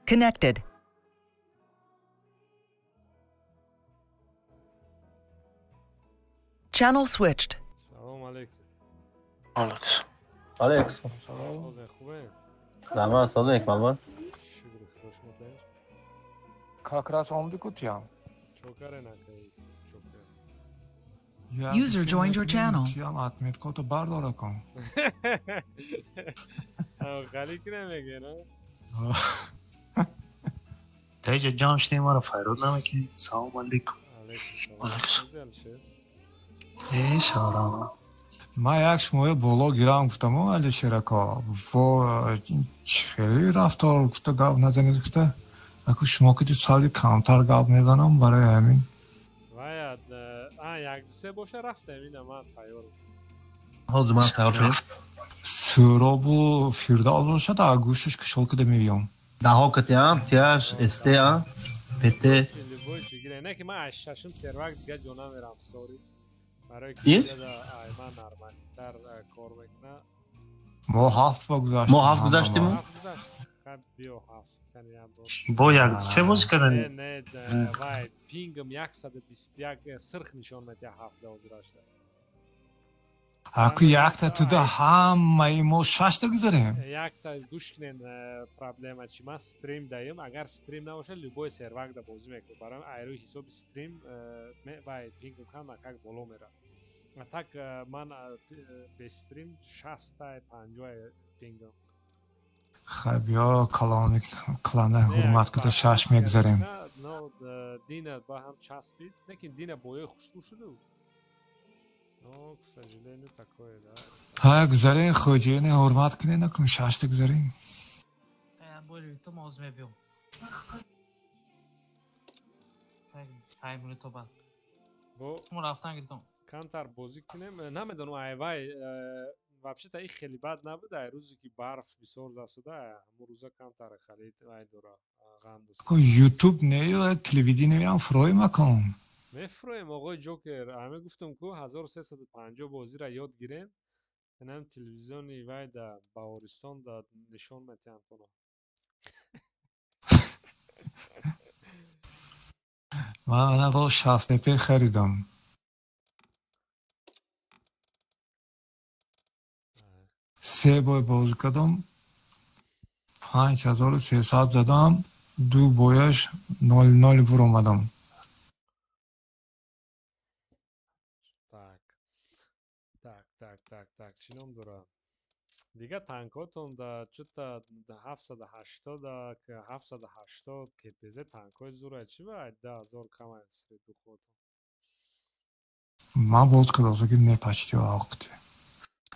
Connected. Channel switched. Салом алейкум. Алекс. Алекс. Созен хубе? Раҳмат, созен Икмалман. Шукр худо шумо тайёр. Как раз омди кутиям. Чокаре накай чокер. User joined your channel. Тиям отметкото бардора кун. Ғали ки намеге, на? Таҷа ҷамъ шудем, маро файрод намекунӣ. Салом алейкум. Алейкум салом. Э, шаврама. Ман як шумоя боло гирам гуфтаму Алишерако. Бо хеле рафтор гуфта гап назанед гуфта. Аку шумо ки сали камтар гап мезанам барои ҳамин. Вая, а як се боша рафтем, ина ман тайёрам. Ҳозир ман тайёр шудем. Суробу Фирдавс бошад, а гӯшташ кушол кида мебиём. Даҳо катиам, тиаш, СТА, ПТ. Любой чи гире. Не ки ман аз шашум сервак дига ҷо намерам, сори. Барои ки ай ман нормалтар кор мекуна. Мо ҳафт ба гузаштем. Мо ҳафт гузаштем? Ҳафт гузашт. Хаб биё ҳафт. Бо як се бозӣ кардани? Не, вай пингам 121 сирх нишон медиҳад ҳафт ҳозирашда. Аку якта туда ҳамаи мо шашта гузарем. Якта гӯш кунен, проблема чи ман стрим даем, агар стрим набошад любой сервак да бозӣ мекунам. Барои айрӯи ҳисоби стрим вай пингам камакак боло меравад. А так ман бе стрим 60 50 пингам. Хай биё калони клана ҳурмат куда шаш мегузарем. Дина ба ҳам часпид, лекин дина боёи хушрӯ шуду. Но, к сожалению, такое, да. Ҳай гузарем, хоҷине ҳурмат кунед, накун шашта гузарем. Боли, то моз мебиём. Тай минуто баъд. Бо Шумо рафтан гирдом. Камтар бозӣ кунем. Намедонам, ай вай вообще-то и хеле бад набуд, ай рӯзе ки барф бисёр засуда, ҳамон рӯза камтар хеле вай дора ғам дост. Ютуб не, телевидениям фурӯй макун. Мефурӯем, оғои Ҷокер, ҳаме гуфтам ку 1350 бозиро ёд гирем, инам телевизиони вай да Баҳористон да нишон метиҳам куно. Ман ана бо 60 п харидам. Се бой бозӣ кардам, 5300 задам, ду бояш 0-0 буромадам. Так. Так, так, так, так, чӣ ном дора? Дига танкотон да чута 780, 780 КПЗ танкои зура чӣ ба 10000 кама средухотон. Ман боз кардам, ки не почти вақти.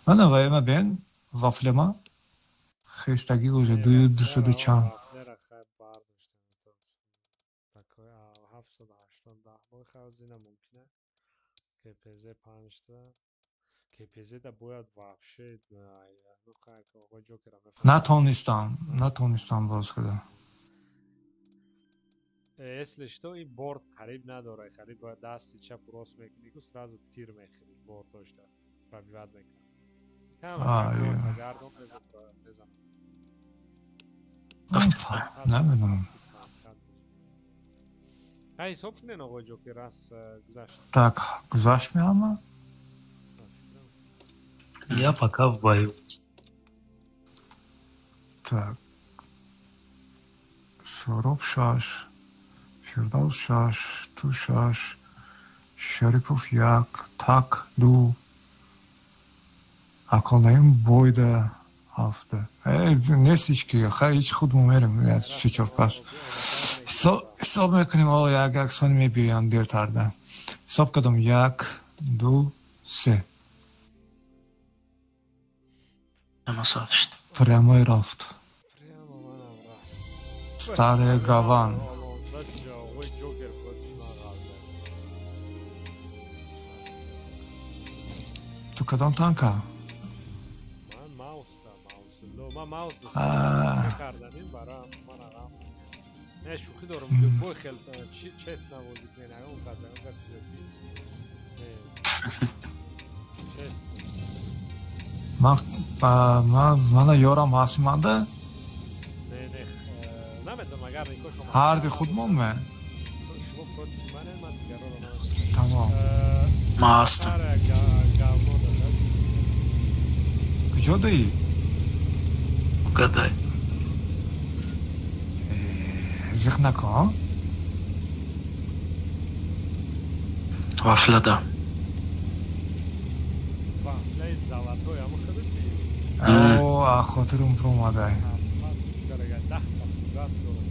Мана вайма бен вафлема хестагӣ уже дусаду чанд. Вафлера хай бардоштам. Такой 780 бой хай зина мумкина. КПЗ 5 та. КПЗ да бояд вообще ну хай оғои Ҷокера мефаҳмад. Натонистам боз кардам. Если что, ин борт қариб надора, қариб бояд дасти чапу рост мекунӣ ку сразу тир мехӯри, бортошда пробивать мекунад. Гардон мезанад. Намедонам. Ҳай ҳисоб кунен, оғои Ҷокер, раз гузашт. Так, гузашт меама? Я пока в бою. Так. Сороб шаш, Фирдавс шаш, ту шаш, Шарипов як, так ду. Аколнаим бойда ҳафта. Нест ҳеч ки, хай ҳеч худ мо мерем, се чор кас. Ҳисоб мекунем, о як як сони мебиёям дертарда. Ҳисоб кардам як, ду, се. Ама соат шуд. Прямой рафт. Прямо манам рафт. Старая Гаван. Оғои Ҷокер против ман ғалба. Ту кадом танка? Ман маус да маус. Ман маус да карданим бара ман ғам. Не шӯхӣ дорам, любой хел честно бозӣ кунен, ягон кас ягон гапи зиёдӣ. Не. Честно. Ман мана ёрам ҳаст манда? Не, не, намедонам. Агар никошо Ҳар ди худмон ме? Шумо против манед, ман дигарро намедонам. Тамом. Ма ҳастам. Говно дадад. Куҷо даӣ? Угадай. Зиқ накун. Вафлада. Вафлаи золотой, ама худати? О, хотирум промадай. Дорога, 10 та фугас дорам.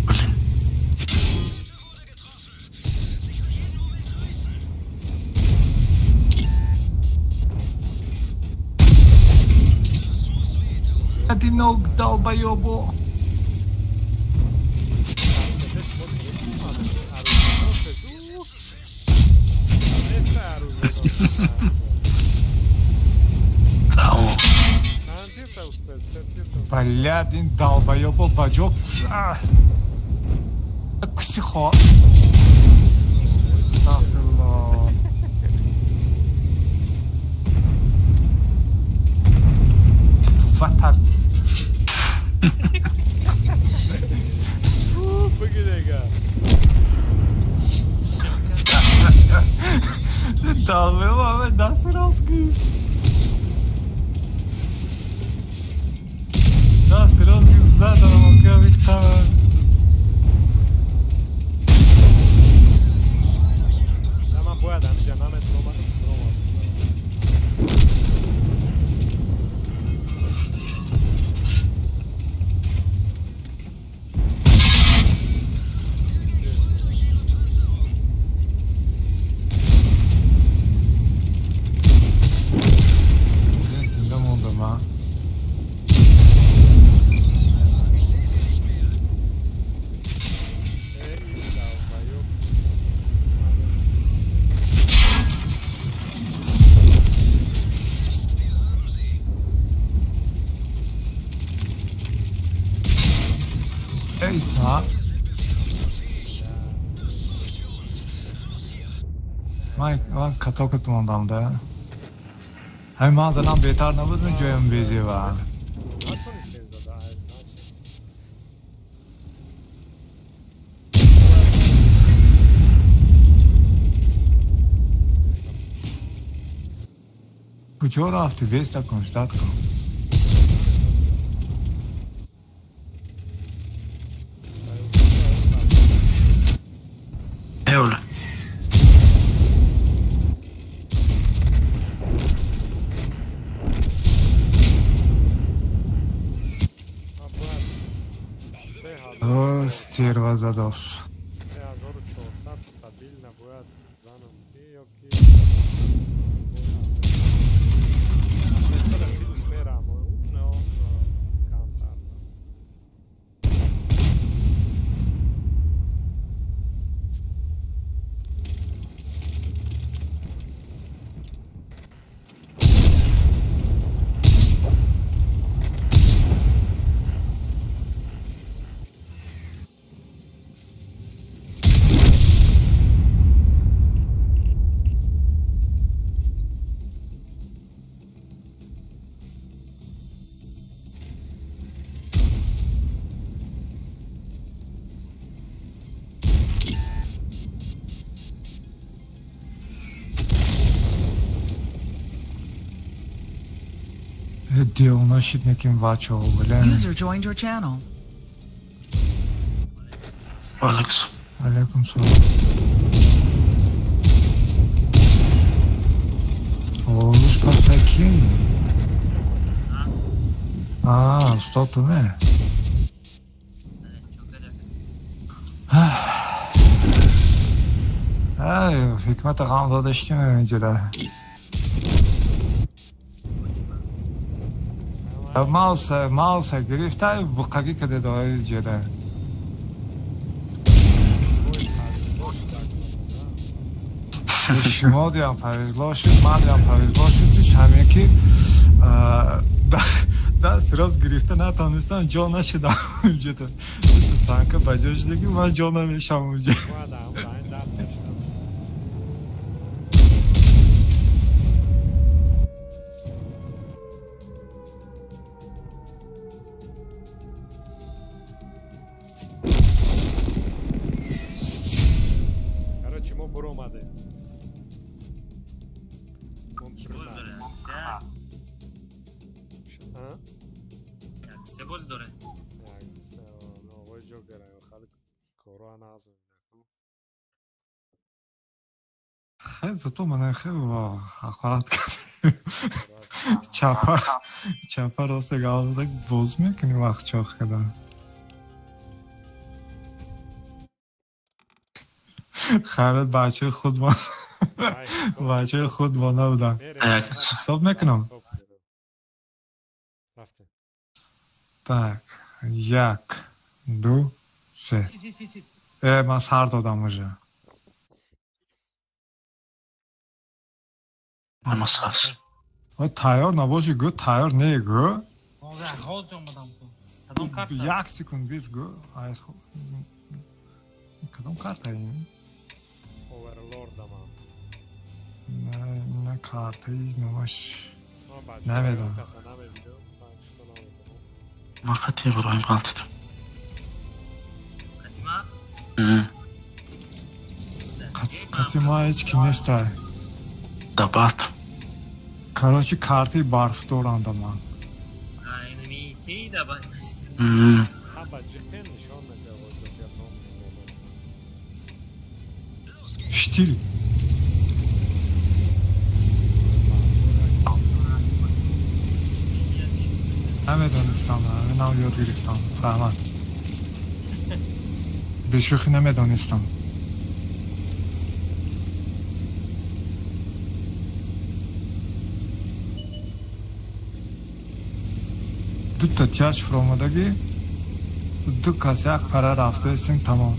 Блин. Одинок долбоёбо. Дастата шумо омадед. Оруженосец. Неста оруженосец. Тамом. Чанд тирта успел? Се тирта. Блядь, ин долбоёбо баҷо. Куси хо. Астағфируллоҳ. Ватан. Бигӣ дега. Долбоёбо даст рост гирифт. Даст рост гирифт задам окави қавар. Ман бояд ҳамиҷа наметавонам ромадам. Зинда мондам, а? Э, ин долбоёб. Эй, а? Ман катокат мондам да. Ҳамин ман занам беҳтар набуд ҷоям безева. Натонистем зада, айб начи. Куҷо рафтӣ? Беста кун, ждать кун. Эвла. Ман бояд 3000 О, стерва задос. 3400 стабилно бояд занам ки ё ки плюс мерам но камтар. Девона шид неким бачаҳо, бля. User joined your channel. Алекс. Алейкум салом. О, уж пасаки. А, устод ту ме? Ай, ҳикмата ғам додаштим инҷода. Мауса гирифта, буқагӣ каде дои ҷеда. Шумо диям повезло шуд, ман диям повезло шуд, ки ҳаме ки даст рост гирифта натонистам, ҷо нашудам унҷо. Танка ба ҷо шуда ки ман ҷо намешам унҷо. Короче, мо буромадем. Се боз доред? Овои ҷокера хали короа назм. Хеле зато мана хеле ҳақорат кардем. Чапа чапа рост гап боз мекунӣ вақт чоқ кардан. Хайрат бачаи худмон бачаи худмон набудам. Ҳисоб мекунам. Так, як, ду, се. Ман сар додам уже. Тайёр набошӣ гӯ, тайёр не гӯ. Як секунд бист гӯ. Кадом карта ин? Не, картаи номаш намедонам. Ман хати Иброҳим ғалтидам. Қати ма ҳеҷ ки нестай. Дабат. Короче, картаи барф доранда ман. Штил. Намедонистам, инам ёд гирифтам. Раҳмат. Бешӯхӣ намедонистам. Дута тяж фуромадагӣ, ду кас як пара рафтаистем, тамом.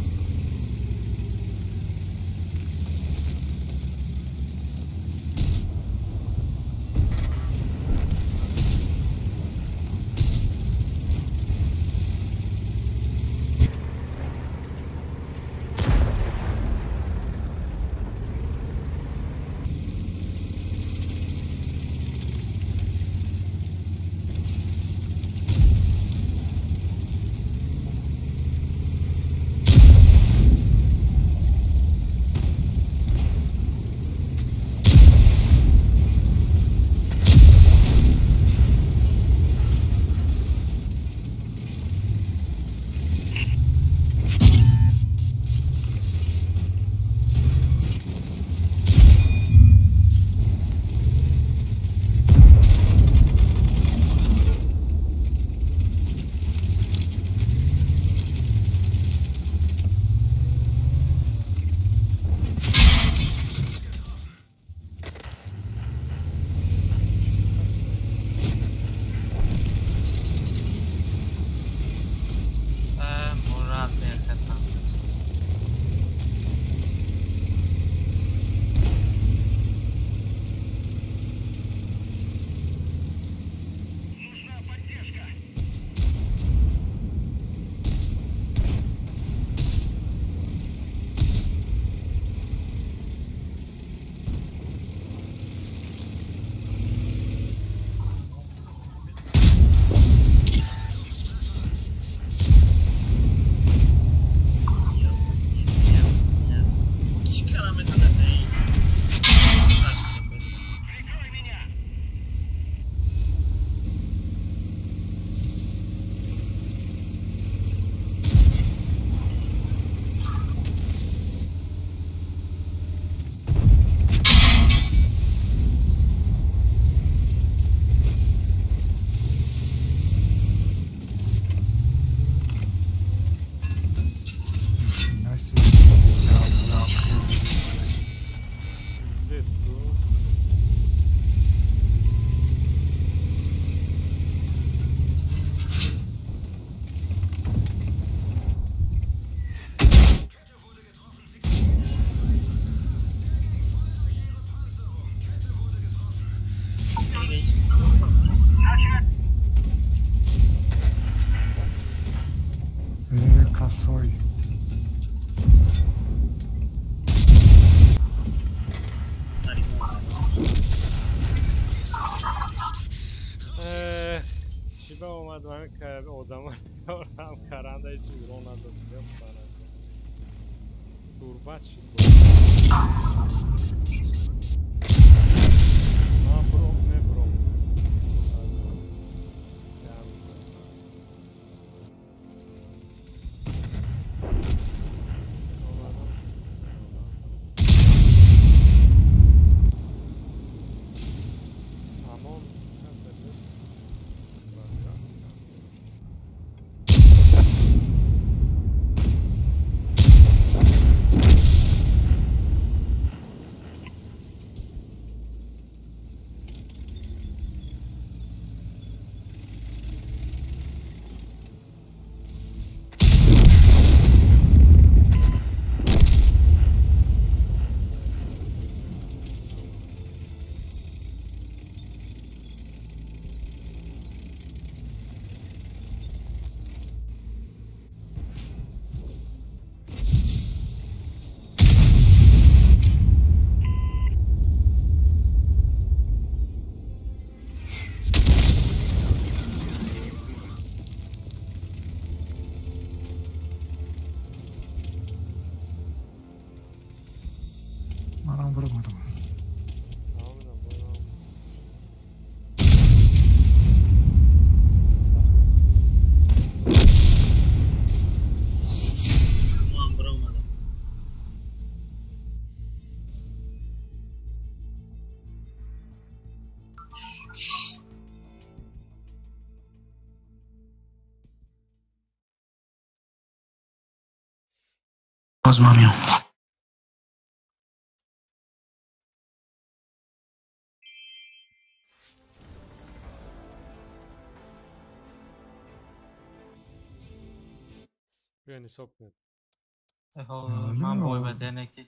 Косой. Эх, чиба омад ман одамон ёрдам каранда ҳеҷ юро надод. Турбат шуд. Ман бром мебром. Амон касаби. Боз ман меом. Биён ҳисоб кунед. Ман бойбадене ки.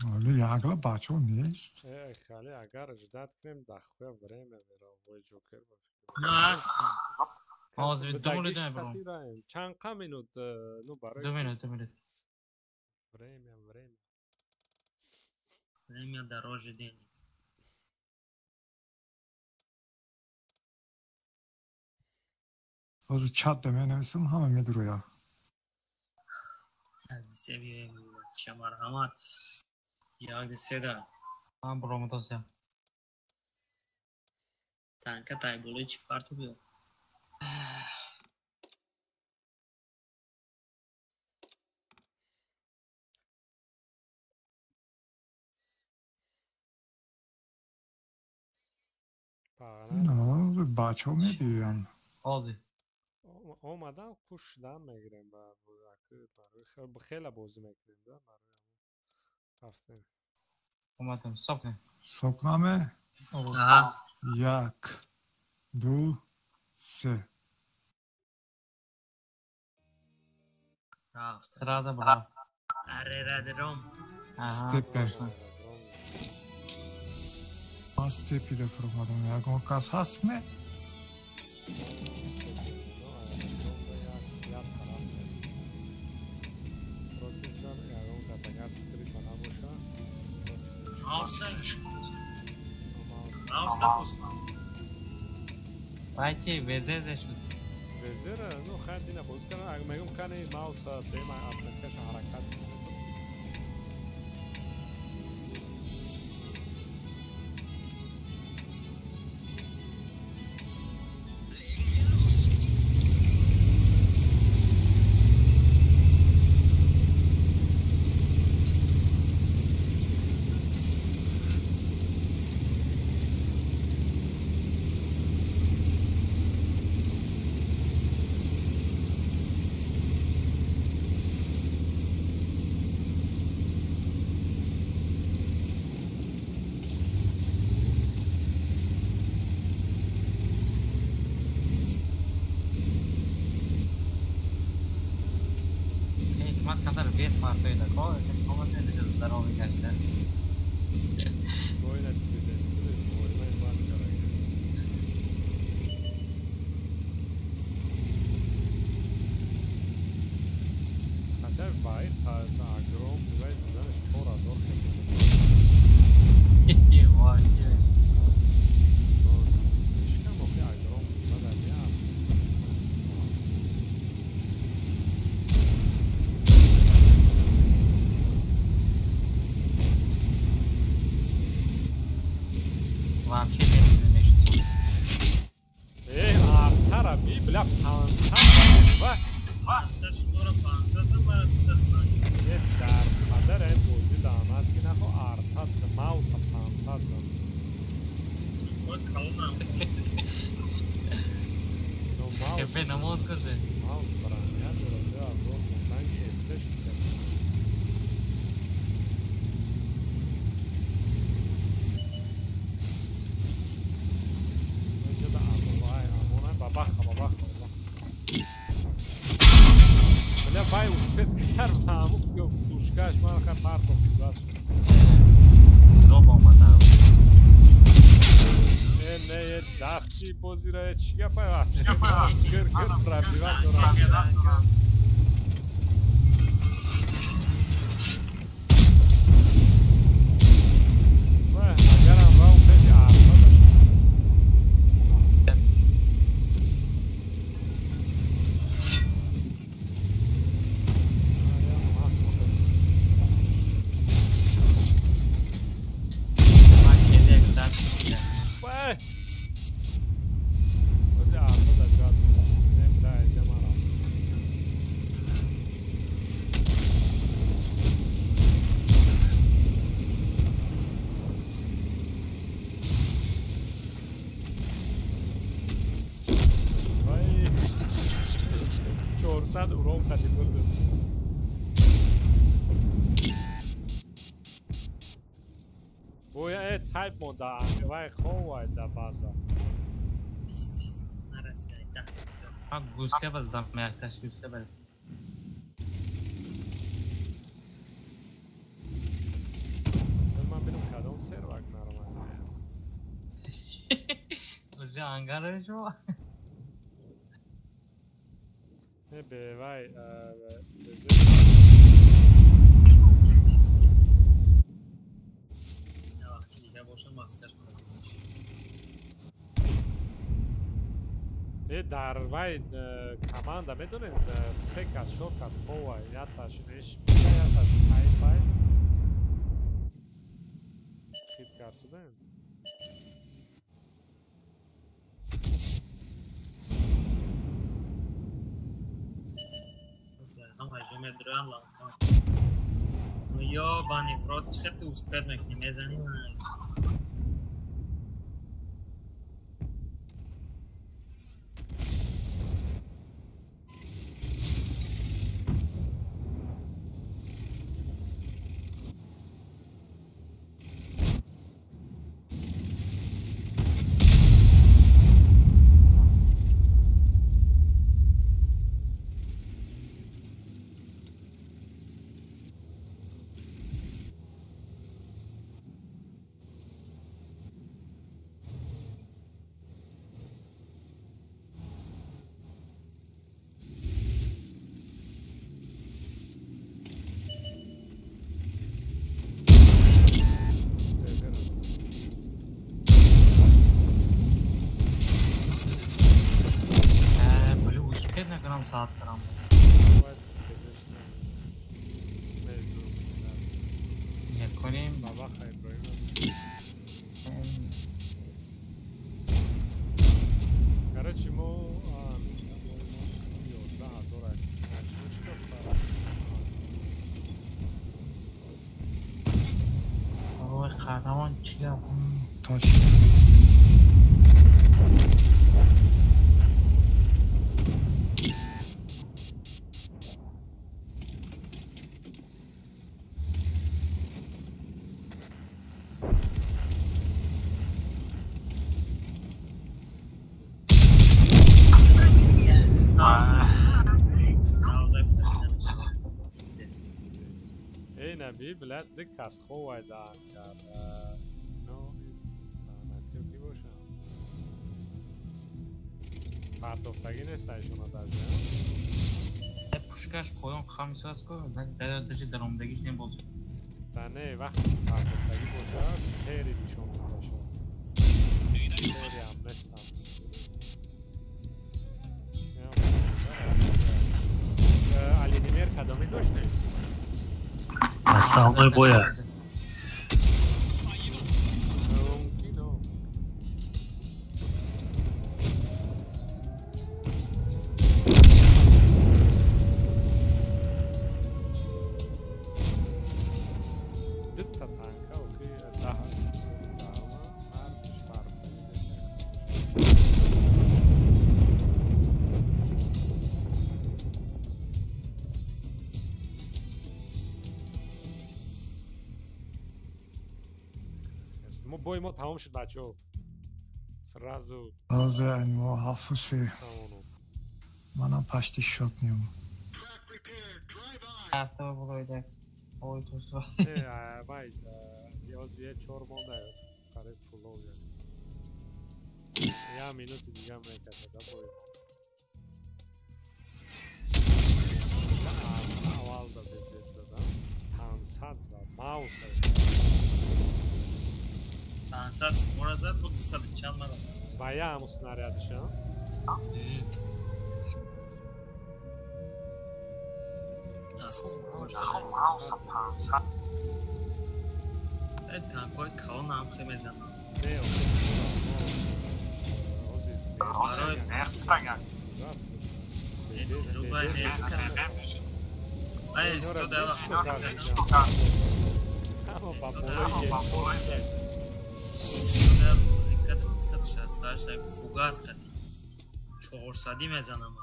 Ҳоло ягла бачаҳо нест. Э, хали агар ждать кунем дахуя время меравам. Бой ҷокер ба фикр. На ҳастам. Ҳозир ду минут мебарам. Чанд қа минут ну барои 2 минут, 2 минут. Время, время. Время дороже денег. Ҳозир чат да менависам, ҳама медуроя. Се биёем, ча марҳамат. Як ди седа. Ман буромадосям. Танка тай болои чӣ парту биё. Бачаҳо мебиёянд. Ҳозир. Омадан хуш шудан мегирем ба хеле бозӣ мекунем да барои рафтем. Омадам, ҳисоб кунем. Ҳисоб кунаме? Як, ду, се. Рафт. Сразу бра. Аэродром. Степе. Ман степида фуромадам. Ягон кас ҳаст ме? Агар скрита набоша. Мауста. Мауста пуст. Вай чи везезе шуд. Везера, ну хайр дина бозӣ кардам. Мегӯм кани мауса сема аппликашн ҳаракат кунед. Ҳикмат камтар вес мартоида ко комате дига здоровый гашта. Бойна тридесили боймай бад карага. Вай, огром, вай, знаешь, 4000 хеле. Вообще. Но слишком охи огром, надо мясо. Вообще не Эй, артара би, бля, 500 ва. Дар падар ин бозӣ лаънат ки нахо арта мауса 500 зад. Хепе намод каже. Маус броня дорад, 2000 монданги эстеш кард. Бабаха, бабаха, бабаха. Бля, вай успет кард, ҳаму пушкаш ман ха партофи бас шуд. Дроп омада. Э, не, е дахчи бозира, е чӣ гапа вообще? Гир гир пробивать дорад. Вай, агарам ва он пеши арта дошт. Урон қати бурду. Боя э тайп монда, вай ховай да база. Ман гусе баздам, якташ гусе баз. Ман бинам кадом сервак нормально. Уже ангаро шумо. Не бе, вай, э дар вай команда медонед се кас, чор кас ховай, яташ эшмика, яташ тайпай. Хит кард шудаем. Ё бани фрод чӣ ту успет мекунӣ мезанӣ? Накунам саат карам. Яконим бабаха Иброҳим. Короче, мо 11 000 Ой, қаҳрамон чӣ гап? Точно. Эй наби, блядь, ди кас ховай даҳан кард. Но лаънатиё ки бошам? Партофтагӣ нест айшона даже. Пушкаш поён хам исоас ку, даже даромадагиш не боз. Да не, вақте ки партофтагӣ боша, сери нишон мекашад. Сери ҳам нестам. Алинимер кадоми доштем? Основной боя. Бой мо тамом шуд, бачаҳо. Сразу. Ҳозир мо ҳафусе. Манам пашти шот нем. Вай, ёз е чор монда қариб пулов. Я минути дига мекашад бой. Аввал да безеб задам. 500 зад. Мауса. 500 шумора зад, бо 200 чанд мара зад. Ва я ҳамун снарядиша? Танкҳои калон ҳам хе мезананд. Не, фугас қадим 400 мезанам.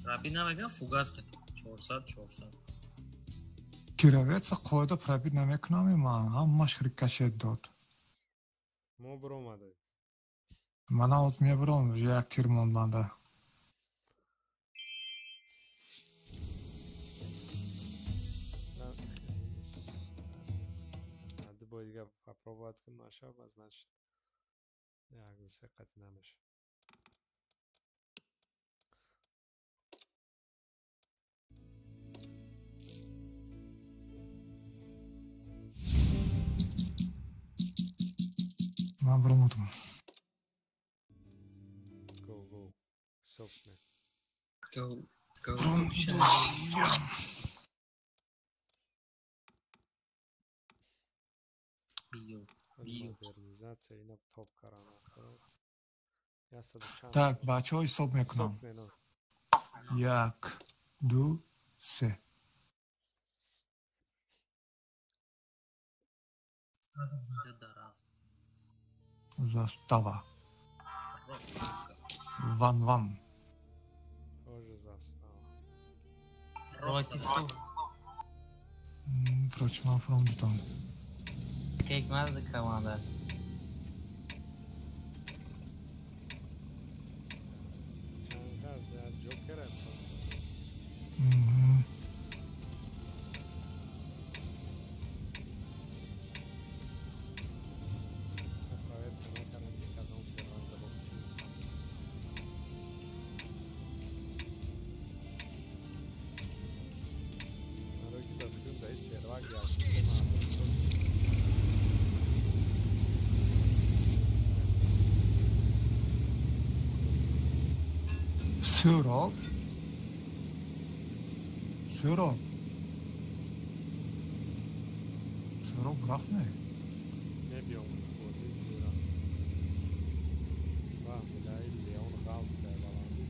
Раби намегам, фугас қадим 400 400. Кировеца қоида пробит намекунам, ман ҳамаш рикошет дод. Мо биромадем. Ман ҳоз мебиром, як тир монданда. Бой дига попробовать кун наша, значит як се қати намеша. Ман биромадам. Go go. Собственно. Go go. Модернизация ина топ карана. Так, бачаҳо ҳисоб мекунам. Як, ду, се. Застава. Ван ван. Тоже застава. Против. Против ман фронтон. Кекмаз команда. Сӯроб, Сӯроб, Сӯроб рафт не? Мебиём Леон ғалт дар баландӣ.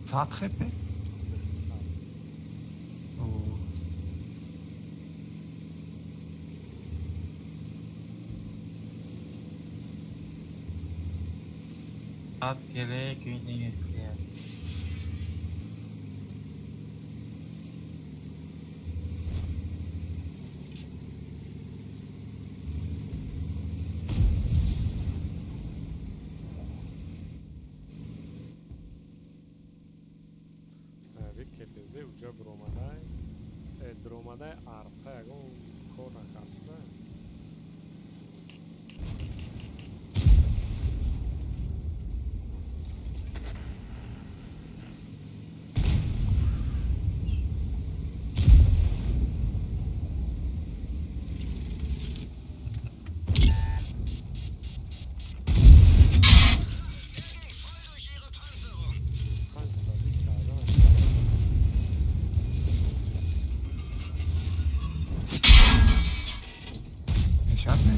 100 хепе? Gerek yöneticiye. КПЗ уҷа биромадай, диромадай арқа ягон кор накард шуда. Мешавад ме?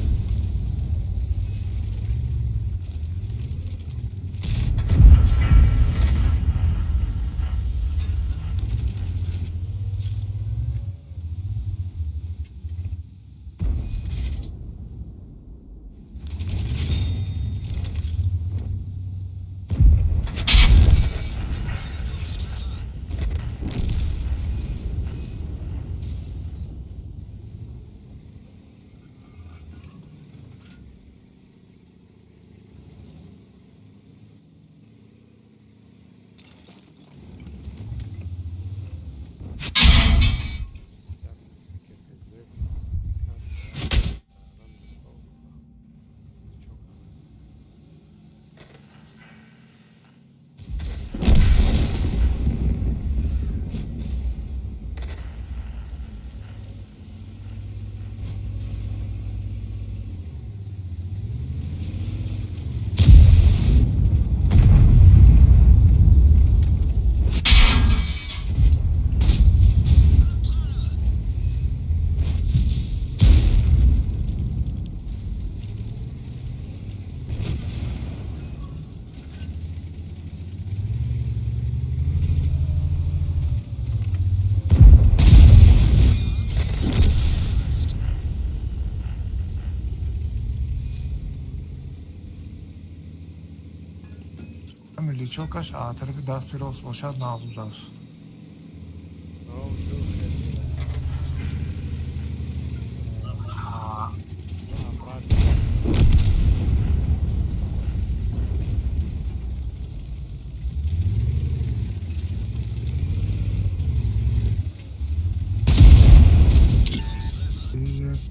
Личокаш тарафи дасти рост бошад, нағз аст.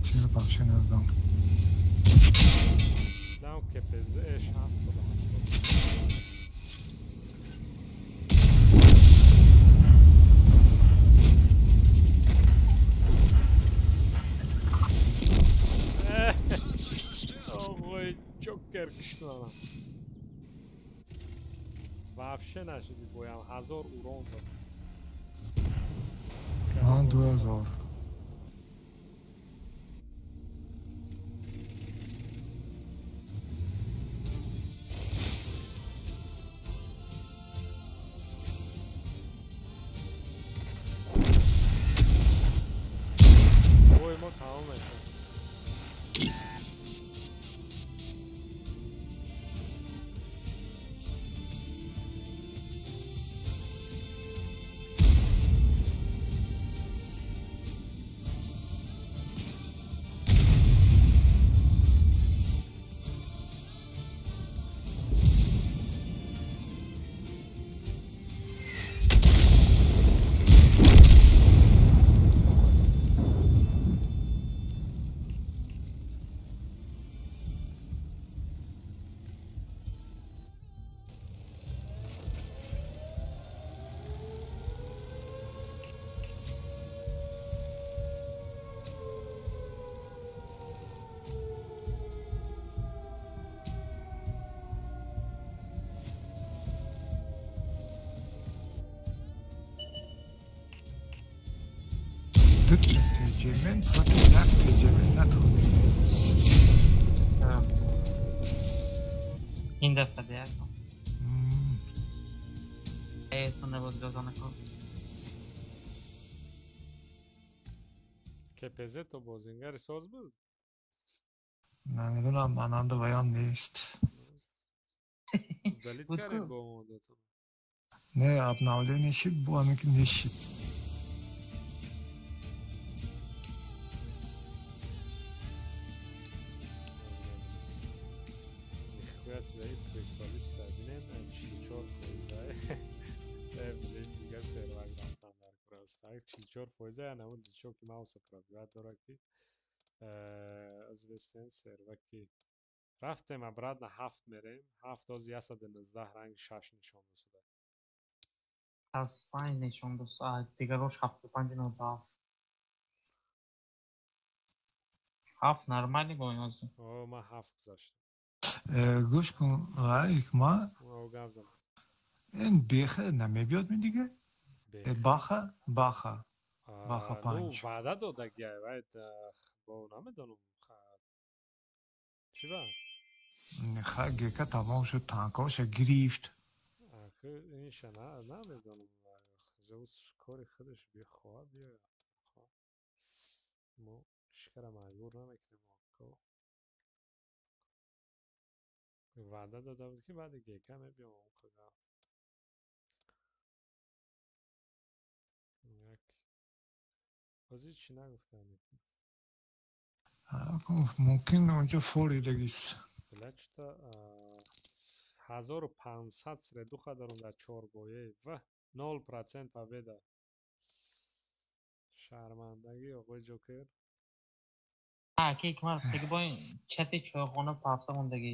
Чиро вообще надодам. Вообще нашиди боям 1000 урон дод. Ман 2000. Бой мо тамом мешавад. ТҶМН против як ТҶМН натонистем. Ин дафъа деяк. Сонда боз гозона кун. КПЗ то бозингари соз буд? Намедонам, мананда ваён нест. Удалить кардем бо омодатон? Не, обновление шид, бо ҳамин ки нешид. 44%. Дига сервак рафтан дар кураст. 44% анамун зичоки мауса пробиват дорад ки аз вестен серваки рафтем обратно 7 мерем. 7 оз 119 ранг 6 нишон досуда. Аз 5 нишон дос, дигарош 75 97. 7 нормальный гоёз. О, ма 7 гузаштам. Гӯш кун, ма ин беха намебиёд ми дига? Баха, баха. Баха 5. Ваъда додагиай, вай бо намедонам. Чӣ ба? Хай, гека тамом шуд, танкоша гирифт. Ахи, инша намедонам. Кори худаш бихоҳад биёяд. Мо ишкара маҷбур намекунем. Ваъда дода буд, ки баъди гека мебиём. Худа як ҳозир чӣ нагуфтам. Мумкин онҷо форидагис. Билачта 1500 средуха дорум дар чорбоя ва 0% победа. Шармандагӣ, оғои Ҷокер. Ки ҳикмат теги бо чати чойхона пафта мондагӣ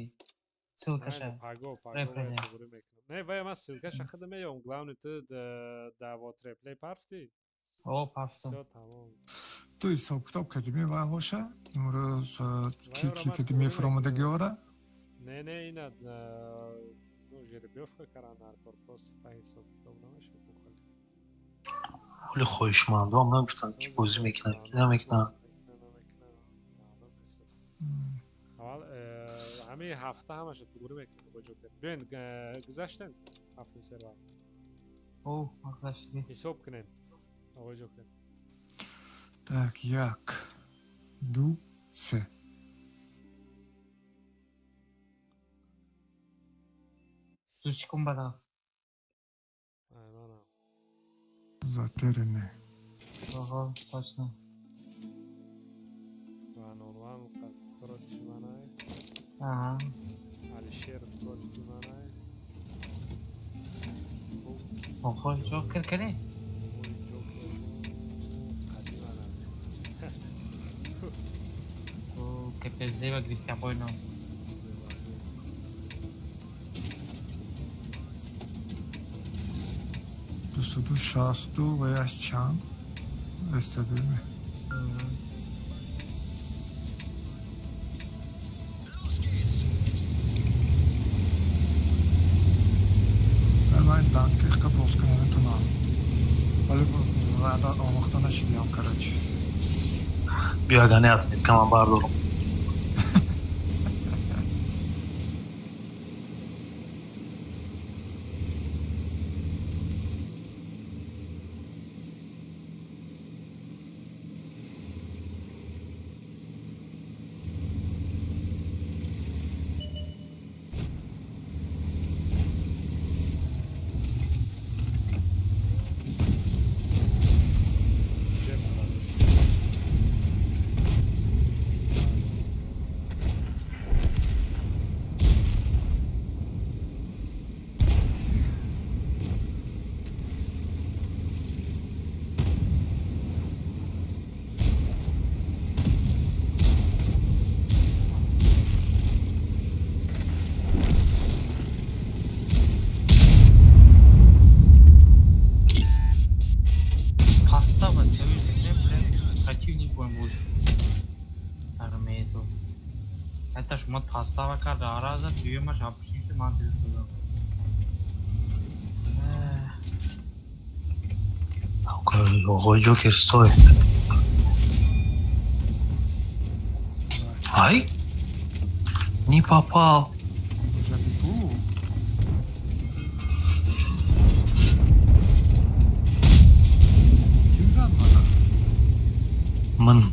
ссылкаша. Паго паго туғри мекунам. Не, вай ман ссылкаша худа меём. Главное, ту да вотреплей парфти? О, пафтам. Всё, тамом. Ту ҳисоб китоб кардӣ мевайҳоша имрӯз, ки ки кади мефуромадагиёра? Не, не, ина ну жеребьёвка каран дар кор, просто та ҳисоб китоб намешавад бухали. Ҳоли хоҳишмандоам нагуфтанд, ки бозӣ мекунанд, ки намекунанд. Аввал ҳамаи ҳафта ҳамаша туғри мекунем, бо Ҷокер. Биёен, гузаштем ҳафтум сервер. О, гузаштем. Ҳисоб кунем, оғои Ҷокер. Так, як, ду, се. Ду секунд баъд. Айманам. Затеряне. Ого, точно. One on one против манай. Ага. Алишер против манай. Охо, Ҷокер кани? Ой, Ҷокер қадимана. О, КПЗ ва гирифта бойно. 262 ва яш чанд СТБ. Ман танки боз кунам наметавонам. Вале ваъда омӯхта нашидиам, короче. Биё, агар не отметка ман бардорам. Пастава союзник, блин, противник боем буд. Армею. Это шумо пастава карда, араза дуюмаш апушишти ман телефон. Оғои Ҷокер, стой. Ай? Не попал. Забегу. Ким зад мана? Ман.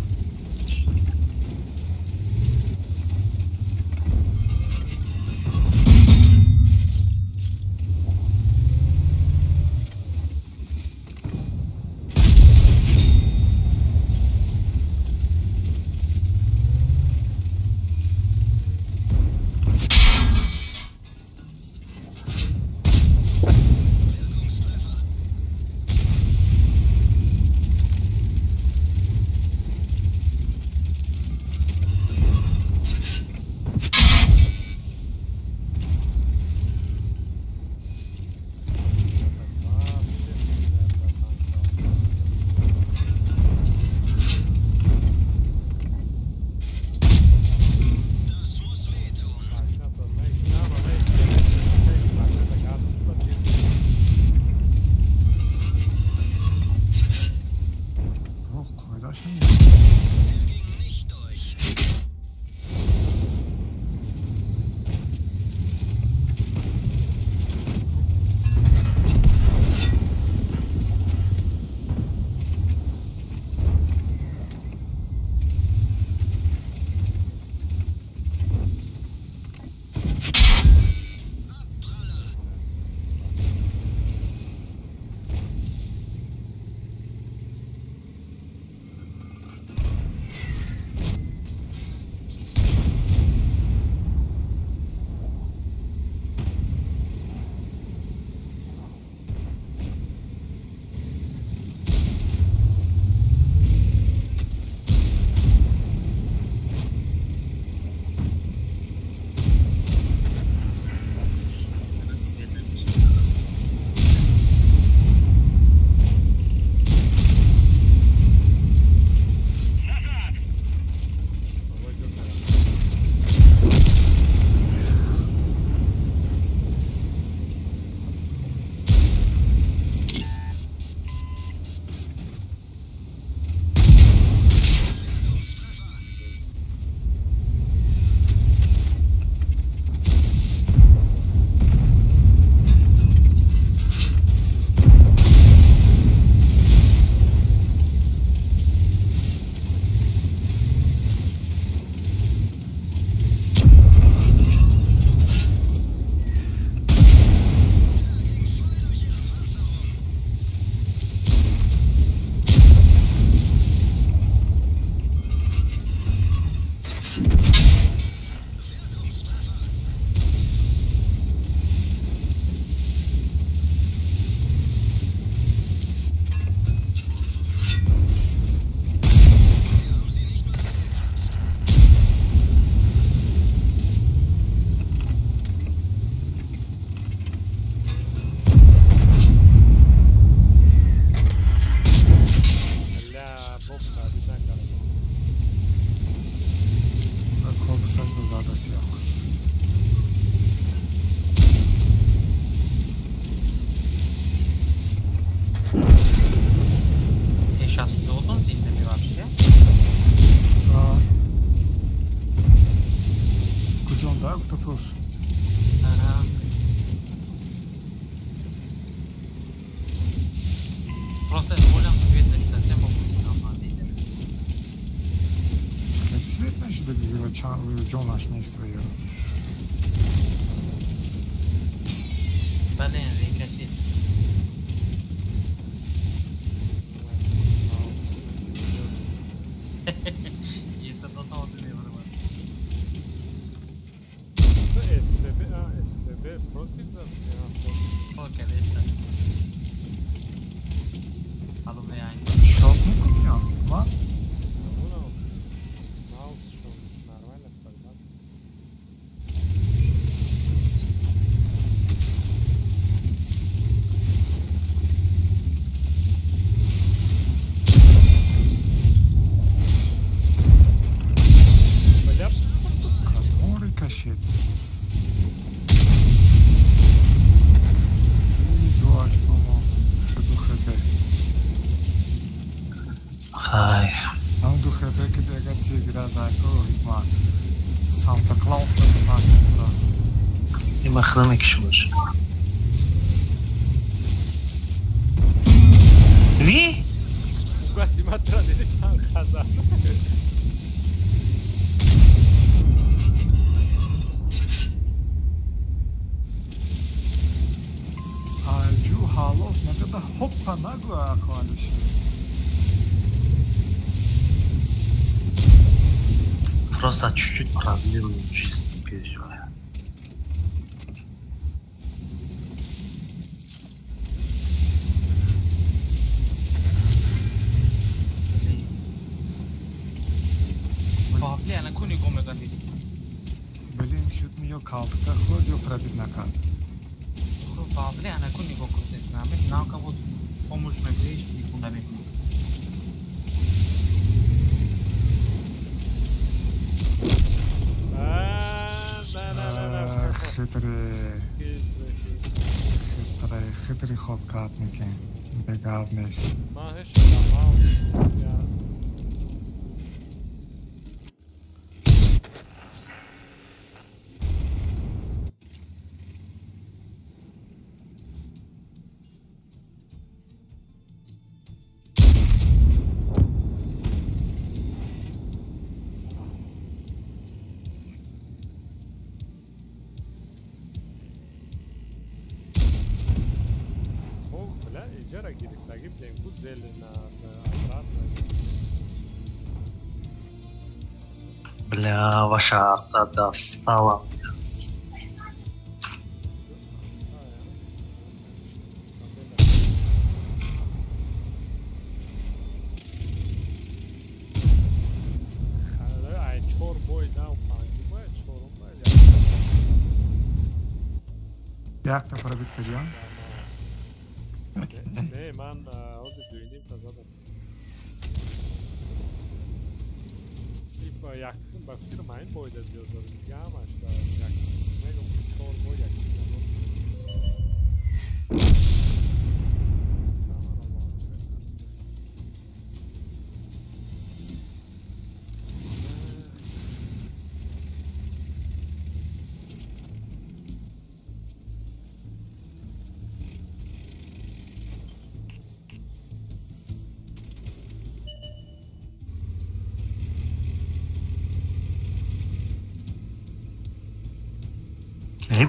Маус yo'q. Ты сейчас должен зиндами вообще? Куҷонда октопус? Ага. Просто болям свет нашуда, тем попустил зиндами. Свет нашуда, ҷонаш нест ва ё. Блин, рикошет. Если до того себе СТБ, а, СТБ против да? О, конечно. Шот мекунӣ, ма? Маус шон нормально формат. Бля, Кадом рикошет? Хай. Ам ду хб ки дигар чи гирад аку ҳикмат. Санта Клаус да мепартонтра. Има худа мекишимаш. Ви? Фугаси матра диди чанд хазар. Айҷу ҳалос накарда ҳоппа нагӯ аку Алишер. Просто чуть-чуть продлил жизнь, не переживай. Блин, шуд ми ё калтка хӯрд, ё пробит накард. Вафли анаку нигоҳ кунед, на кого помощь мегӯиш, нику намекунад. Хитрый, хитрый, хитрый ход кард мекунем. Бегав нест. Ман ҳеч маус. Иҷара гирифтагӣ будем ку зели на обратно. Бля, ваша арта достала меня. Ай чор бой нав панҷ бой чорум бой. Якта пробит кардиам? Не, ман ҳозир дуюним та задам. Як ба фикрам ҳамин бойда зиёд задам. Дига ҳамаш як мегӯм ки чор бой як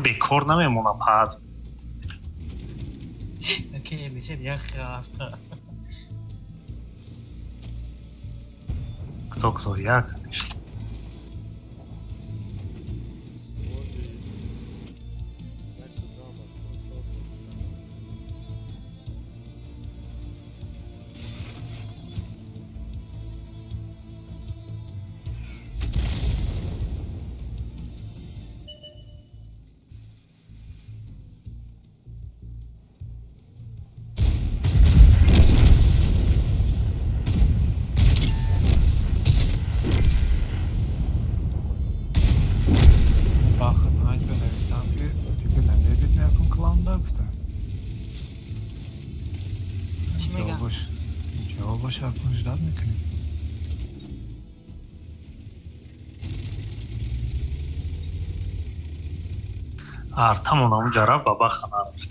Бекор намемонам ҳад. Окей, Алишер, як ҳафта. Кто кто, я, конечно. Ҷавобаша акнун ждать мекунем. Артамон ҳамунҷа рафт, ба баха нарафт.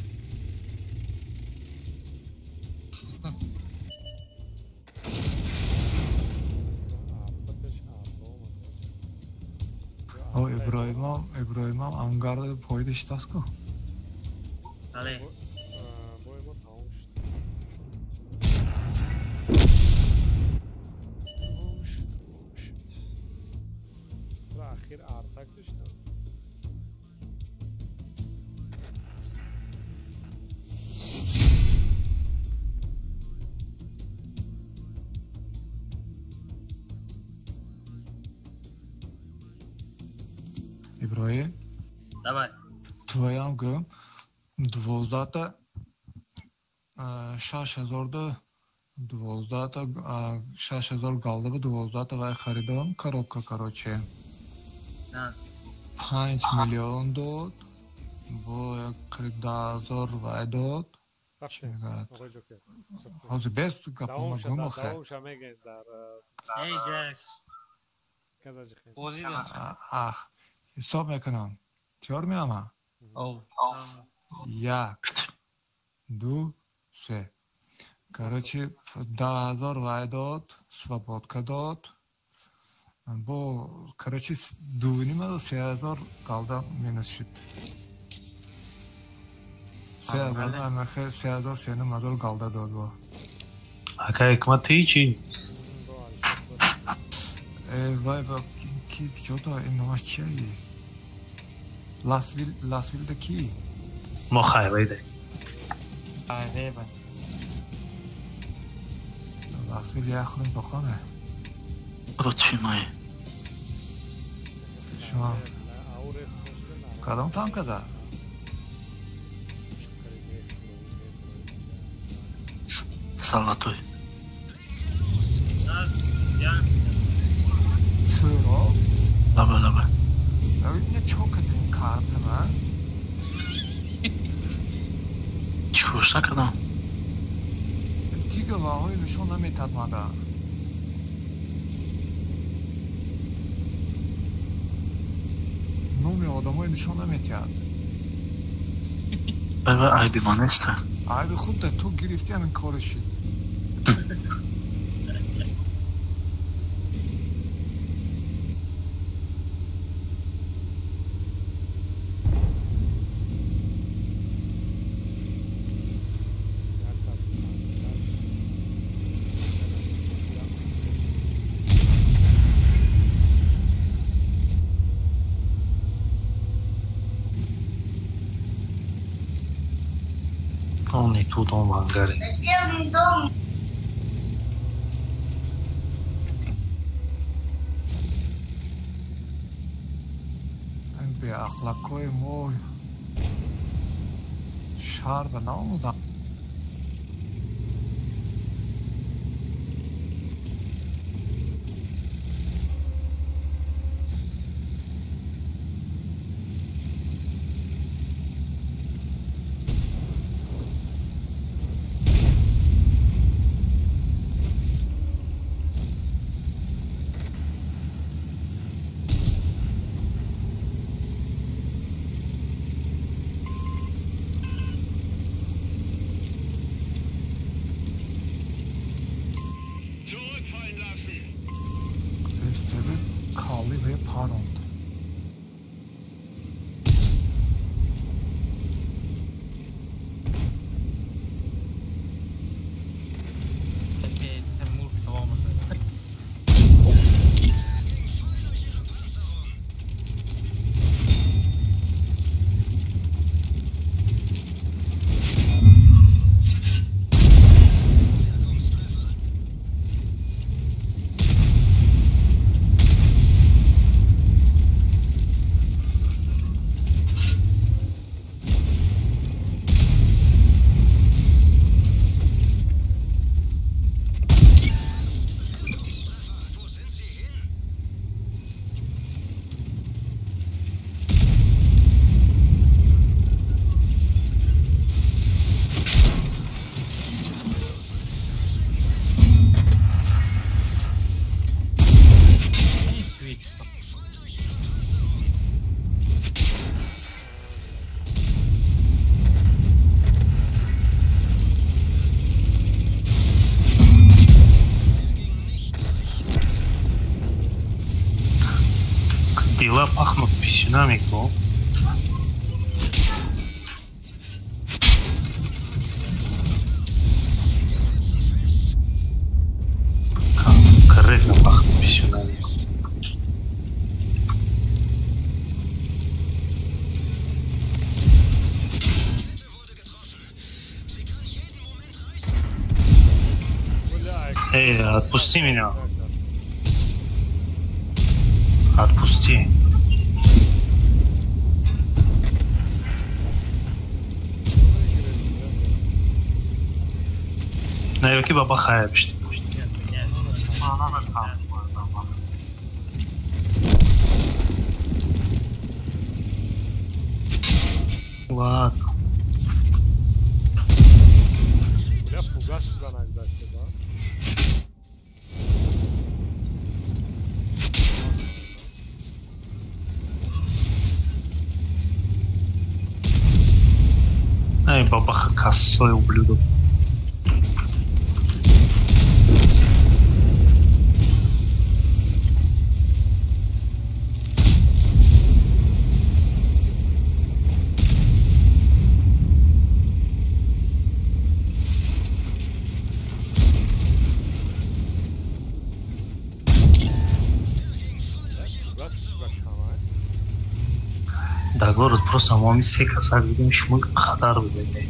О, Иброҳимам, Иброҳимам ангарда поида шитаст ку. Бале. Бой мо тамом шуд. Тамом шуд, тамом шуд. Туро ахир артак доштам. Иброҳим, Давай. Твоям гӯм 12-та 6000-да 12-та 6000 галда ба 12-та вай харидам, коробка, короче. 5 миллион дод, бо як қариб 10,000 вай дод. Чӣ Рафтем. мегӯяд? Оғои Ҷокер. Ҳозир без гапома Давомша гӯм охе. давомша мегӯем дар Эй, Ҷек. каза ҷихем. Бозӣ дошт. Ах, ҳисоб мекунам. Тиёр меама? Ов. Як, ду, се. Короче, 10,000 вай дод, свободка дод. Бо, короче, 2,5 3000 галда минус шуд. 3000 амахе 3000 3,5 ҳазор галда дод бо. Ака Ҳикмат, ти чӣ? Бо Алишер буд. Э, вай ба ки чото ин номаш чие? Ласвил, Ласвилда ки? Мо хайвайда. Хайвей ба. Ласвил як хӯрем бохоне. Против май. Шумо Аурес дошта на кадом танкада? қариб мехӯрем, мехӯрем. Золотой. Сӯроб? Лаба лаба. Ина чо када ин картама? Чикорш накардам. Дига ваҳои нишон наметад мада. Номи одамои нишон наметиҳад. Вай вай, айби ман неста. Айби худда, ту гирифтӣ, ҳамин кори шид. Як кас танкаш. Он и тут, он в ангаре. Ин беахлақҳои мо шаҳр ба наомаданд. СТБ калли ве паронд. Касе мурф давом мекунад. Дела пахнут писюнами, ко. Конкретно пахнут писюнами. Эй, отпусти меня. Отпусти. Наверное, баба хаяпшт. Ладно. Я фугас сюда нагзаште, да? Эй, бабаха косой ублюдок. Да город просто моми се каса видим шумо хатар буде.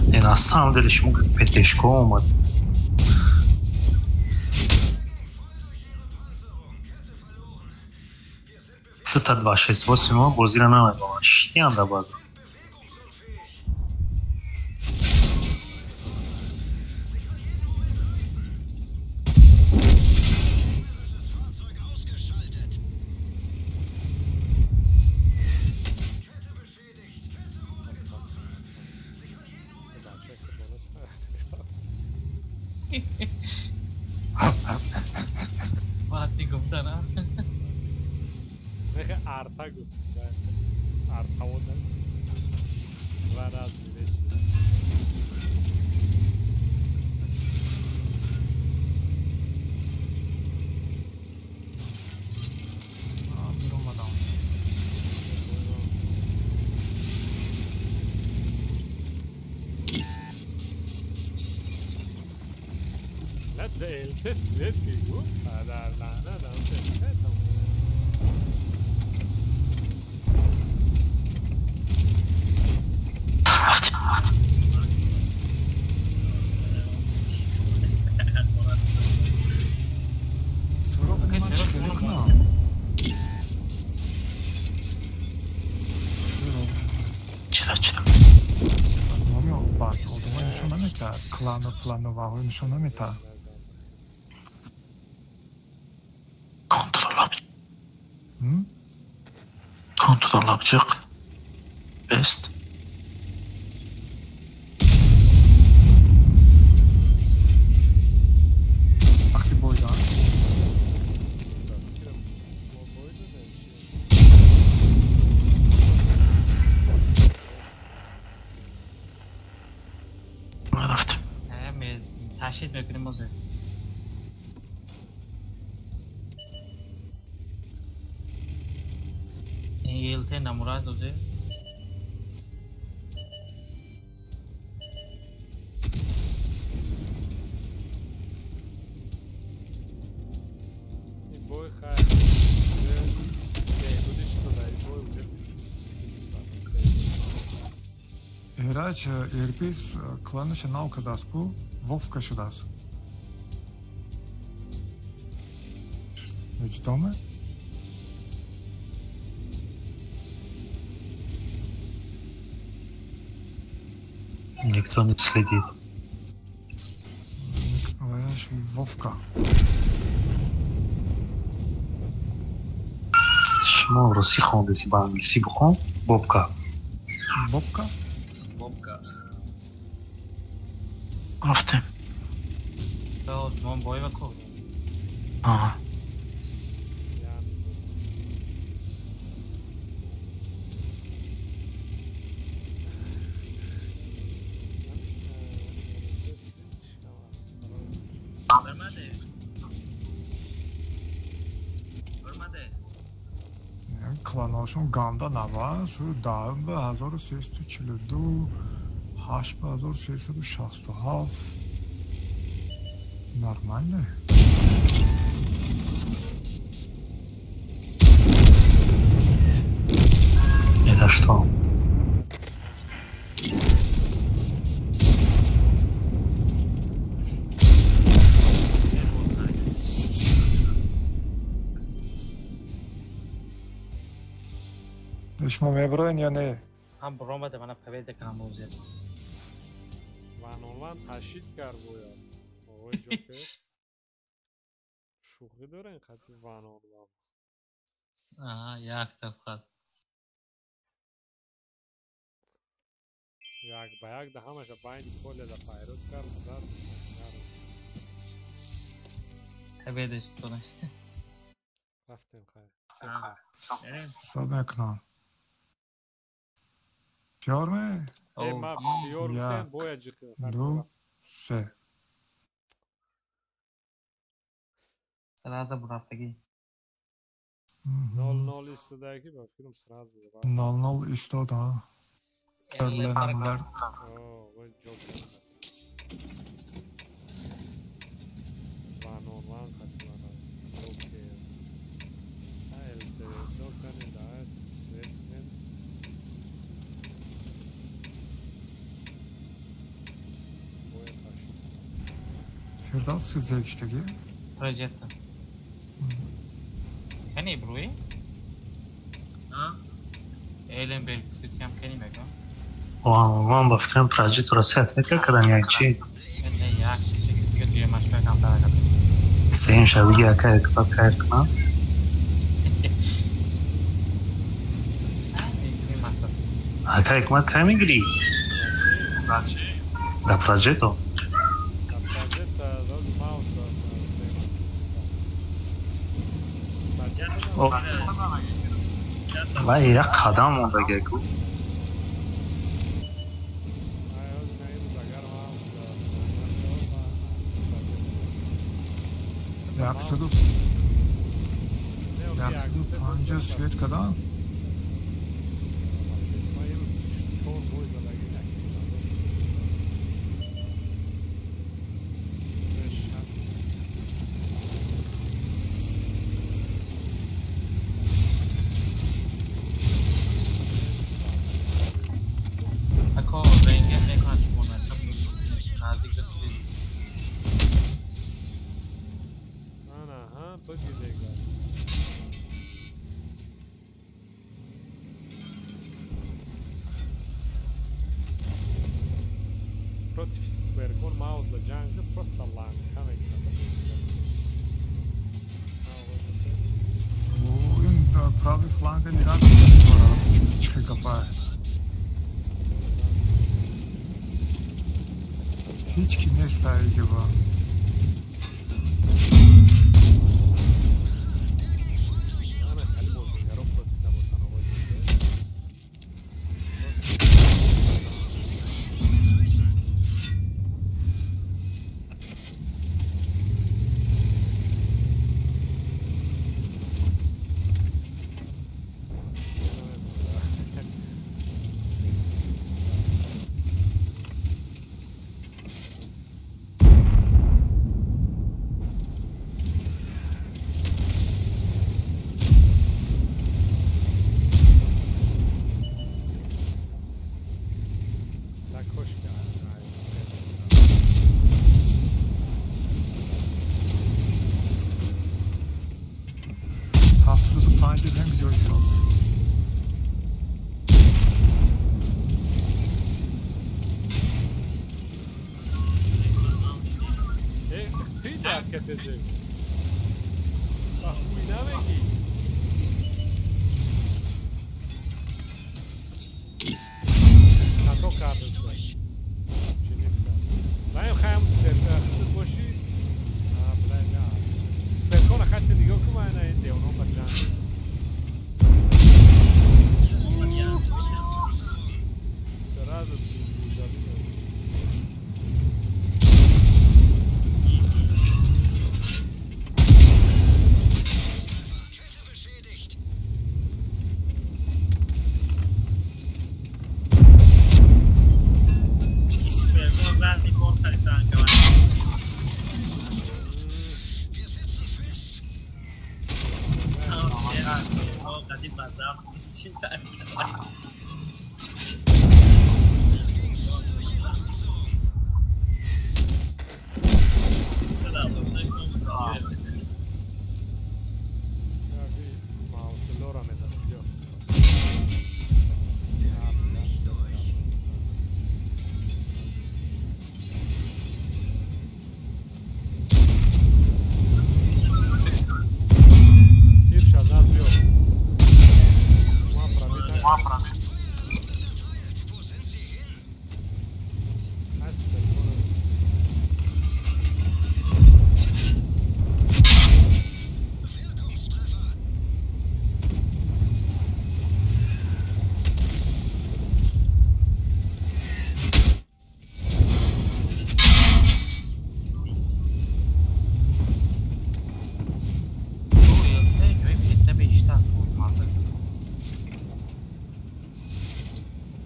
Не, на самом деле шумо как петешко омад. Тута 268 бозира намедонам. Штиан да база. Баъд гуфта, на? Нехе арта гуфт. Арта ода. Два разные вещи. ЛТ свет бегу. Да, да, да, да, свет. Чера. Клану плану ваҳои нишон наметаҳад. Контролабчиқ бест. Вақти бойдан рафтем. Ташид мекунем ҳозир. ЛТ намурад ҳозир. Эраҷ Эрбис кланаша нав кардааст ку, Вовка шудааст. Меҷудоме? Никто не следит. Ваяш Вовка. Шумо русӣ хондеси, ба англисӣ бихон. Бобка. Бобка? Бобка. Рафтем. Осмон бой ку. Ага. Кланошон ганда набаст, даҳ ба 1342, ҳашт ба 1367. Нормально. Это что? Шумо меброен ё не? Ҳам буромада, мана победа кунам бозия. Ванонван ташид кард бояд. Оғои Ҷокер. Шӯхӣ дорен хати ванонван. Аҳа, якта фақат. Як ба як да ҳамаша байни поледа пайрод кард, зад. Победа шуд. Рафтем хайр. Ҳисоб мекунам. Тиёр ме? Ма тиёр гуфтем, бояд ҷиқим. Ду, се. Сразу бурафтагӣ. 0-0 истодаги, ба фикрам сразу. 0-0 истод, а. Оғои Ҷокер. Ванонван хати мана. Ҷокер. Фирдавс чӣ зегиштагӣ? Проҷекта. Кани бруи? А? Элен бел гуфтиям кани мегам? Ман ба фикрам проҷектора сет мекард як чи? Не, як дига дуюмаш мекам даракат. Сеюм шабиги ака китоб кайф кунам. Ака ҳикмат кай мегирӣ? Да проҷекто. Вай як қадам мондаги ку. 150 свет кадам? Против Суперкон маус да ҷанг просто ланка мекунад. Ин правый фланга нигоҳ кун, чӣ гапае. Ҳеҷ ки нест аиҷоба.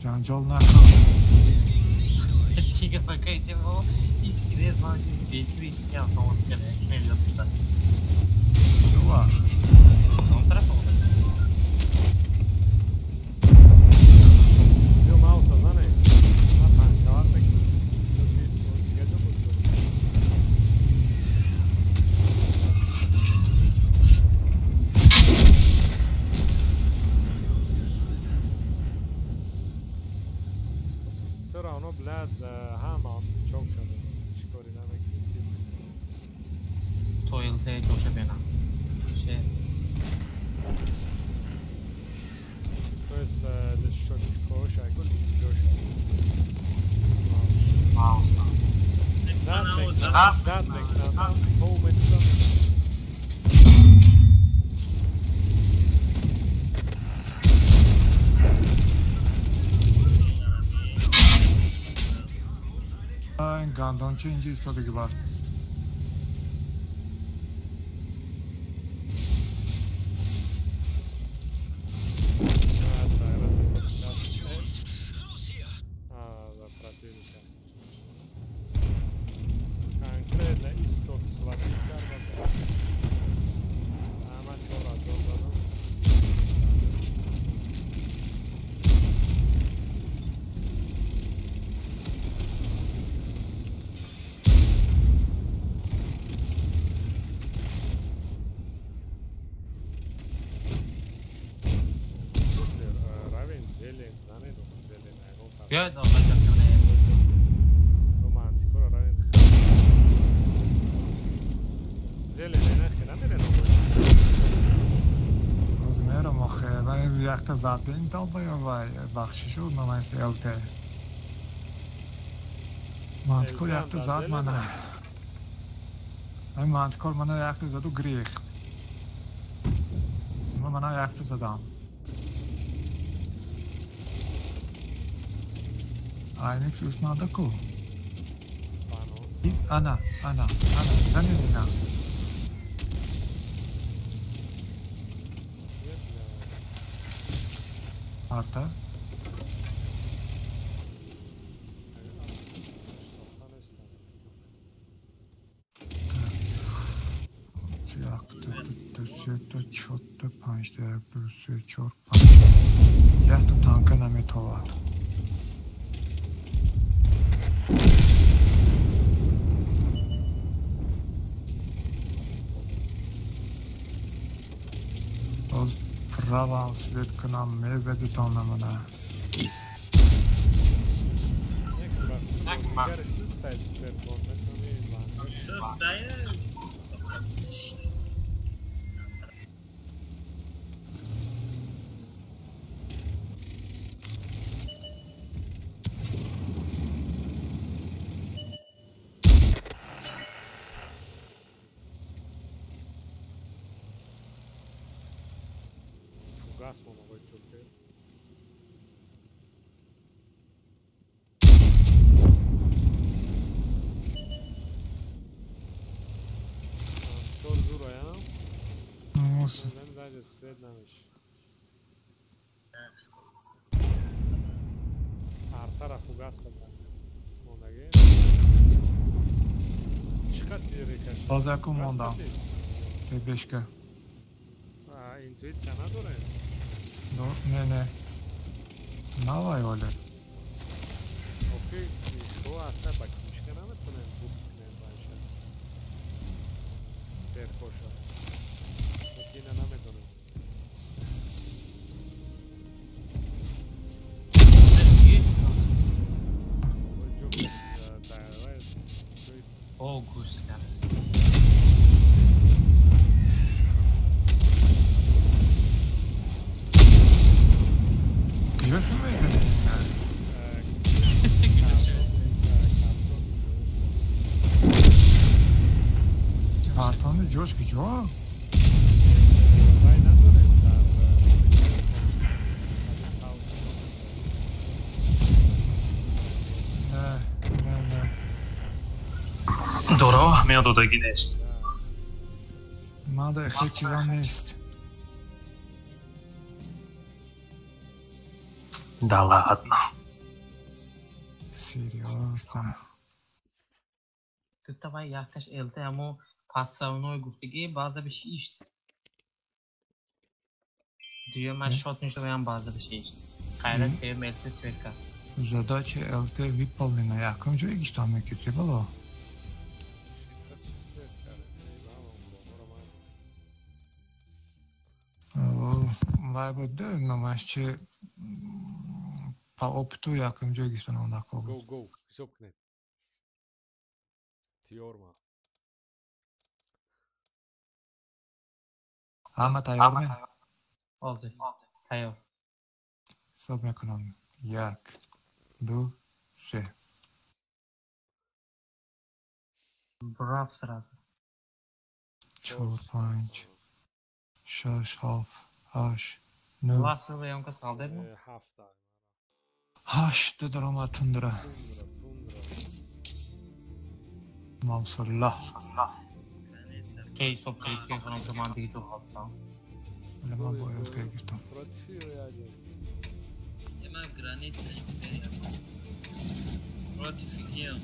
Ҷанҷол накун. Чӣ гапакайте бо ҳеҷ ки нест, ман бетир ишти автомат кардам, як мелёста. Чува? Он тараф омада. Ё мауса зане. Ман танкавар мекунам. Дигар ҷо буд. Все равно, блядь, ҳама чок шуда. Чӣ кори намекунӣ? То ЛТ тоша бенам. Ше. То есть шочкоша, гоша. Маус. Дад мекунам, дад мекунам. То умедидам. Ин гандончи инҷо истодаги бар. Конкретно истод свапи карда. Ама 4000 задам. Зелен занед, зелен ягон кас. Биёед залбача кунем. Романтикоро равен. Зелен ена хела мерен. Боз мерам охе, ман якта задем долбоёб вай бахшишу номайс ЛТ. Мантикор якта зад мана. Ай мантикор мана якта заду грехт. Ман мана якта задам. Айникс уснада ку. Ана, ана, ана, занедина. Арта. Так, ду, се, та, чорта, панҷ, як, ду, се, чор, панҷ. Якта танка наметовад. Боз правам свет кунам, мезадитон намона. Фугас мо Джокер. Скоро зуроям. Даже свет намеш. Артара фугас қазан. Мондаги. Чӣ қадр тире кашид? Боз якум мондам. Бебешка. Интуитсия надорем? Не, не. Навай, Оля. Охи, книжко аста ба книжка наметонем буст кунем байша. Перкоша. Ина намедонем. О, гусля. Куҷош мегӯни ина? Партони ҷош куҷо? Вай надорем дар Не, не, не. Дорао аҳамият додагӣ нест. Мада хел чизам нест. Да ладно. Серьёзно. Дута вай якташ ЛТ амо пассавной гуфтагӣ баъза бишишт. Дуюмаш шот мешаваям баъза бишишт. Хайра сеюм ЛТ сверка. Задача ЛТ выполнена. Якум ҷое гиштам мекити бало. Вай буд номаш чи по опыту якум ҷое гиштан ондако буд. Гоу, гоу, ҳисоб кунед. Тиёрма. Ҳама тайёрме? Ҳозир, тайёр. Ҳисоб мекунам. Як, ду, се. Браф сразу. Чор, панҷ, шаш, ҳафт, ҳашт, нӯ. Ласове он кас қалдедми? Ҳафта. Ҳашт даромад тундра. Тундра, тундра. Мамсуллоҳ. Ки ҳисоб кардед ки хонам ман диги ҷо ҳастам? Вале ман бо ЛТ гирифтам. Против ягон. Ема граница империя. Против кием?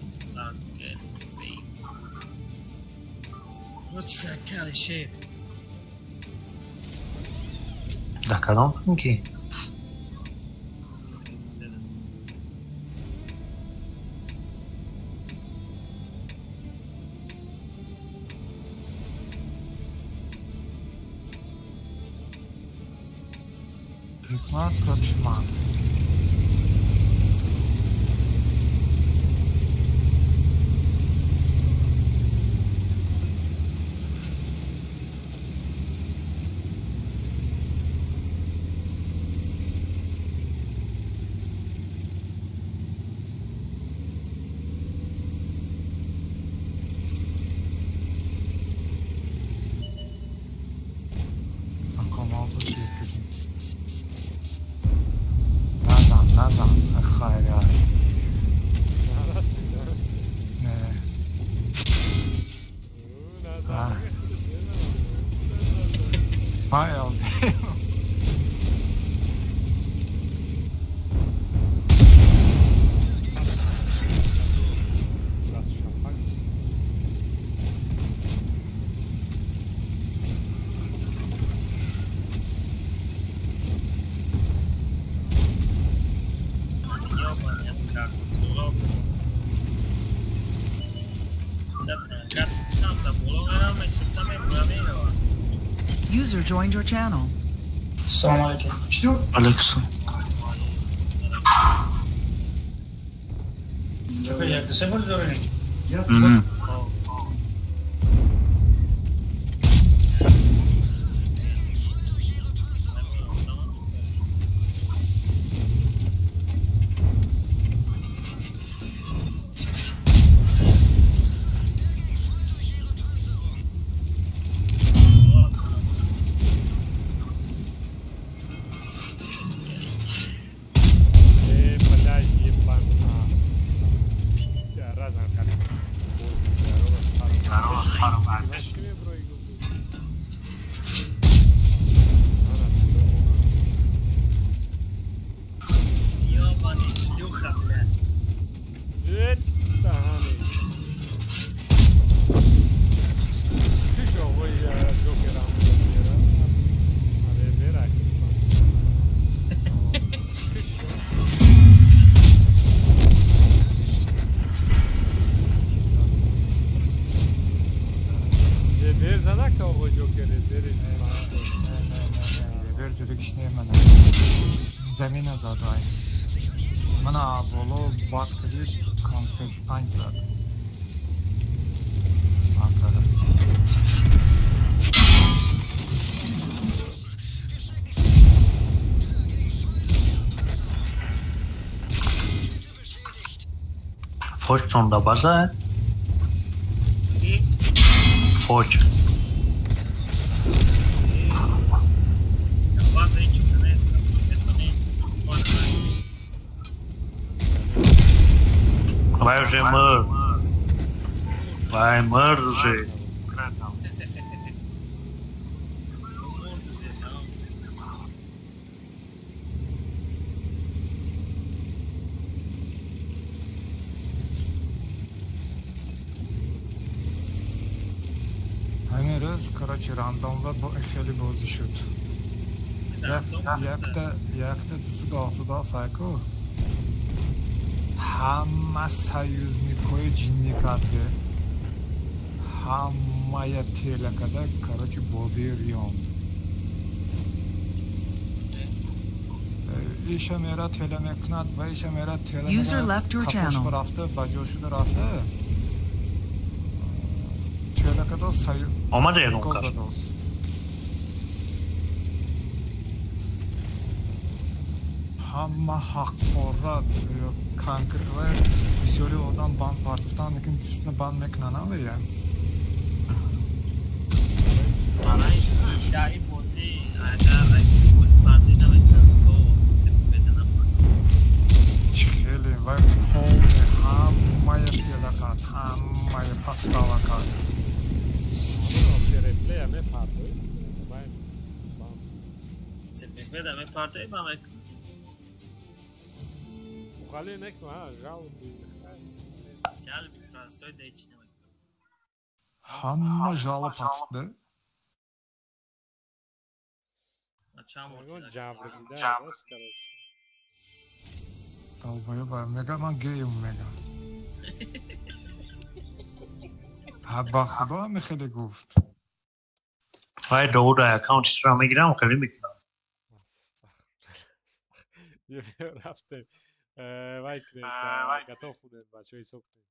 Против акали шер. Дар кадом танки? Ҳикмат против ман. Назан, назан, хайрият. Нарасида. Не. Назан. Ман ЛТ. User joined your channel. Салом алейкум. Алейкум. Чакай, як ду се бор дорем? Ребер занак та оғои Ҷокер ребери. Не, не, не, не, ребер задагиш не мана. Замина зад вай. Мана боло бад кади концерт 5 зад. Анкара. Фочтон да база? Фоч. Vai уже мыр. Vai мыр уже. Ҳамин рӯз, короче, рандомва хеле бозӣ шуд. Якта дусуду ҳафтоду ҳафт ҳама союзникҳои ҷиннӣ карде, ҳамая тела када, короче, бозии риём. Иша мера тела мекунад ва иша мера тела User left your channel. Рафта, ба ҷо шуда рафта. Тела када Омада ягон кас? Задос. Ҳама ҳаққорат конкрет бисёри одам банд партофтан, лекин действительно банд мекунанд ҳамая. Дар ин бозӣ агар бозӣ партоӣ намекунад, то сепбета намекунад. Чӣ хеле вай полный ҳамая тела кард, ҳамая подстава кард. Реплея мепартоӣ. Вай банд. Сепбета мепартоӣ ба мекунад. Мухали некун, ҳа, жалоби. Жалоби простой да ҳеч намекунад. Ҳама жалоб партофта. Чанд бор Ягон тела ҷабр дида аст, короче. Долбоёб мега, ман геем мега. Ҳа, ба худо ҳами хеле гуфт. Вай доуда аккаунтишро мегирам, хеле мекунам. Рафтем. Вай кунед, готов кунед, бачаҳо, ҳисоб кунед.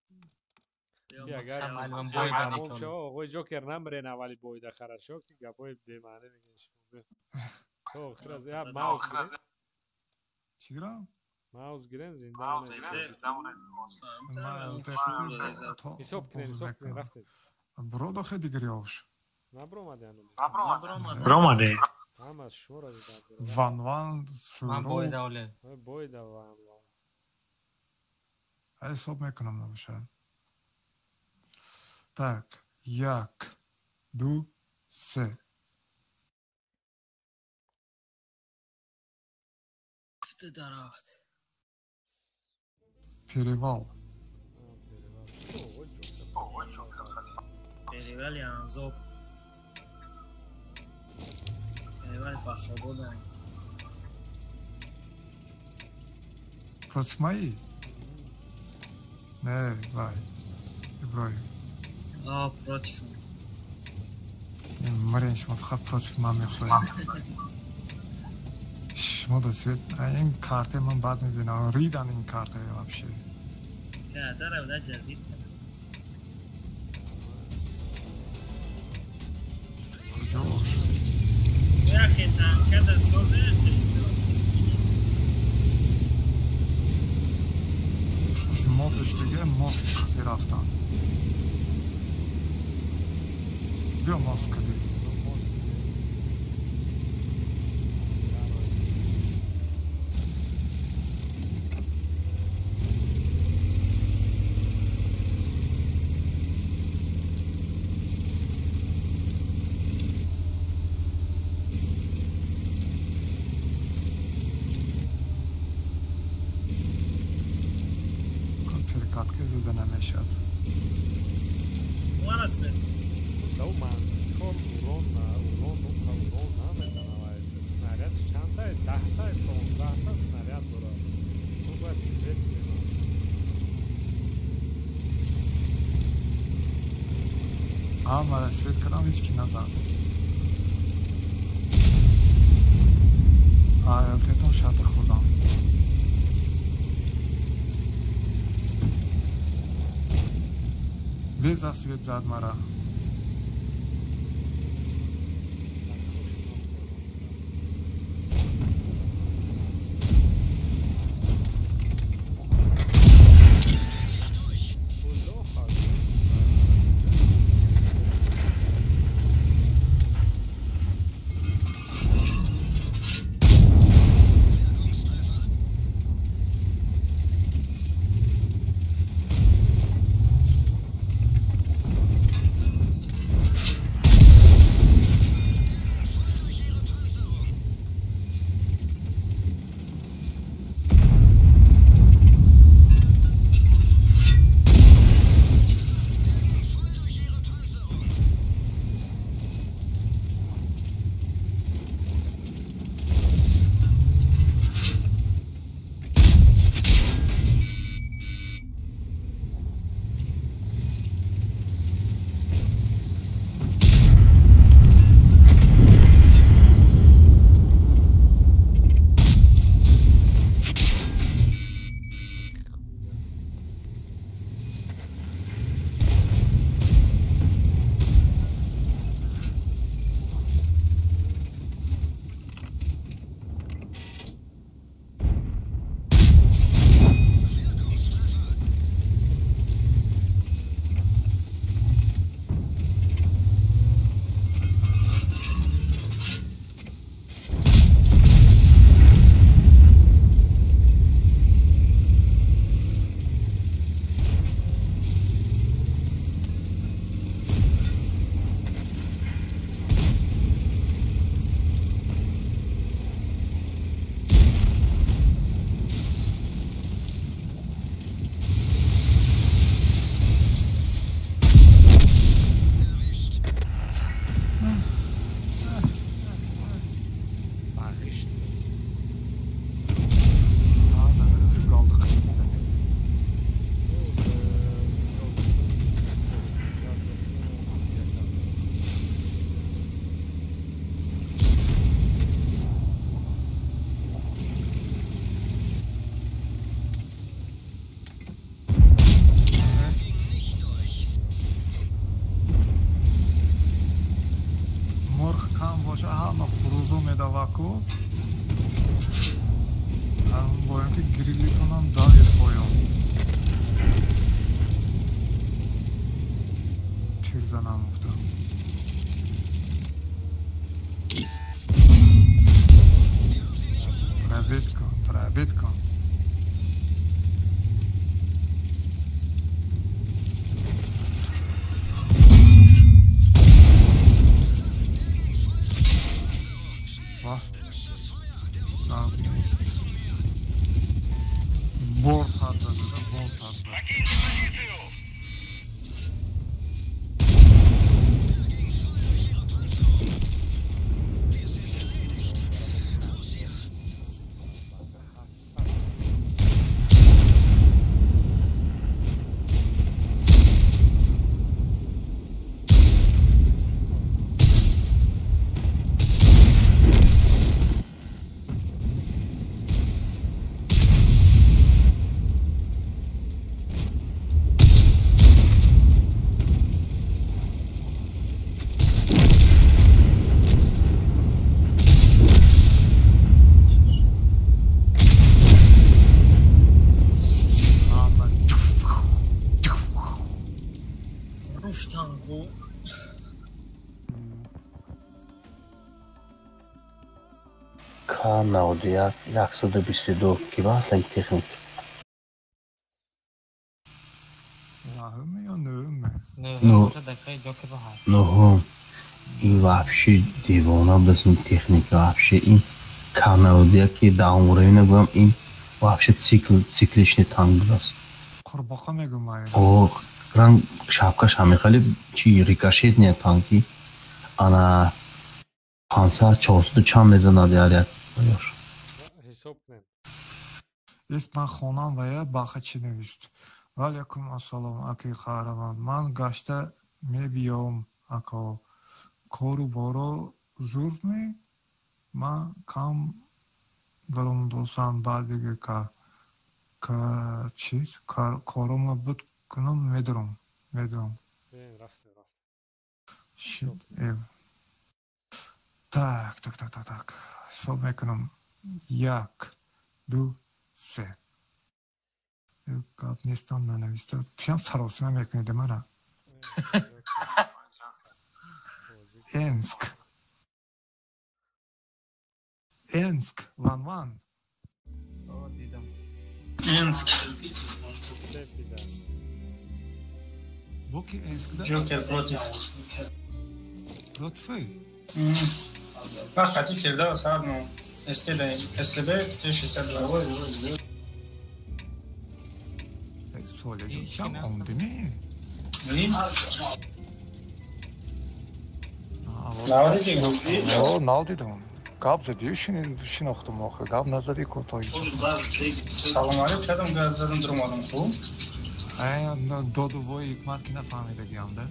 Ки агар Аввалин бой тамом мекунем. шава, оғои Ҷокер намрен аввали бойда, хорошо, ки гапҳои бемаъне мегӯед шумо. То охир аз я маус гирен, Чӣ гирам? Маус гирен, зинда монед. Ман Ҳисоб кунед, ҳисоб кунед, рафтем. Бро дохе дигар ёвш. Набромади ҳанӯз. Ромаде. Ҳама шуморо дидам. Ван ван Ман суро бойда оле. Бойда ван ван. Ҳисоб мекунам набошад. Так, як, ду, се. Дарафт. Перевал. Оғои Ҷокер. Перевали Анзоб. Перевали Фахробода. Против мои? Не, вай. Иброҳим. А, против. Марин, шумо фақат против ман мехоҳед. Шумо дастед, ин карте ман бад мебинам. Ридан ин карте вообще. Карта равда ҷазид. Куҷош? Яхе танкада созе хеле. Аз модаш дига мост қафи рафтан. Биё мост кади. Мост. Перекатка зада намешавад. Мара свет. Дау мантикор урон урон уқа урон намезана вай. Снаряд чандта? 10-та, 15-та снаряд дорад. Мо бояд свет кунем. Ҳамара свет кардам, ҳеч ки назад. ЛТ-том шатр хӯрдам. Без свет зад мара. Ҳама хурӯзо медаваку боям ки грилитонам давид поён тирзанам гуфтам. Пробит кун, пробит кун. К91 122 ки ба аслан техник? Наҳуме ё нӯҳуме? Нӯҳум. Ин вообще девона будааст ин техника, вообще ин К91 ки даҳумуравӣ нагӯям, ин вообще цикличный танк будааст. Қурбоқа мегӯм. О, ранг шапкаш ҳамихали чи рикошетния танки, ана 500 400 чанд мезанад яр як ёш. Ҳисоб кунем. Ист ман хонам ва я баха чӣ навист. Ваалайкум ассалом, аки қаҳрамон. Ман гашта мебиём. Ако кору боро зур ме, ман кам даромадосам, баъд дига ка чиз корома буд кунам, медурам, медурам. Рафтем, рафтем. Так, так, так, так, так. Ҳисоб мекунам. Як, ду, се. Гап нестам, нанависта. Тиам саросима мекунед мара. Энск. Энск, ван ван. Энск. Боки Энск да? Джокер против. Против? Вақти Фирдавс ҳарну СТБ СТБ Т62. Солеҷон, чам омдими? Нав дидӣ? Нав дидам. Гап задӣ, шинохтум охир. Гап назадӣ ко то ҳеҷ. Салом алейкум кардам, гап задам, дуромадам хуб. Доду вои ҳикмат ки нафаҳмидагиам да?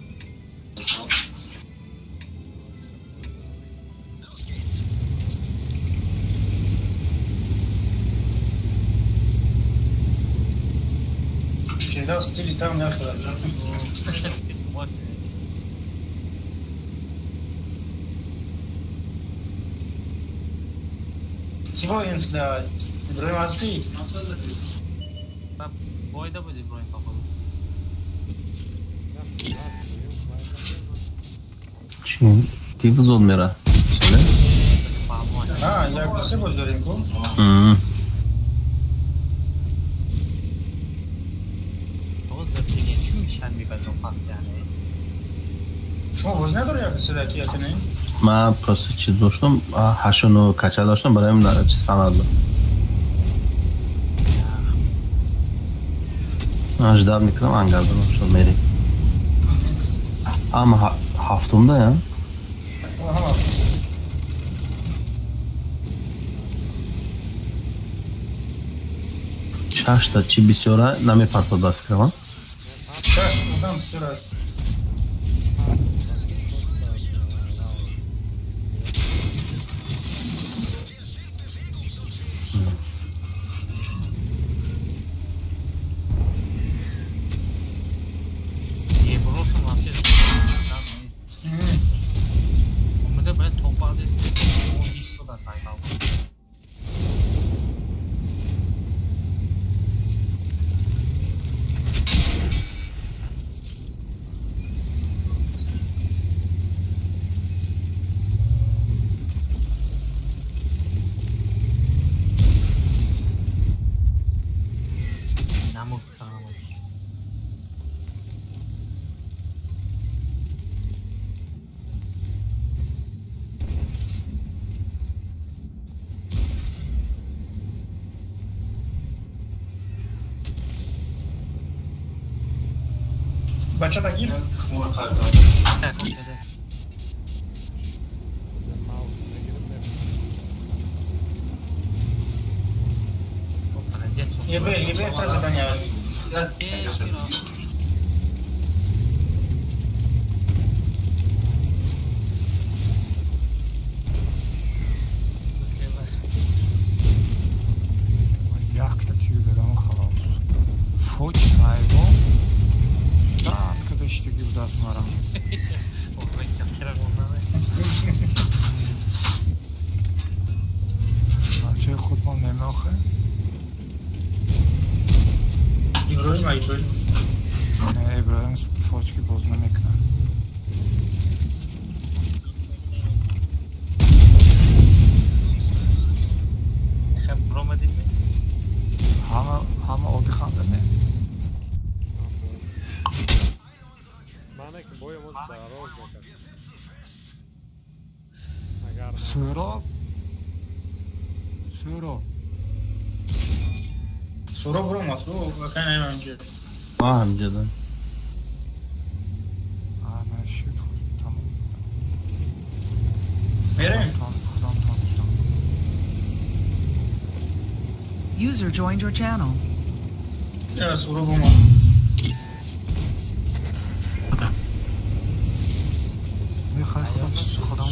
Фирдавс стили там нахӯрад. Киво Энск да? Иброҳим ҳастӣ? Бойда буд Иброҳим походу. Чи? Ки зуд мера? Як ду се боз дорем ку? Шумо боз надори як ду се даки яке не? Ман просто чиз доштам, ҳашону кача доштам, барои чиз санад буд. Ман ждать мекунам, ангардонам, шо мерем. Ама ҳафтумда я? Шашта чи бисёра намепартод ба фикрам. Шаш одам бисёр аст. Бачата гир? Ебе, ебе, та задания. Якта тир задам халос. Фоч найво. Штаги будааст марам. Бачаи худмон немеохе? Иброҳим, Иброҳим. Не, Иброҳим фочки боз намекунад. Ҳама оддӣ ханда не? Сӯроб, Сӯроб, Сӯроб ромад, ҳамҷа. Ма ҳамҷада. Нашид, тамом. Мерем. Худам тонистам. User joined your channel. Я Сӯроб омад. Хай худам худам.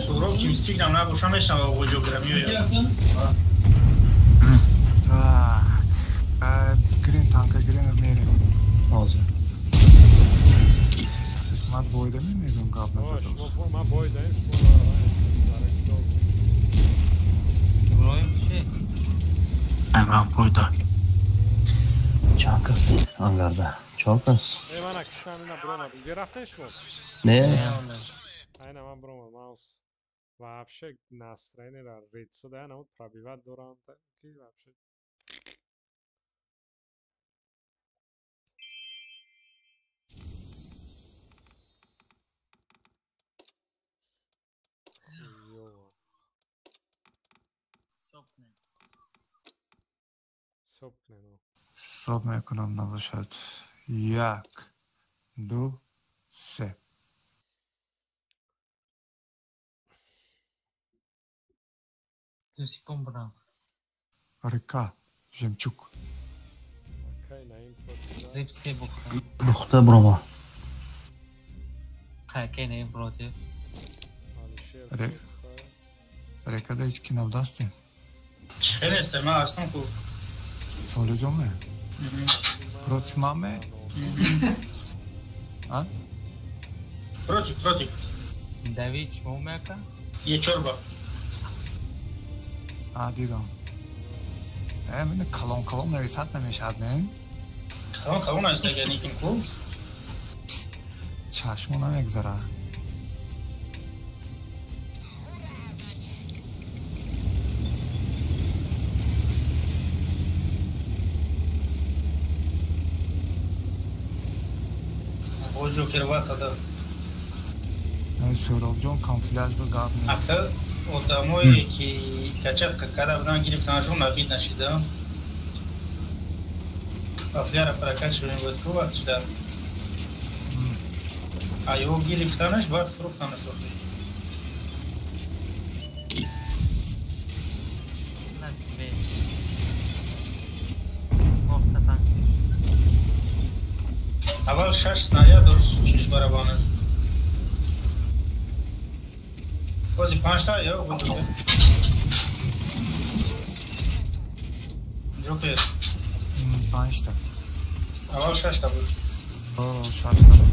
Суроб тимспик нам набоша мешава оғоҷо гирам ёя. Так. Грин танка грин мерем. Ҳозир. Ман бойда мегӯям гап назадос. Ман бойдаем шумо. Иброҳим чи? Ман бойда. Чанд кас ангарда? Чор кас. Мана киштан ина бромад. Инҷа рафтен шумо? Не. Айна ман бромад. Маус вообще настроение ра ред шуда, ана пробивать дорам ки вообще. Ҳисоб мекунам набошад. 1, 2, 3. Ду секунд будам. Река Жемчуг. Рипске бухта. Бухта брома. Какай наим против. Река да ҳеҷ ки набудастем. Чӣ нест, ман ҳастам ку. Солиҷоме? Против маме? А? Против, против. Давид шумо меака? Е чорба. А, дидам. Мина калон калон нависад намешавад, не? Калон калон нависад, никин ку? Чашмо намегзара. Ҷокер ватада. Суробҷон камуфляж ба гап нест. Ака одамое ки качатка карда будан гирифтанашон набид нашида. Вафляра прокачиваем буд ку вақт шуда. А ё гирифтанаш баъд фурӯхтанаш охир. Аввал 6 снаряд дошт шиш барабанаш. Бози 5 та ё Ҷокер. Ҷокер. 5 та. Аввал 6 та буд. О, 6 та буд.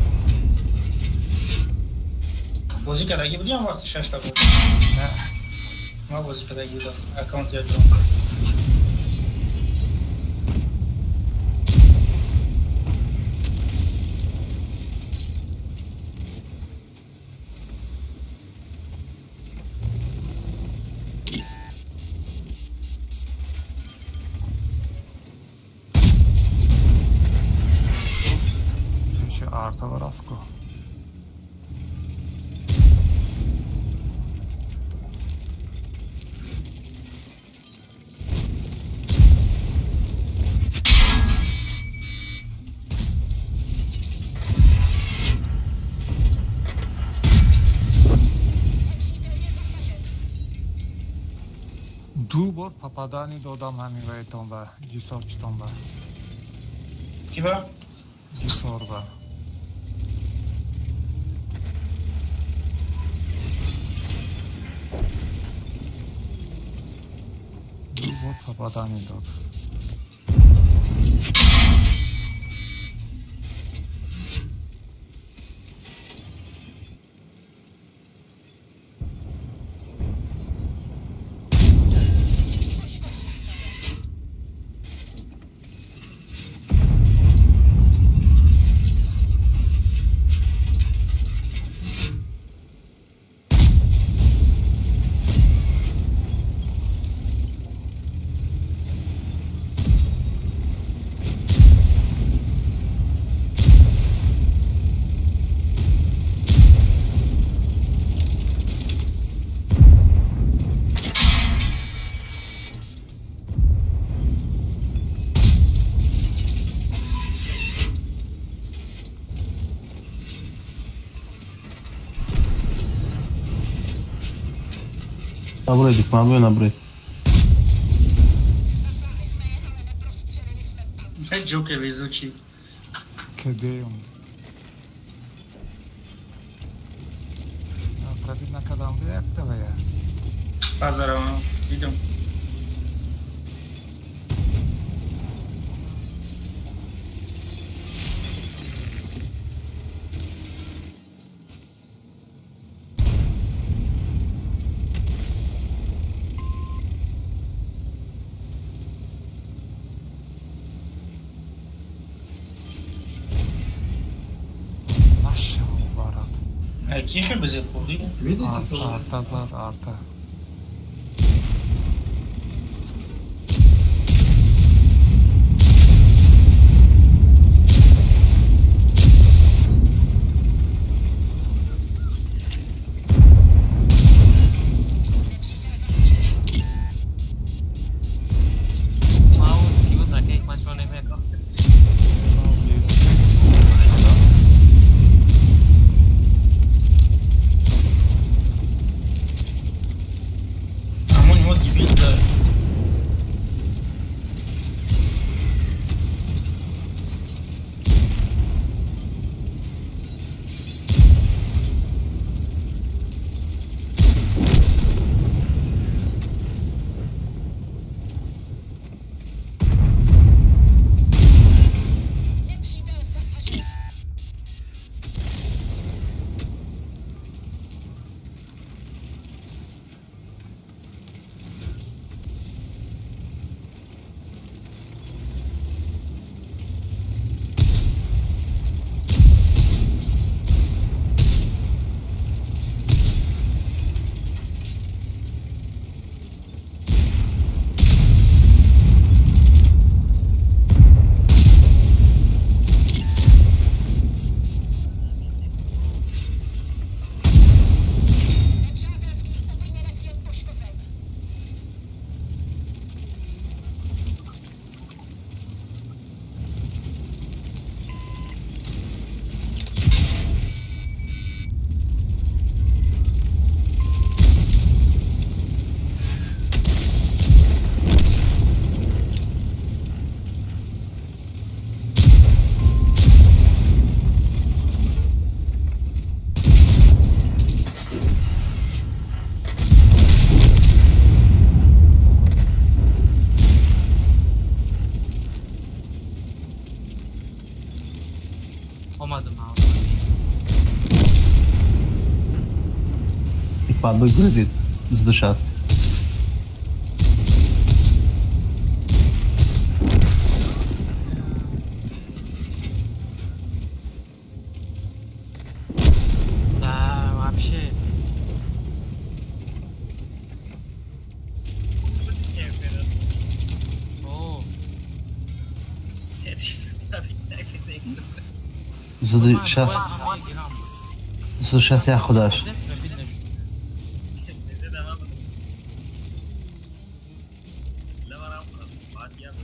Бозӣ кардагӣ будӣ ҳам вақти 6 та буд? Не. Ман бозӣ кардагӣ будам. Аккаунт якҷон. Ду бор попадани додам ҳамин ваетон ба ҷисорчитон ба. Ки ба? Ҷисор ба. Ду бор попадани дод. Наброй, дикман, наброй. Ҷокер везучий. Кадеем? Пробить накардам, якта вая. Базарам, дидам. Ки хел безеб хӯрдӣ? Арта зад, арта. Падло грызет с душа. Да, вообще. О. Сейчас я худаш.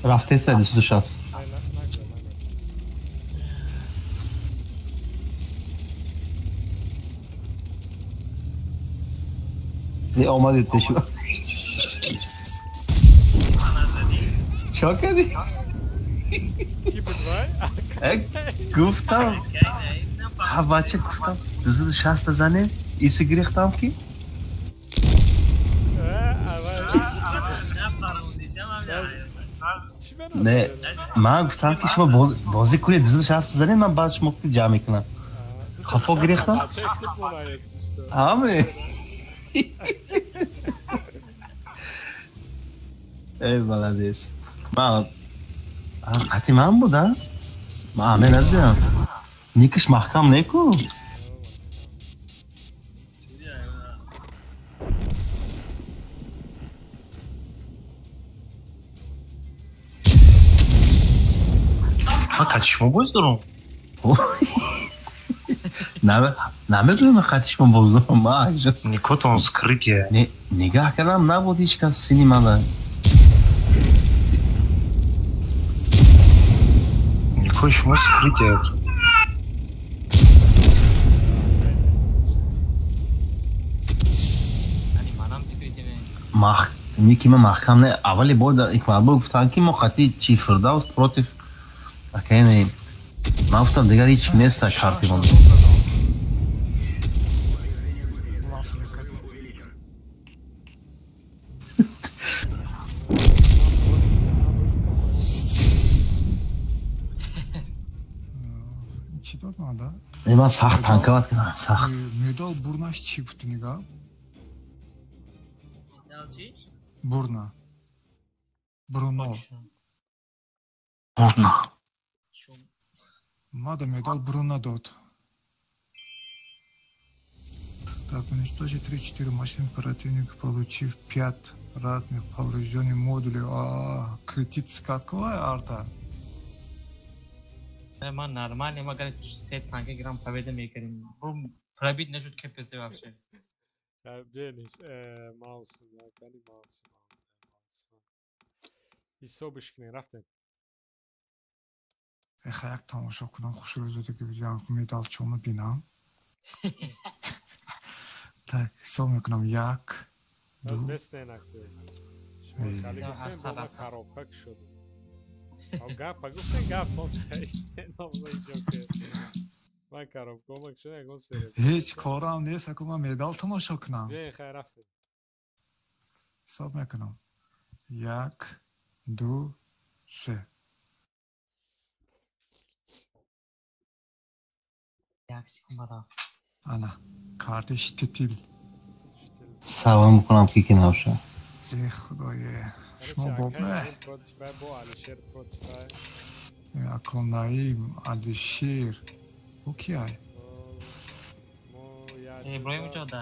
Рафтеса 260. Не омадед пеши. Чо кардӣ? Гуфтам. Ҳа бача гуфтам 260 занем, иси гирифтам ки? Не, ман гуфтам ки шумо бозӣ кунед 260 занед, ман баъд шумо ҷамъ мекунам. Хафо гирифтам? Ҳаме. Эй, молодец. Ман қати ман буд, а? Ман аме надидам. Никаш маҳкам неку? Ман қати шумо боз дорам. Намедонам қати шумо боз дорам. Ман Никотон скрытие. Нигаҳ кардам, набуд ҳеҷ кас сини мана. Никои шумо скрытие. Ники ма маҳкам не. Аввали бор дар Икмалбо гуфтанд ки мо қати чи Фирдавс против акайне. Ман гуфтам дигар ҳеҷ нест карти мон. Ман сахт танковать кардам, сахт. Медал бурнаш чӣ гуфти нига? Медал чӣ? Бурна. Бруно. Бурна. Мада медал Бруно дод. Так, уничтожить 3-4 машины противника, получив 5 разных повреждений модулей. А, критическая арта. Ман нормально, магар се танка грамм победа мекардем. Пробить нашуд КПС вообще. Бенис, маус, кани маус. Ҳисобиш кунем, рафтем. Эха, як тамошо кунам, хушрӯзоде ки видеам медалчоно бинам. Так, ҳисоб мекунам. Як, ду. Бестен аксе. Шумо хали гуфтем, бо ма коробка кушодем. Гапа гуфтем, гапом хаистен ман коробкома кушодем, ягон сереб. Ҳеҷ корам нест, аку ман медал тамошо кунам. Бе, хай рафтем. Ҳисоб мекунам. Як, ду, се. Як секунда рафт. Ана, карти штитил. Салом мекунам ки ки набошад. Э, худое, шумо боб не? Ако Наим, Алишер, ӯ кияй? Иброҳим ҷода.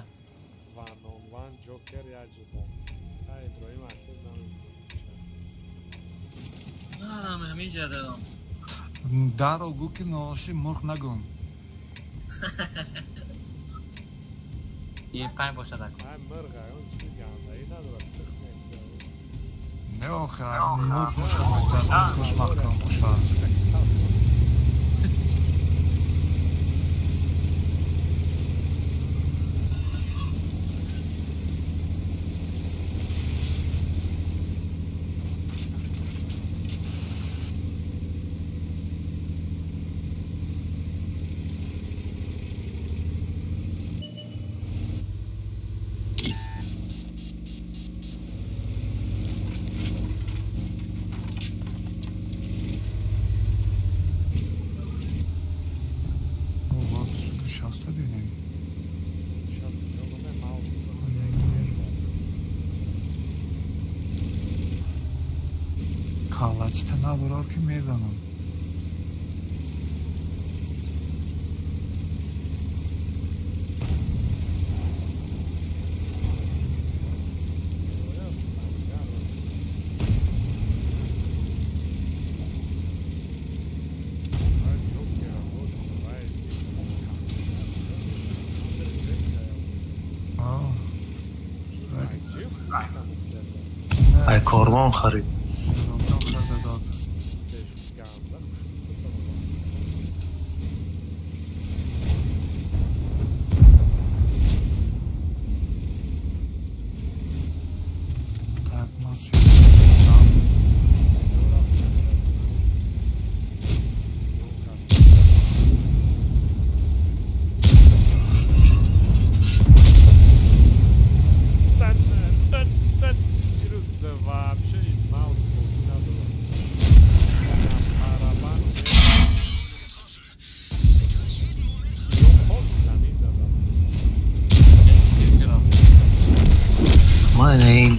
Ван он ван Ҷокер як ҷудо. Иброҳим акӯ намедонам. Ҳамиҷадам. Даро гӯ ки ноши мурғ нагум. Е панҷ бошад ако. Ай мурғ, он чи гандаӣ надорад, тухм метиҳад. Не охе, мурғ бошад, дар туш маҳкам бошад. Калачта набурор ки мезанам. Ай корвон харид.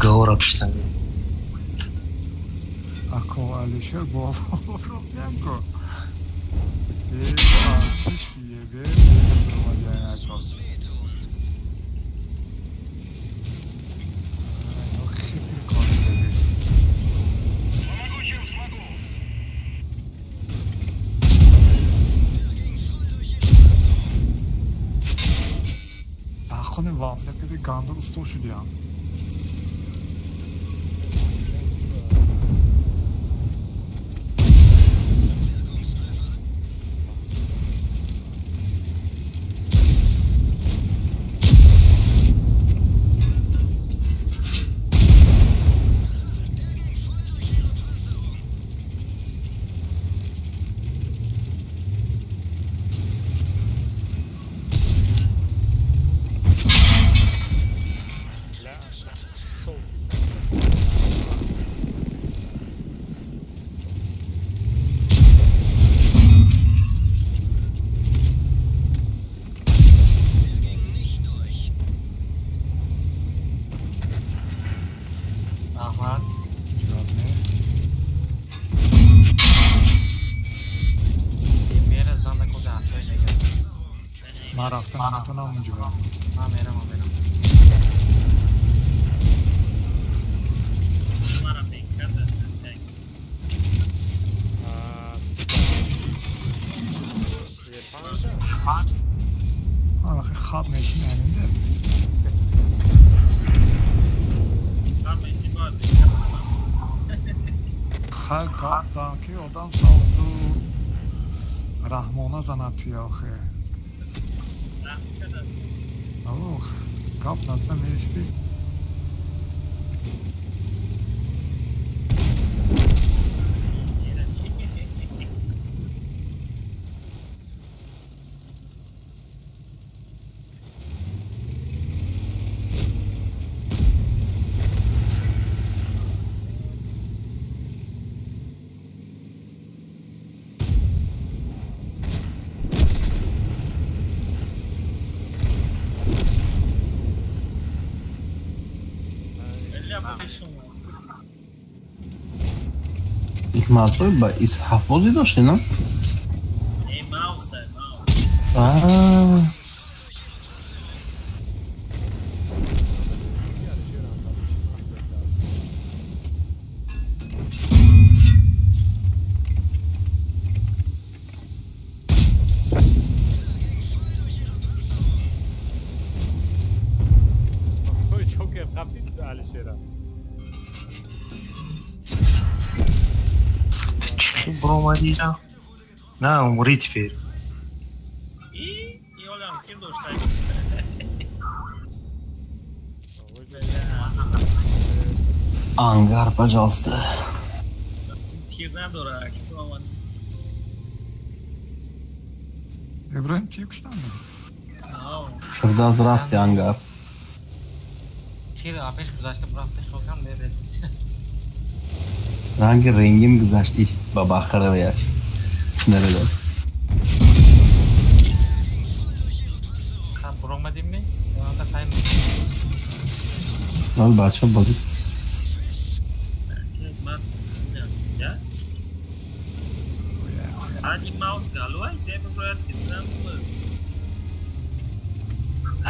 Говор пиштам. Ако Алишер боло робиам ко. Е, пишки ебе, ако. Хитри кор беде. Ахоне вафля кади ганда усто шудиам. Ҳаматонам унҷо. Ман мерам, ман мерам. Хаб мешини ҳаминда. Хай гап зан ки одам савду раҳмона занад ти охе. Ох, гап назда меисти. Ҳикматбой ба исҳафбозӣ дошти, на? Не, маус дай, маус. Бромадира. На, умри теперь. И олам тир доштай. Ангар, пожалуйста. Тир надора, ки бромад. Иброҳим тир куштан? Фирдавс рафти ангар. Тир апеш гузашта бурафта хелкам мерасид. Ранги рангин гузашт иш ба бахараваяш снарядаш. Ха буромадим ми? Онда сай. Ман бача бозӣ.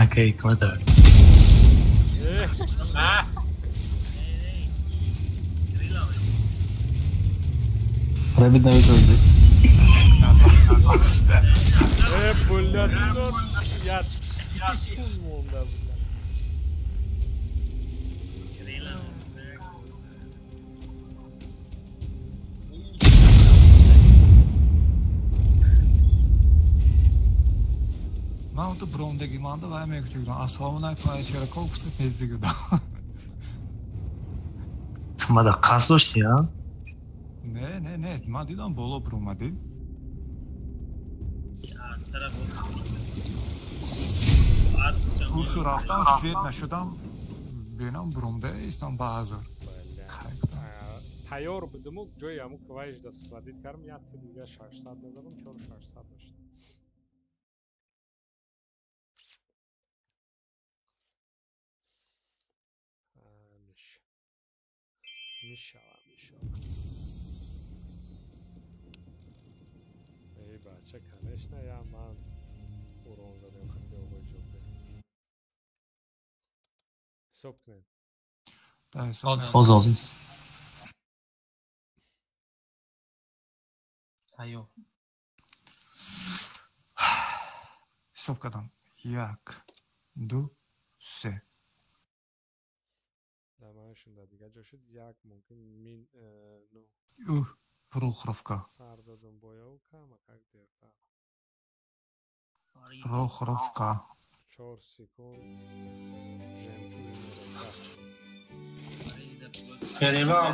Окей, квадрат. Пробить на витрозе. Бля, я монда, бля. Ман ту бромдаги манда вай мегуфтам. Ассалому алайкум, Алишер ака, гуфта мездигудам. Ту мада қасд дошти, а? Не, не, не, ман дидам боло бромадӣ. Усу рафтам, свет нашудам, бинам бромда истам ба ҳазор. Тайёр будиму ҷои ҳаму квайшда сводит кардам, як тир дига 600 назадам, 4600 нашуд. Мешава, мешава. Эй, бача, конечно, я ман урон задем хати оғои ҷобе. Ҳисоб кунед. Боз озиз. Тайёр. Ҳисоб кардам. 1, 2, 3. Дамашон дар дигар ҷо шуд. Як мумкин мин ну. Прохоровка. Сар дадам бояв камакак дертар. Прохоровка. 4 секунд. Жемчужина. Перевал.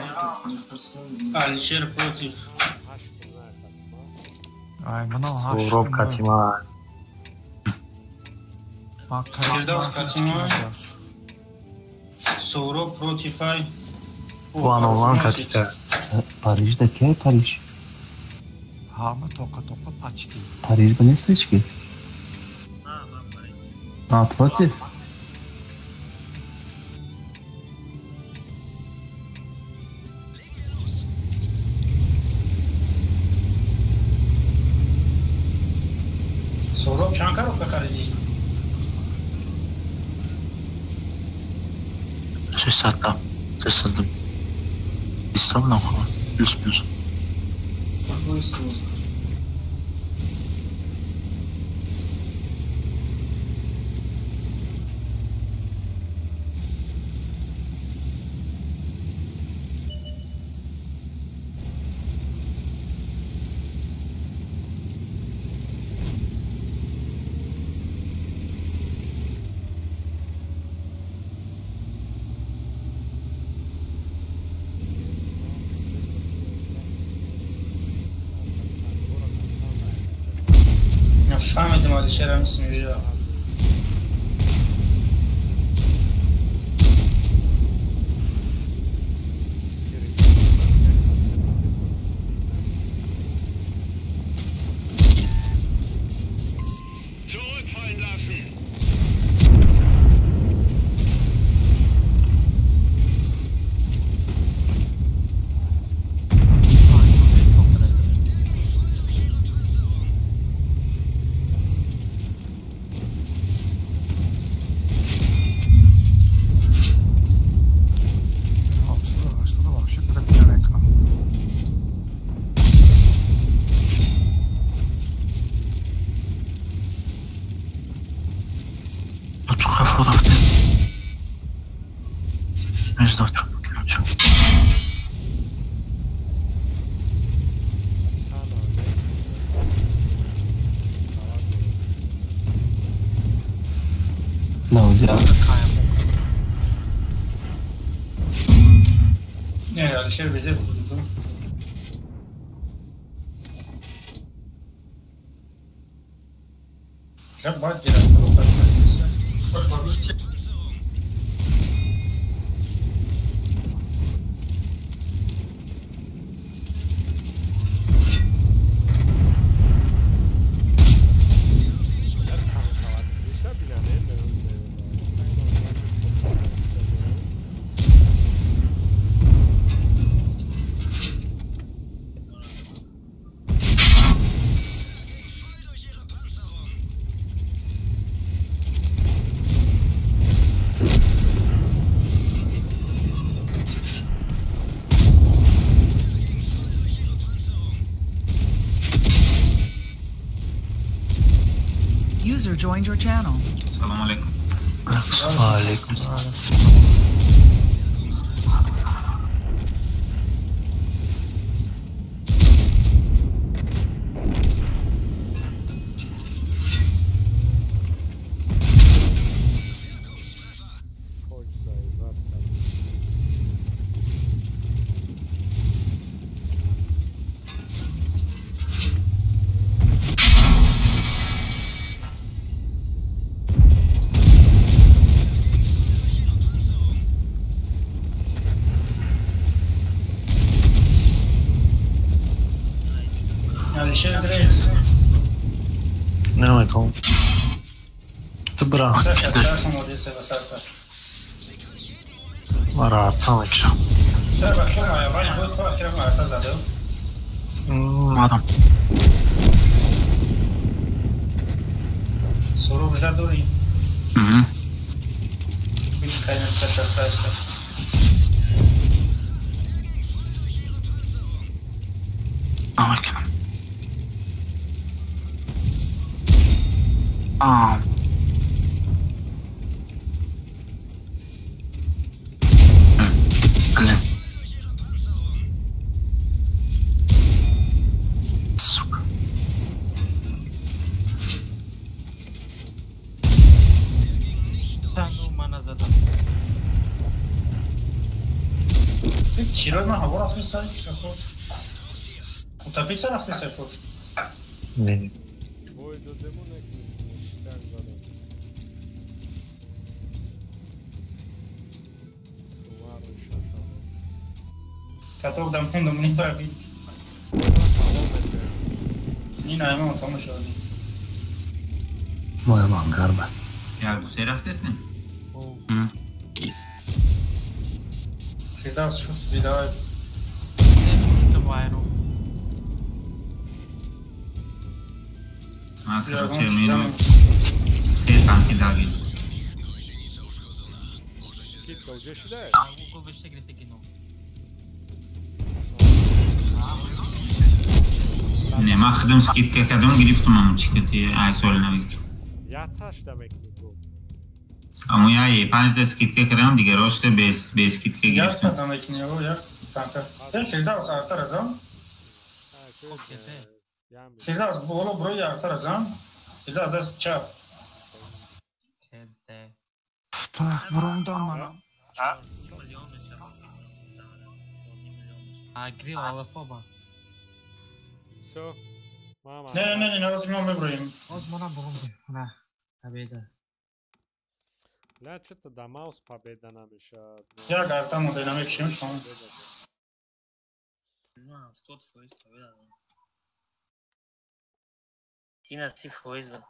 Алишер против. Ай, манам ҳашт. Суроб катима. Фирдавс катима. Суроб против ай. Ван катита. Париж да кай Париж? Ҳама тоқа тоқа почти. Париж ба нест ҳеч ки? А, против? Суроб чанд коробка харидӣ? 300 300 20 нам плюс-плюс. Фаҳмидем, Алишер ҳамин. Не, Алишер везде будет. User joined your channel. Assalamu alaikum. Wa alaikum salam. Наметавонам. Ту бира. Мара арта мекушам. Мадам. Намекунам. Блин. Сука. Да, ну, мана задам. Чиро ман ҳаво рафтесай? Утопица рафтесай фош? Не. Бой додему некни. Каток дам хондам не пробит. Не наймам тамошо. Моя ангар ба. Я гусе рафтесни? Фидас шуст видавай. Не пушка вайру. А, короче, минут. Все танки дали. Да уже шида? Не, ман худам скидка кардам, гирифтам ҳамон чикати ай соли навик. Я ташда мекунӣ бо. Аммо я Е5 да скидка кардам, дигар ошта без скидка гирифтам. Як та мекунӣ, як танка. Фирдавс артар азам. Фирдавс боло бро артар азам. Фирдавс даст чап. Так, буромдам манам. Агри алафоба. Всё. Мама. Не, не, не, не, оз мо меброим. Оз манам буромдем. На. Победа. Ля, что-то да маус победа намешад. Я гартам да намекшим шумо. На, 100% победа. Дина 30% буд.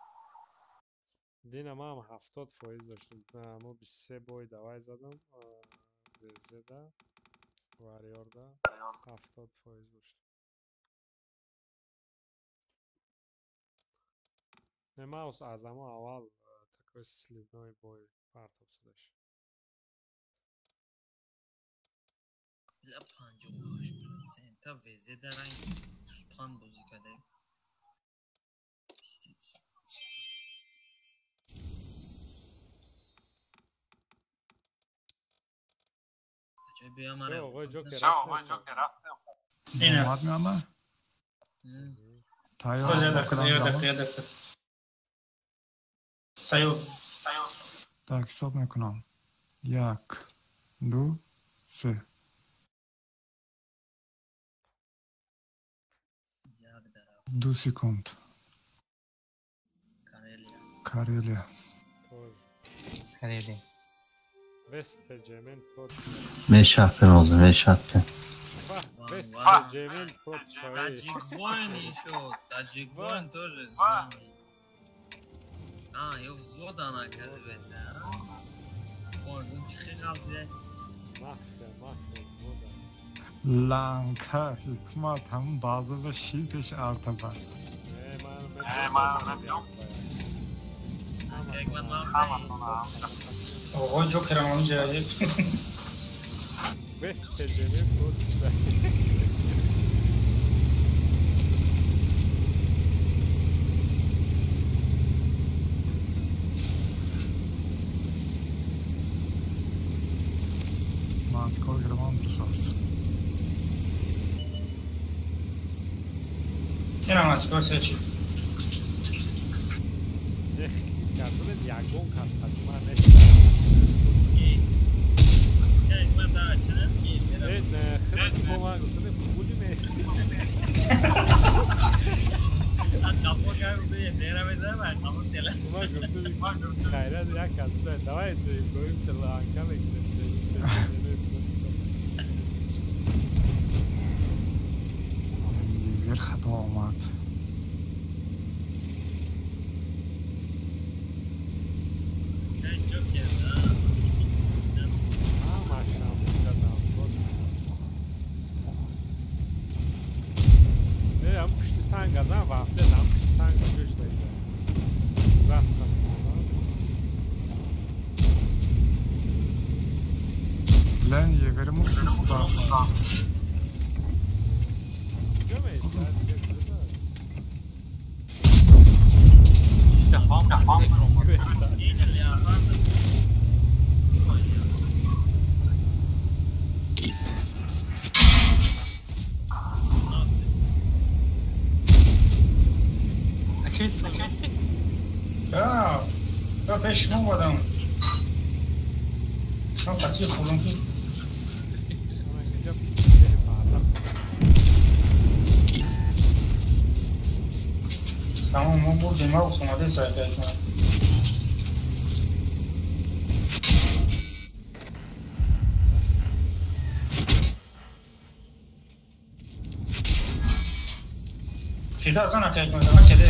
Дина ман 70% доштам. Мо 23 бой давай задам. Безеда. Вариорда 70% доштам. Не, маус аз амо аввал такой сливной бой партоб шудаш. Ля 58% та ВЗ да ранг пуспан бозӣ карда. Пиздец. Всё, оғои Ҷокер рафтем. Омад меама? Тайёр. Тайёр. Так, ҳисоб мекунам. 1, 2, 3. 2 секунд. Карелия. Карелия. Мешапем озу, мешапем. Таджик воин ещё, таджик воин тоже с нами. А, ё взвода она, оказывается, а? Ой, ну чихи ғалт. Мафия, мафия, взвода. Ланка, ҳикмат, ҳамун баъза шипеш артаба. Оғои Ҷокерам онҷа. Ман чикор кардам, дуруст аст. Инам чикор сечи. Ягон кас қатима нест. Хеле бо ман гуфтем пули нест. Ма гуфтем хайрат як кас давай Иброҳим ланка мекунем. Вер хато омад. Санг азан вафле дам пушти санг гӯш даида. Раст қатмона. Лен евериму сус будааст. Куҷо меистад? Я пеш омадам. Ман қатъи хӯрдам ки тамом мо бурдем, маус омаде сайта. Фирдавс ана кайкунад, ана кеде.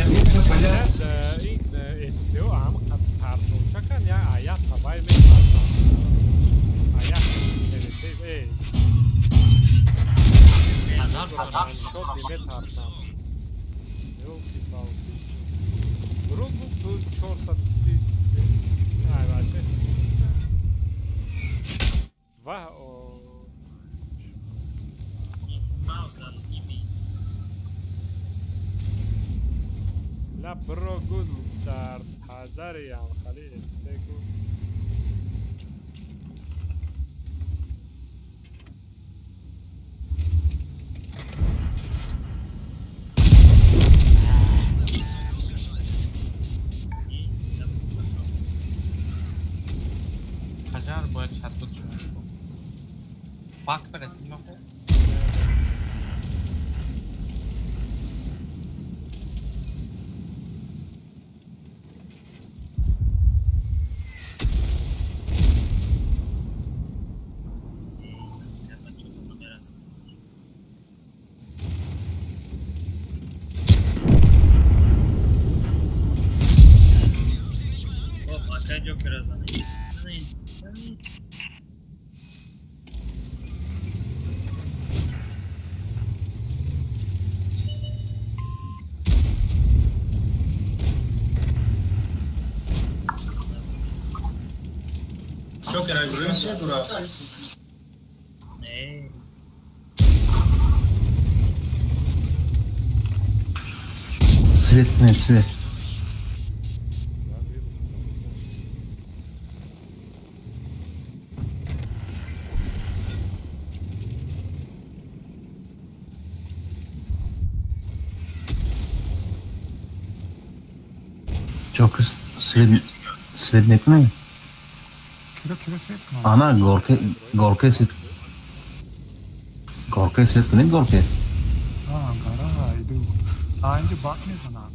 Ин СТО ҳам тарсончакан, я аят табай метарсан. Аят ТВТ, э. Шот метарсан. Ёлки-палки. Рук ту 430. Ай, бача. Бро гул дар падариам хали эстегу. Хаҷар бояд шатбут шуд. Бак барасим охо? Свет кунед, свет. Ҷокер свет свет мекунед? Ана горке горке свет. Горке свет кунед, горке. А, гара, иду. А, инҷо бак мезананд.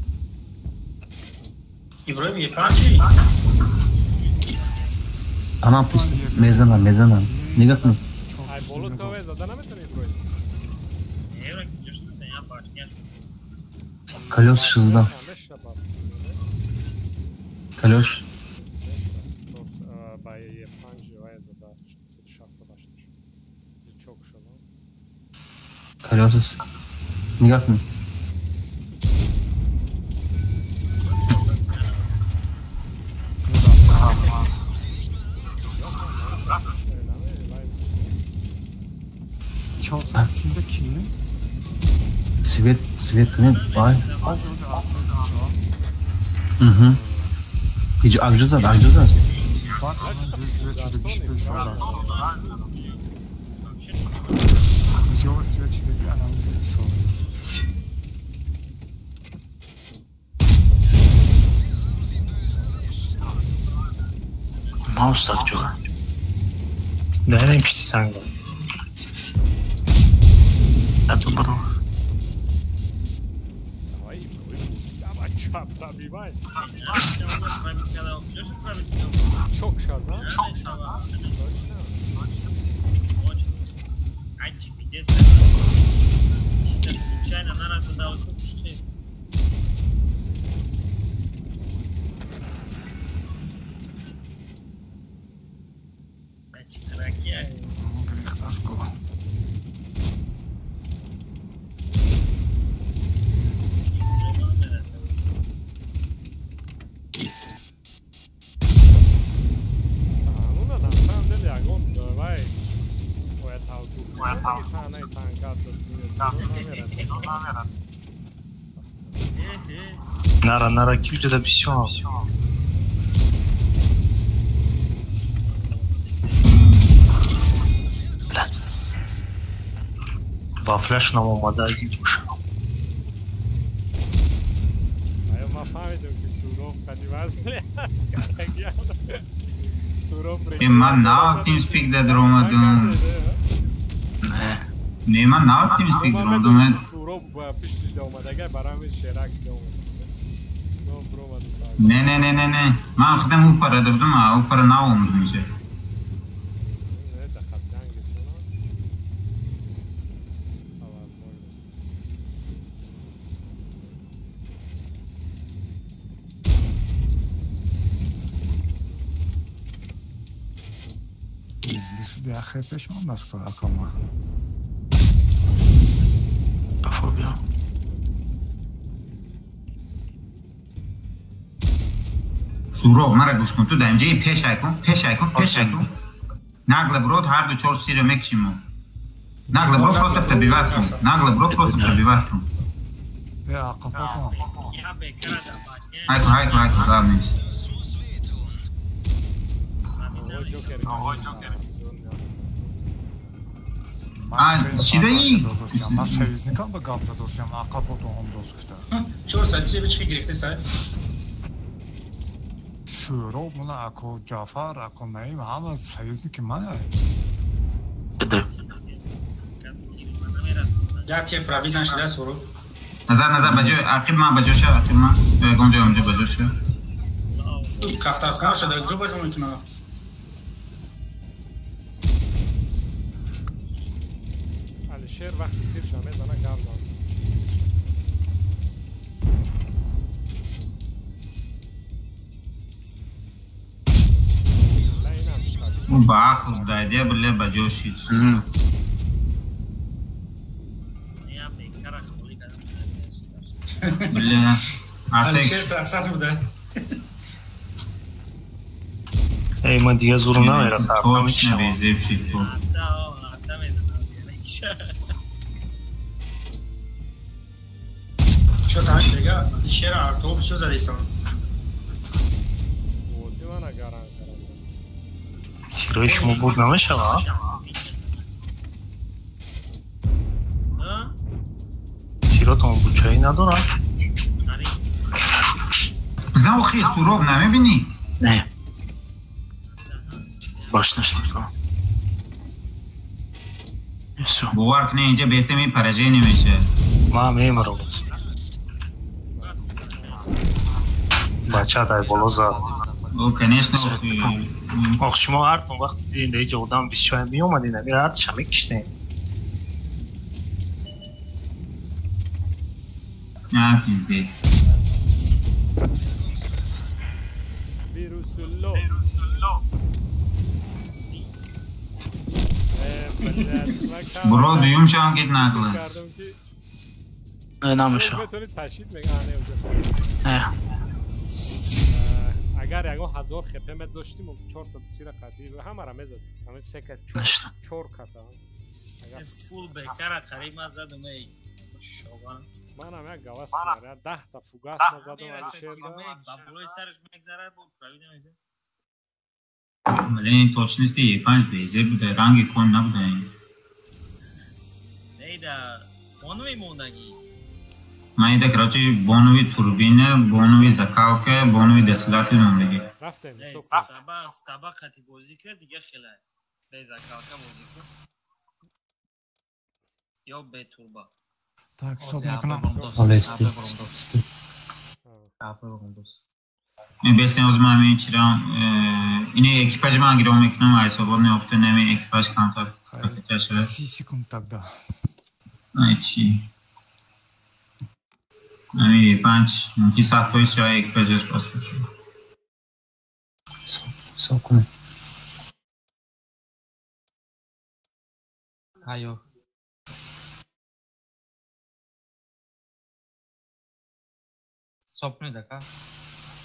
Иброҳим епанчи? Ана пис мезанам, мезанам. Нигоҳ кун. Ай боло то зада наметавонӣ, Иброҳим? Колёс шизда. Колёс. Ба Е5 вай зада 468. Чок шуд. Колёс. Нигоҳ кун. Чорсад ки? Свет свет кунед, вай. Угу. Иҷо акҷо зад, акҷо зад. Бак анҷо свет шуда бишпе содаст. Ҷо свет шудаги анамҷо соз. Маус акҷо. Дар пишти санго. Это бро. Давай, Иброҳим, чап пробивай. Чок шаз, а? Точно? Ай, чипидес. Чисто случайно нарасадал чук. Грехтаско. На самом деле ягон вай бояд танаи танкат. Нара, нара, килҷода бисёр. Блядь. Ба флешнам омада гирушам. Аю ма фаҳмидам ки Суроб қадимаст. Суроб. Ман нав TeamSpeak да даромадам. Не, ман нав TeamSpeak даромадам. Суроб пиштиш да омадага, барои шерак шуда омад. Не, не, не, не, не. Ман худам ӯ пара будам, а ӯ пара нав омадам инҷа. Ахе пеш мондааст акома. Фобия. Суроб, мара гӯш кун, ту дар инҷаи пеш айкун, пеш айкун, пеш айкун. Нагло брод ҳар ду чор сира мекишим мо. Нагло бро просто пробивать кун. Нагло бро просто пробивать кун. Э, қафотон. Хайку, хайку, хайку, главный. Чидаи? Ман союзникам ба гап задосиям, ақафото он доз гуфта. Чор саати бички гирифти сай? Сӯроб муна ако Ҷафар, ако Наим ҳама союзники мана. Як тир пробит нашида Сӯроб. Назар, назар, ба ҷой, ақиб ман ба ҷо шав, ақиб ман. Ягон ҷой онҷо ба ҷо шав. Кафтархона шуда, ҷо ба ҷо мекунам. Алишер вақти тирша мезана гап зад. Ӯ ба ақл дайдия биле ба ҷо шид. Биле, Алишер сарсар буда. Эй, ман дига зурм намерасад. Точно безеб шид ту. Чо та дига Алишера артоб чо задисан. Оти мана гаран карда. Тирои шумо бурд намешава? Тиротон бучаӣ надорад? Бизан охи Суроб намебинӣ? Не. Баш нашмекунам. Всё. Бовар кунӣ инҷа бестеми поражение мешавад. Ман мемирам. Бача дар боло зад. О, конечно, Ох, шумо ҳартон вақти дидин дар иҷо одам бисёр меомадин, амир ҳартиша мекиштем. А, пиздец. Вирусулло. Бро, дуюм шавам кет накла. Не, намешава. Не. Агар ягон 1000 хп медоштим, 430 қатъи ҳамара мезад. Ҳама се кас, чор кас. Агар фул бекара қариб ман задам, эй. Шобан. Манам як гавас снаряд, 10 та фугас ма задам Алишер. Ба болои сараш мегзарад, бо правида мешавад. Блин, точности Е5 безе буда, ранги кон набуда. Эй да, бонови мондагӣ. Ман ида, короче, бонови турбина, бонови закалка, бонови десилател мондагӣ. Рафтем, стаба, стаба қати бозӣ кард, дига хеле. Бе закалка бозӣ кард. Ё бе турба. Так, ҳисоб мекунам. Бестем оз ман мечирам, ини экипаж ман гиром мекунам, ҳисобот неёфта неми экипаж камтар. 30 секунд тогда. Ай чи? Ами панҷ, мумкин 100% шава экипажаш пас бошад. Ҳисоб кунем. Айо. Ҳисоб кунед, ака.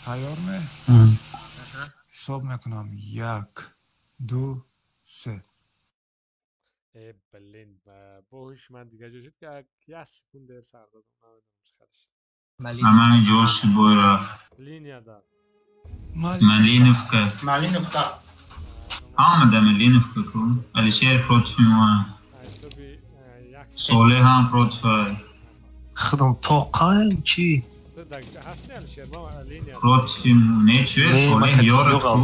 Тайёр ме? Ҳисоб мекунам. 1, 2, 3. Э, блин, бо ҳуш ман дига ҷо шуд, ки як секунд дер сар додам, намедонам чӣ хел шуд. Ҳамаи ҷош бой рафт. Линияда. Малиновка. Малиновка. Ҳама да Малиновка ку. Алишер против мо. Солеҳ ҳам против. Худам тоқаем чи? Против не чӣ? Солеҳ ёре ку.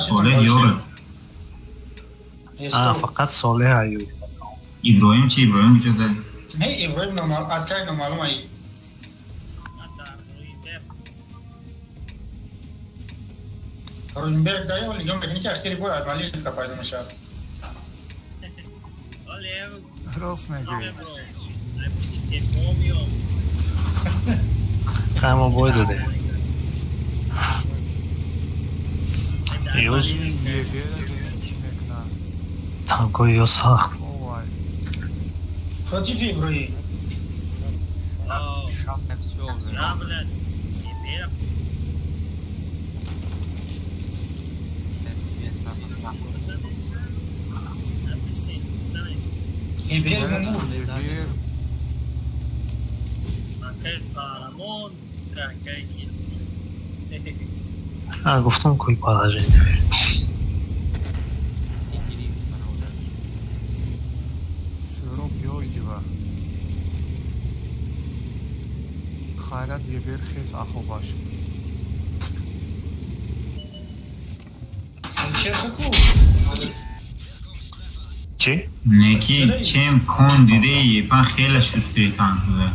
Солеҳ ёре. А, фақат Солеҳ аю. Иброҳим чи? Иброҳим куҷо дад? Не, Иброҳим аскари номаълум ай. Рузенберг дай оли нигоҳ мекунӣ ки ахири бор аз Малиновка пайдо мешавад. Рост мегӯӣ. Ҳама бой додем. Ёз танкои ё сахт. Против Иброҳим. Ебер. Қаҳрамон. Гуфтам куи положение. Сӯроб ёиҷива. Хайрат ебер хес ахобаш. Чӣ? Неки чем кон диди епан хеле шусти танкуда.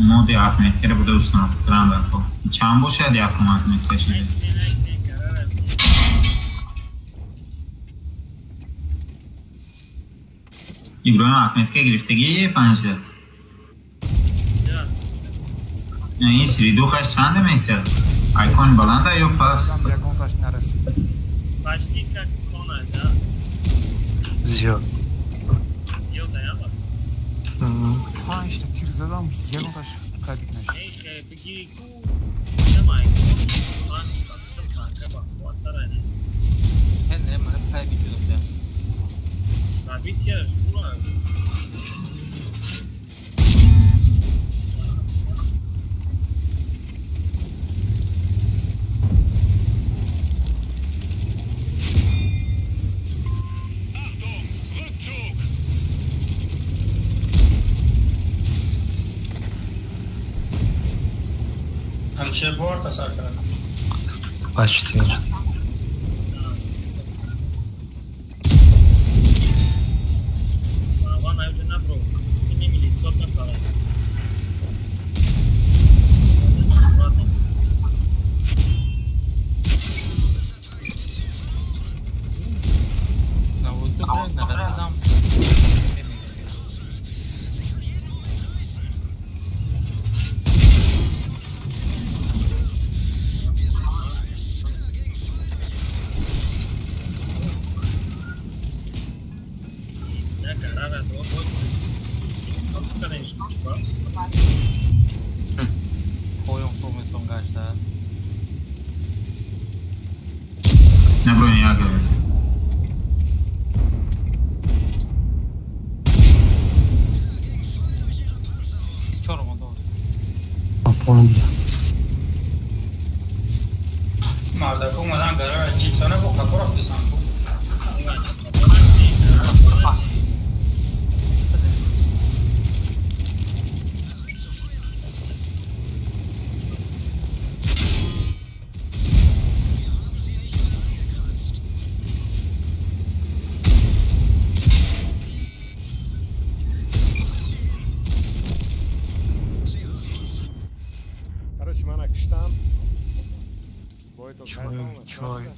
Моди отметкаро буда установка кунам барко. Чанд бошад якум отметка шида? Иброҳим отметка гирифтагӣ панҷда. Ин сиридухаш чанда метр? Айкон баланда ё паст? Ягонташ нарасид. Почти как кона, да? Зиёд. Зиёд аяма? Панҷта тир задам, ягонташ пробит нашуд. Эй, бигири ку, ям айкон, ман пастам танка ба қувваттар айна. Не, ман пробит шудам. Пробития зура. Ҳамче бор тасар кардам. Почти.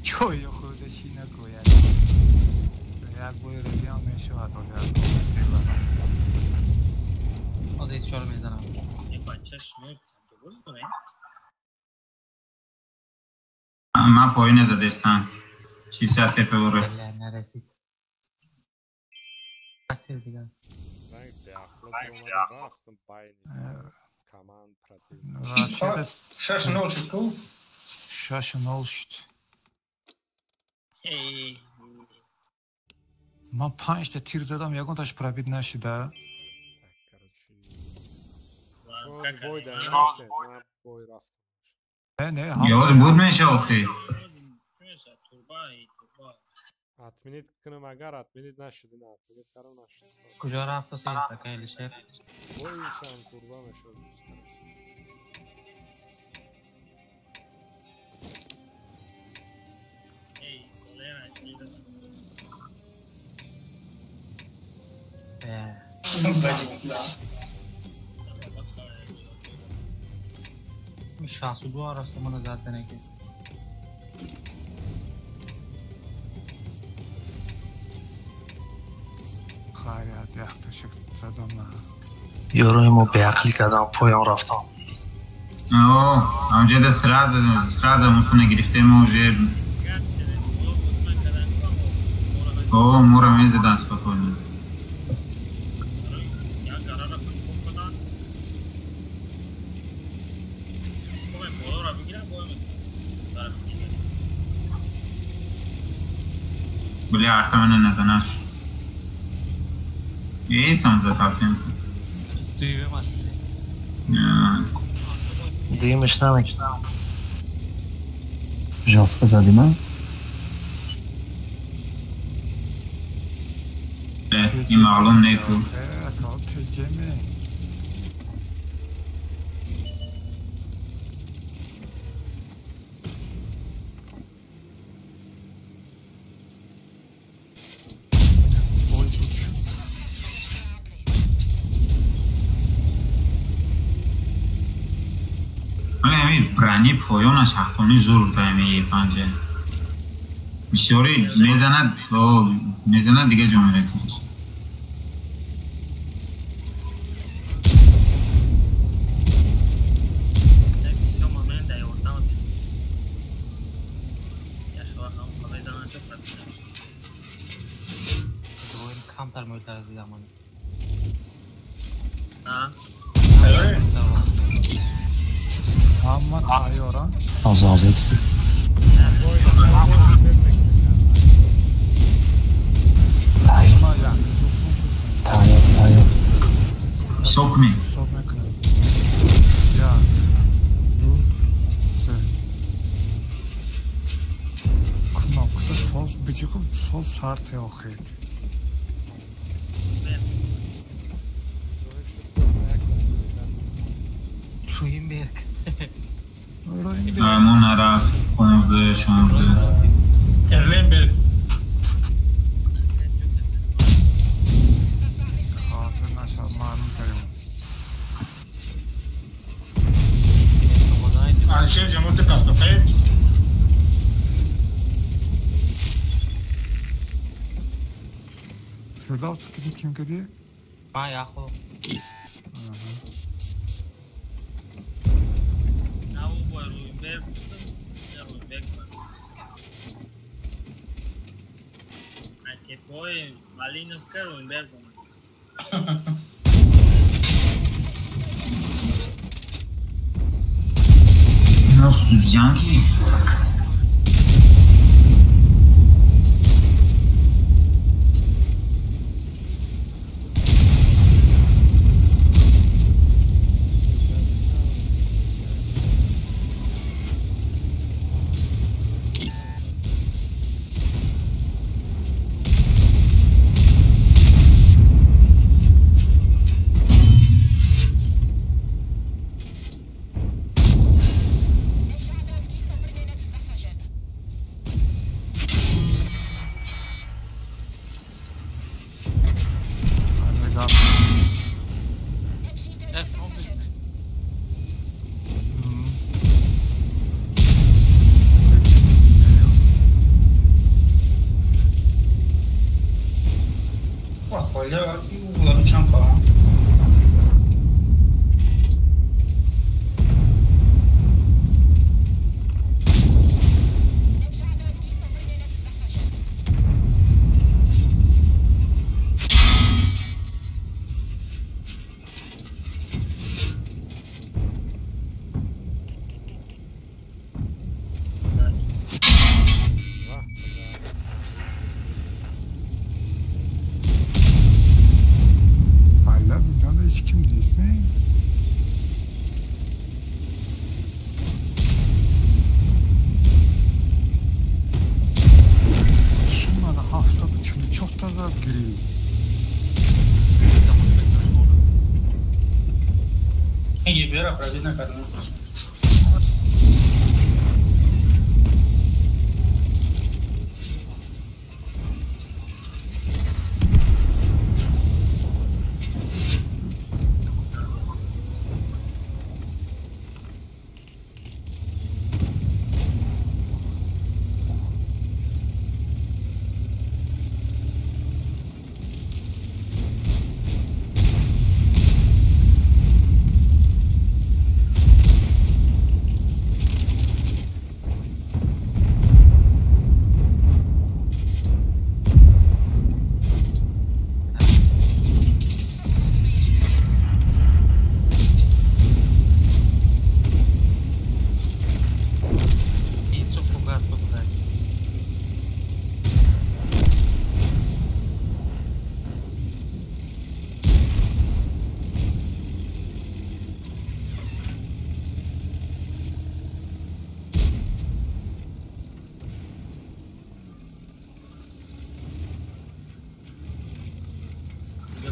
Чой хӯрда чӣ накӯяд. Як бори рагиам мешавад, оля Ҳозир чор мезанам. Ман поён задестам. Чиса тепе боре. Нарасид. Шаш нол шуд ку? 6-0 шуд. Ман панҷта тир задам, ягонташ пробит нашида. Не, Ёз буд меша охи. Отменить кунам агар отменить нашуд, на отменить кардам нашуд. Куҷо рафту сед акай Алишер? Боишам курба мешуд. 62 сомона задане ки. Хайрат яхташик задам. Ёрои мо беақлӣ кардам, поён рафтам. О, амҷеда сразу сразу мусуна гирифтем уже. О, мура мезадан спокойно. Бля, арта мана назанаш. Эй, сам затапим. Дуюм аст. Дуюмаш намекунам. Жёстко зади ман? Ин маълум неку. Брони поёнаш ҳаққонӣ зур ба ами панҷа. Бисёре мезанад, мезанад дига ҷо меракунад. Камтар мӯлтар дидам. Ҳама тайёра? Ҳозир ҳозир. Тайёр, тайёр. Ҳисоб кунем. Ҳисоб мекунем. Як, ду, се. Кнопката соз бичи хуб соз сар теохед. Руинберг. Мо нарафт, 15, 16. Эрленберг. Хотир нашав, маълум кардем. Алишер ҷамоати қасдоқайд. Фирдавс киди ким киди? Ман яху. Тепои Малиновка Руинберг омад. Ино студянки.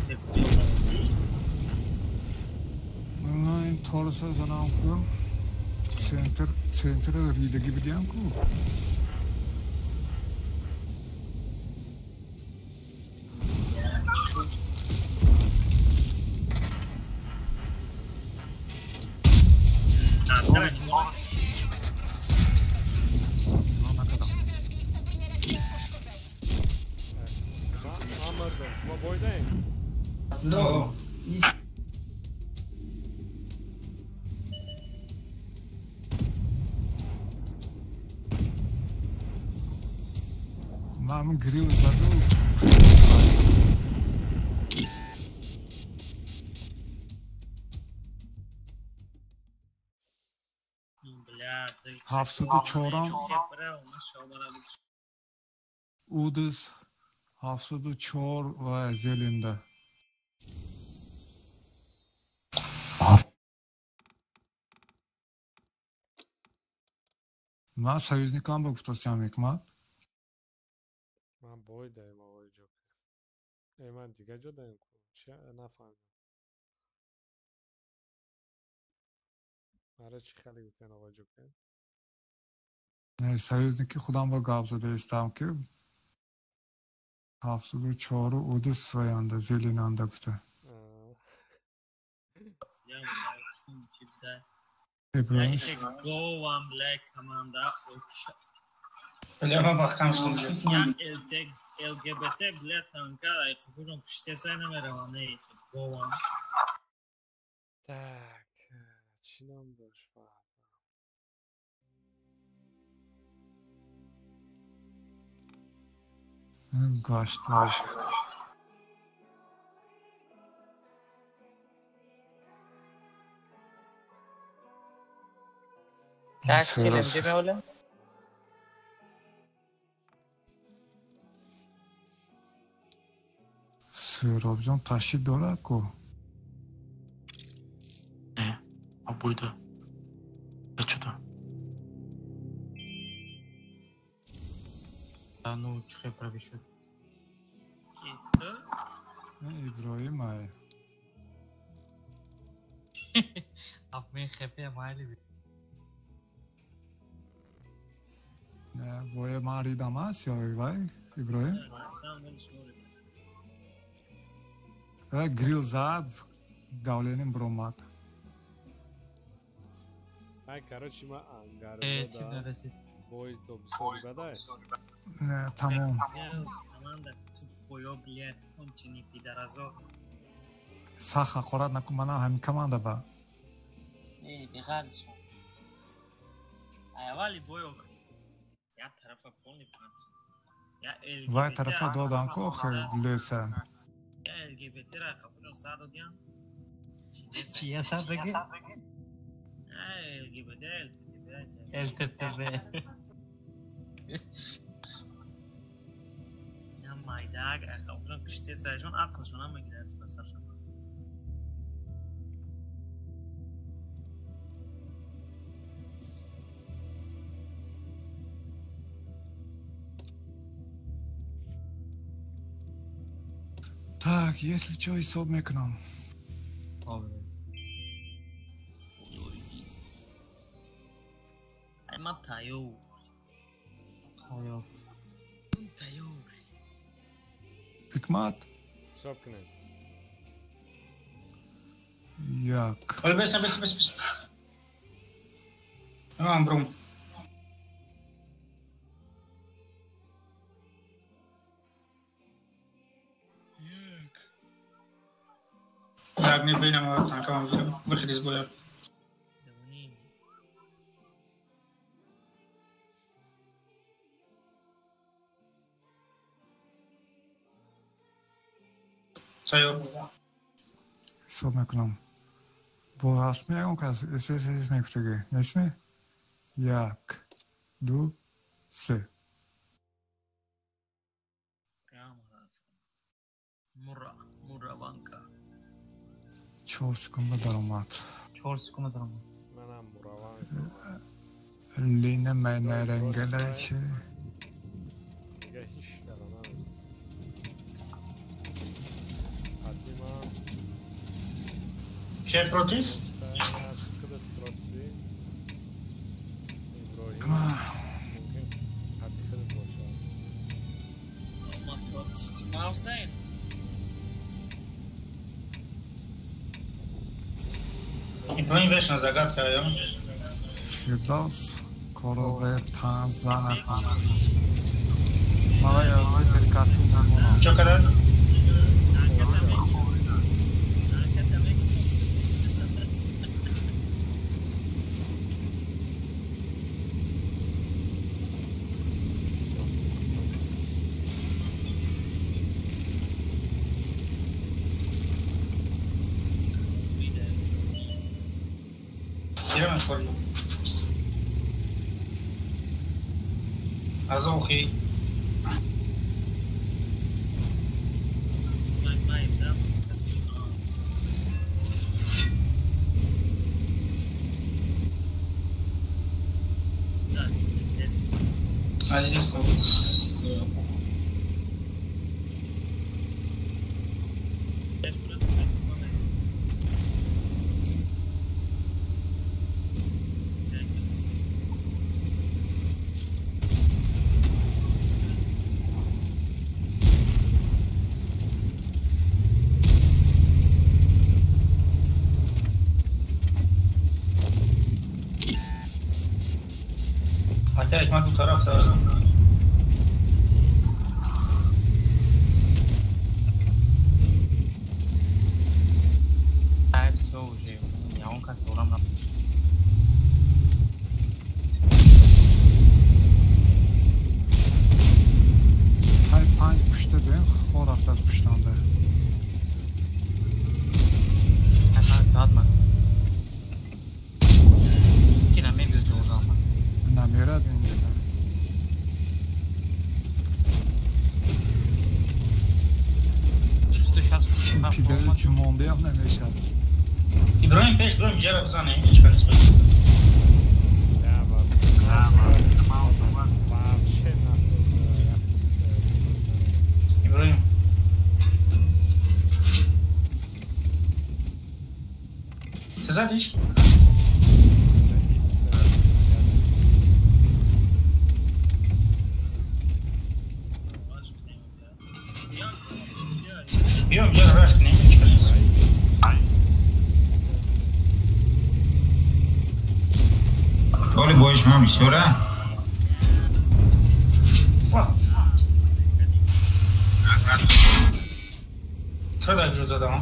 центр куҷо? Ин торса занам кӯ. Центр, центр ридагӣ бидиям ку. Шумо бойдаем? Но. Ман грил заду. 74-ам Удис 74 ва Зелинда. Ман союзникам ба гуфтостям ҳикмат. Ман бой даем овои ҷокер. Э, ман дига ҷо даем ку? Чи нафаҳмидам. Мара чӣ хеле гуфтен овои ҷокер? Не, союзники худам ба гап зада истам ки 74 Удис ваянда Зелинанда гуфта. Иброҳим Говам бля команда Бля, ман вақт шуд. ЛГБТ бля танка ай қуфужон куштесай намеравам не говам. Так, чӣ ном дошт? Гашт. Так, килем демеоле? Сӯробҷон ташриф дорад ку? Не, обойда. Чудо. Ну, чӣ прави шуд? Иброҳим ай. Абмен хепе майли би. Не, боя ман ридам аст ё вай Иброҳим? Грил зад, давленим бромад. Ай, короче, ма ангар да. Бой то бисёри бадай. Не, тамом. Команда тупоё, блядь, конченый пидоразо. Сах ҳақорат накун, мана ҳамин команда ба. Эй, беғарз шуд. Ай, аввали бой ох. Я тарафа полный панч. Я ЛГБТ. Вай тарафа додам ку охир леса. Я ЛГБТ ра қафужон сар додям. Чия сар даги? Ай, ЛГБТ, ЛТТБ. ЛТТБ. Я майдаг, ай қафужон киштесайшон ақлшон ҳам мегирад ба саршон. Так, если чё, ҳисоб мекунам. Ай, ман тайёр. Тайёр. Тайёр. Ҳикмат? Ҳисоб кунед. Як. Ҳоли беса, беса, беса, беса. Ман бром. Так, не бейнам, танкам выход из боя. Тайёр. Ҳисоб мекунам. Бо ҳастми ягон кас ССС мегуфтагӣ, нестми? Як, ду, се. Мура, мураванка. 4 секунда даромад. 4 секунда даромад. Манам мураванка. Лина майнаренгала чи? Дига ҳеч кара намедонам. Дима. Че против? Худат против. Иброҳим. Мумкин қати худат бошад. Ма против Маустейн. Иброҳим вечно загадка, я. Фирдавс Корове Танзана Хана. Мала я перекат намонам. Чо кадан? Азохи. Ҳикмат ду тараф панҷ пушта бем хор рафта аз пуштонда. Намерад инҷа. Пидори ҷумондаам намешавад. Иброҳим пеш бироем ҷара бизане, ҳеҷ кар нест. Иброҳим. Ты задиш? Биём, ҷара раш кунем, ҳеҷ кар нест. Оли бои шумо бисёра? Чӣ дар ҷо задам?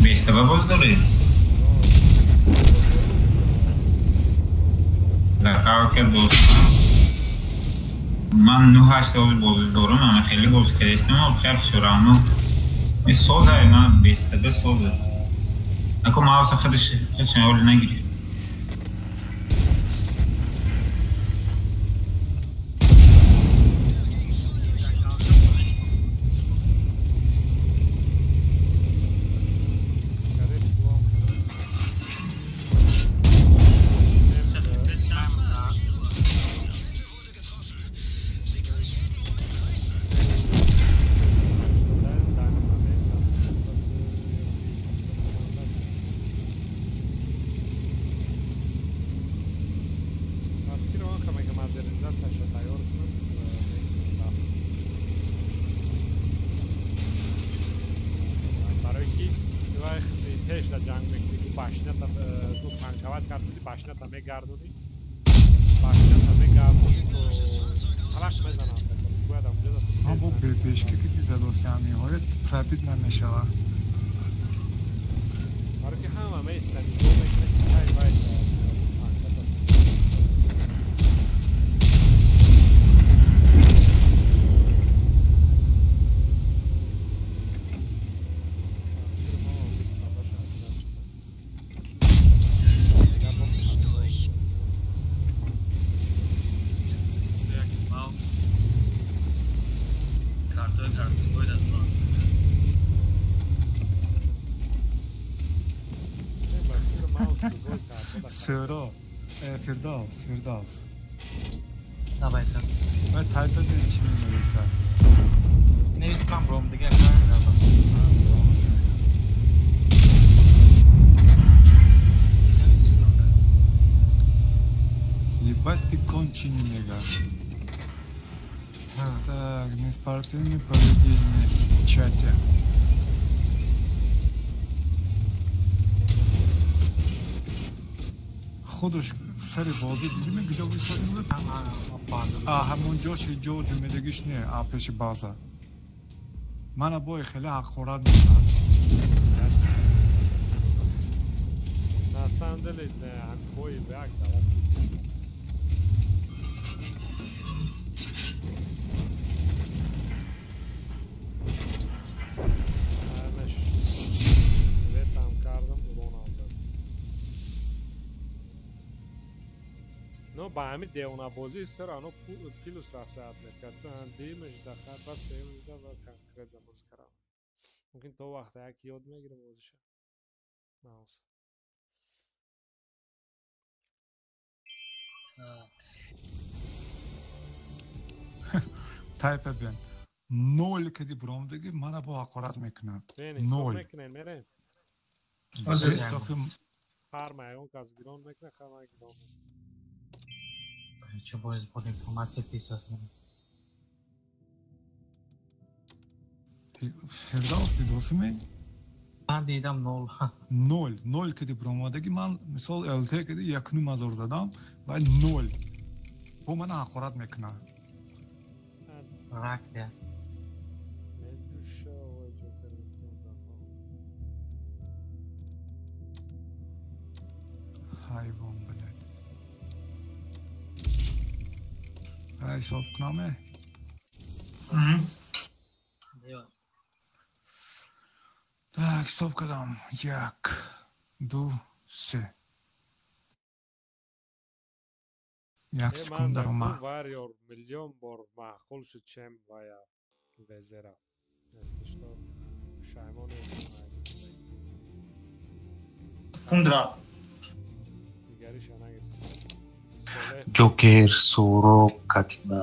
Бестаба боз доред? Закавка боз. Ман 9-8 боз боз дорам, ама хеле боз кардастам, охир всё равно. Созай, ман бестаба созай. Ако мауса худаш худаш оли нагирифт. Пеш да ҷанг мекунӣ, ту башната ту танковать карди, башната мегардонӣ, Бахтата мегардонӣ то талақ мезанам. Бояд ҳамҷода Ҳа, бо бепешка ки задоси ҳамиҳоят пробит намешавад. Барои ки ҳама меистад, нигоҳ мекунад, ки кай вай танката. Картои городской даст. Сӯро, Фирдавс, Фирдавс. Давай так. Вай тайтл диди чӣ менависад? Нависам бром дига. Ебать ты конченый мега. Так, неспортивное поведение в чате. Худаш сари бозӣ дидӣ куҷо висода буд? А ҳамон ҷоши ҷо ҷумедагиш не, а пеши база. Мана бой хеле ҳақорат мекунад. На самом деле, ҳамбои як дават. Светам кардам, уронам зад. Но ба ҳамин девонабозӣ все равно плюс рафта отметка. Дуюмаш дахат ва сеюмаш да ва конкретно бозӣ кардам. Мумкин то вақта як ёд мегирам бозиша. Маус. Так. Тайпа бен. Ноль кади буромдаги мана бо ҳақорат мекунад. Ноль. Ноль. Мерем. Фарма ягон кас гирон мекунад, хама гирон. Чо бояд под информация писал. Фирдавс дидосиме? Ман дидам нол. Ноль. Ноль кади буромадаги ман мисол ЛТ кади якнум ҳазор задам ва ноль. Бо мана ҳақорат мекунад. Рак да. Медуша ой ҷокер гуфтем дафъа. Ҳайвон, блядь. Ай, ҳисоб кунаме? Так, ҳисоб кардам. Як, ду, се. Як секунд дарома. Варьор миллион бор маъқул шуд чем вая везера. Если что, шаймон Тундра. Дигариша нагирифт. Ҷокер, Суроб, Катина.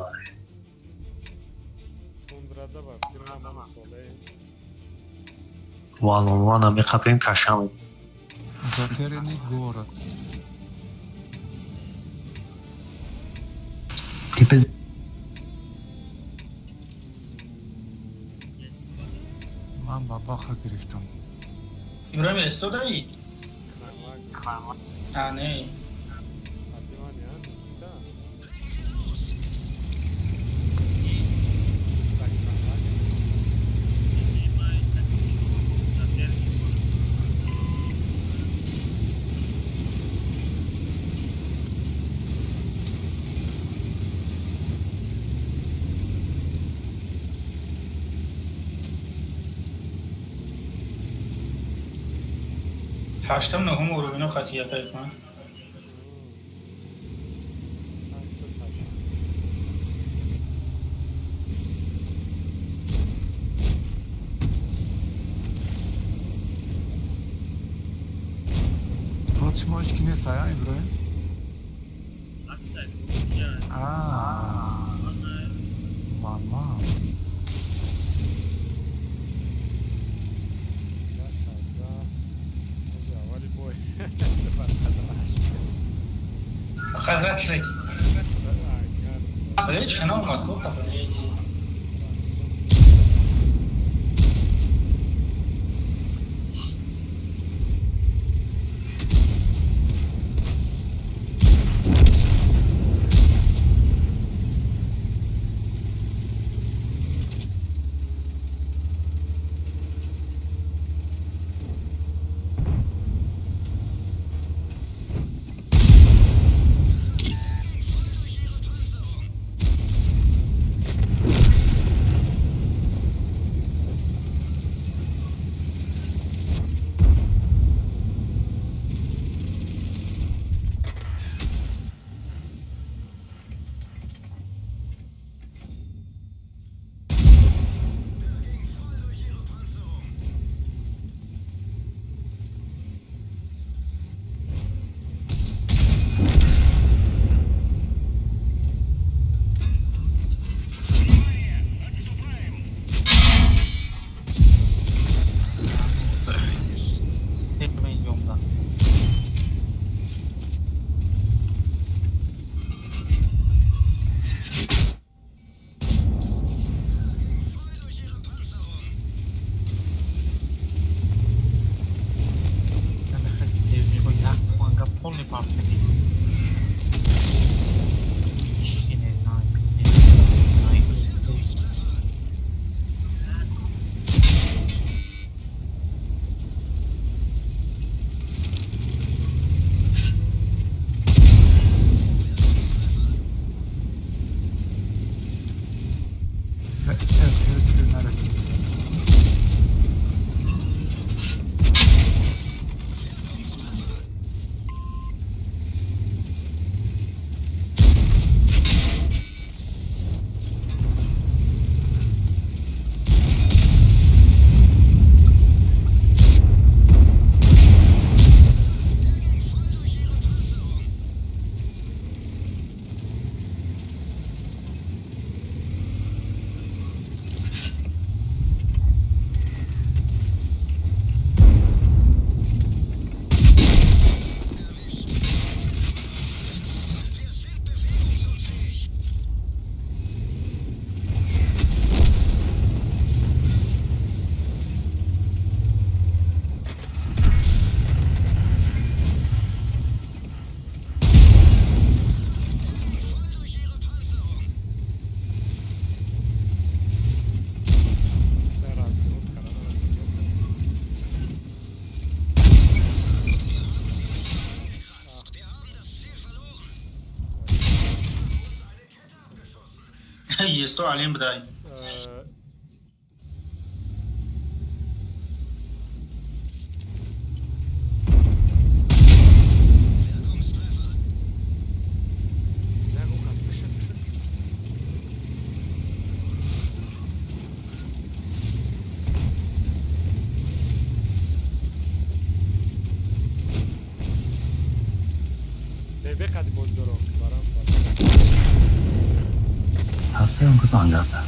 Тундрада ба фикрам Солеҳ. Ван он вана меқапем кашам. Затерянный город. Типа Ман бабаха гирифтам. Иброҳим истодаӣ? А, не. Ҳаштам нуҳум уровино хати якайкма. То шумо ҳеч ки нест, ая Иброҳим? Ҳастай. А. Ман. Харашек. Речь канал Москва. полный партия. Ишки не знаю. Есто алим бдай. ҳастаям кас ангарда.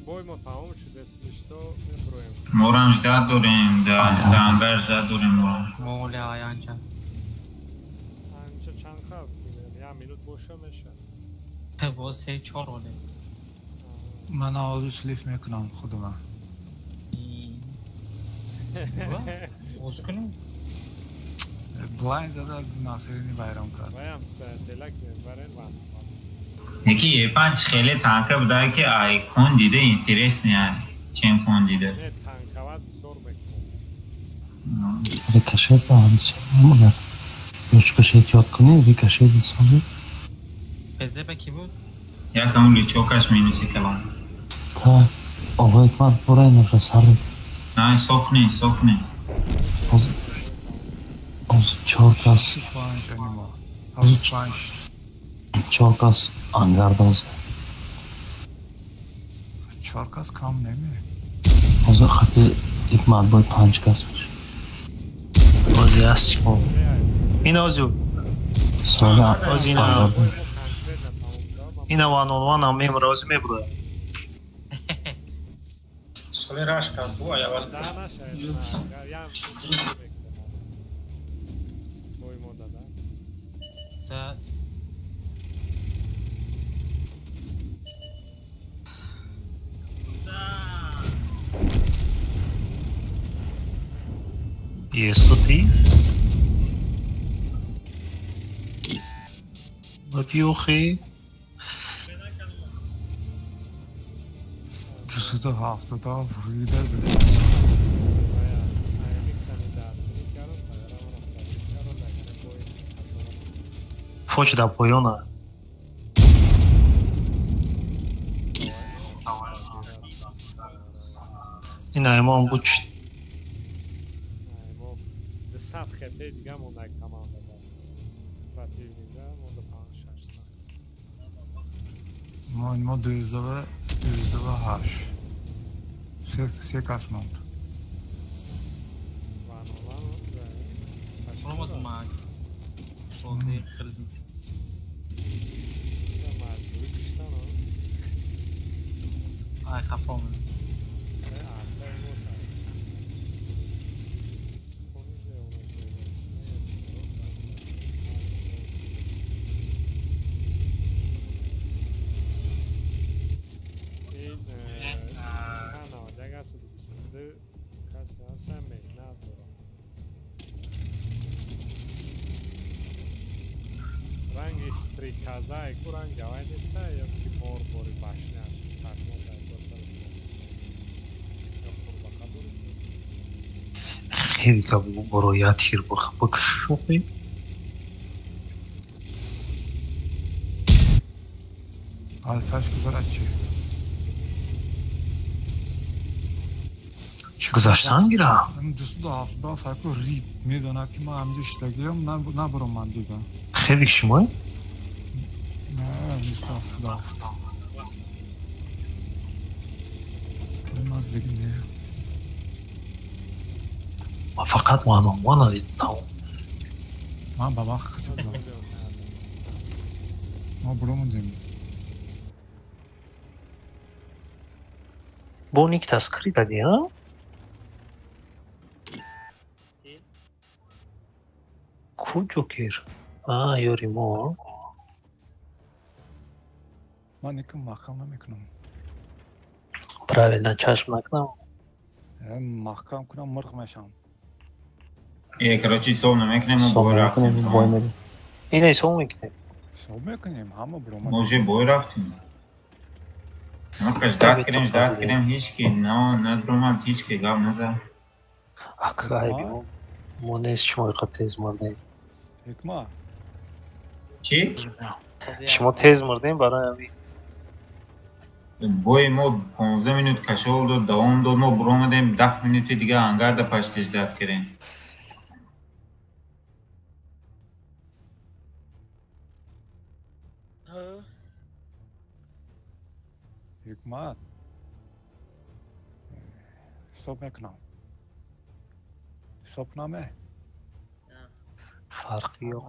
Боймо тамом шуд, если что, меброем. Моранж да дорем, да, ангарж да дорем моранж. Моля, аянча. Анча чанд хаб, я минут боша меша. Бо се чор оле. Ман ҳозир слиф мекунам худама. Боз кунем? Блайн зада Насирини вайрон кард. Ваям телак мебарен ван. Яки Е5 хеле танка буда ки айкон дида интересный чем кон дида. Не танкават бисёр мекунад. Рикошет ҳам бисёр агар лучкаш эҳтиёт кунӣ рикошет месозӣ. ПЗ ба кӣ буд? Якам лучокаш минуси калон. Та оғои ман пурай наша сар. На сокни, сокни. Оз чор кас. Чор кас ангар доз. Чор кас кам неми. Ҳозир хати ҳикмат бой панҷ кас мешад. Бози аст чӣ? Ин озу. Сола оз ина. Ина ван он ван ҳам мемра ози меброяд. Соле раш кард, бу ай аввал. Да нашавед, ям бой мода, да? Да. Е103. Бадиохи. 277 рида. Фоч да поёна. Ин аймон буд. 200 хп дига монда команда да. Противника монда 5-6. Мо 228. Се кас монд. Ромад маг. Бозӣ хеле. Ай хафом. Ранги стрикоза ку ранги авай неста ё ки мор бори башняш чашмош айдорсар ё қурбақа дори. Хеле боро я тир бикушохи. Алфаш гузарад чи? Гузаштан гирам. 277 факу рид медонад ки ман ҳамҷо шиштагиам, набурам ман дига. Хеле шумо? Не, 277. Маззиг не. Ма фақат ман надидам. Ман ба вақт хитиб будам. Мо буромондем. Бо ник таскри кардӣ, а? Ку ҷокер? А, ёри мо. Ман никам маҳкам намекунам. Правильно, чашм накунам. Маҳкам кунам мирғ мешавам. Е, короче, ҳисоб намекунем, мо бой рафтем. Ина ҳисоб мекунем. Ҳисоб мекунем, ҳама буромадем. Мо уже бой рафтем. Мо ждать кардем, ждать кардем, ҳеҷ ки надромад, ҳеҷ ки гап назад. Ака, айби мо нест, шумо иқа тез мурдем. Ҳикмат. Чӣ? Шумо тез мурдем барои ҳамин. Бои мо 15 минут кашол дод, давом дод, мо буромадем, 10 минути дига ангарда пашти ждать кардем. Ҳикмат. Ҳисоб мекунам. Ҳисоб кунам-е? Фарқи yo'q.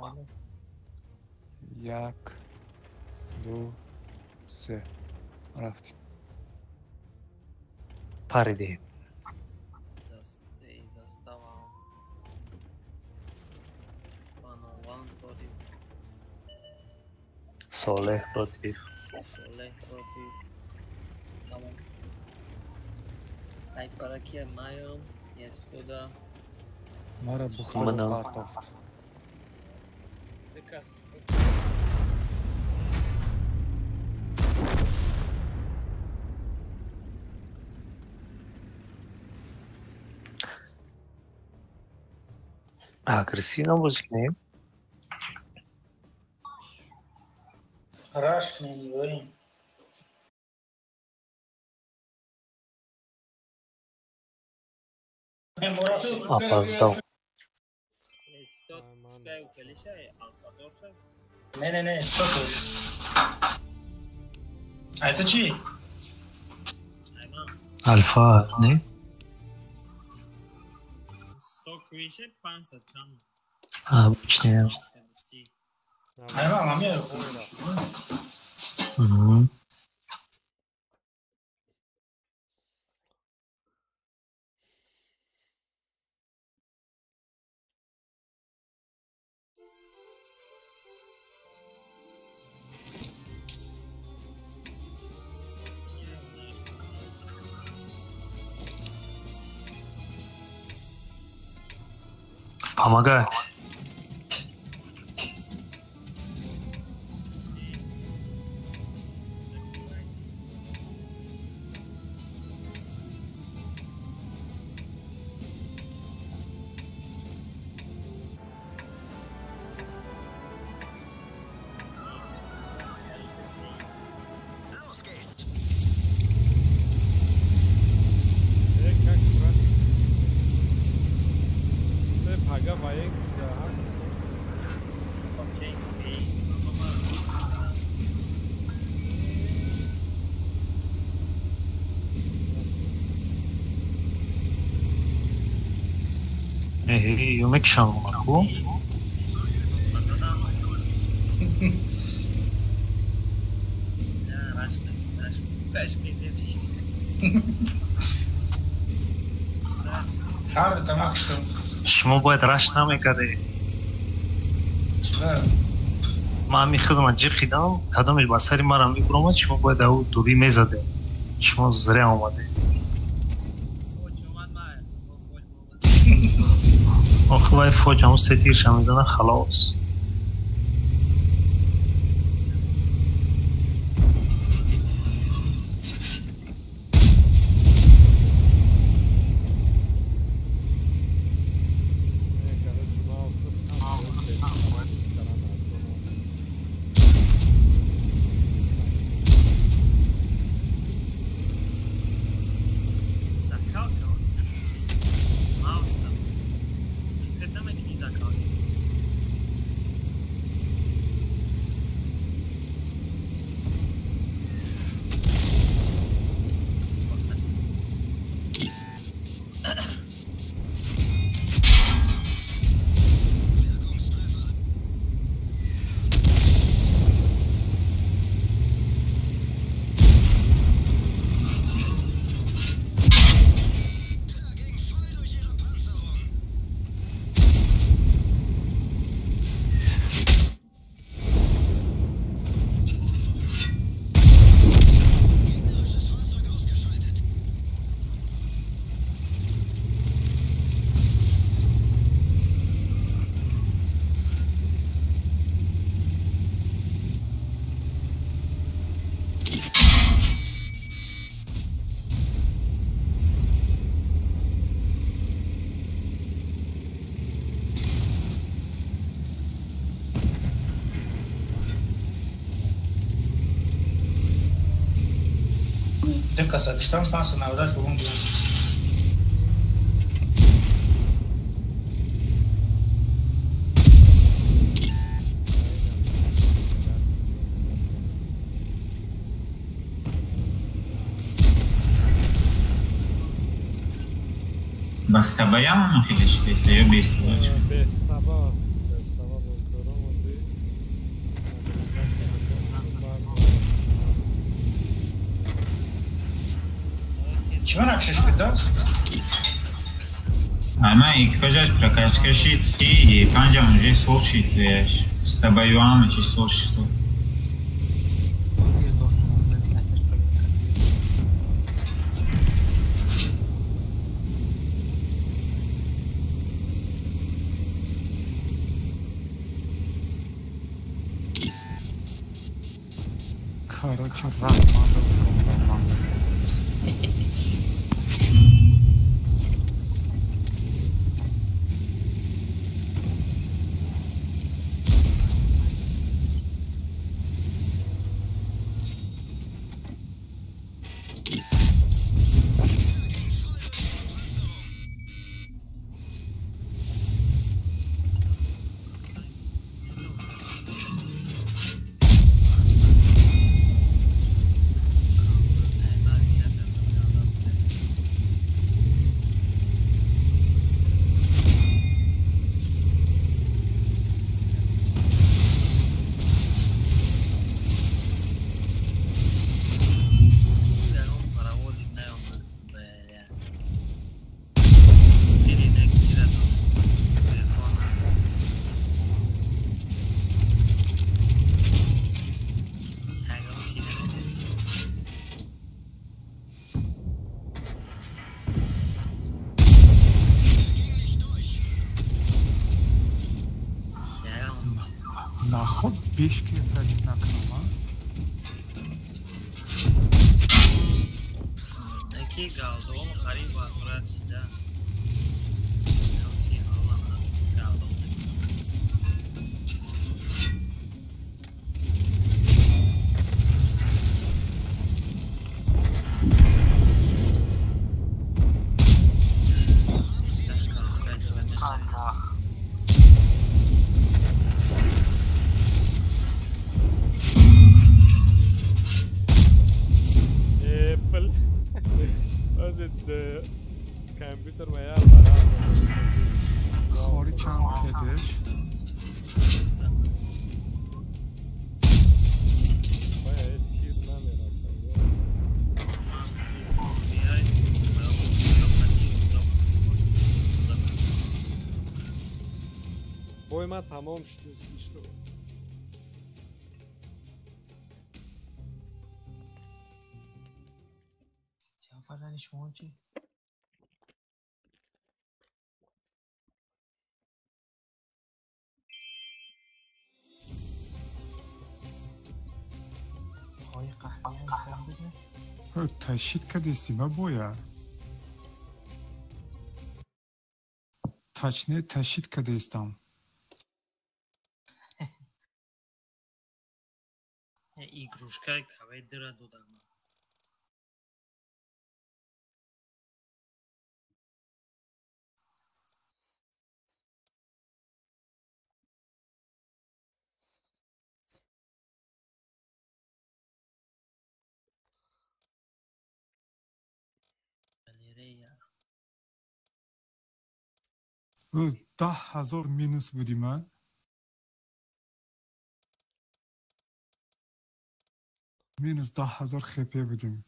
1, 2, 3. Рафтем. Паридем. Солеҳ против. Солеҳ против. Тамом. Ай паракия маём, естода. Мара бухта партофт. Агрессивно бозӣ кунем. Раш кунем, говорим. Опоздал. Не, не, не, стоп. А это чьи? Альфа, не? Обычная. Угу. Помогает. Мекшам ку? Шумо бояд рашт намекардед. Ман ҳамин худама ҷиқидам, кадомеш ба сари мара мебуромад, шумо бояд ав дурӣ мезадед. Шумо зря омадед. Охи вай фоҷ ҳамун се тирша мезана, халос. Казахстан 598 урон гирифт. Бастабаям хеле шидеста ё бестаба? Бестаба, бестаба боздорам ози. Чима накшиш бидод? Ама экипажаш прокачка шид, и панҷам уже сол шид, веш. Стабаюам чи сол шид. Короче, Рахманов from Mongolia. Наход бешки пробить накунам, а? Ки галдом харид возврат сюда. Компьютер моя барабар. Хори чанд кедеш? Бая тир намерасад. Бой ма тамом шуд, что. Ҷафар шумо чӣ? Ташид кадести ма боя. Точнее ташид кадестам. Игрушкаи кавай дира додам. 10,000 минус будим, а? Минус 10,000 хп будим.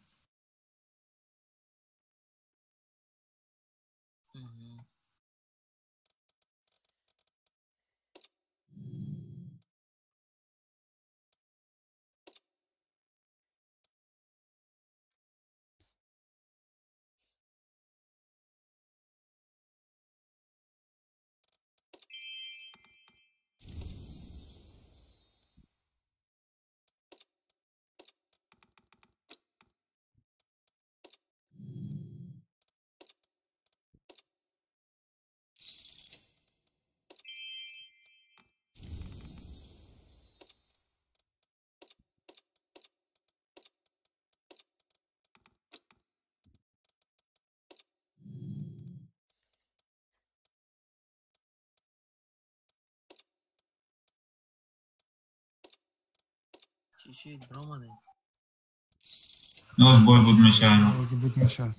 Чӣ бромаде? Ноз бой буд мешавад. Боз буд мешавад.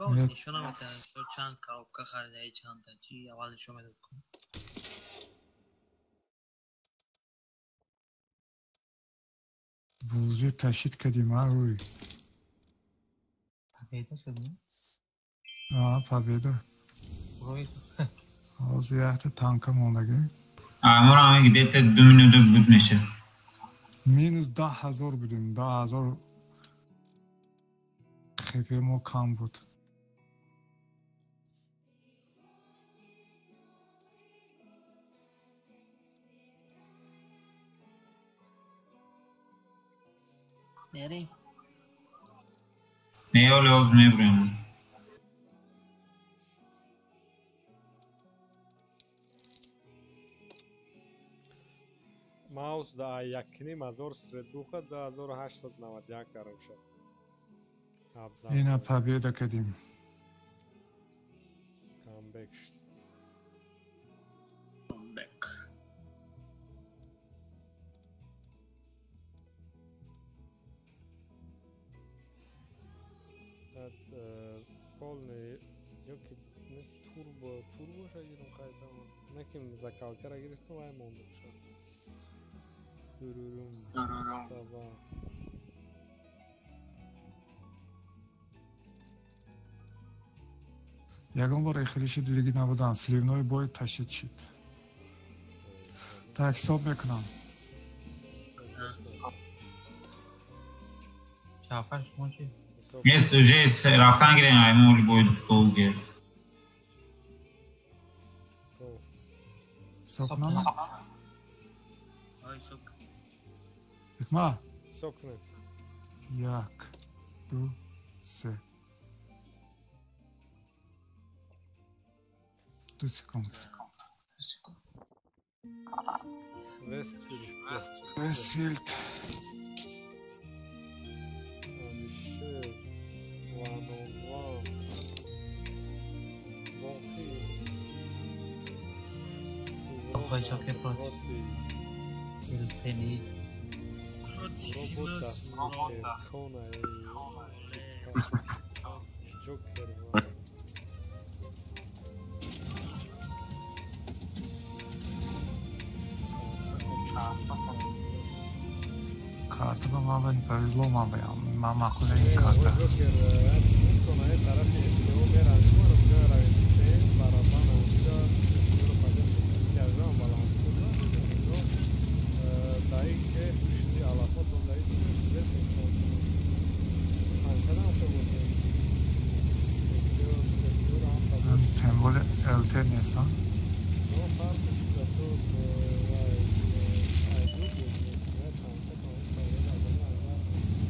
Нишон наметавонад чанд коробка харидаи, чандта чӣ аввал нишон медод кун. Бозӣ ташид кардим, а ӯй. Победа шуд, не? А, победа. Ҳозир якта танка мондагӣ. Амор ҳамин где-то 2 минута буд мешавад. Минус 10,000 будем, 10,000 хп мо кам буд. Мерем. Не, ҳоли ҳозир мебурем. Маус да 1,5 ҳазор средуха 2891 гарм шуд. Ина победа кардим. Камбек шуд. Камбек. Полный ёки не турбо турбоша гирам қайтамон. Наким закалкара гирифтам вай монда шуд. Дурурум. Ягон бор эхелиши дидагӣ набудам. Сливной бой ташид шид. Так, ҳисоб мекунам. Ҷаъфар, шумо чӣ? Нест, уже рафтан гирем, аймоли бой долге. Ҳисоб кунам? Ҳикма? Ҳисоб кунед. Як, ду, се. 2 секунд. Вестфилд. Вестфилд. Алишер. One on one. Боқир. Ой, Джокер против. Теннис. Робота супер. Джокер. Карта ба ман ба не повезло, ман ба ман маъқул ин карта. Джокер, тарафи СТО меравем, меравем СТО, барабан онҷо СТО-ро пайдо тяжам баланд кунад. Даи ке пушти алафотон даи свет мекунад. Панкадам хел бозем. СТО, СТО-ро ҳам пайдо. Тем более ЛТ нестам. Но фарқш да ту айду бозӣ мекунад, танка танка пайдо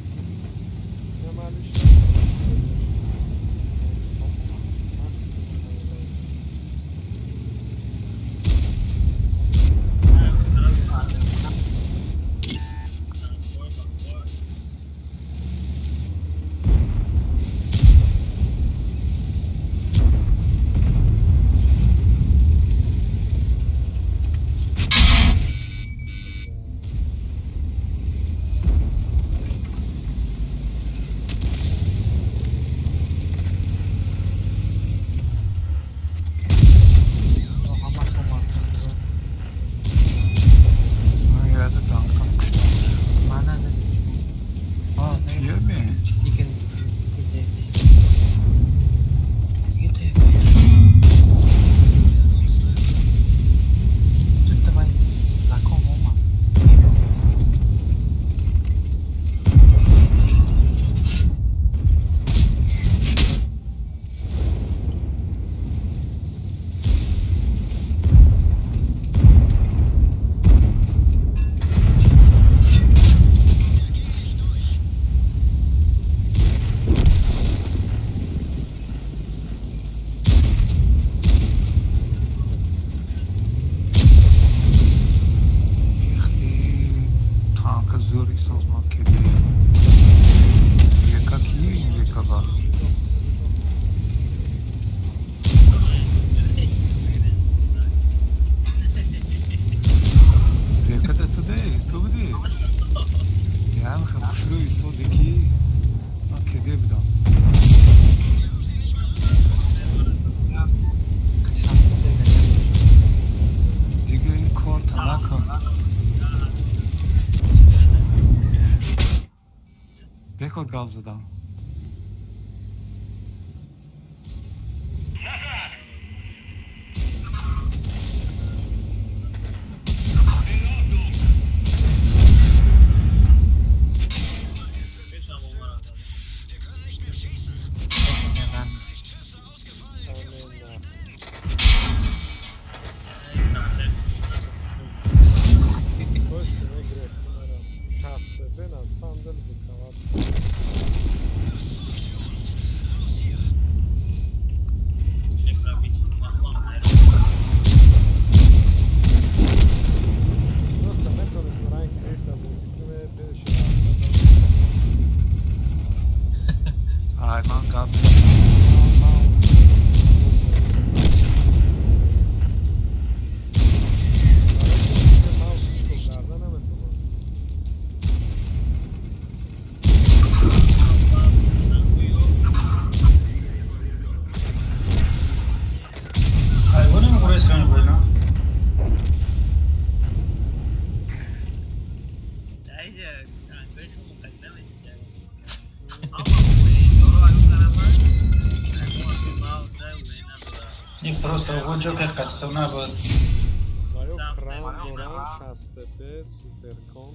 Гап задам. Не просто ҷокер қатито набуд. Ё кран дорам 6 ТП суперкон.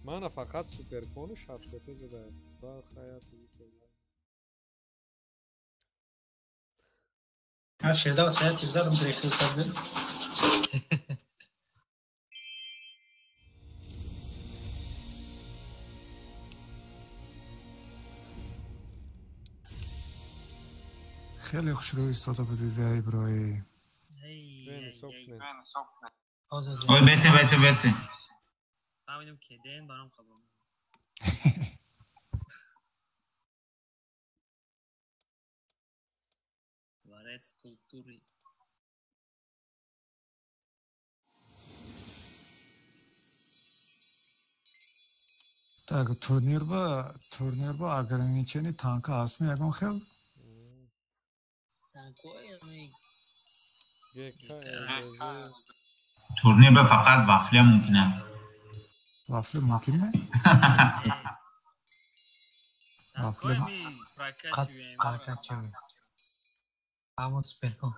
Мана фақат суперкону 6 ТП задаем. Ба хаят. Фирдавс як тир задам, гирехта кард. Хеле хушрӯ истода будед, Иброҳим. Ой, бесте, бесте, бесте. Фаҳмидам ки ден барам қабул. Дворец культуры. Так, турнир ба ограничени танка ҳастми ягон хел? Турнир ба фақат вафля мумкин аст. Вафля мумкин ме? Вафля прокачиваем. Ҳамон суперкон.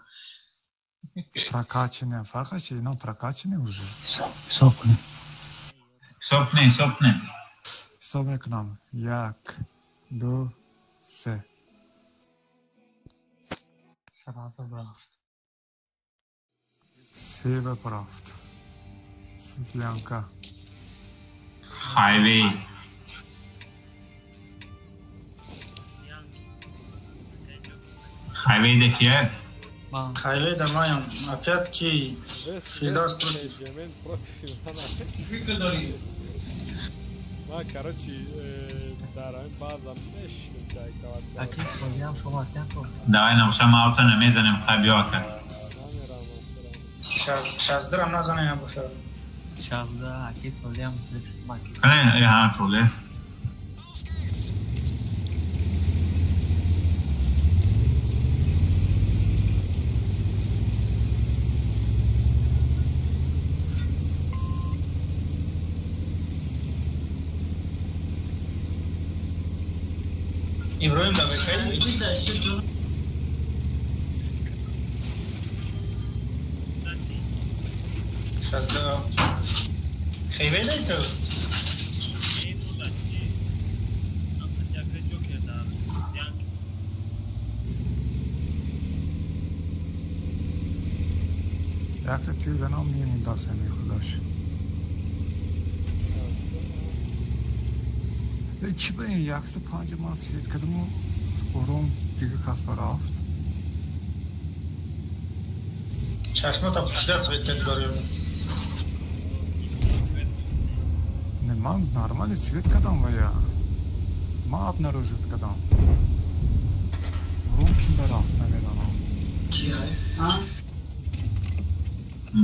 Прокачанный фарқаш чи? Ино прокачанный уже. Ҳисоб кунем. Ҳисоб кунем, ҳисоб кунем. Ҳисоб мекунам. Як, ду, се. Сразу рафт. Се ба рафт. Ситлянка. Хайвей. Хайвей да кия? Хайвей да маям. Опять ки Фирдавс против. Против Ивана. Ма, короче, дар ҳамин баъзан мешинем ҷайкават. Аки солиам шумо ҳастем то. Давай набоша мауса намезанем, хай биё ака. Шаздирам назанем набоша. Шазда аки солиам маки. Кане, ҳа, соле. Иброҳим да бекай? Шазда. Хейвей дай ту? Якта тир занам мемондааст ҳамин худаш. Чӣ ба ин 105 ман свет кардаму ором дига кас ба рафт. Чашмота пушида свет кардӣ барои. Не, ман нормально свет кардам ва я. Ман обнаружить кардам. Ором ким ба рафт намедонам.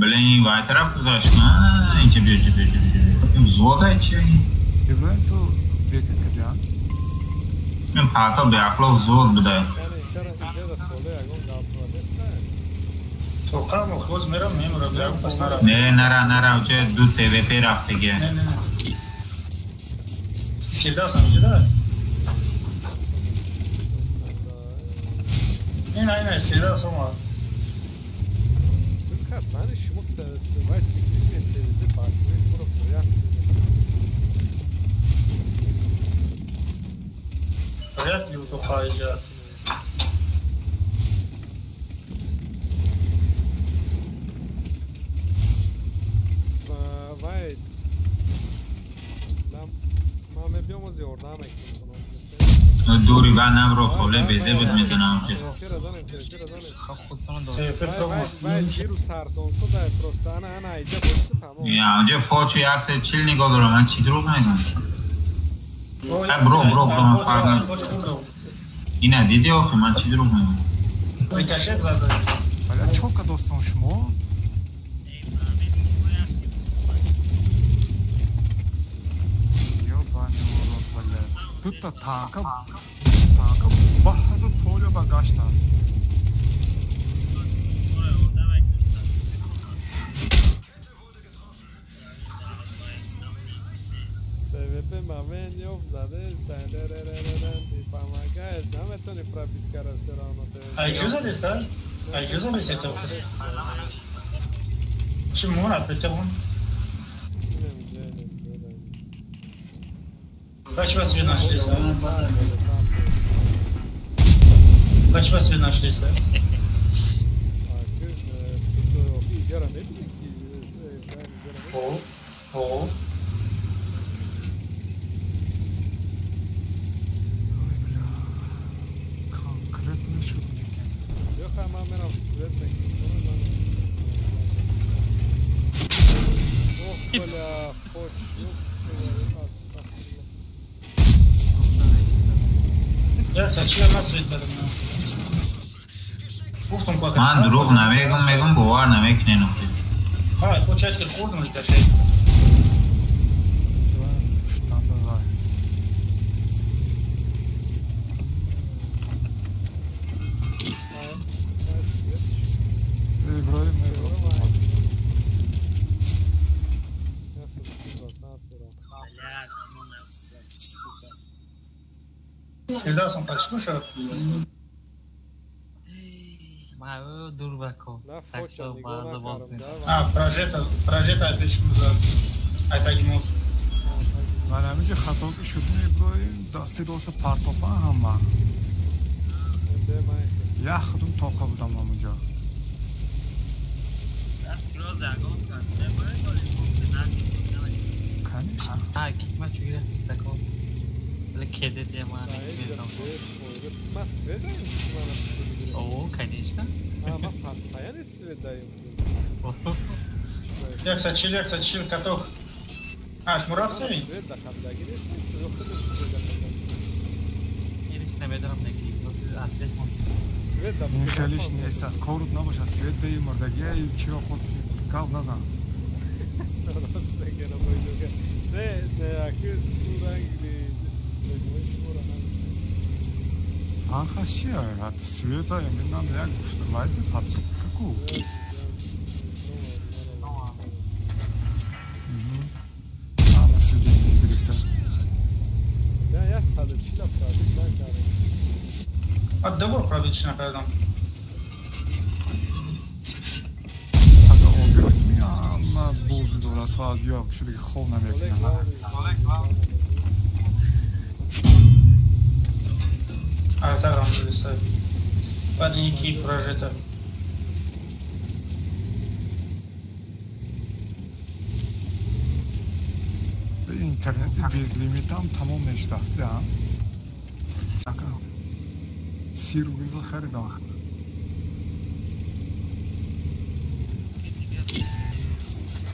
Блин, вай тараф гузашт. Инча биё, инча биё, инча биё. Взвода чи? Иброҳим ту века кардиан? Ин парто беақло взвод буда. Тоқам хоз мерам, мемурам, пас нарафт. Не, нара, нара, уча ду ТВП рафтиге. Не, не, не. Фирдавс ҳамҷуда? Ина, ина, Фирдавс омад. Касани шумо вай циклични ТВП партнёри шуморо вряд Вряд ли утоқаиҷа. Вай ман мебиём оз ёрдам мекунам. Дури ба набро холе безе буд мезанам. Инҷа фочу 140 нигоҳ дорам, ман чӣ дурӯғ мегӯям? Бро, бро, бро, ман фарқ надорам. Ина дидӣ охи, ман чӣ дурӯғ мегӯям? Бля, чока достон шумо? Ёбаный урод, бля. Дута танка, танка баҳазу толё ба гашт аст. ТВП ТП момент ёб задест, ты помогаешь, наметони пробить кара все равно. А чё задест, а? А чё задест это? Чему опять он? Бачи вас нашлись, а? Бачи вас нашлись, а? О, о. Ой, бля. Конкретно шуд мекунем. Ёха, ман мерам свет мекунем. Ох, бля, хоч. Я сачила на свет дадам. Ман дурӯғ намегум, мегум бовар намекунен. Ҳа, хочад ки хӯрдам ликашед. Штан давай. Эй, брои Фирдавсом пачку шуд? Ма дур бако. А, прожета, прожета пеш музад. Ай таги мус. Ман ҳаминҷа хато ки шуд меброим, дасти доста партофа ҳама. Як худум тоқа будам ҳаминҷа. Конечно. А, кикма чугира пистако. Кеде дема. Ма свет даем? О, конечно. А, ма постоянно свет даем. 140, 140 каток. А, шмурафтами? Свет да қабдаги нест, ё худум свет да қабдаги. Иниш намедонам неки. Аз свет мон. Свет да. Ин хелиш нест, аз корут набошад, свет даи мурдагия чиро худ гап назан. Рост мегӯям, бойдуга. Не, не, аки ту ранги Фарқаш чия? Ҳатто света минам як гуфта вайди подсветка ку. Ҳама свидение гирифта. Я 140 пробить накардам. А ду бор пробить накардам. Ага, огир ҳама бозӣ дора соат як шуда ки хоб намекунам. Артарам зависает. Баъд ки прожета. Интернети безлимитам тамом мешудааст, а? 30 рубл харидам.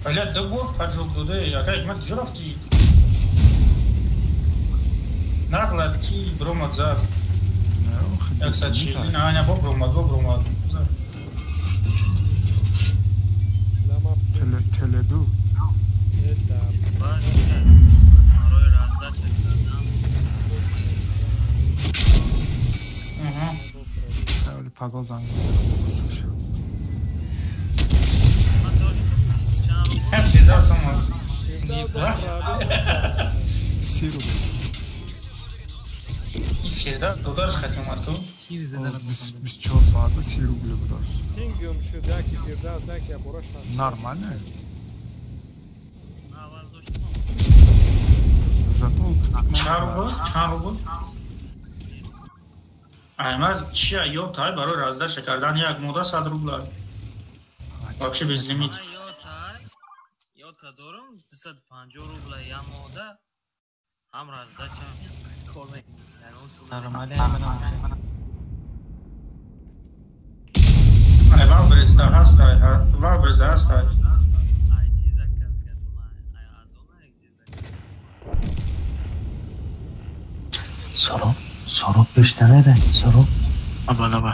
Бля, ду бор поджог дода, ака ман куҷо рафтӣ? Нақлад ки бромад зад. 140, на, на, бобромад, бобромад. Теледу. Хеле паго занг мезанад. 30 рубл. Фирдавс додарш хати омад ку? 24 соат ба 30 рубли будааст. Пингум шуд, яки Фирдавс, яки абора шад. Нормально? Зато чанд рубл? Чанд рубл? Аймар чия ё тай барои раздаша кардан як мода 100 рубла. Вообще без лимит. Ёта дорам 250 рубла я мода ҳам раздача кор мекунам. Нормально. Ай Валберес да ҳастай, Валберес да ҳастай. Ай чиза кас кардам, ай азона як чиза. Сороб, Сороб пештанеда, Сороб. Аба, аба.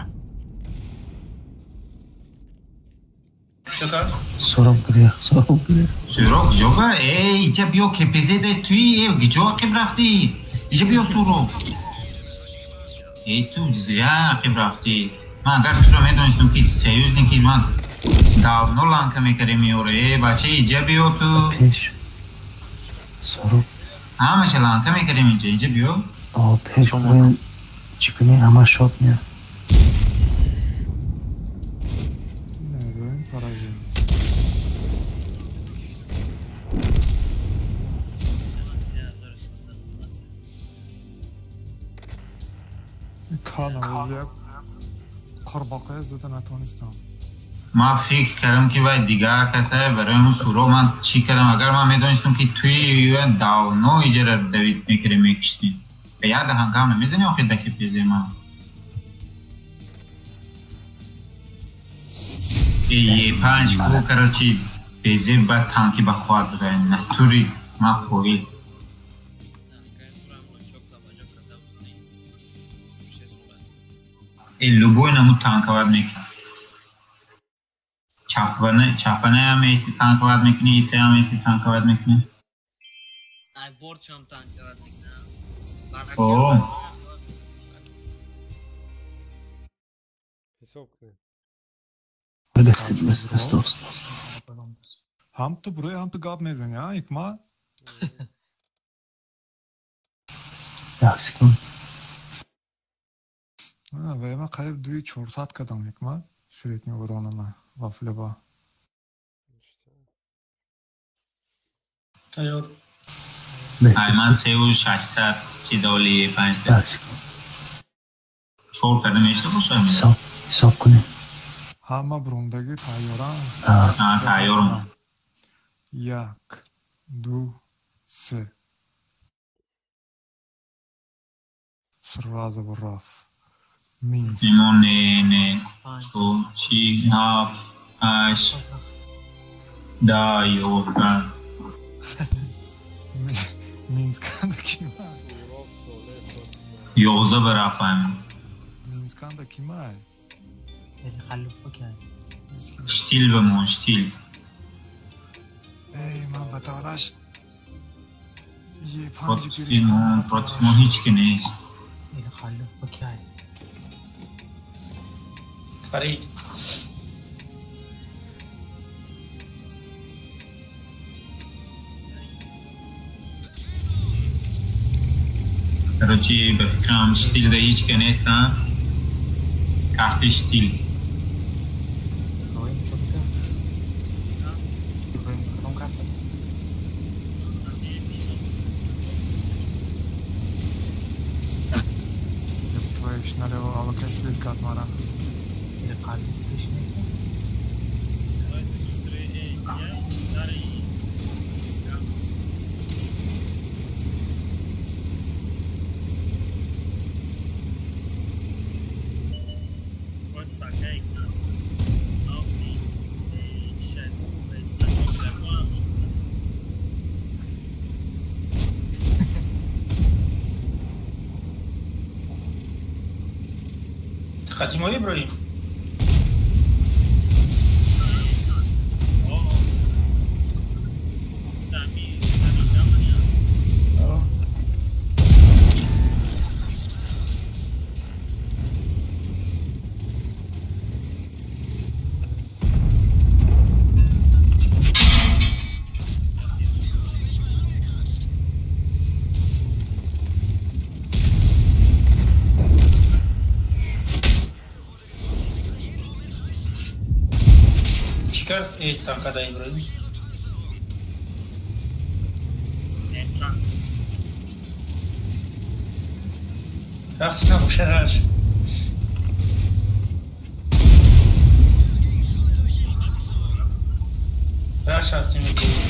Чӣ кард? Сороб гирих, Сороб гирих. Сӯроб куҷо ба? Эй, иҷа биё КПЗ дай туи, э, куҷо ақиб рафтӣ? Иҷа биё Сӯроб. Эй, ту зря ақиб рафтӣ. Ман агар туро медонистам ки союзники ман давно ланка мекардем меёра. Э, бача, иҷа биё ту. Пеш. Сороб. Ҳамаша ланка мекардем инҷа, инҷа биё. О, пеш кунем, чӣ кунем, ҳама шот меяд. Ин поражение. Кана як қурбоқая зада натонистам. Ман фикр кардам ки вай дигар касае, барои он суро ман чӣ кардам. Агар ман медонистам ки туи давно иҷара давид мекардем, мекиштем. Ба як даҳанкам намезани охир да КПЗ ман. Е5 ку, короче, безеб ба танки ба қувват буда, натури ман қоил. Любой намуд танковат мекунад. Чапанаям меисти танковат мекунӣ, итаям меисти танковат мекунӣ. Ай борчам танковат мекунам. О. Ҳисоб кунем. Ҳам ту бурӯи, ҳам ту гап мезанӣ, а, Ҳикмат? Як секунд. Ва ман қариб 2400 кардам, Ҳикмат, средний урона вафлеба. Тайёр. Ай ман 3600 чиз оли 500. Як секунд. Чор карда мешта бошад? Ҳисоб кунем. Ҳама бурундагӣ тайёрам? Тайёрам. Як, ду, се. Сразу рафт. Минск. Имо не, не, чор, чи, ҳафт, ҳашт, 10, 11. Минсканда кимай? 11 ба рафт ҳамин. Минсканда кимай? Штил бимон, штил. Эй, ман ба тавраш Е5 Против мо, против мо ҳеҷ ки нест. Фарид. Короче, ба фикрам штил да ҳеҷ ки нестанд. Карти штил. Твоиш налево алакай свет кард мара. Хатимои Иброҳим. Танкада Иброҳим. Рафти набошараш. Раш рафти мекунӣ.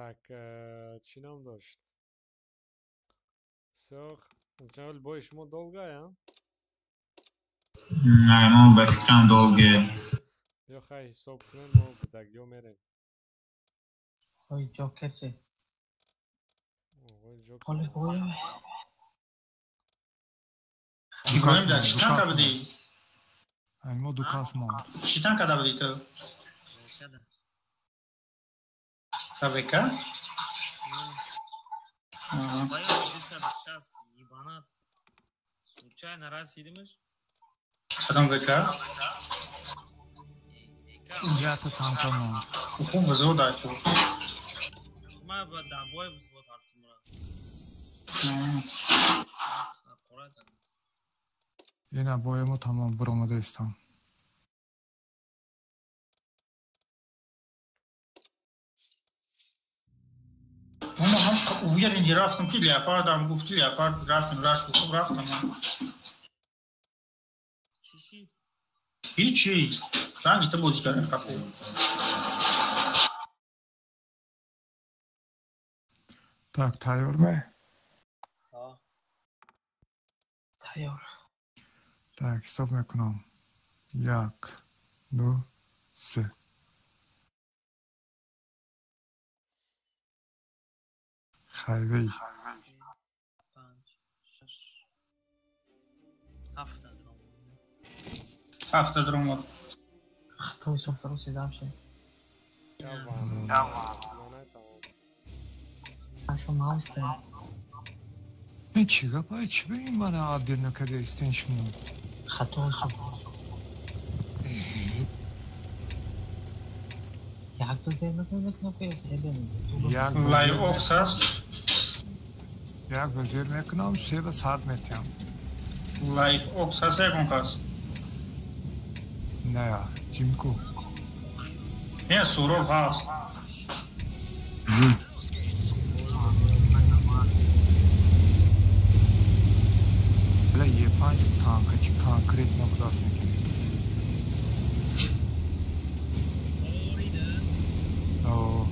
Так, чӣ ном дошт? Всё, ҷавол бои шумо долгая? Не, мо ба фикрам долге. Биё хай ҳисоб кунем, мо будагиё мерем. Ой, Ҷокер чи? Оғои Ҷокер. Ҳоли бой. Иброҳим, дар чӣ танка будӣ? Ай, мо ду кас монд. Чӣ танка да будӣ ту? ВК? Ебанат. Случайно раз идемеш? Кадом ВК? Ята танка монд. Хуб взвод ай ту. Ма ба дабой взвод ҳастимра. Ина боемо тамом биромада истам. Мо ҳам уверен рафтам ки леопардам гуфти леопард рафтем раш хуб рафтам. Ҳичи. Ранги ту бозӣ кардем капо. Так, тайёр ме? Тайёр. Так, ҳисоб мекунам. Як, ду, се. Хайвей. Панҷ, шаш, ҳафта дром. Ҳафта дромад. Хато ҳисоб каро седам шед. Ин чӣ гап? Ай, чӣ ба ин мана аддир накарда истен шумо? Хато ҳисоб. Як ба зер мекунам, ё се ба? Як Лай окс ҳаст? Як ба зер мекунам, се ба сард метиҳам. Лайф окс ҳаст ягон кас? Не, ҷимку. Не, суроб ҳаст. Бля, Е5 танка чи конкретно будааст неки. О.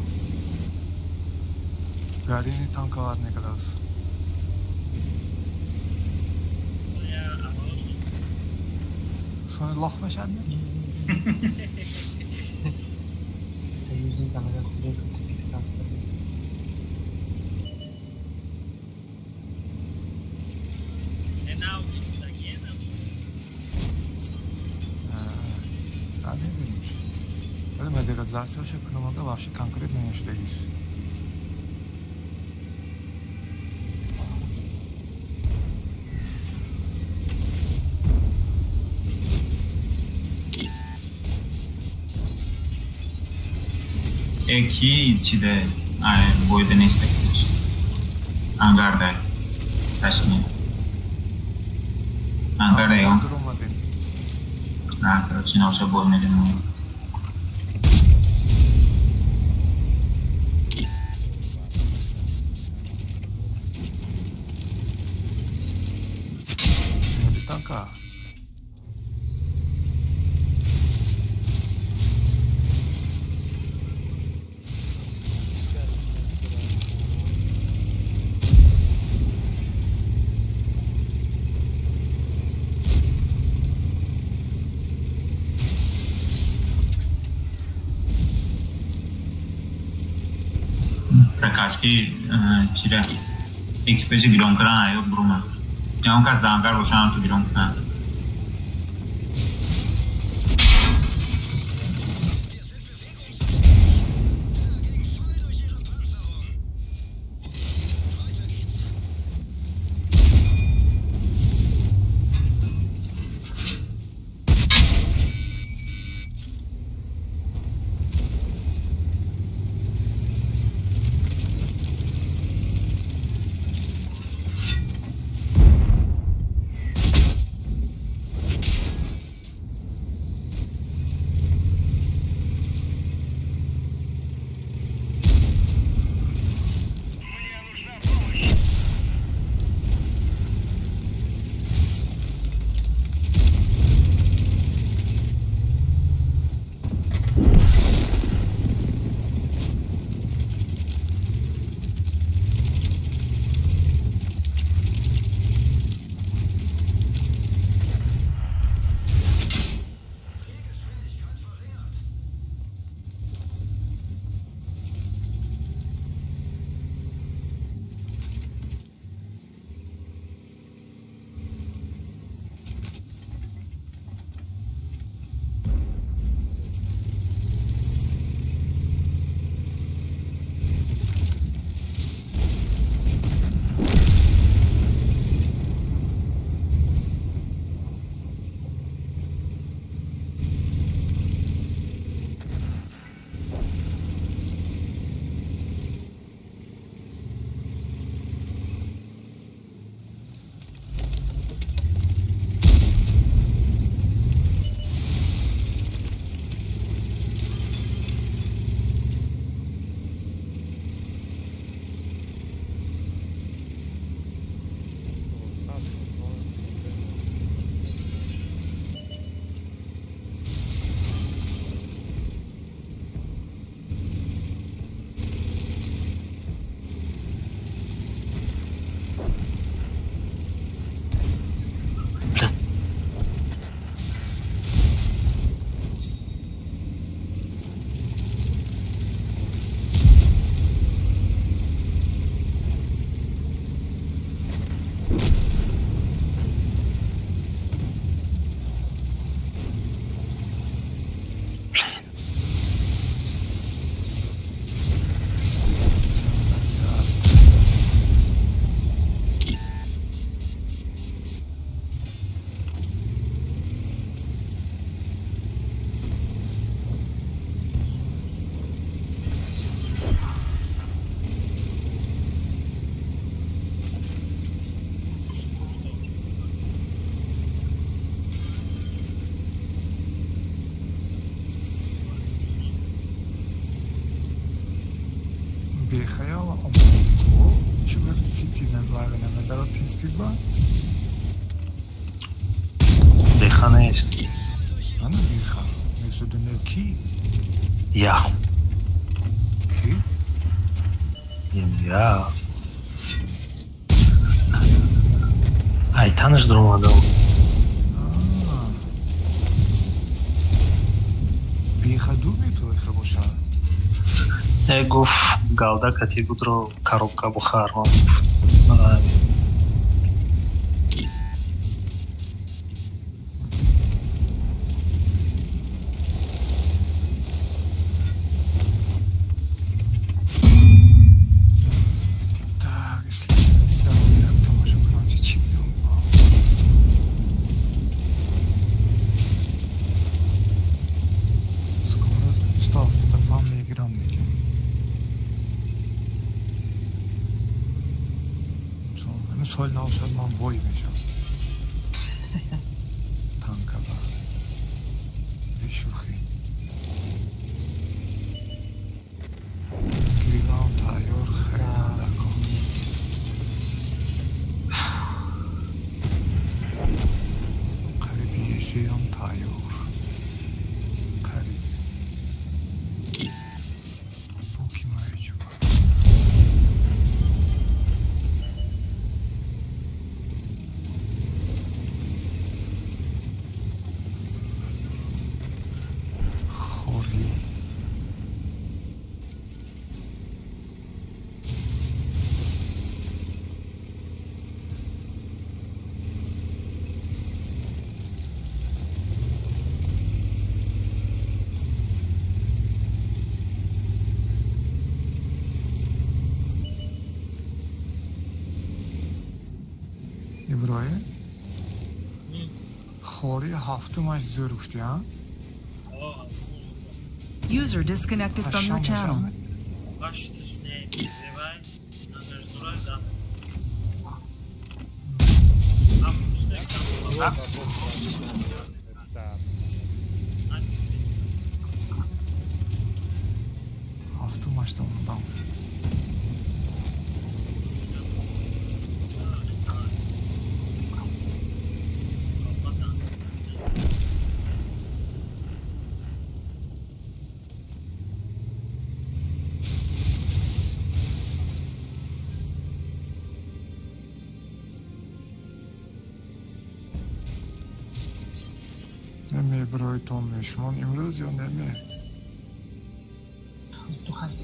Гарини танка вар мекардааст. Сони лох мешавад ме? Союзник амага куҷо тупит кард? Мебинем. Вале модернизатсияша кунам, ага вообще конкретно намешудагист. Э, ки чида? Ай, бойда нест акиш. Ангарда. Точнее. Ангарда ён. Дуромадем. А, короче, наша бой мерем. Танка. Прокачки чира экипажи гирон кардан аёд бурума. Ягон кас дар ангар бошад, ҳам ту гирон кунад. Бехая ва чӣ ба Сити вайра намедарад TeamSpeak ба? Беха нест. Ана беха. Месудуне ки? Я. Ки? Я. Ай, танаш даромадам. Беха дур метавонад бошад? Гуфт галда кати будро коробка бухар. Так, исследование тамошо кунам чи чӣ бидам. Скоро 177 мегирам диге. Сол набошад ман бой мешавам. Танкаба. Бешӯхӣ. Грилам тайёр харидан дар кор. Қариб ешеям тайёр. Қариб. Боки маеҷуба. Иброҳим, хори ҳафтумаш зӯр гуфтӣ, а? User disconnected from your channel. Ҳафтумаш тамодам. Намеброи том мешумон имрӯз ё неме? Ту ҳасти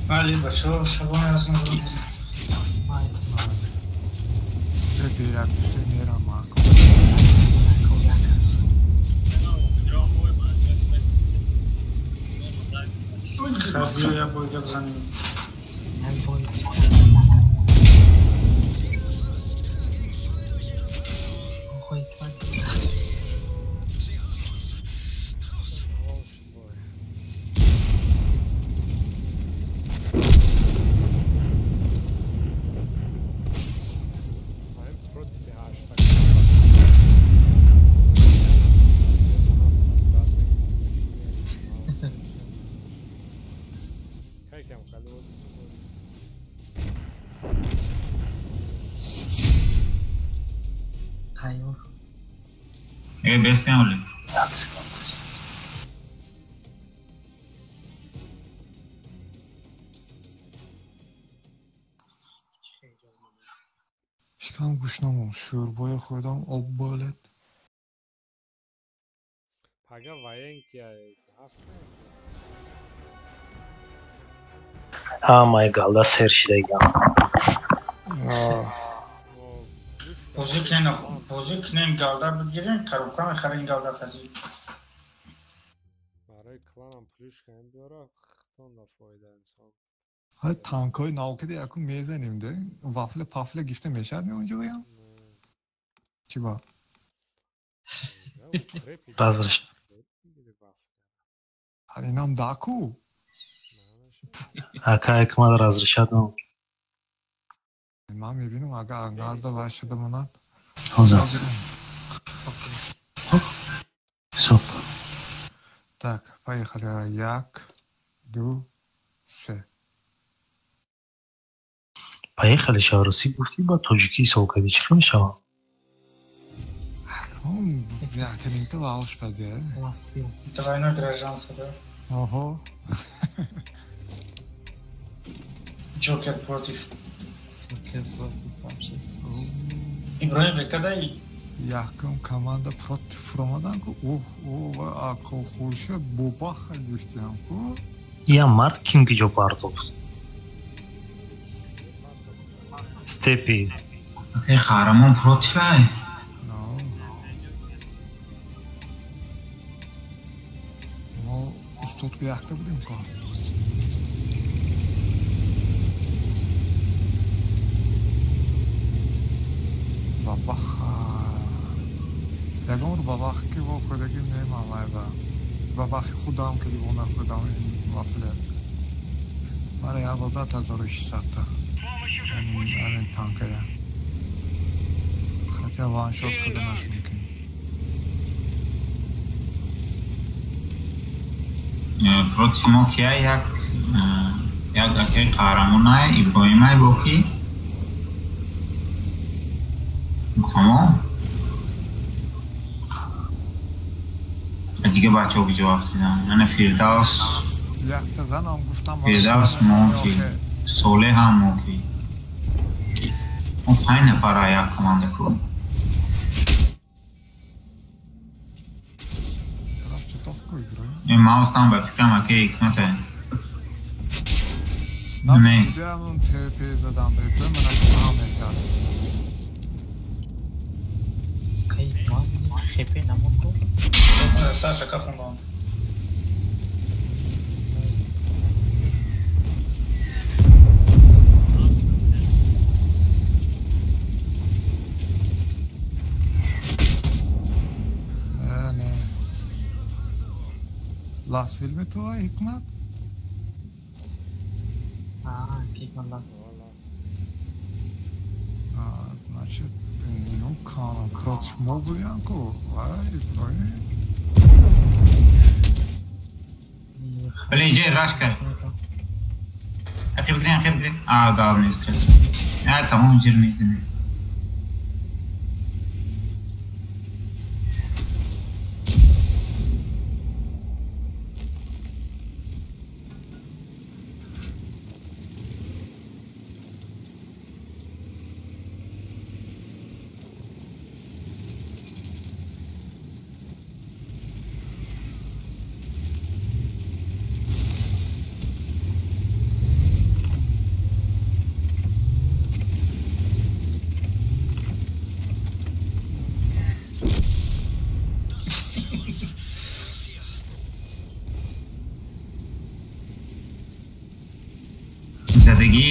Бале, бачаҳо, шабони аз ман. Бе як дисе мерам ако. Хаб, я бой гап занем. Бестем. Шикам гушнамон, шӯрбоя хӯрдам, об болед. Пага военки ҳаст? Ҳа, май галда сер шидагам. Бозӣ кунен, бозӣ кунен, галда бигирен, коробка мехарен, галда хазӣ. Барои кланам плюшка биёра, хитон да фоида инсон. Ҳай танкҳои навкида яку мезанем де, вафля пафля гифта мешавад меонҷоям? Чӣ ба? Разреш. Инам даку? Ака якмад разрешат. Ман мебинам, агар ангарда вай шуда монад. Ҳозир. Ҳисоб. Так, поехали. Як, ду, се. Поехали шаҳрусӣ гуфтӣ, ба тоҷикӣ ҳисоб кардӣ, чӣ хел мешавад? Якта валш баде. Двойное гражданство, да? Ого. Джокер против. Джокер против вообще. Иброҳим векадай? Якум команда против фуромадан ку. Оҳ, оҳ, ако хуршед бобаха гуфтиам ку. Я мард ким ки ҷо партофт? Степи. Э, қаҳрамон против ай. Мо устод ки якта будем ку. Бабаха. Ягон бабах ки вохӯрдагӣ немам айба. Бабахи худам ки во нахӯрдам ин вафлер. Мара як бор зад 1600-та. Ҳамин танкая. Хотя ваншот карданаш мумкин. Против мо кия як як акаи қаҳрамонай Иброҳимай бо ки? Тамом? Дига бачаҳо куҷо рафтидан? Ана Фирдавс. Якта занам гуфтам. Фирдавс мо ки, Солеҳ ҳам мо ки. Мо панҷ нафара як команда ку. Э, маустам ба фикрам акаи ҳикмате. Не. Будам ТП задам ба Иброҳим, мана ҳам метард. Хепе намуд. Саша, кафундон. Не, не. Ласт филми ту ҳикмат? Ҳикмат. Значит, ну, против мо будем ку, вай, Иброҳим. Блин, иҷои раш кард. Ақиб гирен, ақиб гирен. А, гав нест кас. А, тамом ҷир мезанем. Задагӣ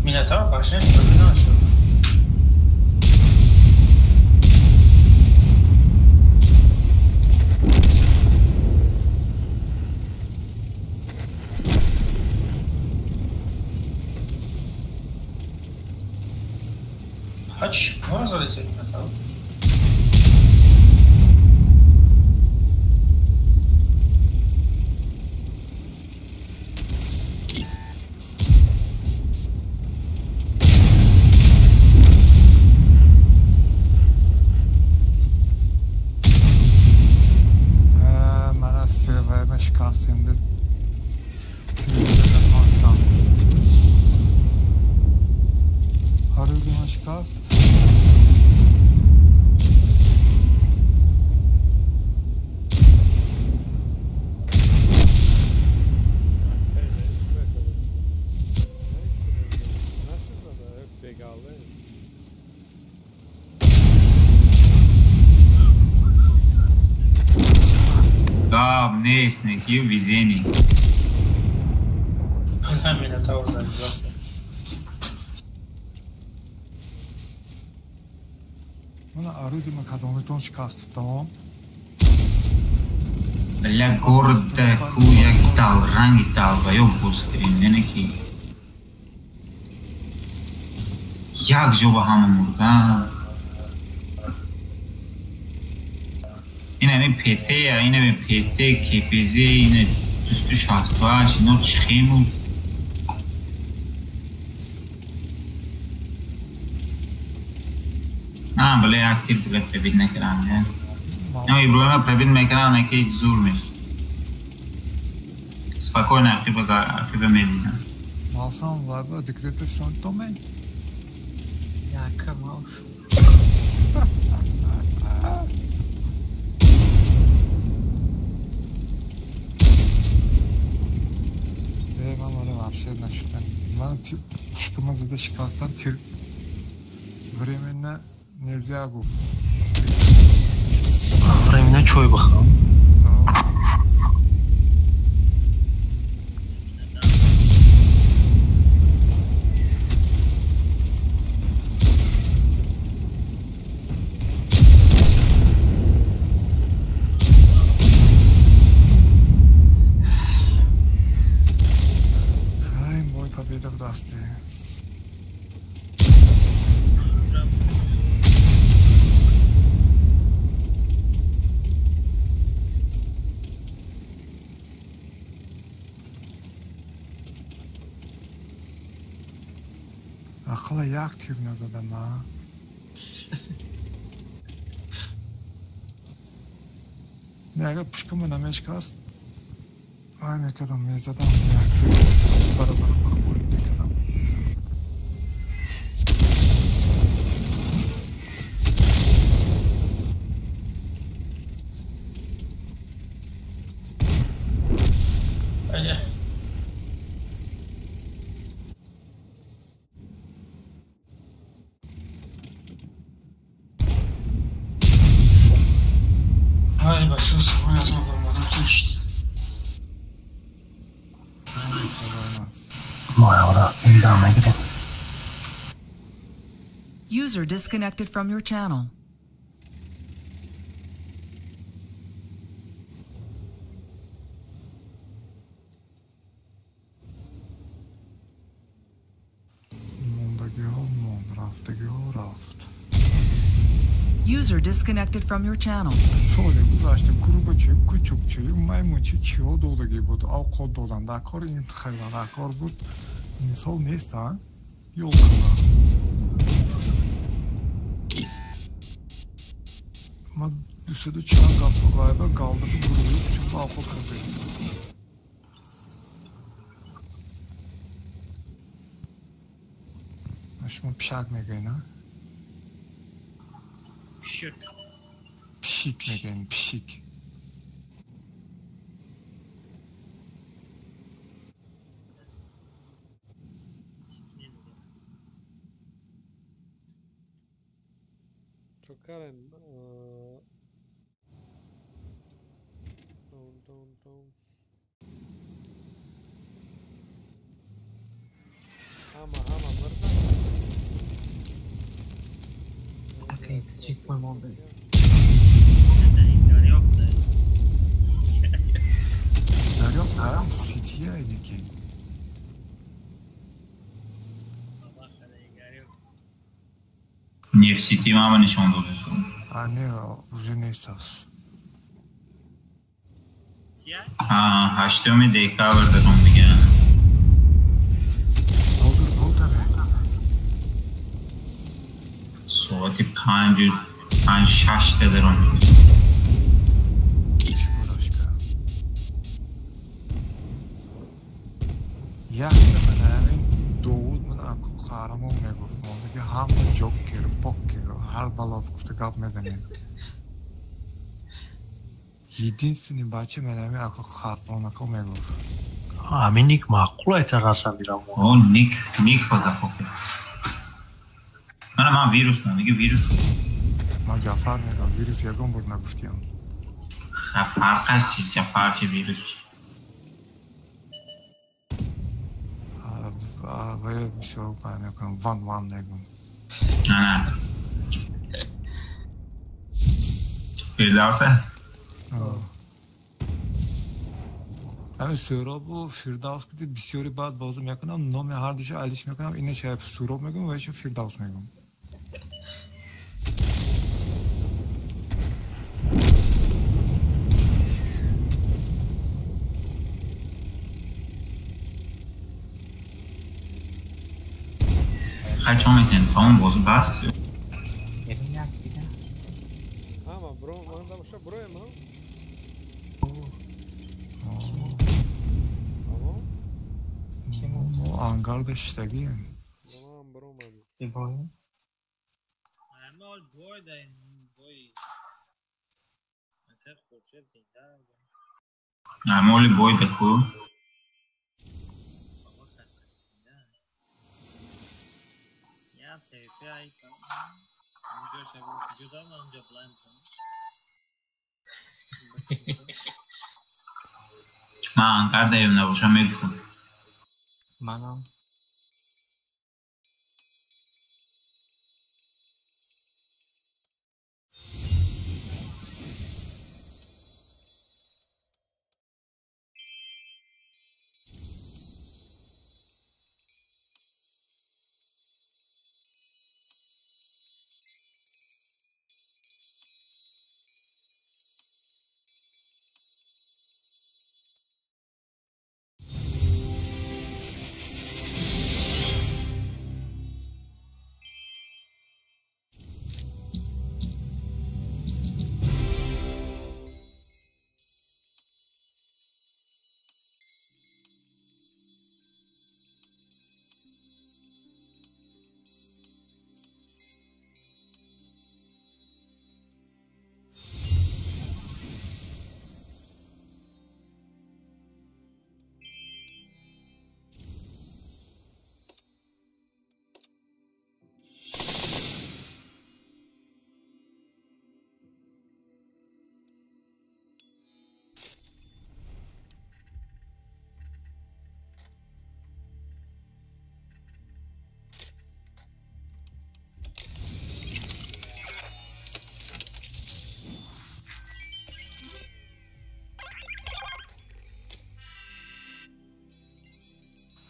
Минотавр башня нашуд. Ҳач, моро задесед Минотавр? Шикастем телевизор натонистам. Орудима шикаст. Гав нест, неки везение. Минотавр залезал. Мана орудима кадомитон шикаст, тамом. Бля, город-да ку як далранги далбаёб боз кардем, яъне ки як ҷо ба ҳама мурда. Ин ҳамин ПТ, ин ҳамин ПТ, КПЗ, ин 268, ино чӣ хемуд? А, бля, як тир дига пробит накардам, не? Ну, Иброҳима пробит мекардам, не ки зур мешд. Спокойно ақиба ақиба медидам. Малсам вайба декрете Сан-Томе? Яка маус. Э, ман оля вообще нашудан. Ман пушкама зада шикастан тир временно нельзя гуфт. Временно чой бихӯрам. Хай, мой победа в дасте. Ақала як тир назадам, а? Не, агар пушкама намешкаст, вай мекардам, мезадам як тир баробар ба хӯрӣ мекардам. Бале. Ай, бачо, сухани аз ман баромадам кишт. Мо рафтем дам мегирем. User disconnected from your channel. Мондагиҳо монд, рафтагиҳо рафт. User disconnected from your channel. Соли гузашта гурбачаю кучукчаю маймунчи чиҳо додагӣ буд, авқот додан дар кор, ин харидан дар кор буд. Имсол нест, а? Ёлкала. Ман дусаду чанд гап вайба галдаби гурбаю кучук ба авқот хӯрдагӣ. Шумо пишак мегӯед, а? Пишик. Пишик мегӯем, пишик. Чокарен. Тон, тон, тон. Ҳама, ҳама мурда. Окей, таҷик мой монда. Дарёб, а? Сития неки. Не в сети мама нишон дода шуд. А, не, уже нест аст. А, 8 декабр даром дига. Ҳозир будаме. Соати 5 5 6 даром дига. Чӣ бурашка? Якта ман ҳамин Довуд ман ако қаҳрамон мегуфт, мондаги ҳама ҷокер, покер, ҳар бало гуфта гап мезанем. Единственный бача ман ҳамин ако қаҳрамонако мегуфт. Ҳамин ник маъқул айта расамбирам. О, ник, ник ба гапо. Мана ман вирус мондаги вирус. Ман Ҷафар мегам, вирус ягон бор нагуфтиям. Ха, фарқаш чи, Ҷафар чи, вирус чи? Вая бисёр пай мекунам, ван ван мегум. Ана. Фирдавса? О. Ҳамин Суҳробу Фирдавс ки бисёри баъд бозӣ мекунам, номи ҳар душа алиш мекунам, инаша Суҳроб мегӯм ва иша Фирдавс мегӯм. Хай чо мекунем? Тамом бозӣ бас? Ама бро, ман да боша броем, а? Мо ангарда шиштагием. Ман бромадем. Ама бой да бой. Ака Хуршед зинда. Ама оли бой да ку. Баба кас зинда. Я ТВП ай кам. Унҷо шаб ҷудо ман унҷо план кам. Ман ангардаем набошам мегуфтам. Манам.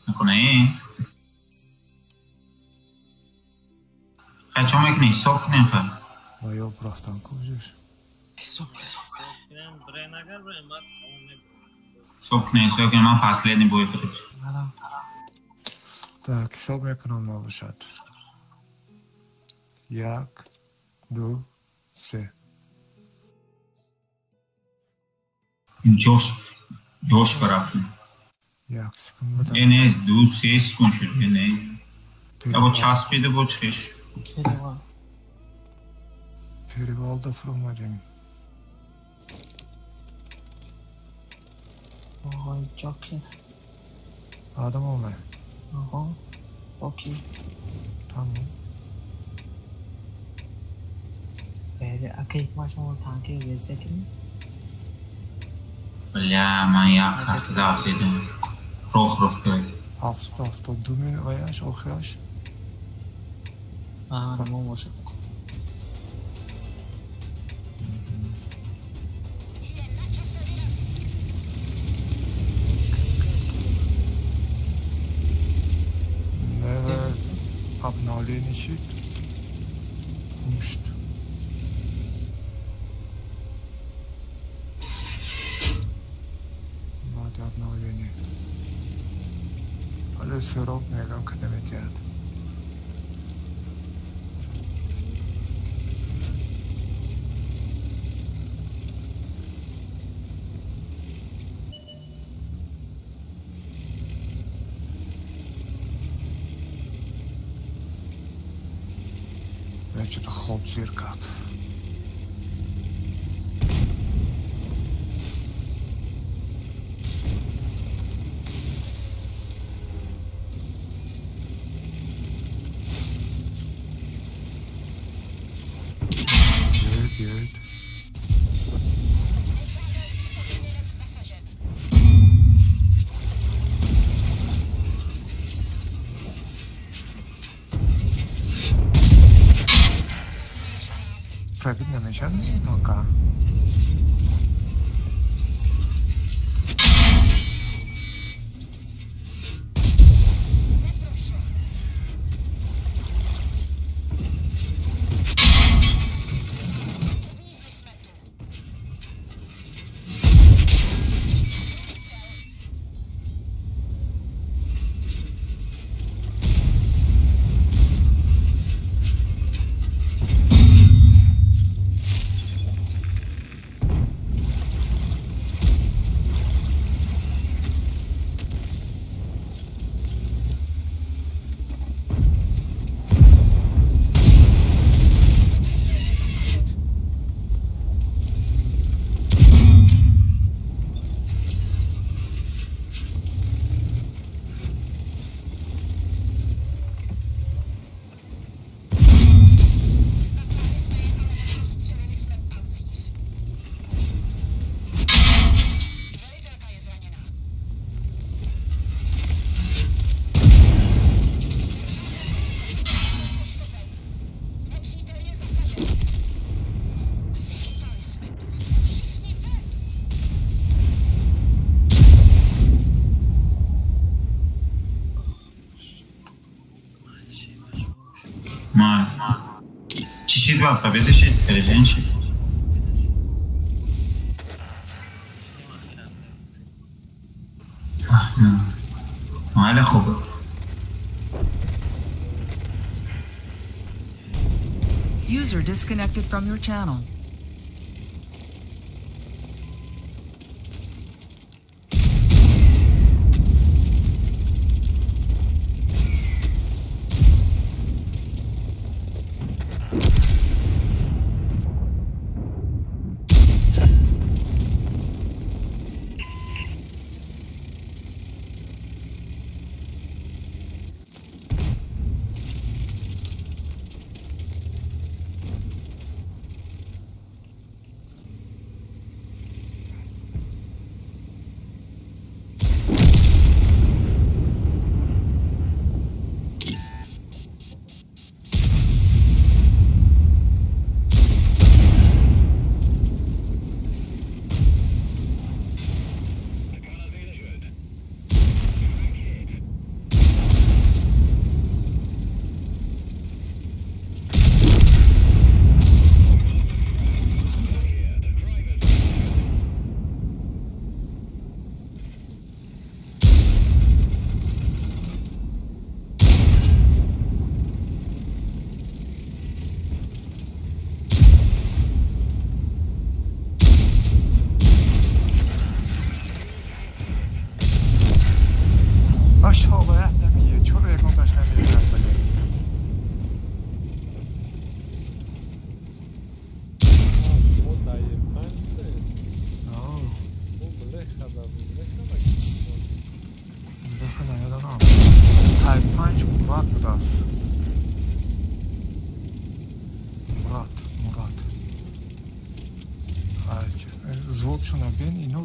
Мекунӣ? Хай чо мекунӣ? Ҳисоб кунем хай. Ва ё рафтан куҷош? Ҳисоб кунем, брен агар брен ман тамом мебурам. Ҳисоб кунем, ҳисоб кунем, ман последний бой короче. Так, ҳисоб мекунам набошад. Як, ду, се. Ҷош, ҷош барафтем. Як секунд буда. Не, не, ду, се секунд шуд. Не, не. Я бо часпида бо чихиш. Перевалда фуромадем. Ой, Джокер. Одам омад. Аҳо. Окей. Тамом. Беде, ака икма шумо танки весе кунед? Бля, ман як ҳафта афтидам. Прохоровка. 72 минут охираш. Аҳа, мо бошад. Обновление щит. Мушт. Баъди обновление. Ҳоло Суҳроб мегам када метиҳад. Что-то хоб зир кард. Биёед, биёед. Пробить намешавад танка? Щит, брат, победа щит, пережень щит. Майли хуб. User disconnected from your channel.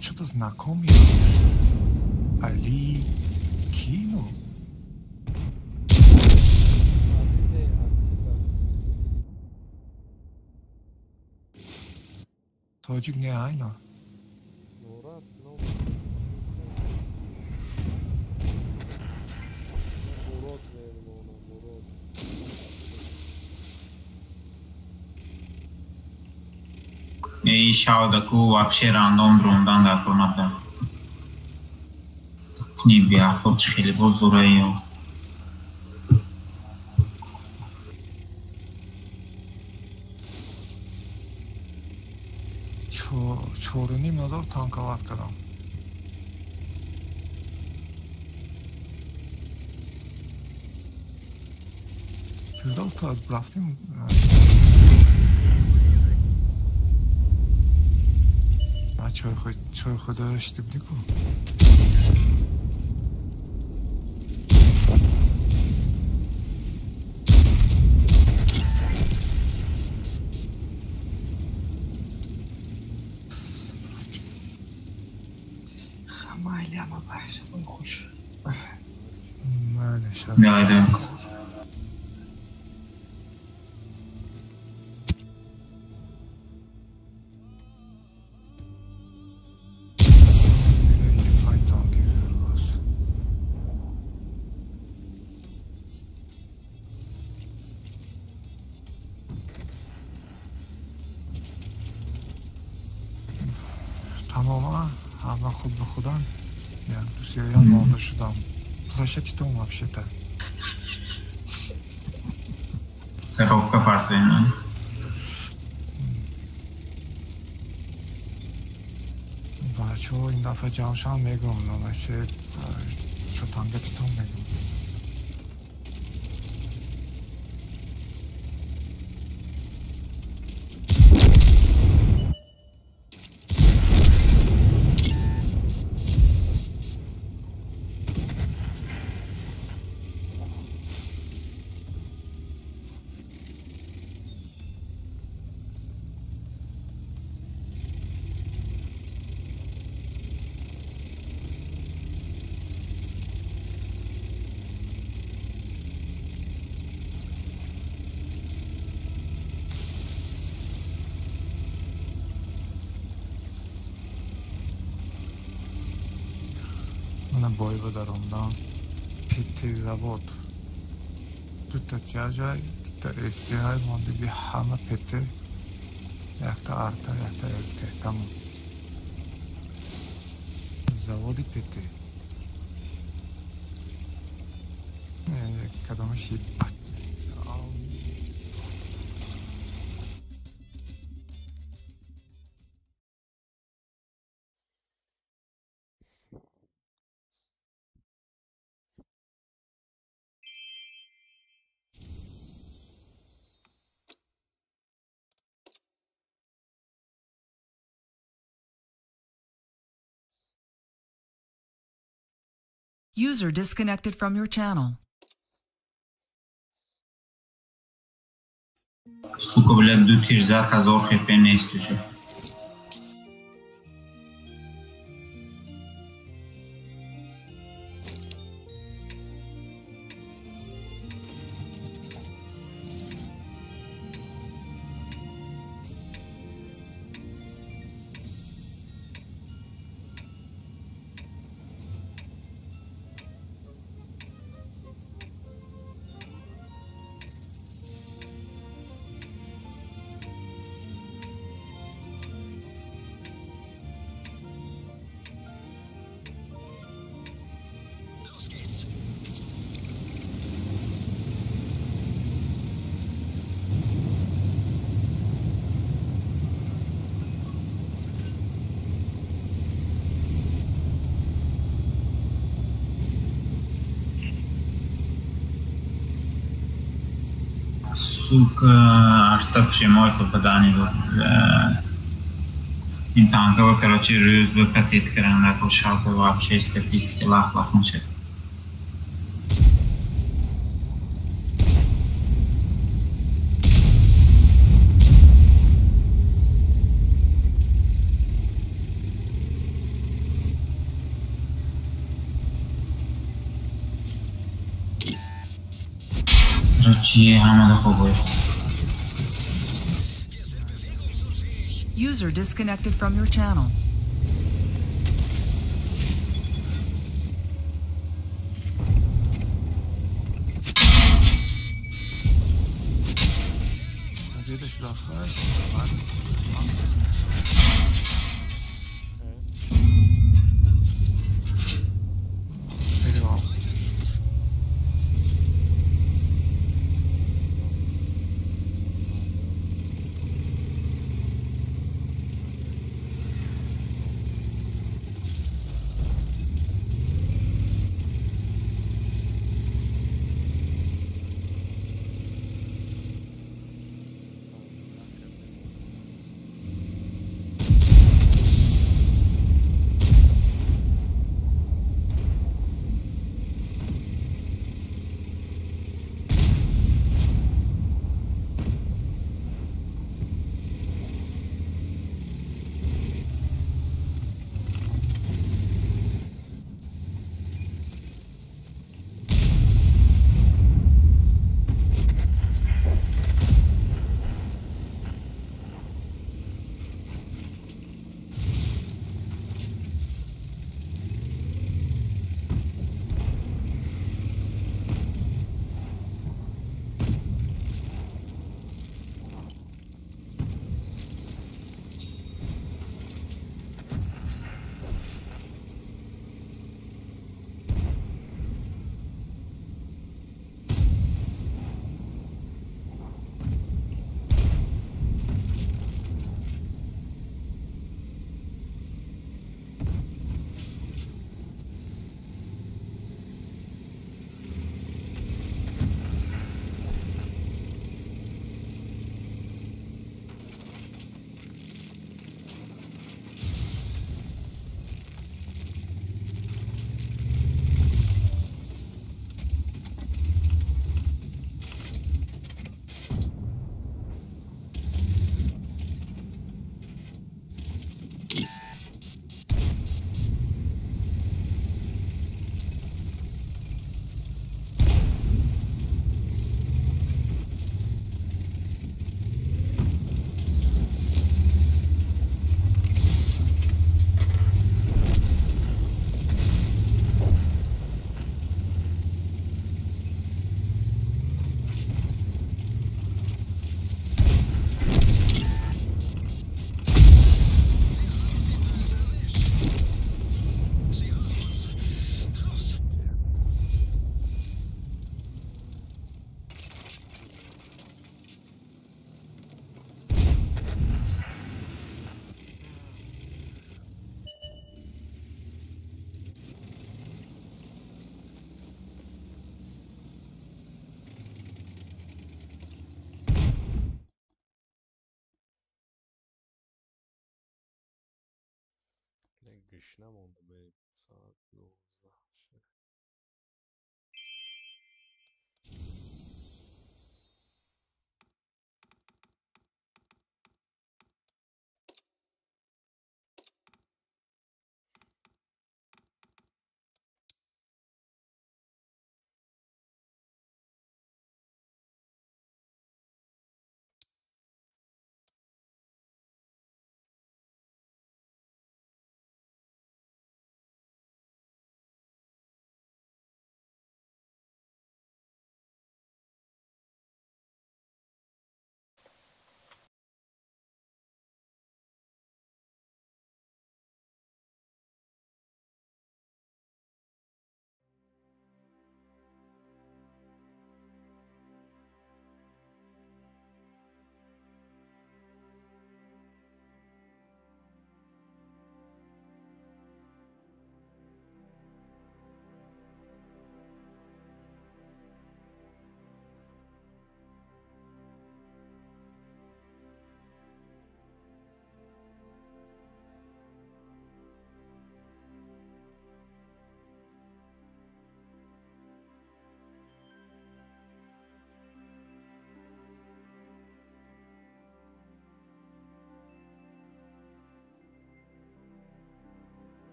Что-то знакомый. Али Кино. Тоҷик не айна. И шаудаку вообще рандом дрондан дар кор набудам. Ни биахлоқ чӣ хеле боз дора ё. 4,5 ҳазор танковат кардам. Фирдавс то рафтим. Чой худо штибдику. Ҳама худ ба худан як дусеян монда шудам. Защититон вообще-то. Коробка партия. Бачаҳо ин дафъа ҷамъшам мегӯм, намасе чотангатитон мегӯм. Бой ба даромдан. Тити завод. Дута тяжай, дута СТ ҳай мондиги ҳама ПТ, якта арта, якта ЛТ, тамом. Заводи ПТ. Кадомаш ебать. User disconnected from your channel. Сука, блядь, ду тир зад, 1000 хп нест уже. Сука, арта прямое попадание был. Ин танкова, короче, рӯз ба патет кардан кушалка вообще статистика лах-лах мешад. Короче, ҳамада хуб. User disconnected from your channel. Гушна мондам, соат 12.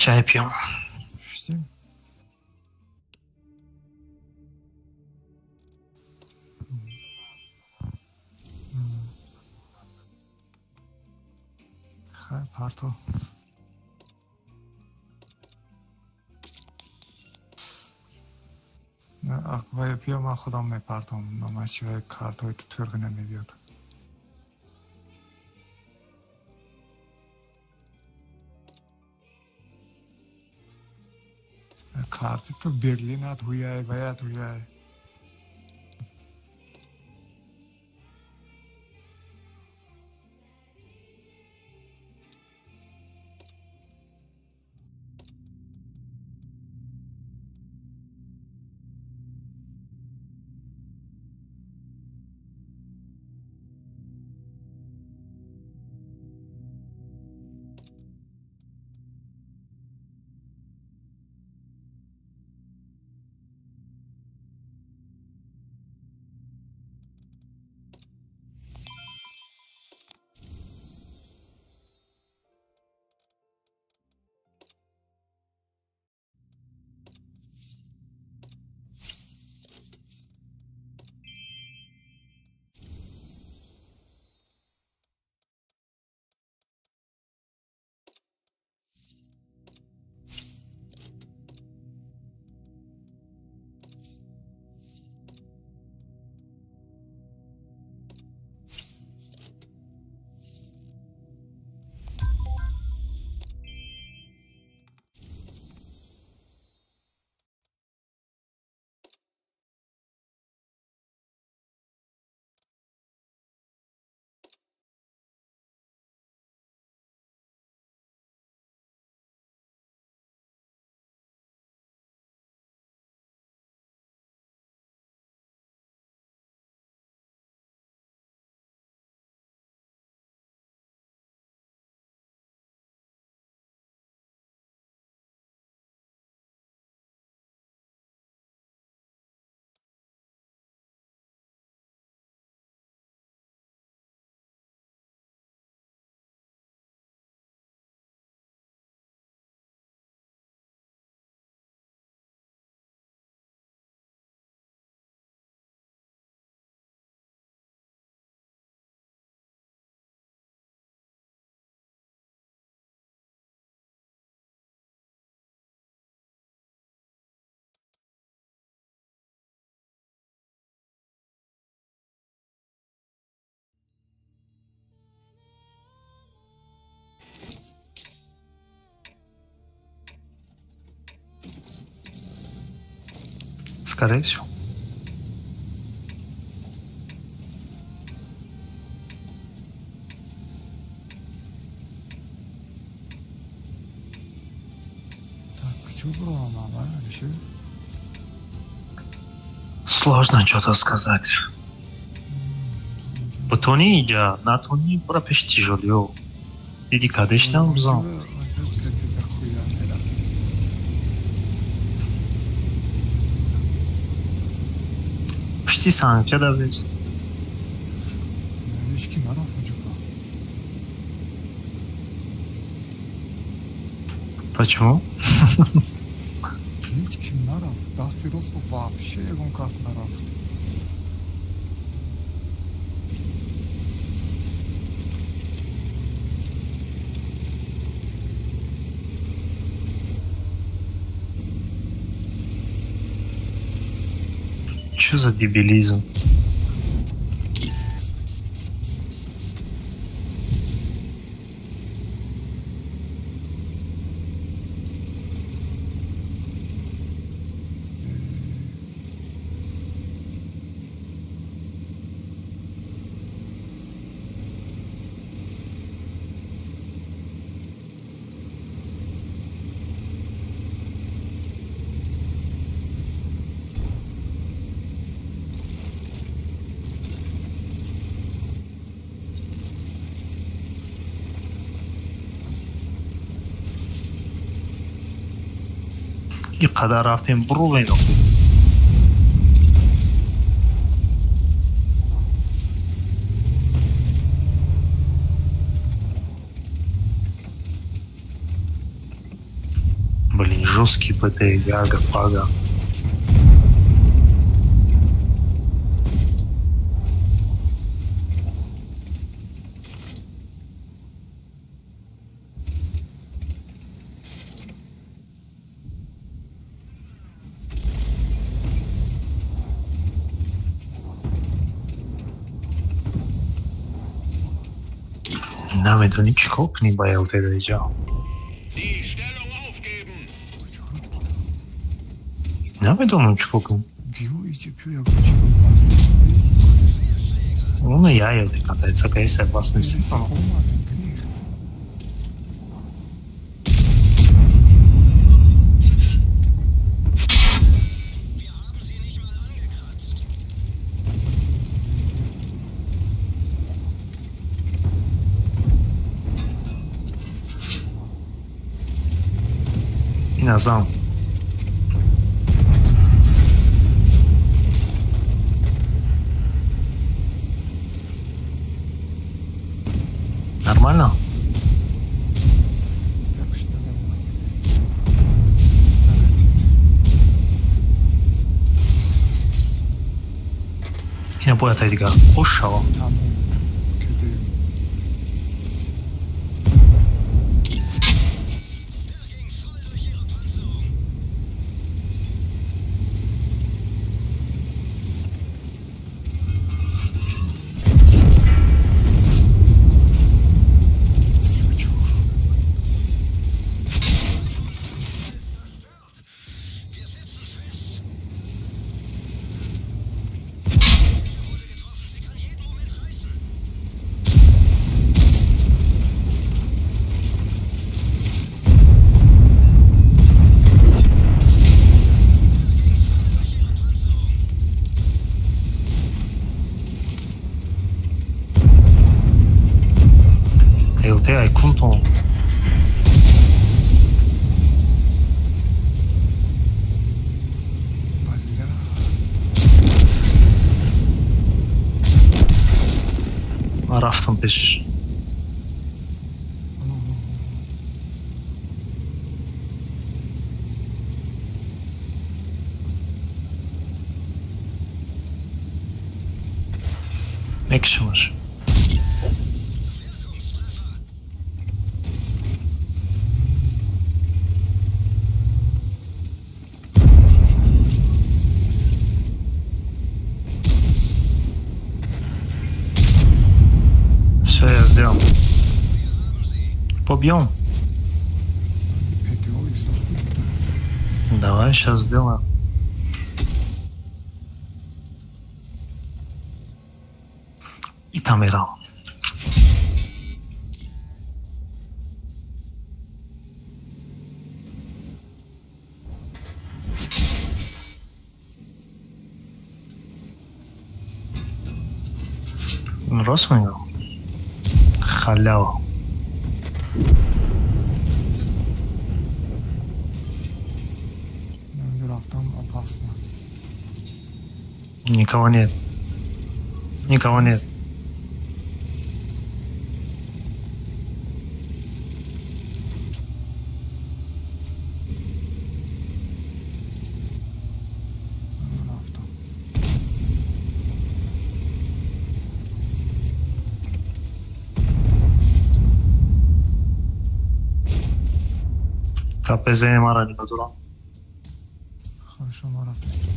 Чай пьем. Шистем? Хай, парто. Вай биё, ман худам мепартом. Номаш чи, вай картҳои ту тӯрғи намебиёд. Карти ту Берлинат ҳуяй, ваят ҳуяй. Скорее всего. Так, чё было, мама, решил? Сложно что-то сказать. Бутони иҷа натони бара пеши тижолиё. Диди кадештам бизан. Пишти санка да бес. Ҳеҷ ки нарафт онҷо. Почему? Ҳеҷ ки нарафт. Дасти рост вообще ягон кас нарафт. Что за дебилизм? И қадар рафтем бурувем. Блин, жесткий ПТ, Яга, Пага. Намедонӣ чӣ кор кунӣ ба ЛТ даиҷа? Намедонам чӣ кор кунам. Уна я ЛТ катается, кайса бас нест. Назам. Нормально? Ина бояд дигар хуш шава. Рафтам пеш. Мекшамаш. Побьем. Давай, сейчас сделаем. И там играл. Рост выиграл? Халява. Опасно. Никого нет. Никого нет. КПЗ мара не дурам. Хорошо, мара тест.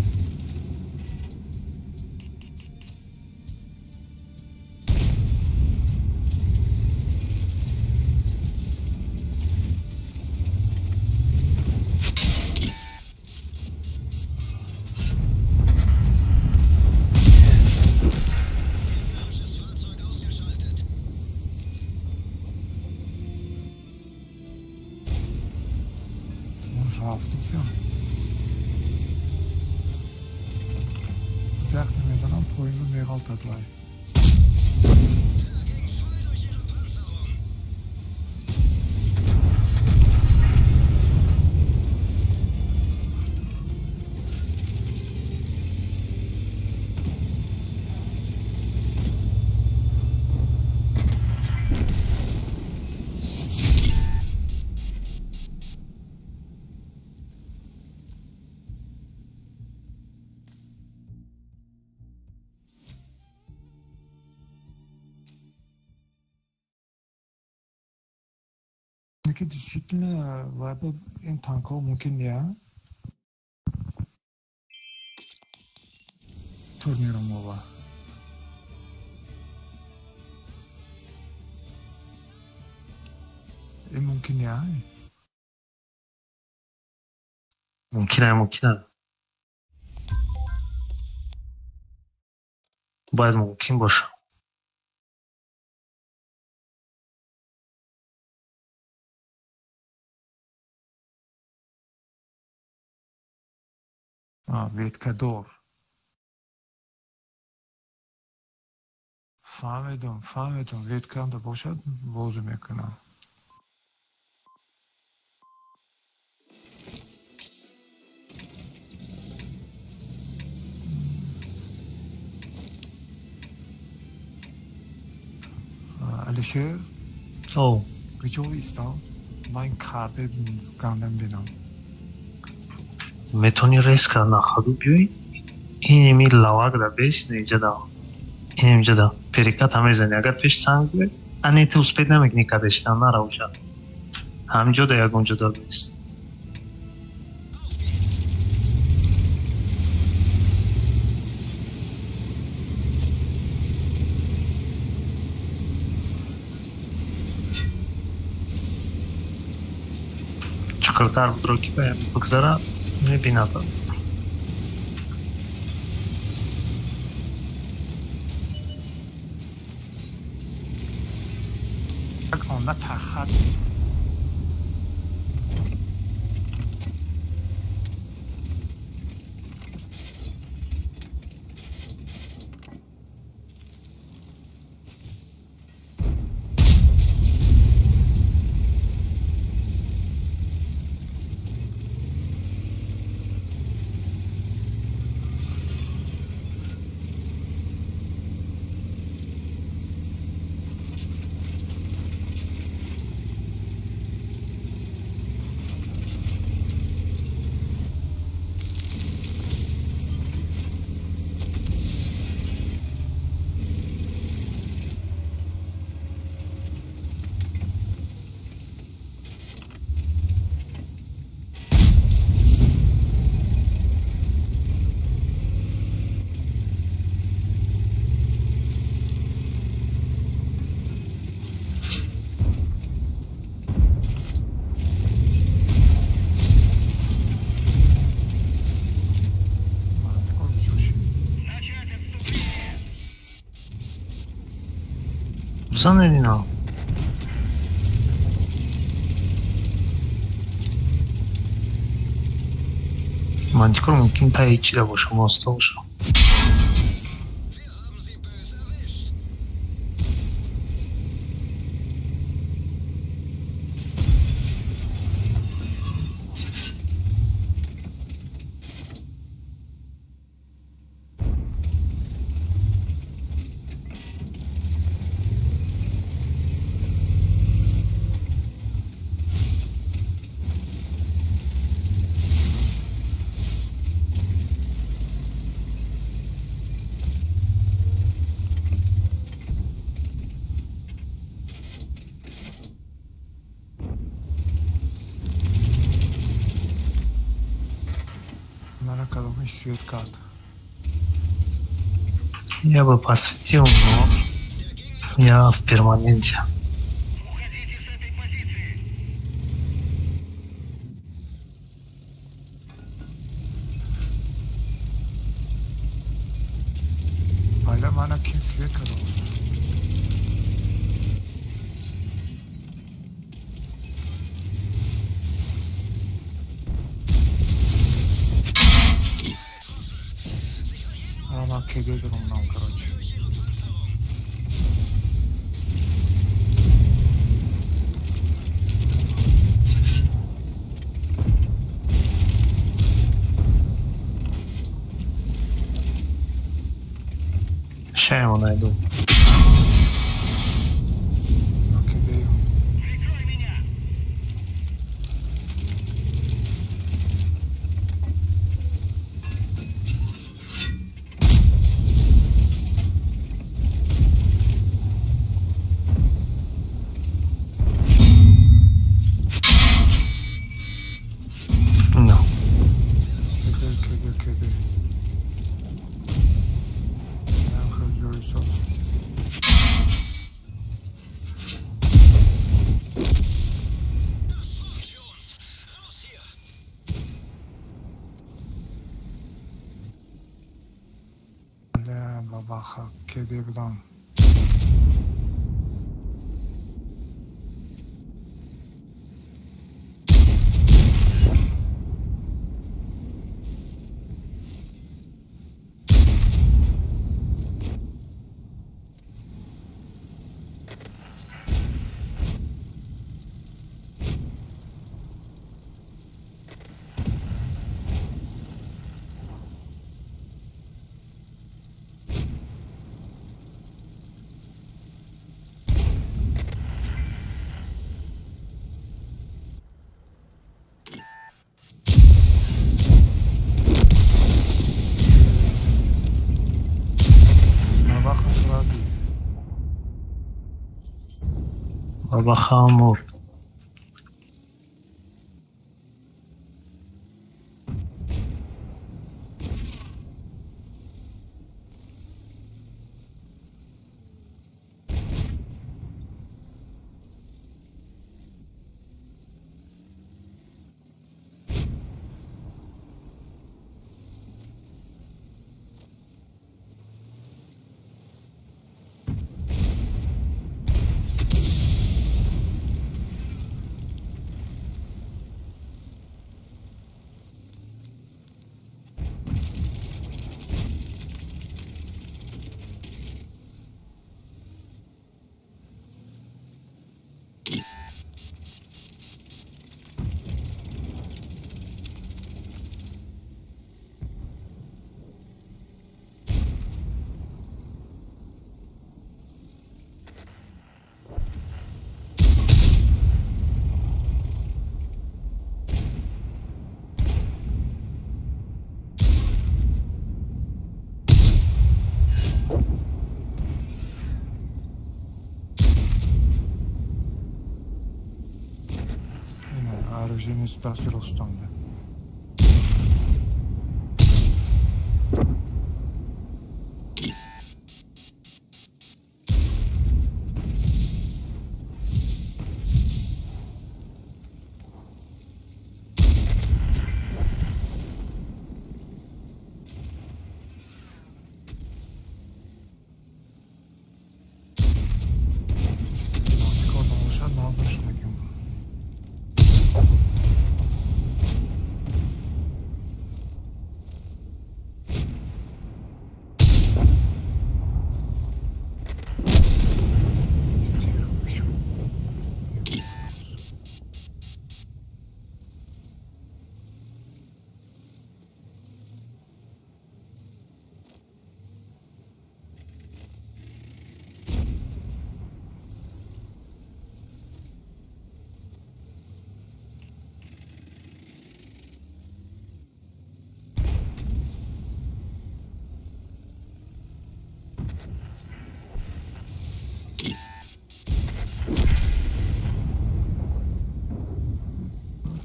ки действительно вайба ин танкҳо мумкин не, турниру мова. Ин мумкин не? Мумкина, мумкина. Бояд мумкин боша. Веткадор. Фаҳмидум, фаҳмидум. Ветканда бошад, бозӣ мекунам. Алишер? О. Куҷо истам? Ман карта гандам бинам. Метавонӣ резко на ходу биёй, инеми лавак да бес неҷада, инемҷада переката мезани. Агар пеш санг биёй, ане ту успеть намекунӣ кадештан, нара уҷа. Ҳамҷо да ягон ҷо да бест. Чиқиртар будро ки бигзара, мебинад. Она тахат. Занедино. Мантикор мумкин таи чида боша, моста боша. Свет карт. Я бы посветил, но я в перманенте. Бале, мана ким свет кардааст? Нам, короче. Ща я его найду. Бабаха кеде будам. Бабаха мурд. Оружие дасти ростонда.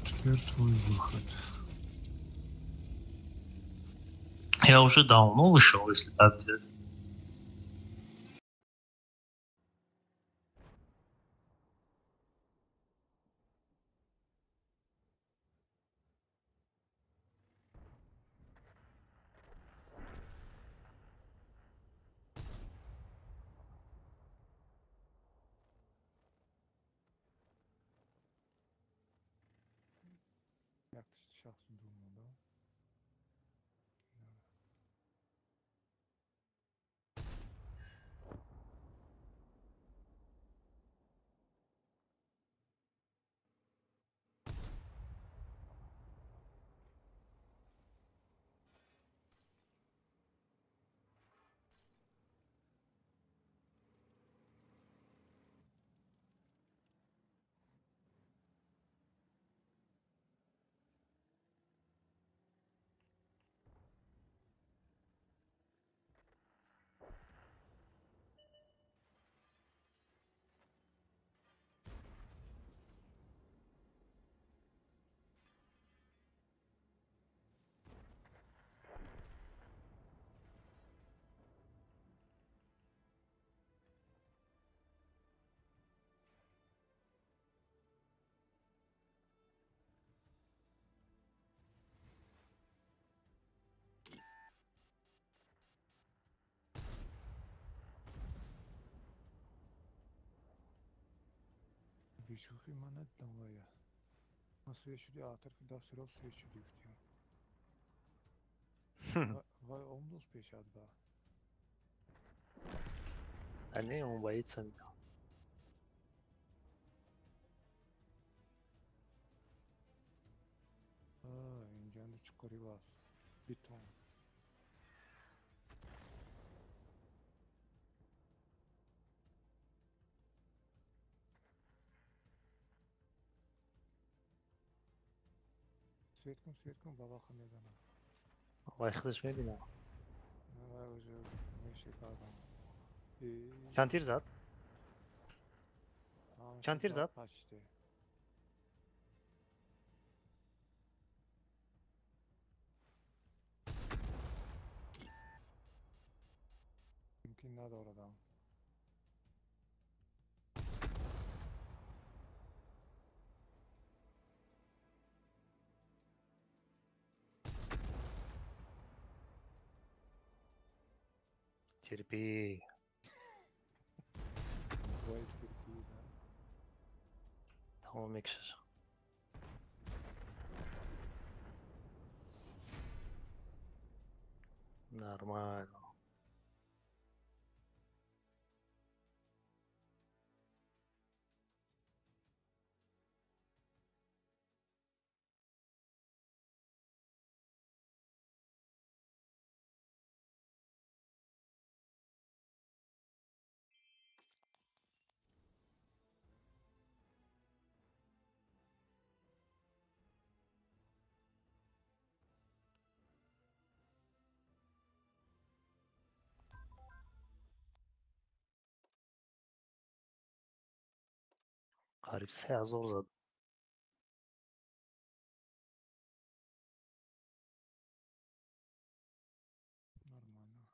Теперь твой выход. Я уже давно вышел, если так взять. Сейчас думаю, да? Да. Бешӯхӣ ман надидам вая. Ман свет шуди, атарфи даст рост свет шуди гуфтиям. Вай омдос пешад ба. Да не, он боится меня. Инҷанда чуқури вас. Бетон. Свет кун, свет кун, бабаха мезанам. Вай худаш мебинам. Вай уже мешикадам. Чанд тир зад? Чанд тир зад? Почти. Мумкин надорадам. Терпи. Боль терпи, да. Тамом мекшаш. Нормально. Қариб 3000 зад. Нормально.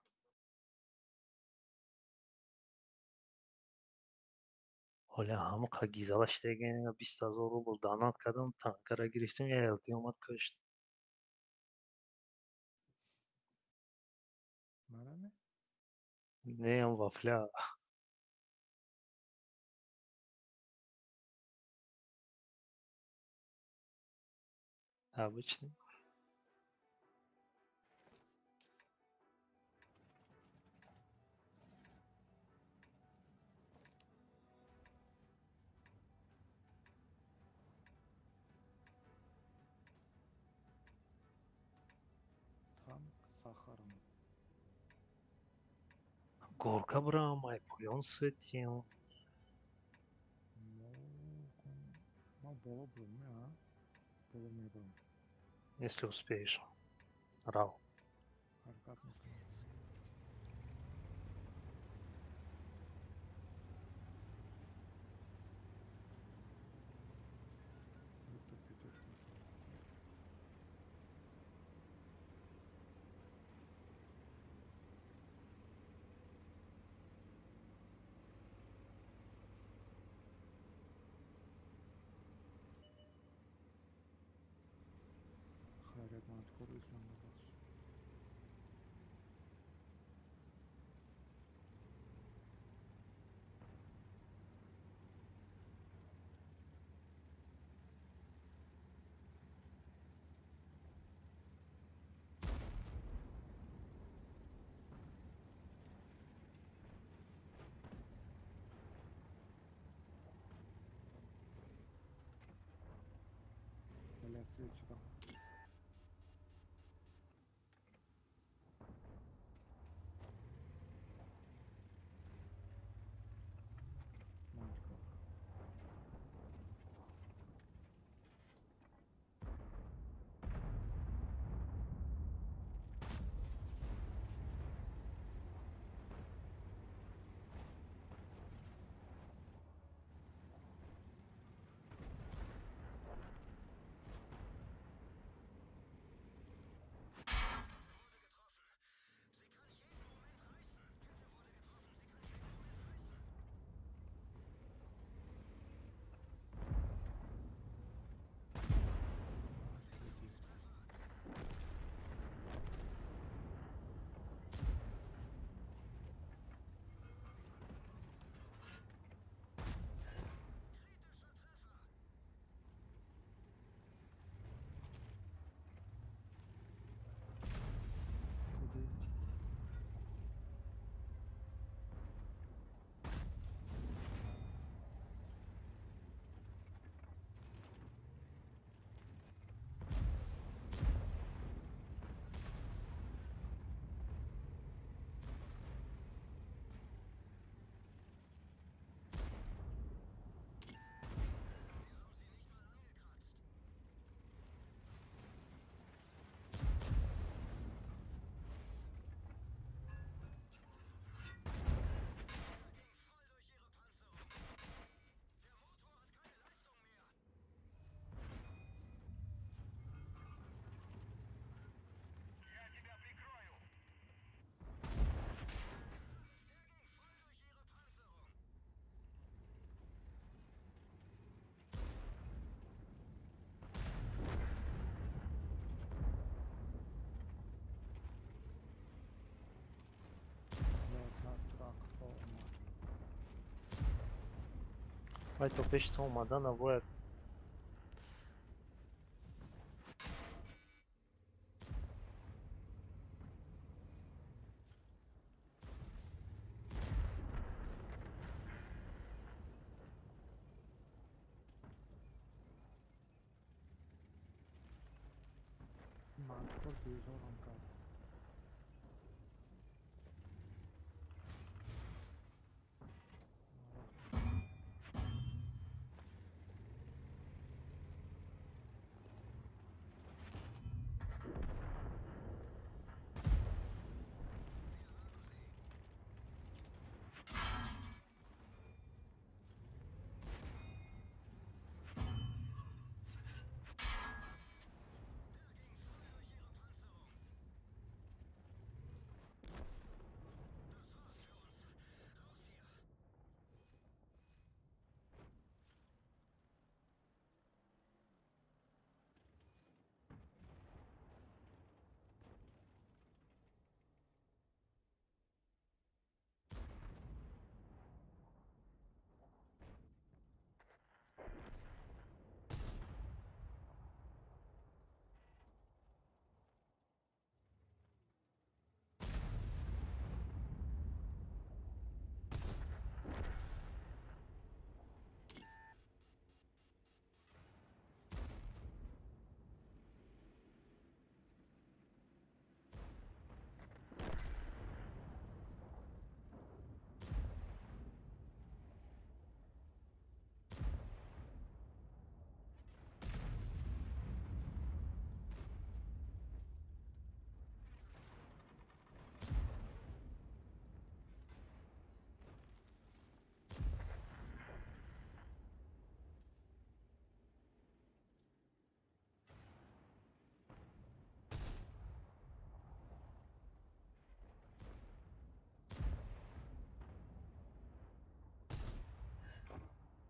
Ҳоля ҳамақа гизала шидаген 20 000 рубл донат кардам, танкара гирифтем, я ЛТ омад кушт. Манаме? Не, он вафля. Обычный. Танк с сахаром. Горка брам, ай поён светил. Ма боло брум, а? Боло мебрам. Если успеешь. Рау. Ҳаракат мекунам. Дута пятёрка. Хайрият, ман чикор ислам бас. Бля, свет шудам. Ман чикор? Вай то пеши ту омадана бояд Мантикор безорам кард.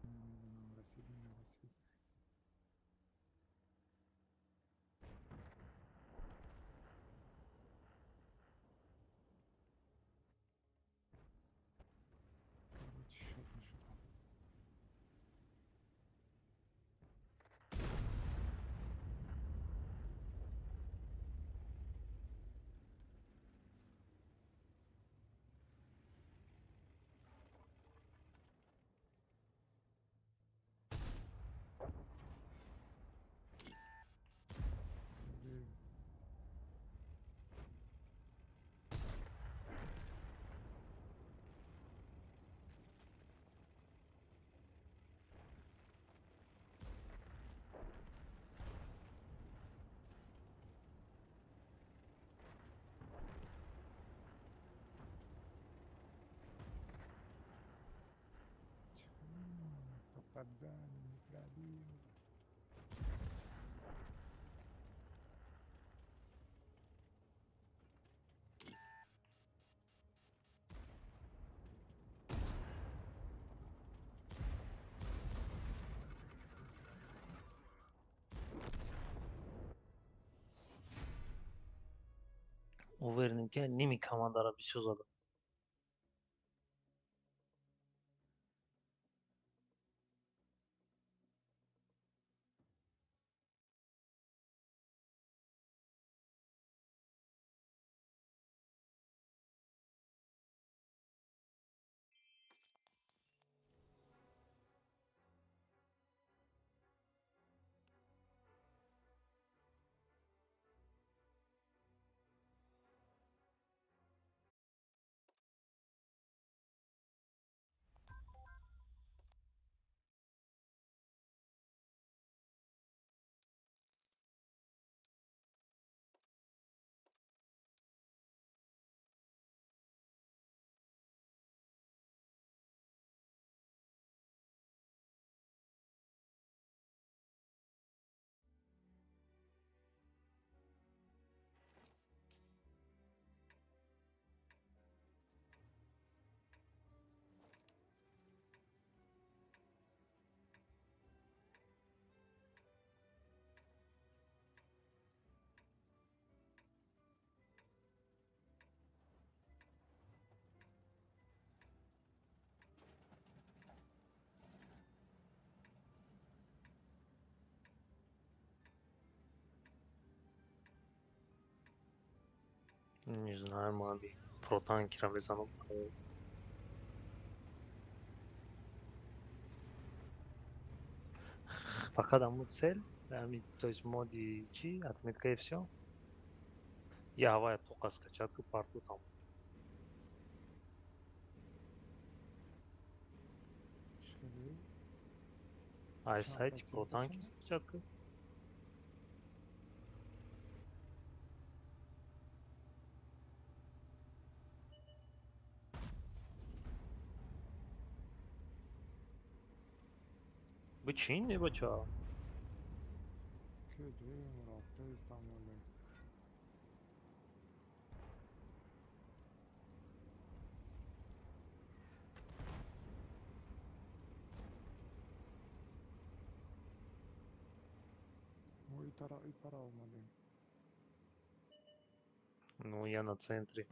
Намедонам, расид, нарасид. Короче, шот нашудам. Попадание не пробил. Уверенем, ки ними командара бисёр зада. Не знаю, ман протанкера мезанам. Фақат ҳамун цель, то есть моди чи, отметка и всё. Я ҳавая тоқа скачать ку парту там. Ай сайти протанки скачать ку. Бчин бача. Ну, я на центре.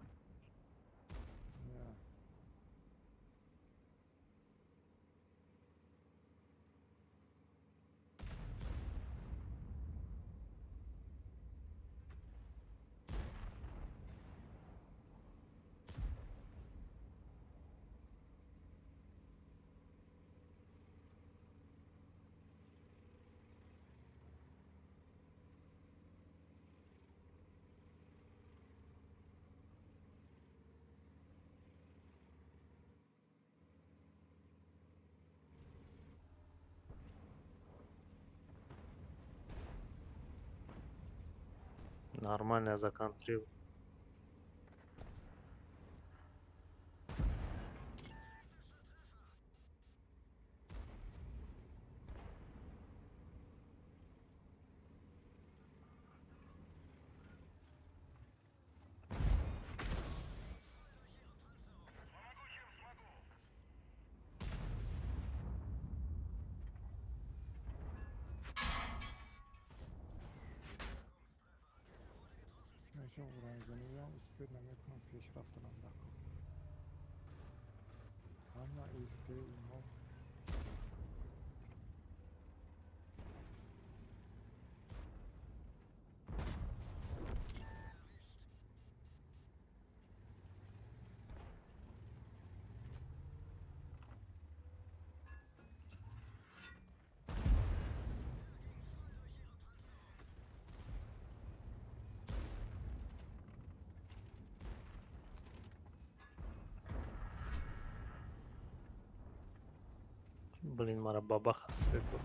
Нормально я законтрил. Успеть намекнул пешрафтанам дако. Ҳама СТ ино Блин, мара бабаха свету.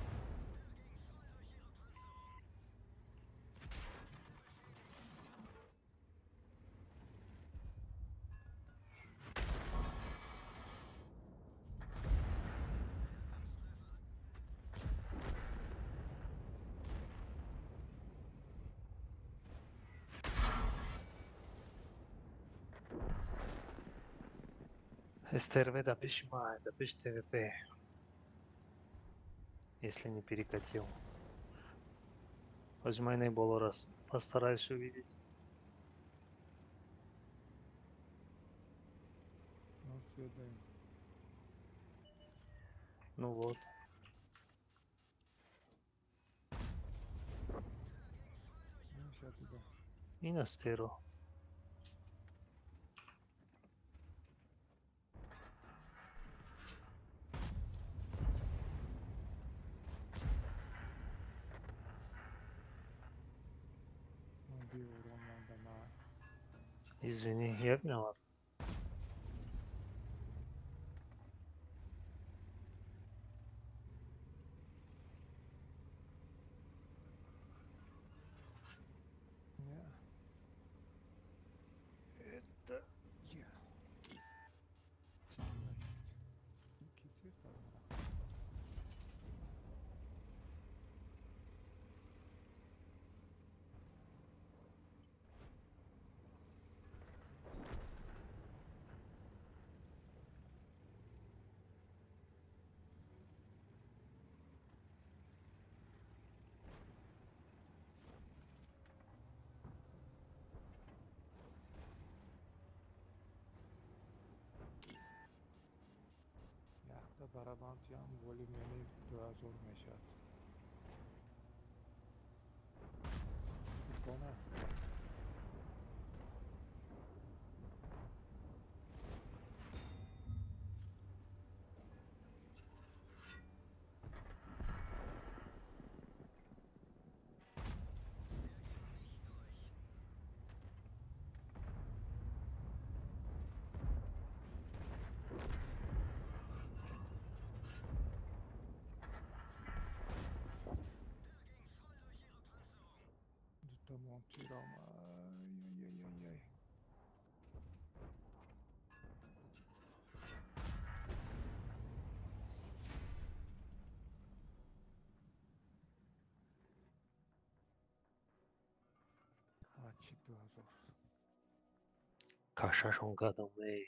СТРВ да пиши, да пиши ТВП. Если не перекатил. Возьми наиболее раз. Постараюсь увидеть. Ну, свет даем. Ну вот. Ну, сейчас туда. И на стеру. Извини, я виноват. Это я. Барабантиам воли мени 2000 мешавад. Спокойно. Мон тирам. Ай-яй-яй-яй. Ачи 2000. Кашашон кардам, эй.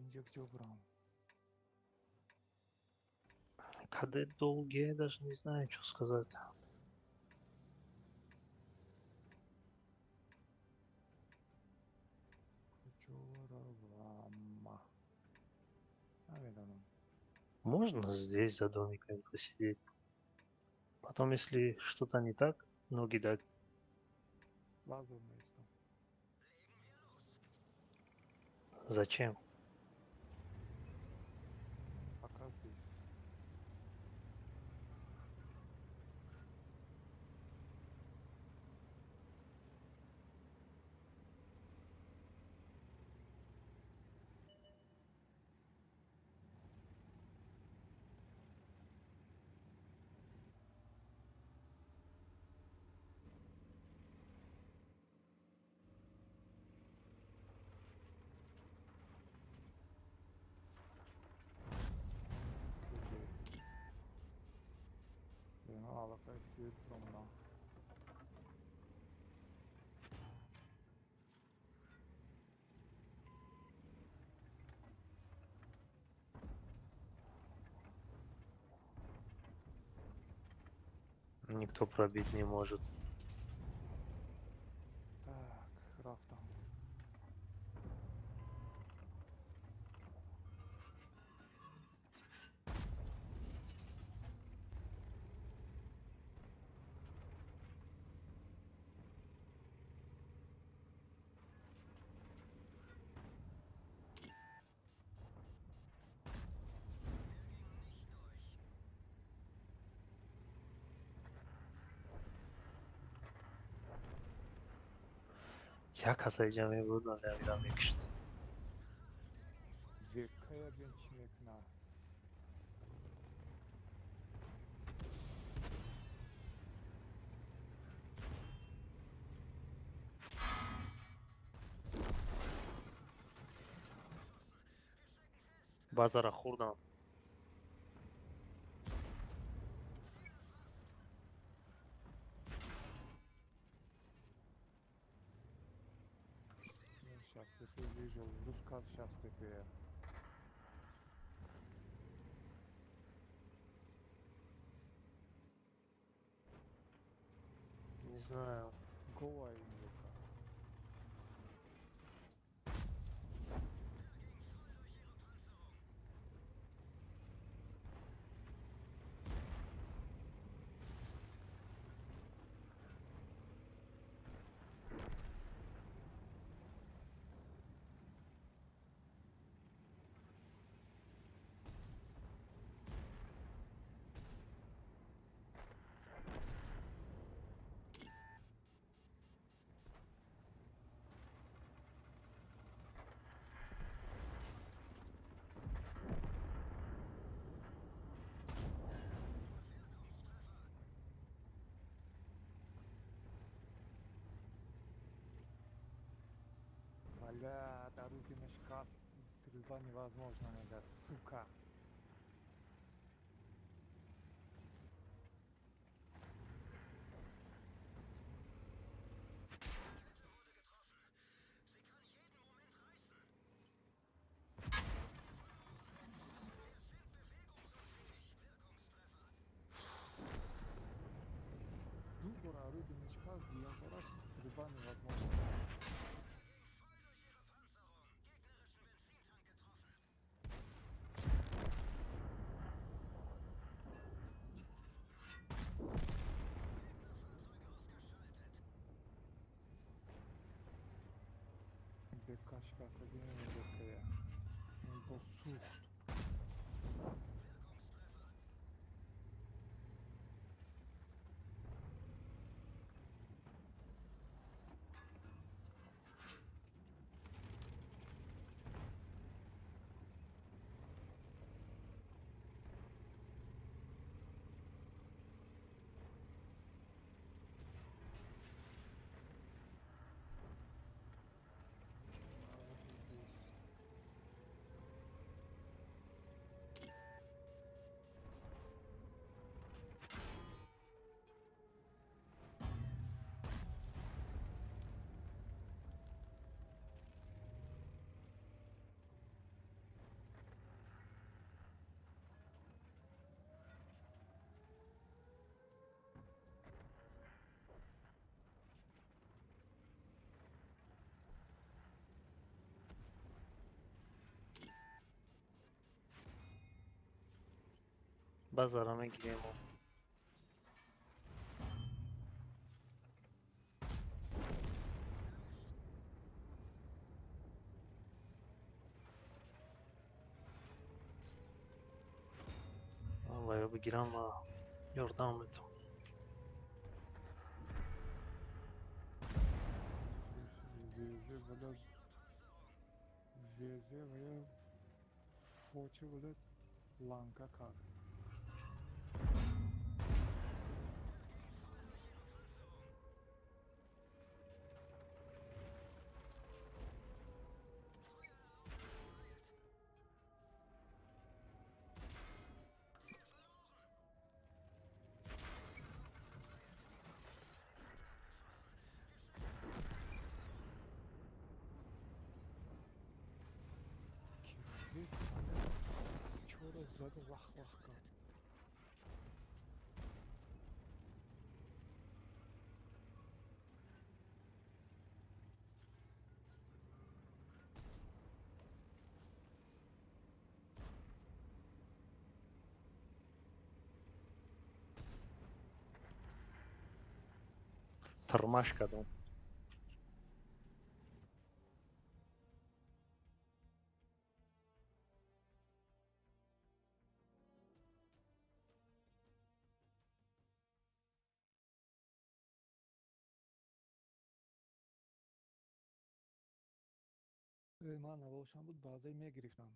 Инҷа куҷо бурам? КД долгие, я даже не знаю, что сказать. Куҷо равам? Намедонам. Можно здесь за домиками посидеть. Потом, если что-то не так, ноги дать. База местом. Зачем? Пока здесь. КД. Аллакай свет фромда. Никто пробить не может. Так, рафтам. Як каса иҷа мебуд, намедонам, мекушт. Векая бен чӣ мекуна? Базара хӯрдам. Шастепе вижу, русказ Шастепе. Не знаю. Гоа им века. Блядь, орудие шкаф, стрельба невозможна, мега, сука. Дуюм бораш стрельба невозможно. Бека шикастагӣ бекая. Бо сӯхт. Базара мегирем. Вай бигирам ва ёрдам метавонам. Везе ва фоча буда ланка кард. Зада лах-лах кард. Тормаш кардам. Ман навошам буд, баъзе мегирифтам.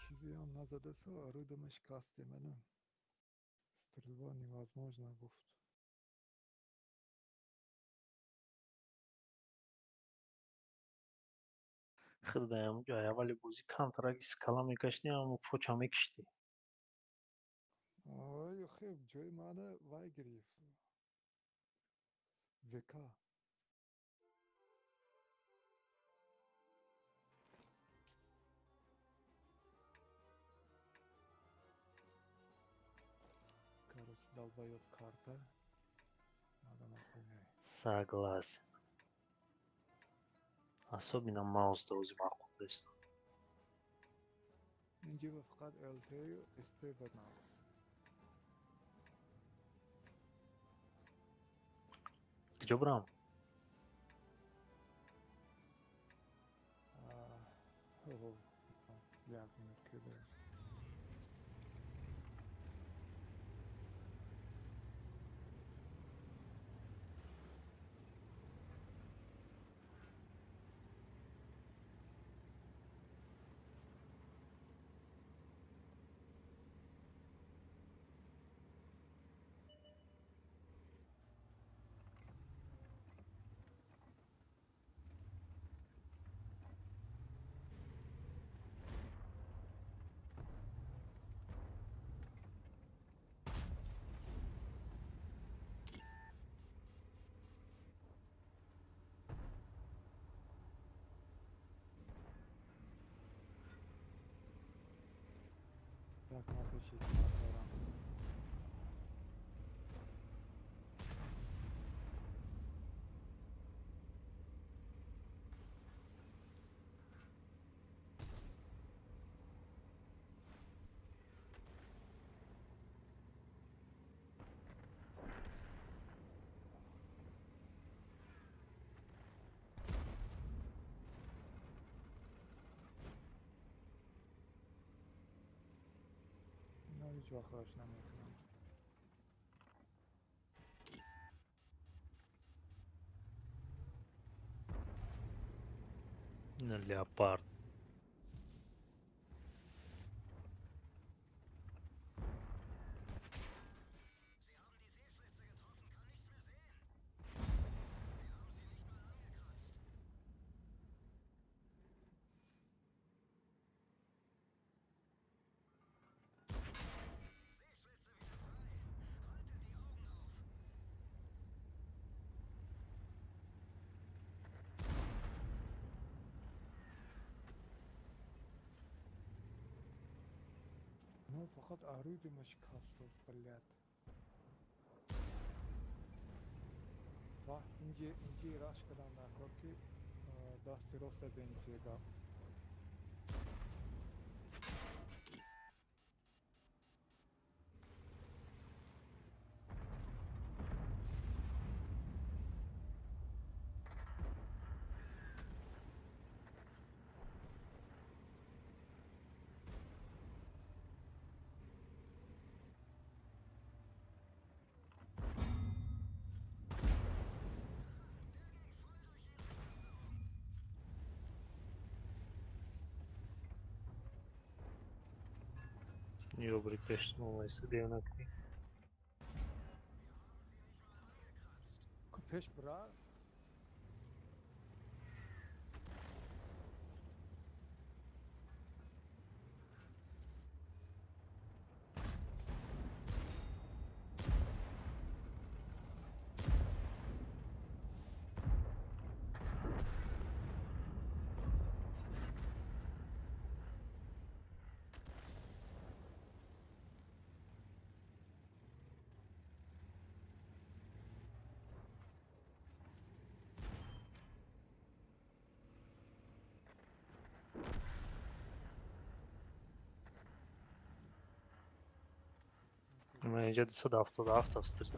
Чизеам назадасу арӯдама шикастем ана. Стрельба невозможно гуфт. Худоям ҷой аввали бозӣ камтараки скала мекашидӣ, аммо фоча мекиштӣ. Ой, хеб, ҷои мана вай гирифт. ВК. Короче, долбоёб карта. Надо нахуй. Согласен. Особенно маус дози маъқул нест. Инҷа фақат LT-ю ST ба нақс. Куҷо бурам? Як минут кеда. Так, ман пеши ҳикмат мерам. Ҳеҷ вақт рош намекунам. На леопард. Ну, фақат орудие шикастос, блядь. Ва инҷи инҷи раш кардам дар кор ки дасти роста бензега. Ёбри пеш 0,9. Ку пеш бира? Инҷа 277 австрит.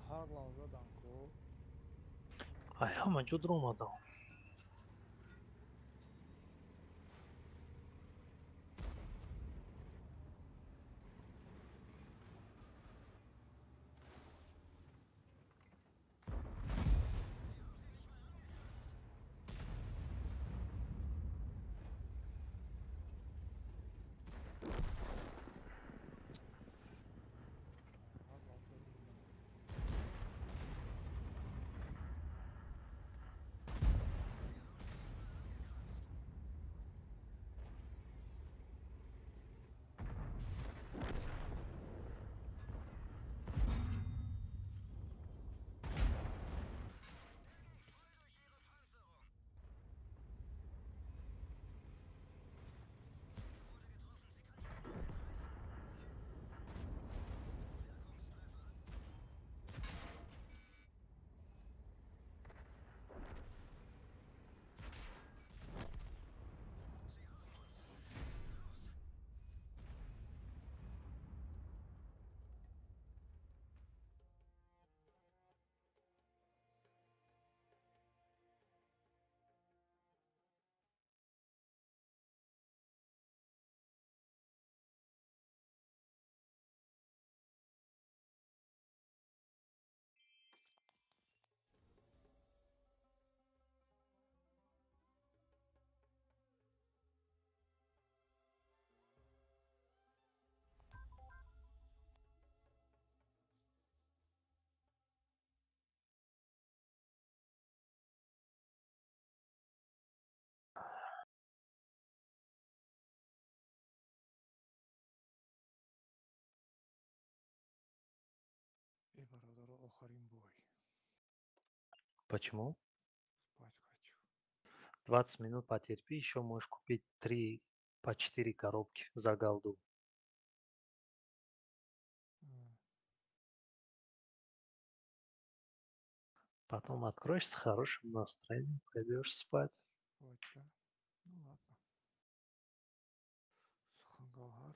Ҳар лаҳза данко. Ай, ҳама ҷо дуромадам. Охирин бой. Почему? Спать хочу. 20 минут потерпи, еще можешь купить 3 по 4 коробки за голду. Потом откроешь с хорошим настроением, пойдешь спать. Вот, да? Ну ладно. Сухангавар.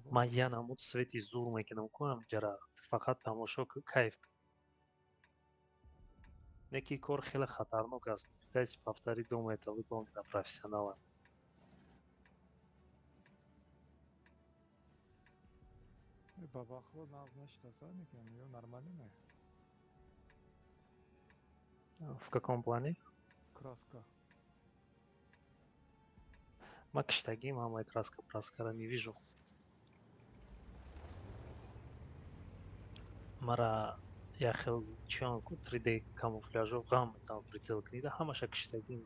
Ман я намуд свети зур мекунам, кунам ҷара фақат тамошо кайф. Неки кор хеле хатарнок аст. Пытайся повторить дома это выполнить на профессионала. Бабахло нав нашта, нормально? В каком плане? Краска. Макштаги, мама, и краска, праскара не вижу. Мара, я хел чонку 3D камуфляжу, гам там прицел книга, хамаша кштаги.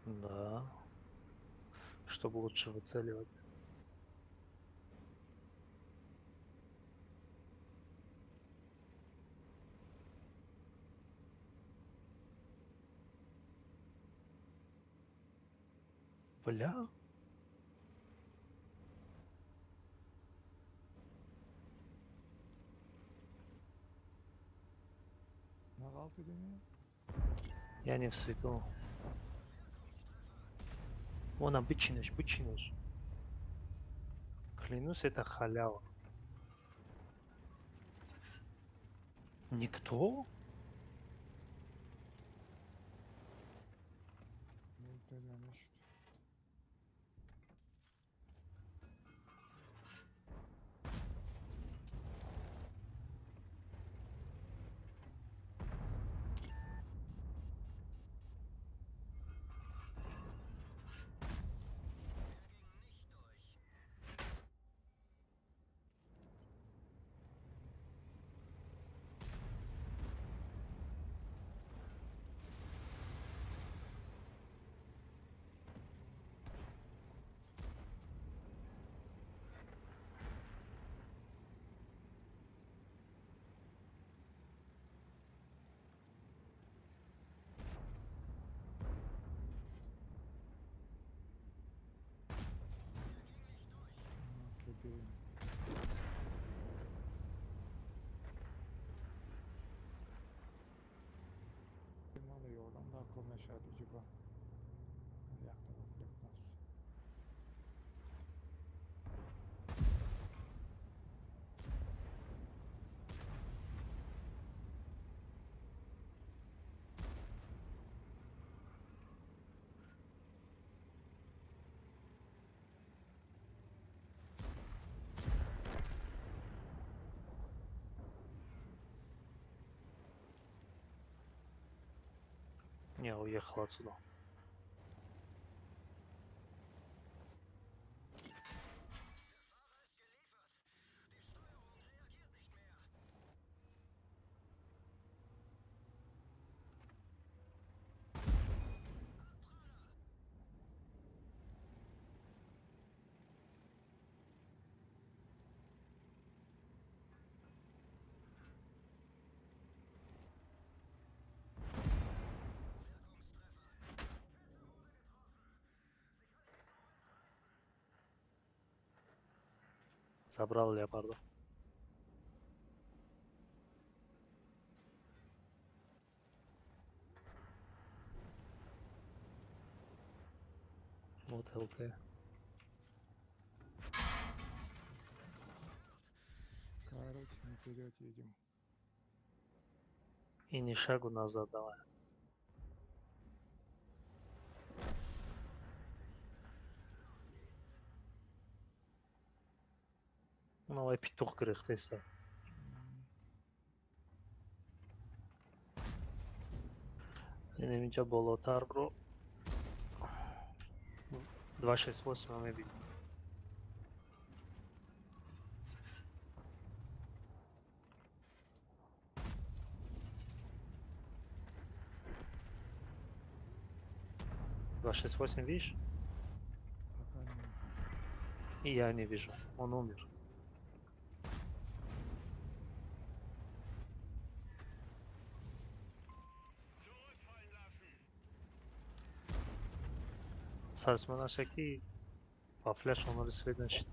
Да. Чтобы лучше выцеливать. Бля. Я не в свету. Вон, а бычинешь, бычинешь. Клянусь, это халява. Никто? Не, уехал отсюда. Забрал леопарда. Вот ЛТ. Короче, мы вперед едем. И ни шагу назад давай. Давай петух грехтеса. Инҷа болотар бро. 268 мебинем. 268 видишь? Пока не. И я не вижу. Он умер. Сарсманашаки по флеш он свет значит.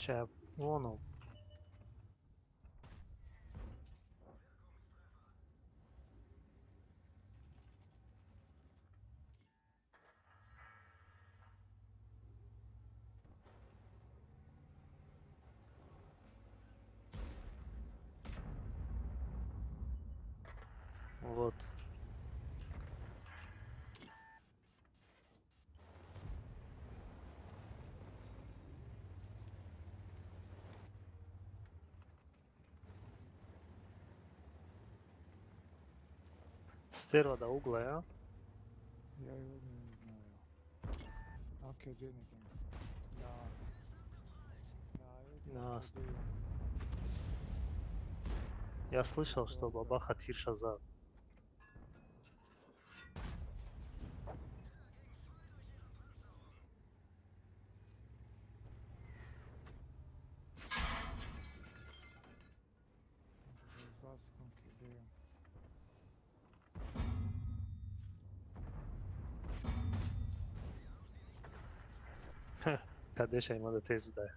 Сейчас, вон он. Вот. Стерва до угла, а? Я его не знаю. Да. Да. Я слышал, что бабаха тирша зад. Кадеша има да тез дай.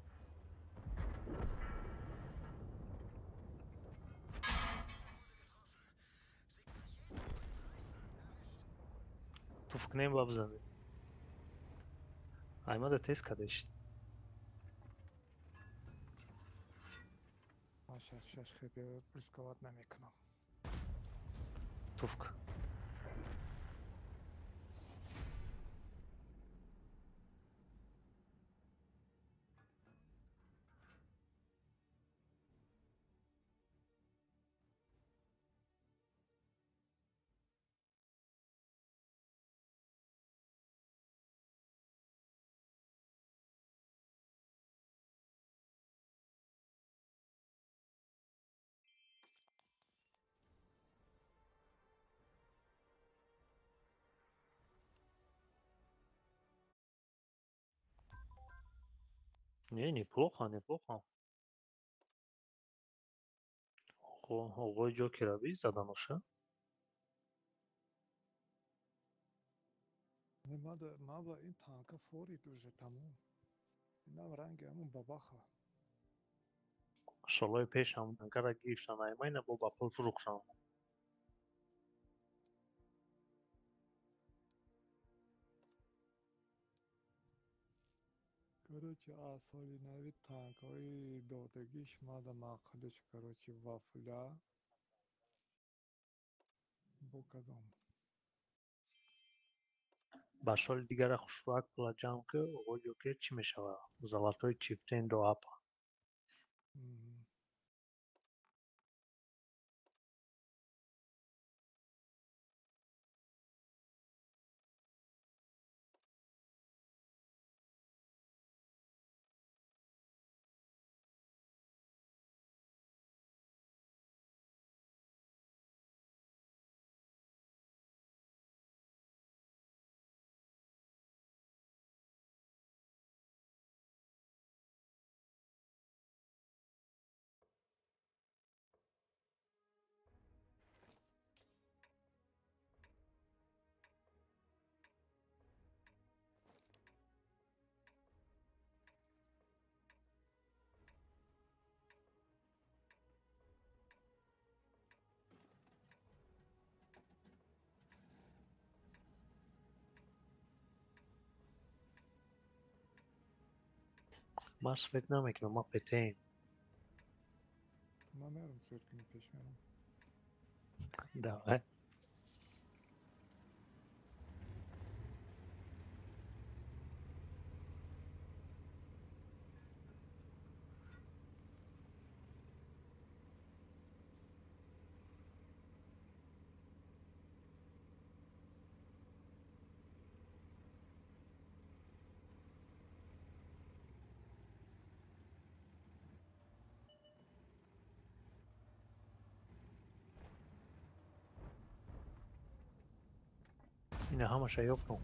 Туфкнем бабзани. Айма да тез кадеш. Шаш хп рисковать намекнул. Туфк. Не, неплохо, неплохо. Ого, Джокера би заданоша. Не мада ин танка форид уже тамом. Инам ранги ҳамун бабаха. Солҳои пеш ҳамун танкара гирифтан, аймайна бо ба пул фурӯхтан. Короче, а соли нави танкҳои додагиш мада маъқулиш, короче, вафля бо кадом. Ба соли дигара хушрӯак пула ҷамъ ки, оғои Ҷокер чӣ мешавад? Золотой чифтен до апа. Ман свет намекунам, ман петеем. Ман мерам свет кунӣ, пеш мерам. Давай. Ина ҳамаша ёфтум.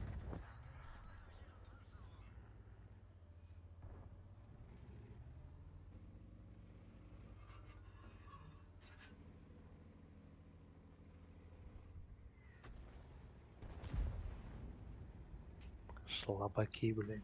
Слабаки, блин.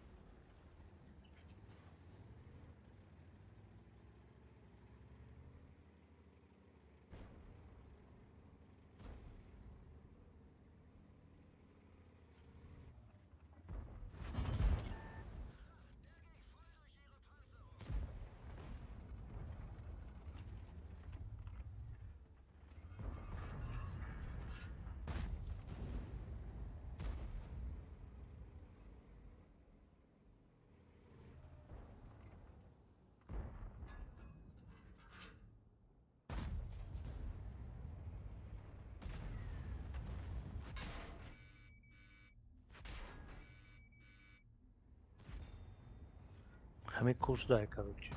Ҳамин курс дай, короче.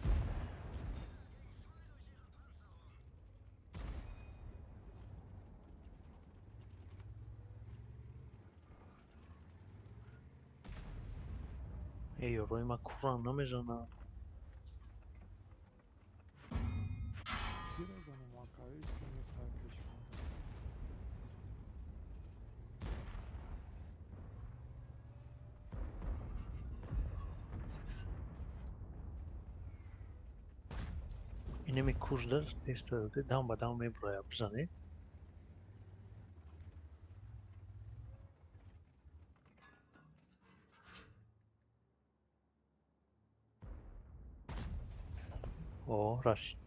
Эй, ёрои ма курам намезанам. Киро занам, ака, ҳеҷ ки нест ҳай пеши мада. Инами курс дар тестоёте дам ба дам меброя бизанед. О, рашид.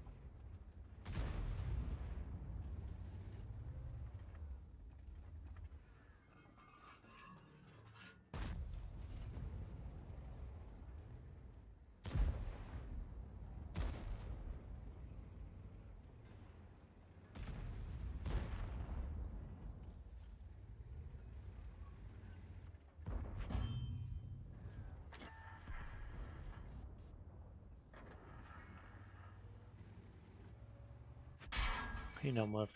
Инамар.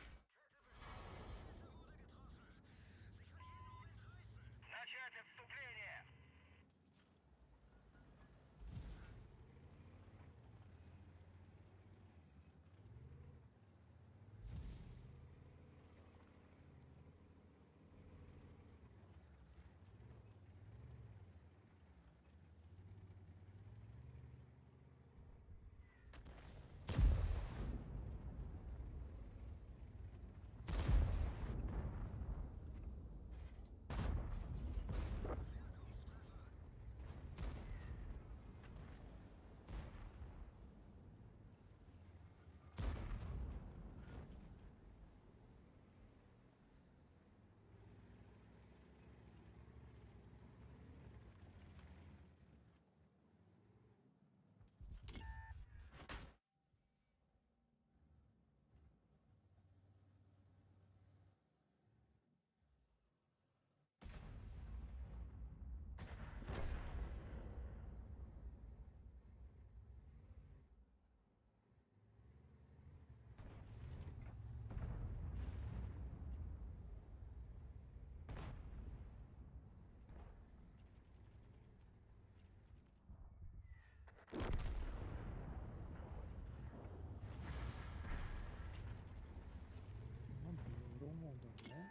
Ман беёром мондам, не?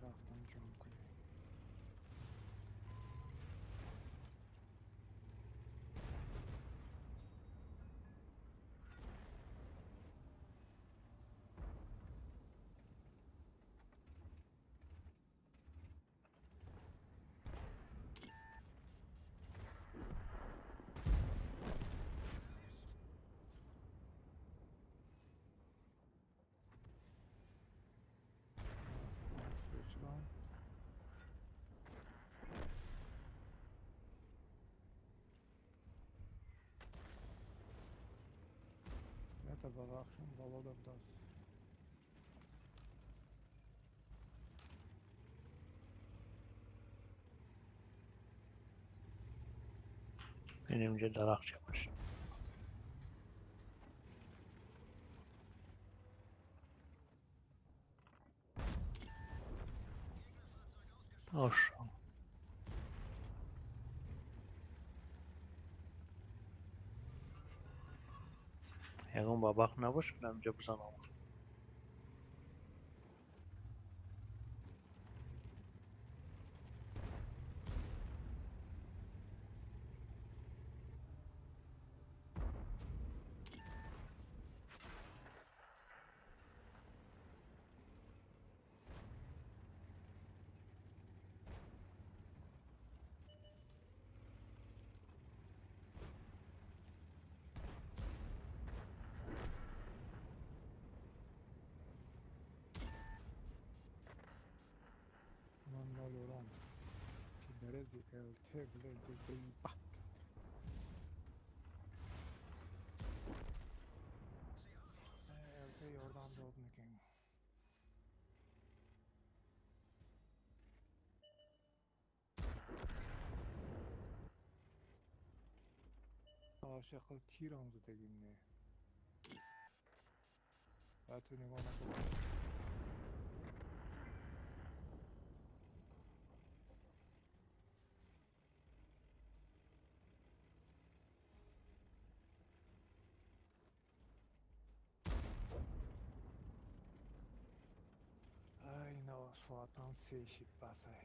Рафтам ҷон кунем. Шудам. Это бабахшим боло дас. Инамҷа дарахча бошад. Оша. Ягон бабах набошад, ҳаминҷо бизанам. Мандалоран пидорези ЛТ, блядь, заебать. ЛТ ёрдам дод мекунем. Вообще қил тирам задагим не. Ба ту нигоҳ накун. Соатам се шид басай.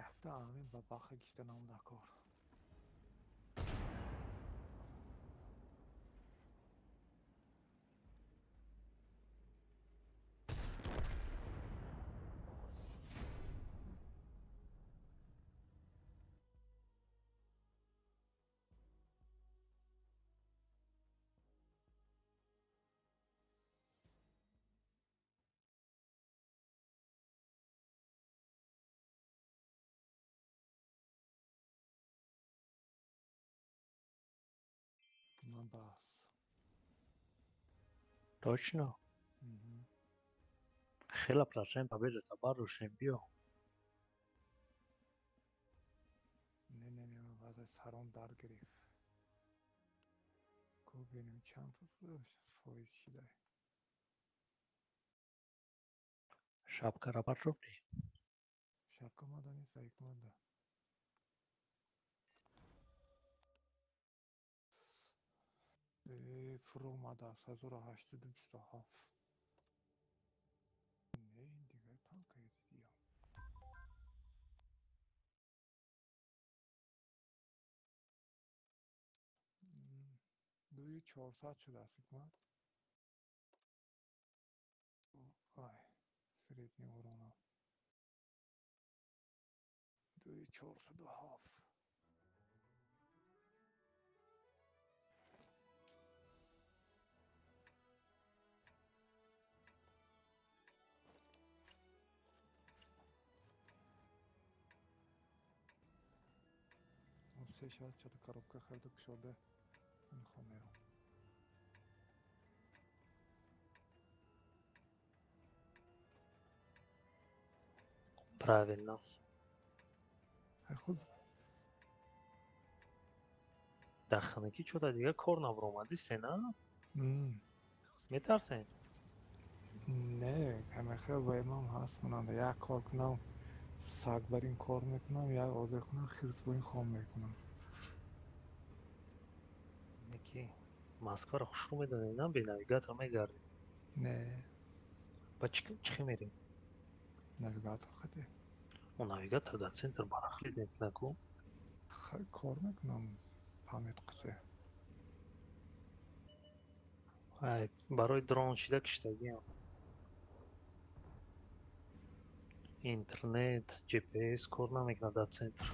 Якта ҳамин ба баха гирифтанам дар кор. Ман бас. Точно? Хела процент победа табарушем биё. Не, не, не, ман баъзе сарон дард гирифт. Ко бинем чанд фоиз шидай. Шапкара партофтӣ? Шапка мада нест, айк мада. Фуромадааст 1827. Не, ин дигар танка дидиям. Дуи 400 шудааст ҳикмат. Вай, средний урона. Дуи 407. Се шавад чата коробка хариду кушода мехоҳам мерам. Правильно. Худ Дар ханакӣ чота дигар кор набаромадӣ сена? Метарсем? Не, ҳамахел ваймам ҳаст монанда. Як кор кунам, саг бар ин кор мекунам, як озир кунам, хирс бо ин хом мекунам. Неки Москваро хушрӯ медонем, на бе навигатор мегардем. Не. Ба чӣ хел мерем? Навигатор хате. О, навигатор дар центр барахлид мекунад ку? Кор мекунам память қите. Ай, барои дрон шида киштагиам. Интернет, GPS кор намекунад дар центр.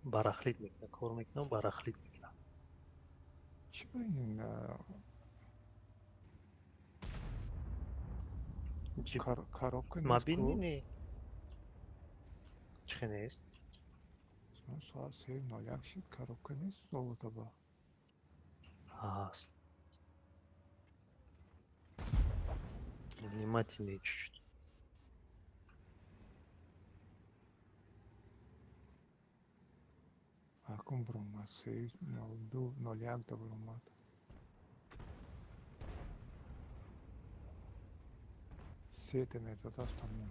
Барахлид мекунад, кор мекунад, барахлид мекунад. Чӣ ба ин? Коробка нест. Мобильный не? Чӣ нест? Соат 3:01 шид, коробка нест золото ба. Ҳаст. Внимательнее чуть-чуть. Акун буромад, 3:02:01 да буромад. Сета медод аст тамом.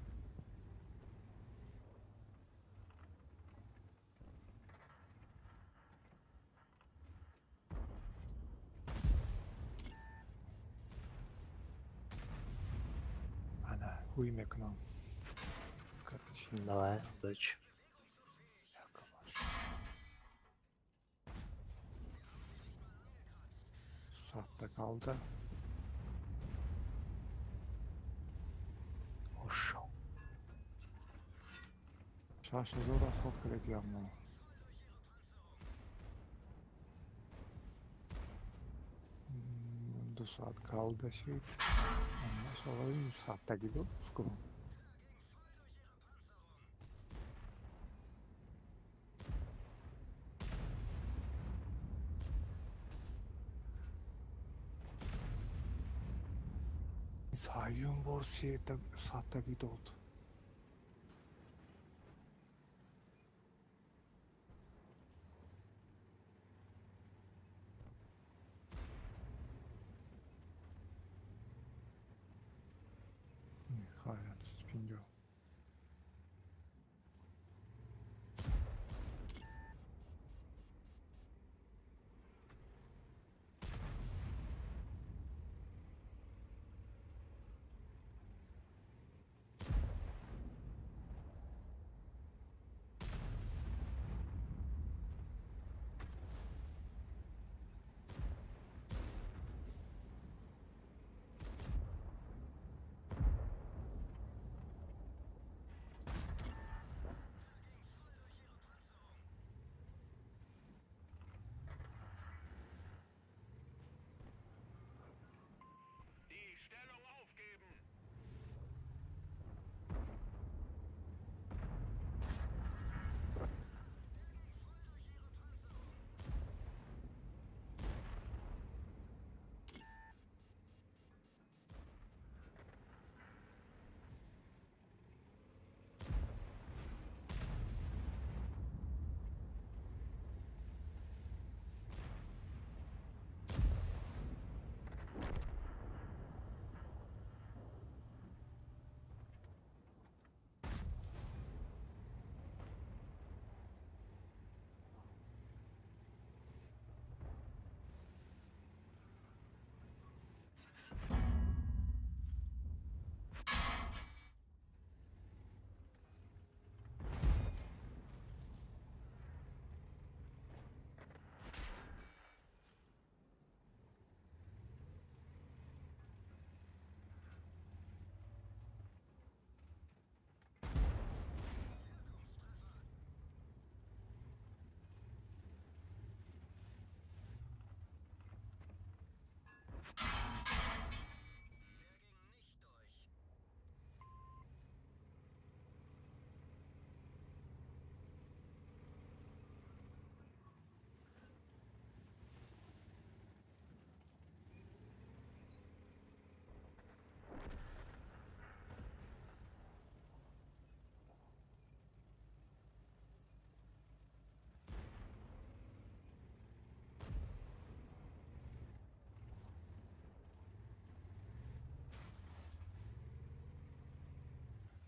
Ана, ҳуй мекунам. Короче. Давай, удачи. Садта қалды. Ошо. 6000 расход кардагиам. 2 соат қалда шид. Машалло, садтаги дод аст-ку. Саюм бор садтаги дод. Хайр, 250.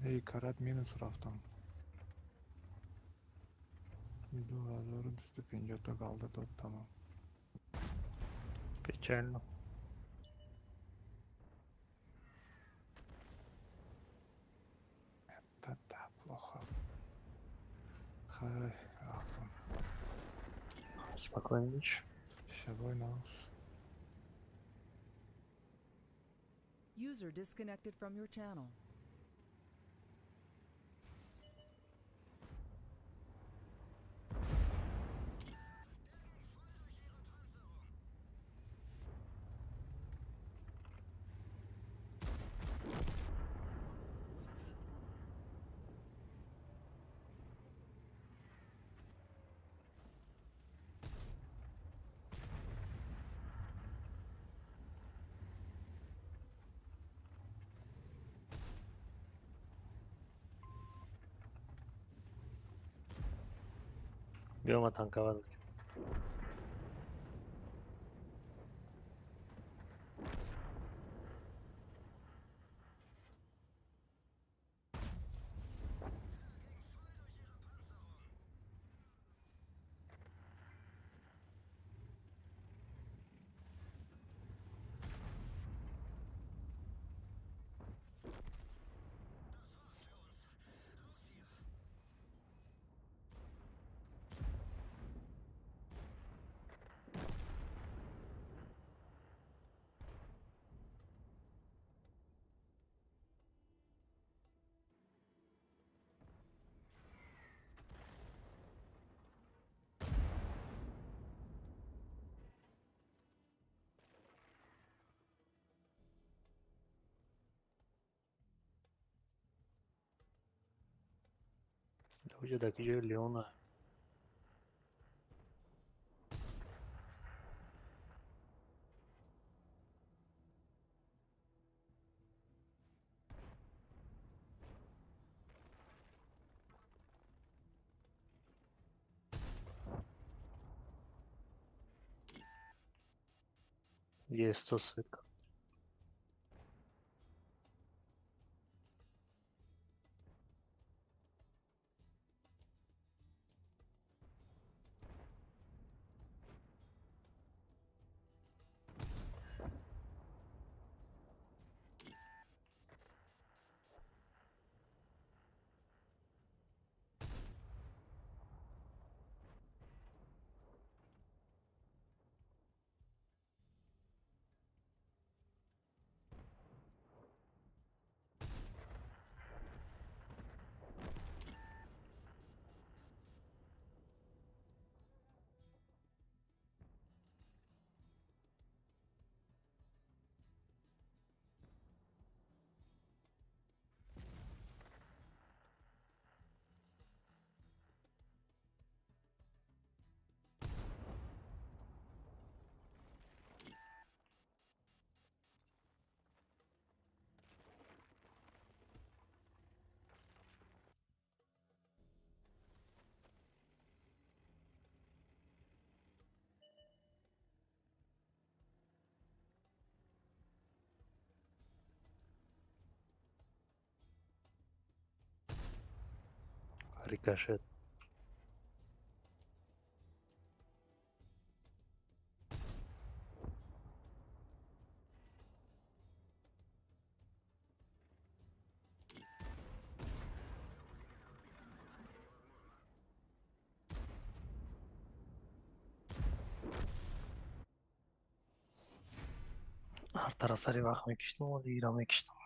Эй, карат минус рафтам. 2250 та қалды дод тамом. Печально. Это да, плохо. Хай, рафтам. Спокойной ночи. Шабой нас. User disconnected from your channel. Биё ман танковат мекунам. Уҷа дар ки ҷои Леона. Есть то светка. Рикошет. Ҳар тараф сари вақт мекиштам, оли ира мекиштам.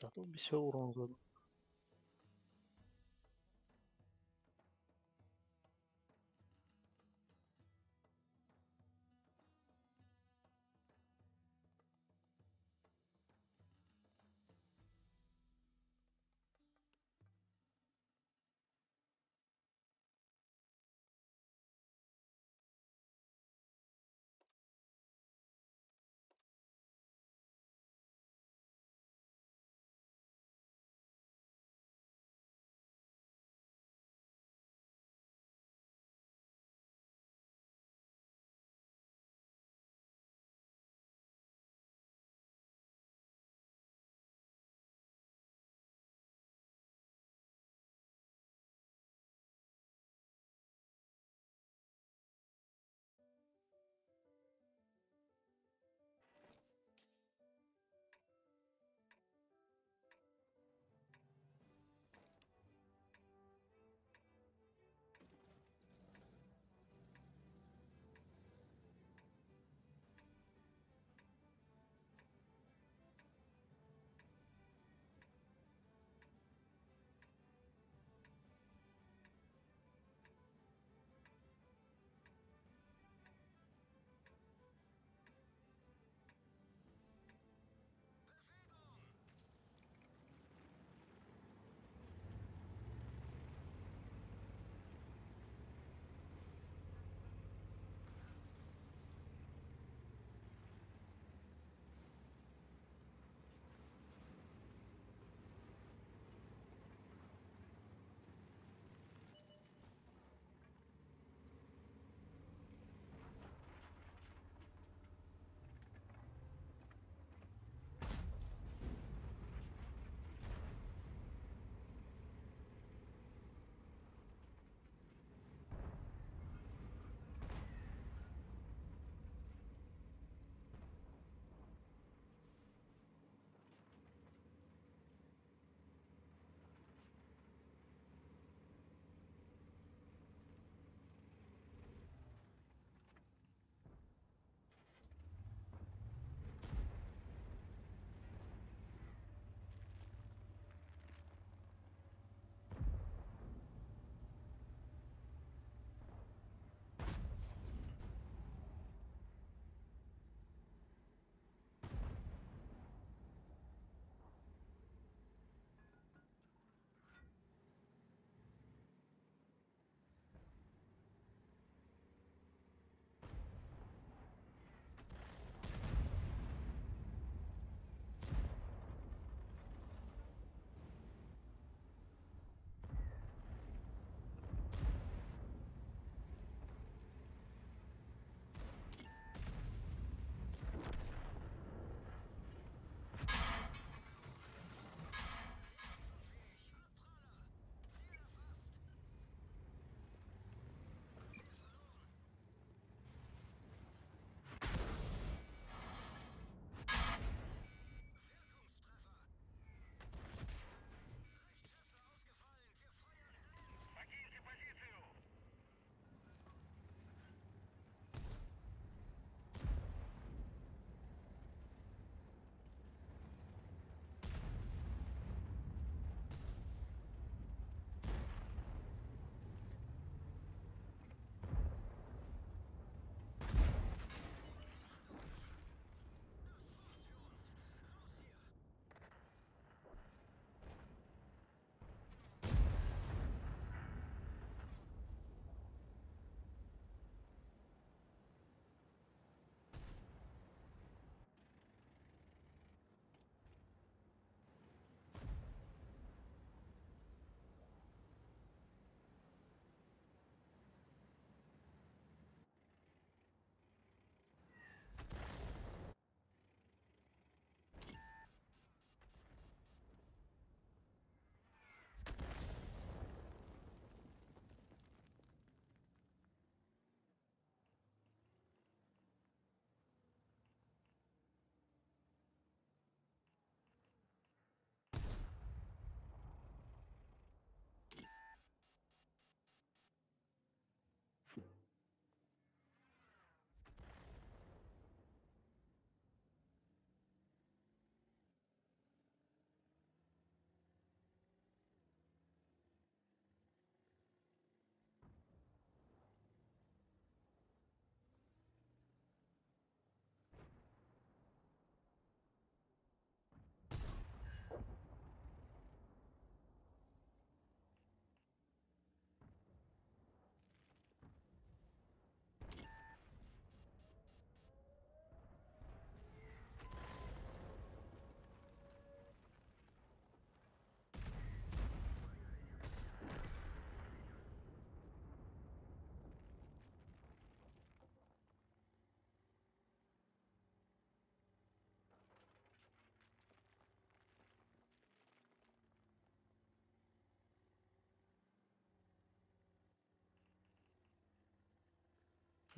Зато бисёр урон задам.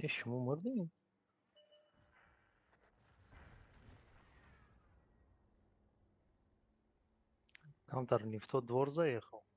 Шумо мурдем? Камтар не в тот двор заехал.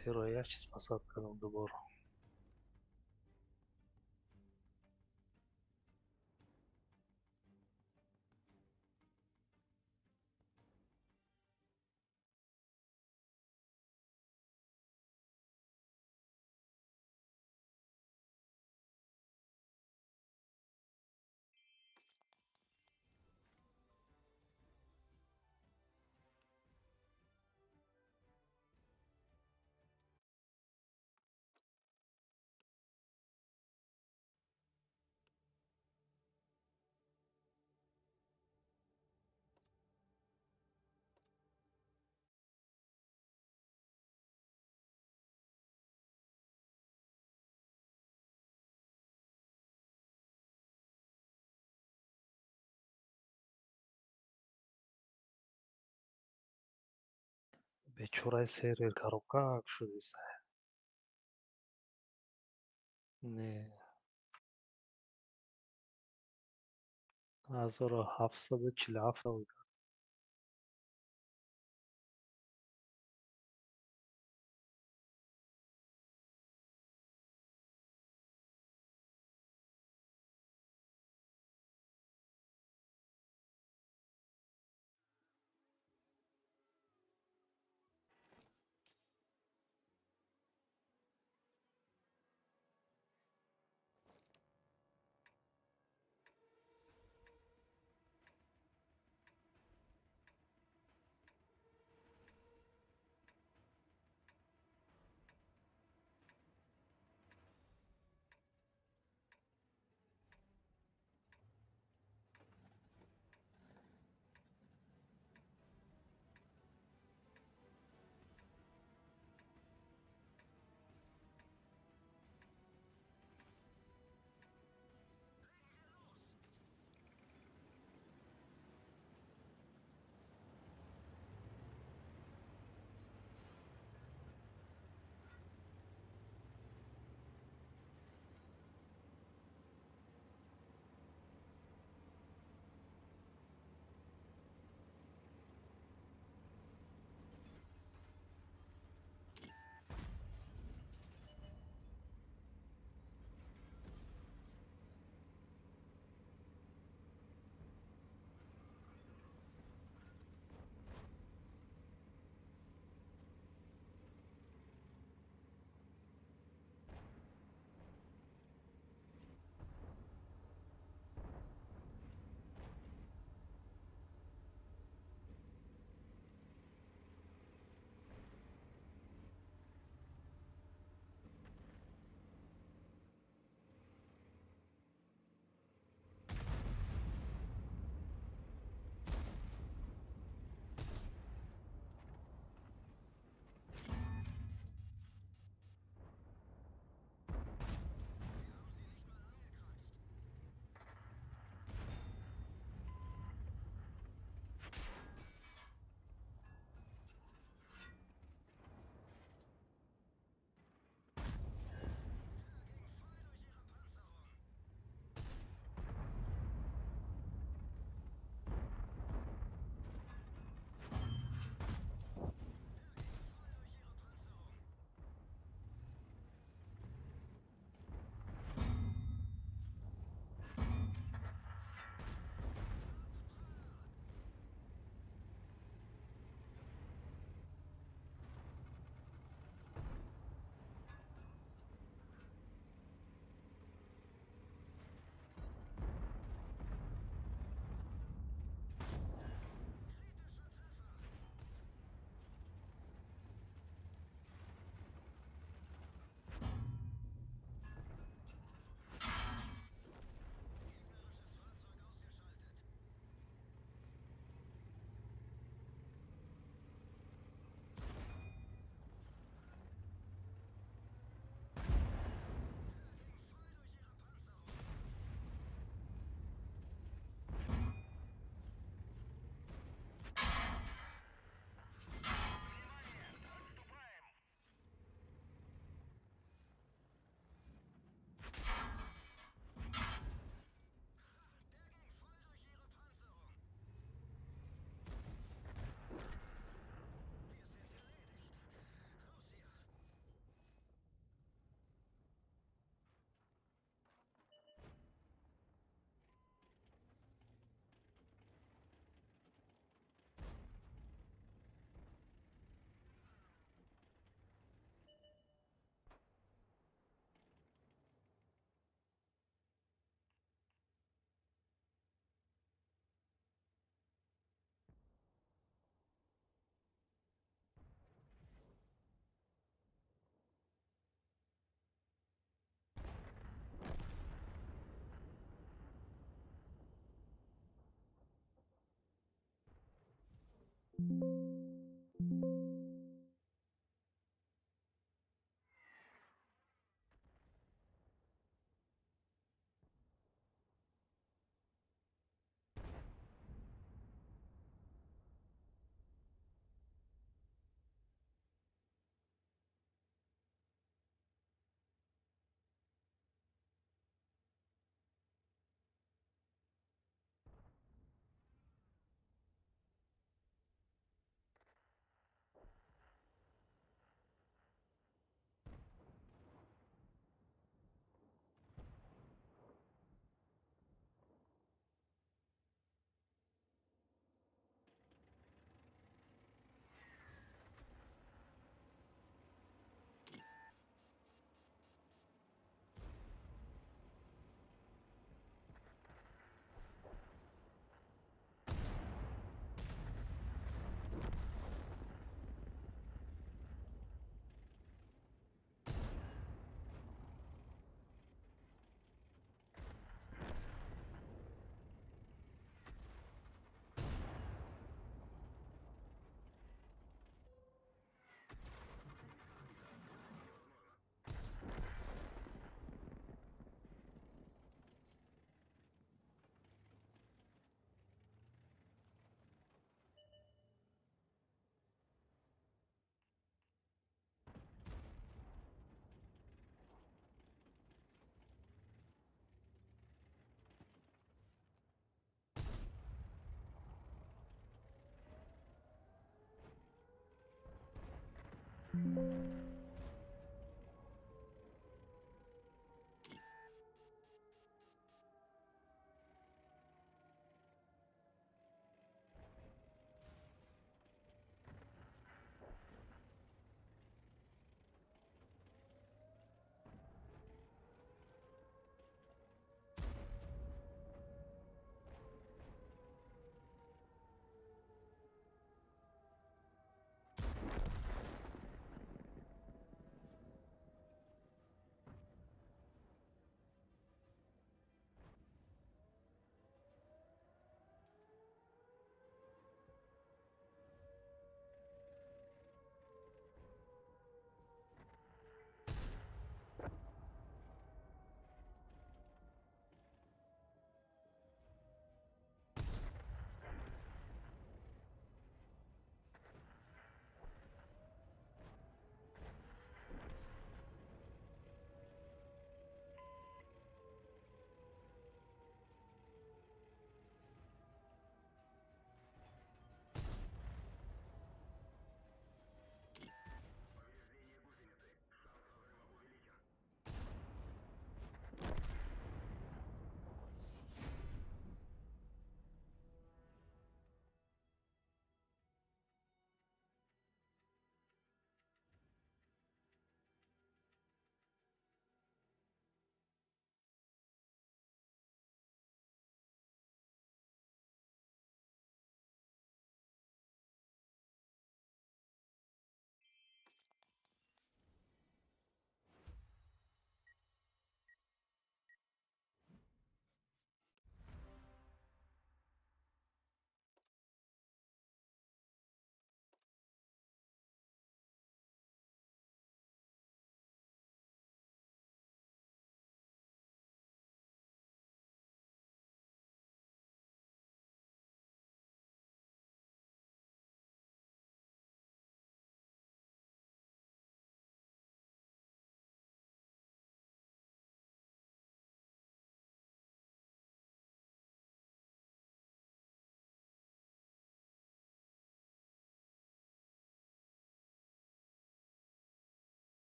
Элтеро як чиз спасад кардам дубора. Бечораи сервер коробкак шудиста. Не. 1747 буд.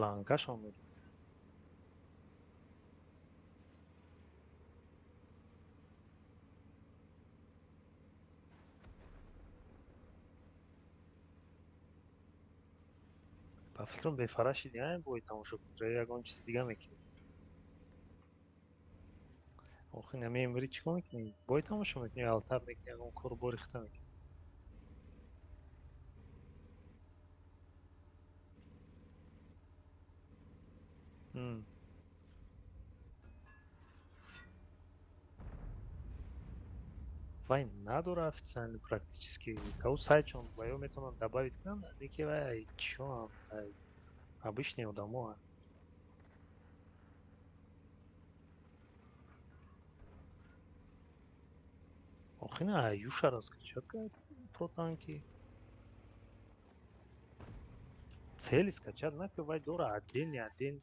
Ланкашон мегӯ. Ба фикрам бефараши дигаем бой тамошо кунӣ, ягон чиз дига мекунӣ. Охи намемри чӣ кор мекунӣ? Бой тамошо мекунӣ, алтар мекунӣ, ягон кору бори хита мекунӣ. Вай надора официально практически. Кау сайтшон ва ё метавонанд добавить кунанд, леки вай чиёам, обычные одамо. Охи на Юша раскачать про танки. Цели скачать, на вай дора отдельный, отдельный.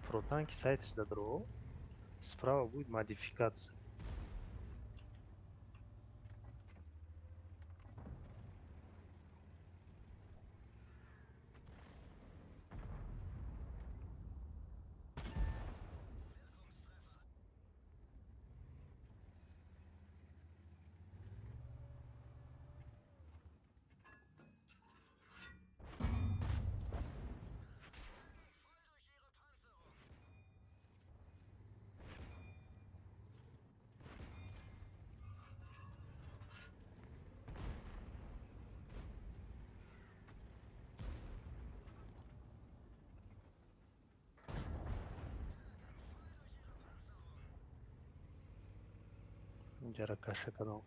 Про танки сайт дадро. Справа будет модификация. Ҷара каша кардам.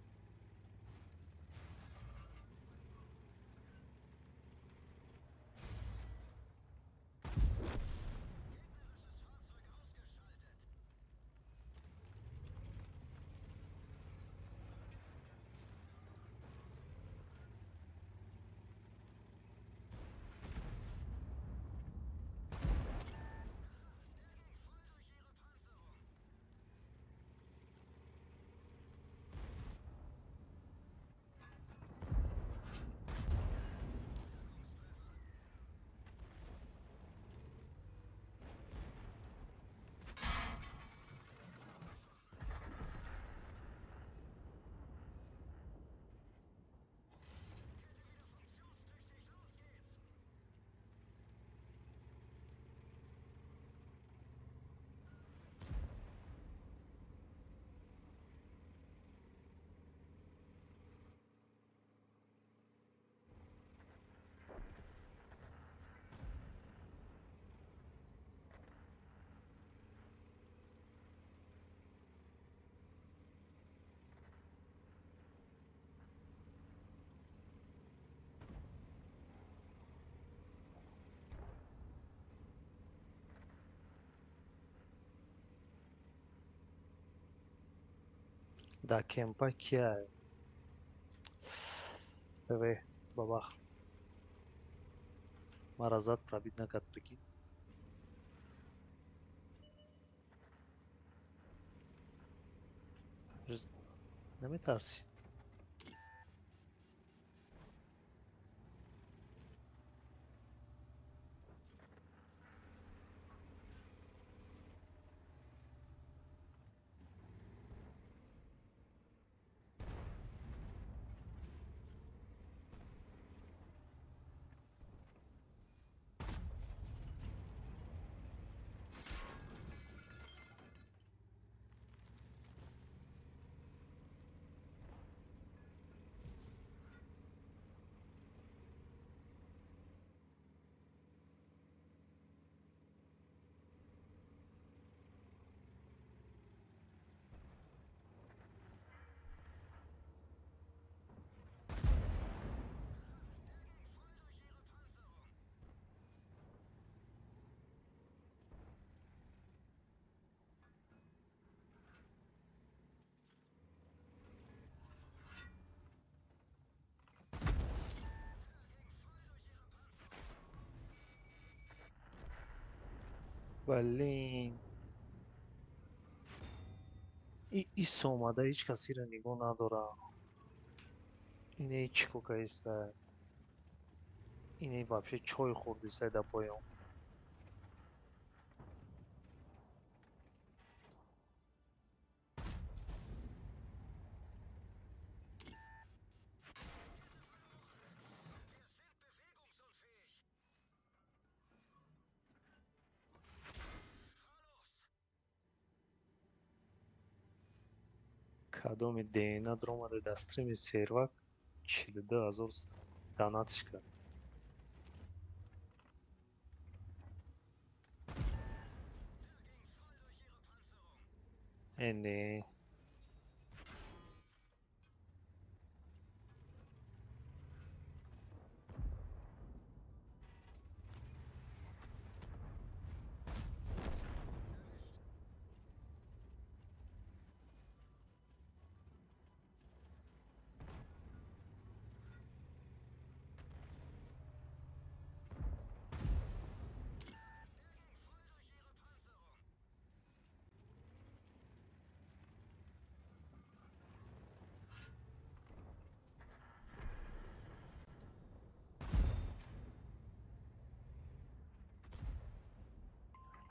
Да кемпа кия? ТВ бабах. Маразат пробить накат, прикинь. Наметарси. Блин. Ис омада ҳеҷ касиро нигоҳ надорам. Ин ҳеҷ чӣ кокаиста. Ини вообще чой хӯрди сайда поён. Кадоми ДНА даромада дар стрими сервак 42 000 донатш кард. Э не.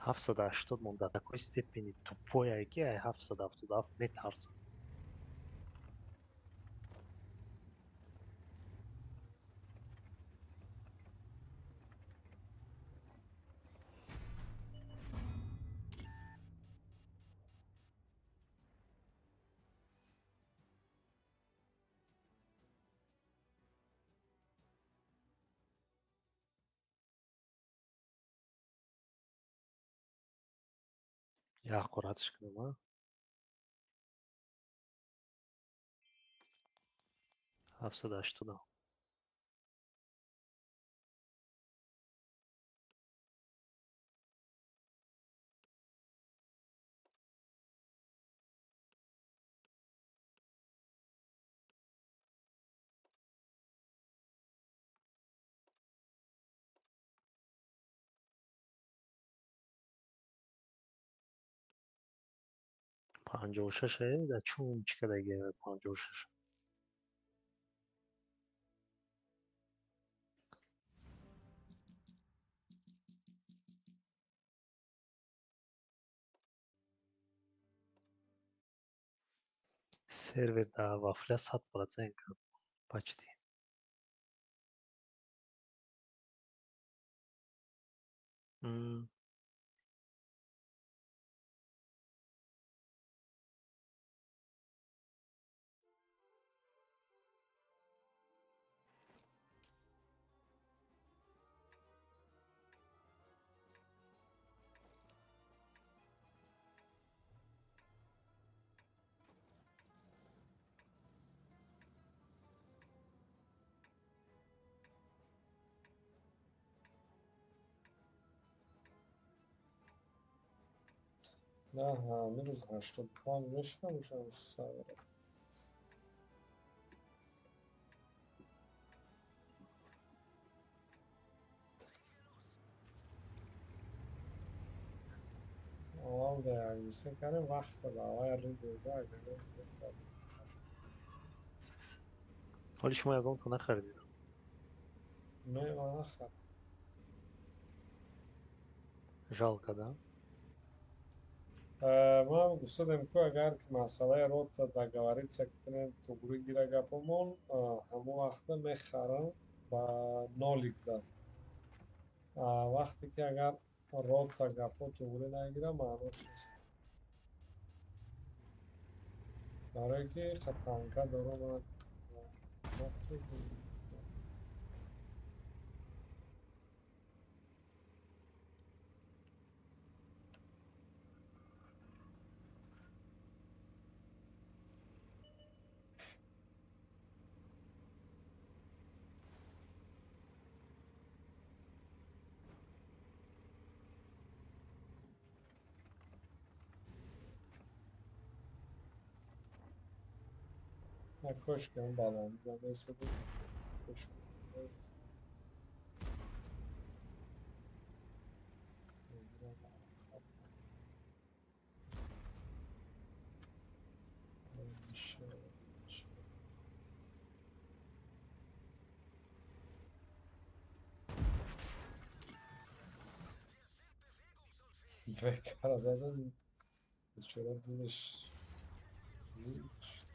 780 мон до такой степени тупой, ки ай 777 метарсам. Як қуратш кунам, а? 780. 56 дар чун чӣ кадаги 56? Сервер дар вафля 100% почти. На ҳамин рӯз 85 мешавам савра. Аввал да якдисе кардем, вақта ба аввал ридода агар ҳоли шумо ягонто нахаридед? Не, ман нахаридам. Жалко, да? Ман гуфтадем ку агар ки масъалаи рота договориться кунем, туғрӣ гира гапомон, ҳамон вақта мехарам ба нолик да. Вақте ки агар рота гапо туғрӣ нагира, маънош нест. Барое ки хатанка дорам ман. Кошки он балон замесили. Бекара задан, бечора дилаш зиқ шуд.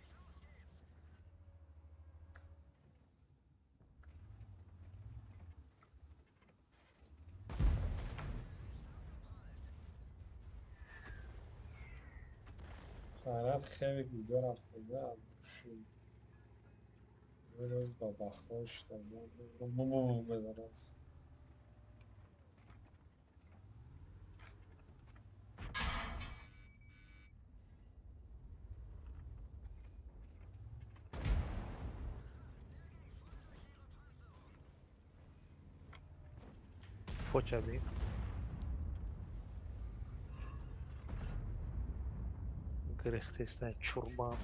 Хайрат хеле куҷо рафтада абуши. Вилоз ба бахош мезанад. Фоча би. Гирехтеста чурбан.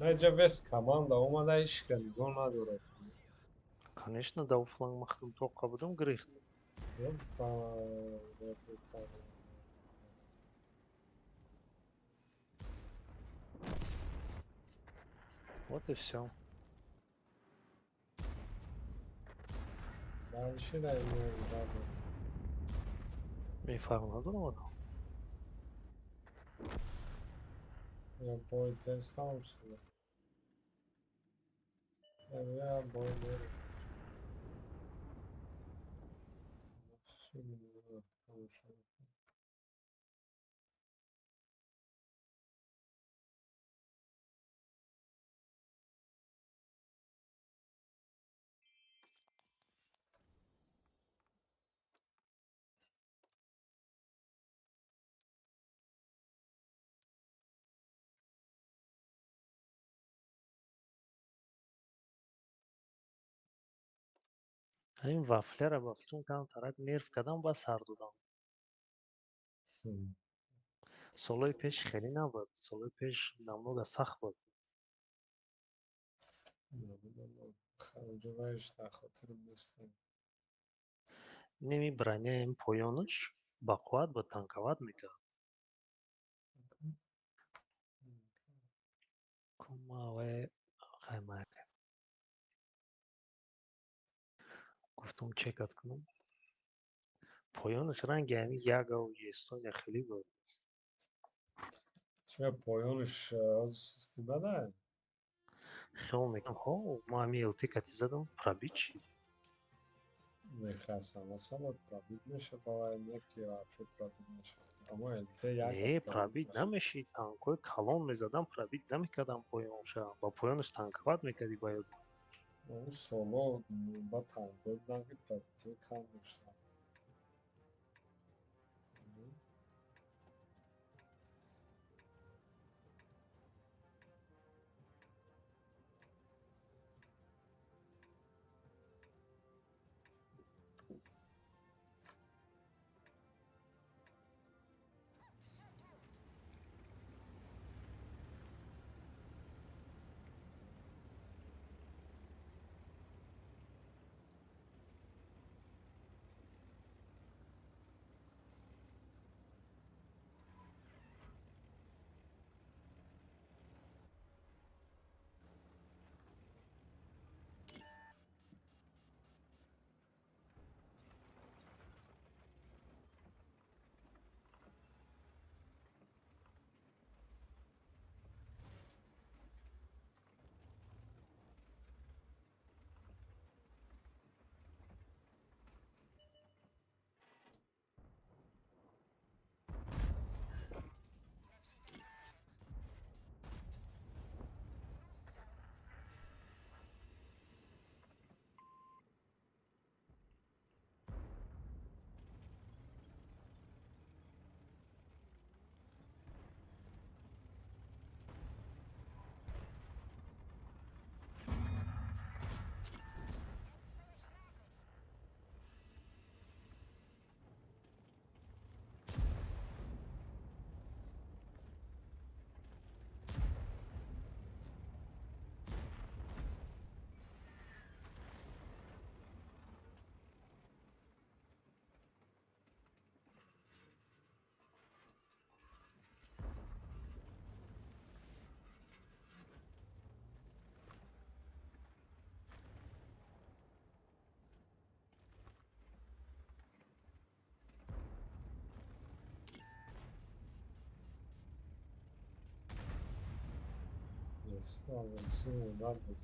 На инҷа вес команда омада, ҳичка нигоҳ надорад. Конечно, да фланг махтум тоққа будум гирехт. Вот и всё. Дальше дай. Мефаҳм надорам одам. Я бой тез тамом шуда. Я бой мерем. Ҳамин вафляра ба фитрон камтарак нерв кардам, ба сар додам. Солҳои пеш хеле набуд. Солҳои пеш намного сахт буд. Неми броняи поёнаш бақувват буд, танковат мекард. Гуфтум чекат кунам. Поёнаш ранги ҳамин ягау Эстония хеле буд. Чима поёнаш ҳозир система надорад? Хиёл мекунам, ҳо, ман ҳамин ЛТ кати задам, пробит шид. Мехастам, асала пробит мешавад, вале не ки вообще пробит мешавад. Аммо ЛТ як Не, пробит намешид, танкҳои калон мезадам, пробит намекардам поёнша. Ба поёнаш танковат мекардӣ ба ёд. Он соло ба танкҳои буданд, ки пробитиҳо кам доштанд. Агрессивно удар буд.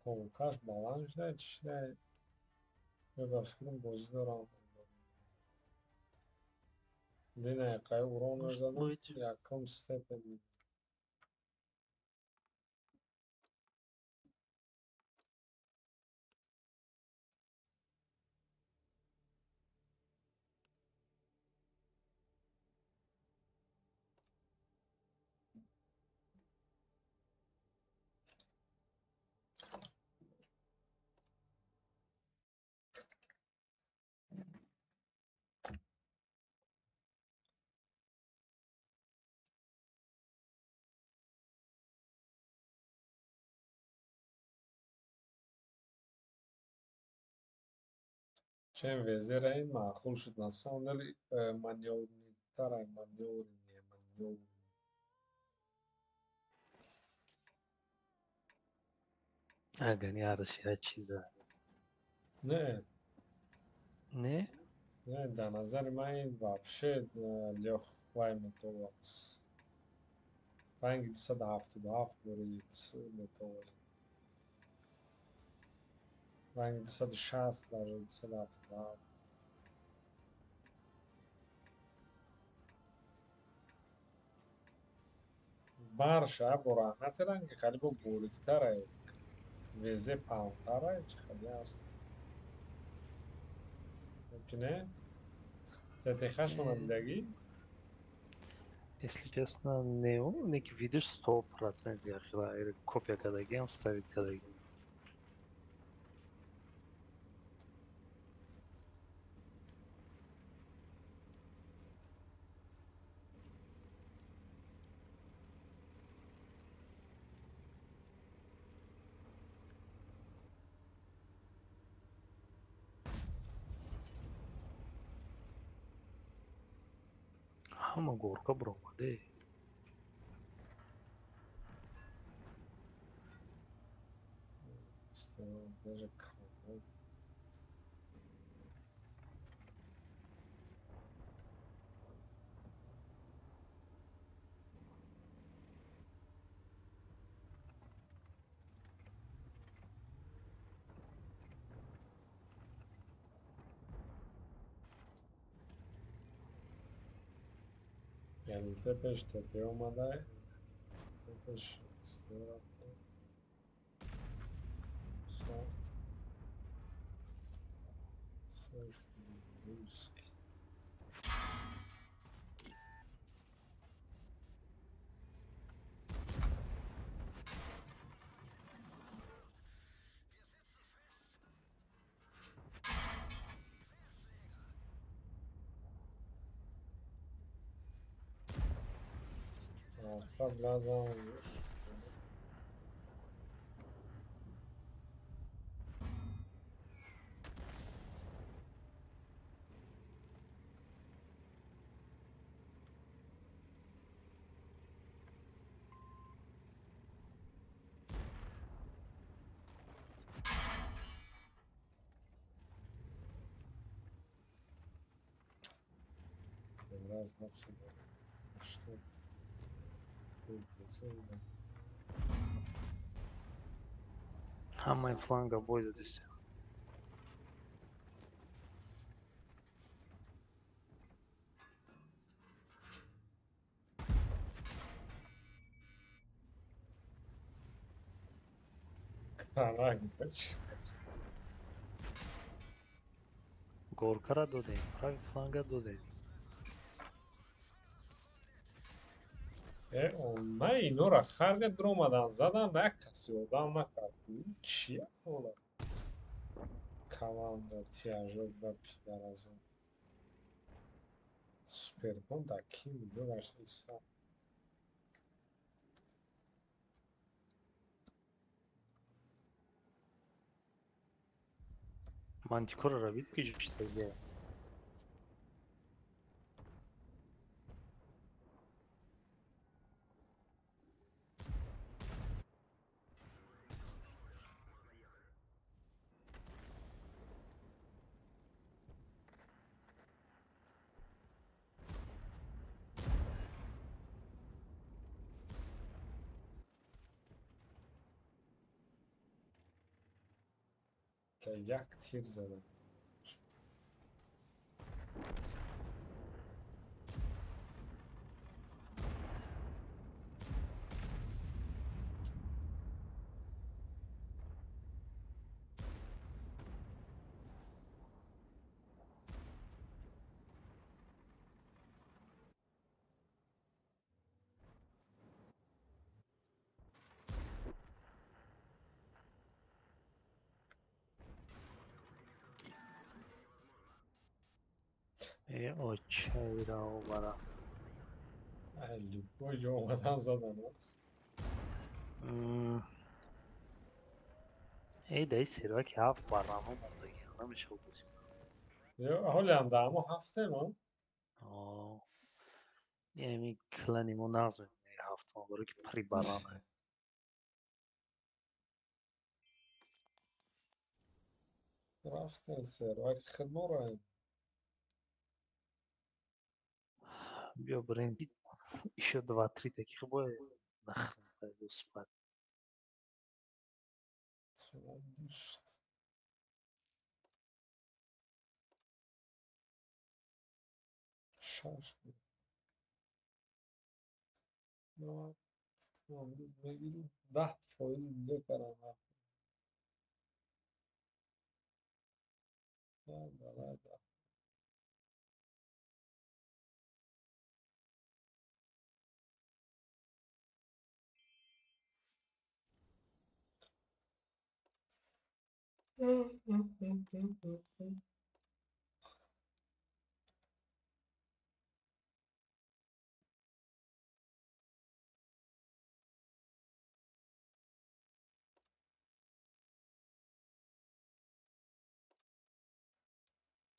Полкаш баланд шуда, чӣ шуда? Ё ба фикрам бозӣ дорам. Дина яқаи урон мезанам, якум степени. Чем везера ин маъқул шуд, на самом деле манёвритара, манёврне, манёвр. Агани аршира чиза. Не. Не? Не, дар назари ман ин вообще лёгкий металл аст. Ранги 277 дори металл. Ранги 260 даже 277. Барша бо раҳмати ранги хали бо бориктара, везе паҳнтара, чи хали аст. Ки не? ТТХ-шона дидагӣ? Если честно, не, неки видишь 100% яхила копия кадагиам ставит кадаги. Ҳама горка баромаде. Даже кого? ЛТ пеш ТТ омада, ТТ пеш СТ рафта. Русский. Глаза. Раз, что? Ҳамаи фланга бой додиста. Горкара додем, прави фланга додем. На инора харга дромадан задан, як каси одам накард. Чия ҳолат? Команда тяжок ба пидаразон. Супербон да ким буд иса. Мантикора вид ки ҷиштагия. Як тир задам. Очайра бара. Любой ҷо омадан задан. Эй, дай серваки ҳафт барнамо мондаги, намешава бозӣ. Ҳолиам даҳамо ҳафтем, а? Ями клани мо нағз мебинад ҳафтмо, барои ки пари барнама. Рафтем серваки хидмораем. Биё бирем ещё два-три таких боя, нахрен пойду спать. Шаш. 2. Мегирӣ 10% дига кардам. Балай 10.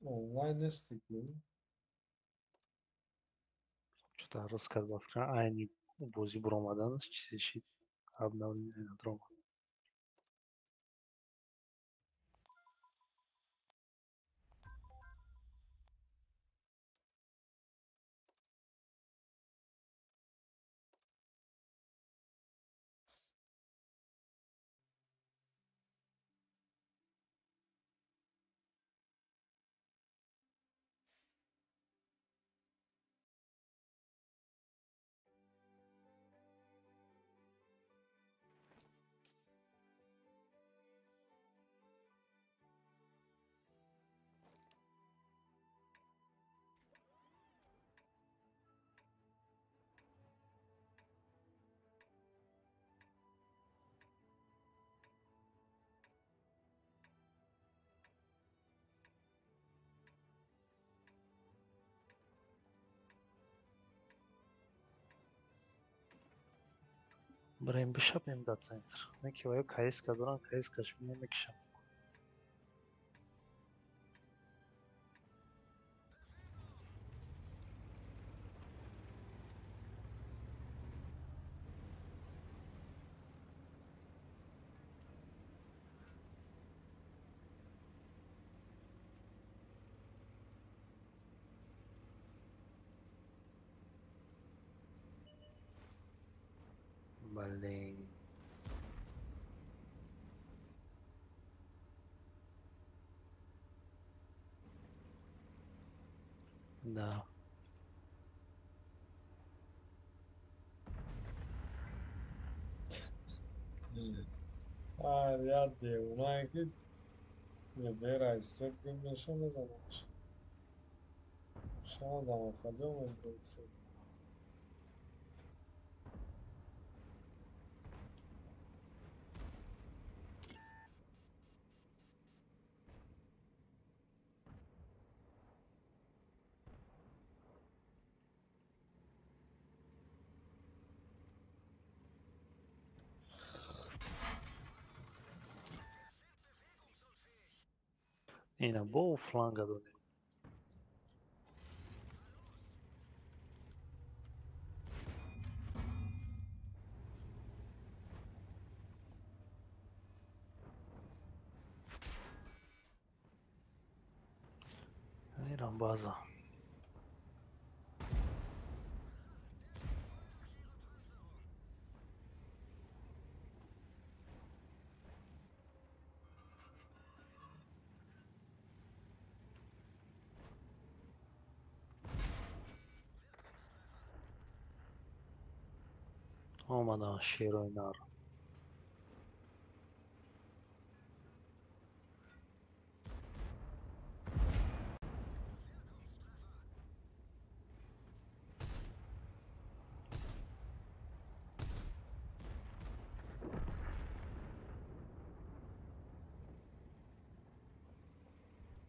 Онлайн нести ки? Чё-то рӯз кард ба фикрам, айни бозӣ буромаданаш чизе шид. Обновление надромад. Бираем бишапем дар центр. Не ки ваё КСК дорам, КСК-ш мекишам. Блин. Да. Я девона ки вера свет меша мезанаш. Шама дамохали омад. Ина бо фланга додем. Мирам база. Омадан шерои нар.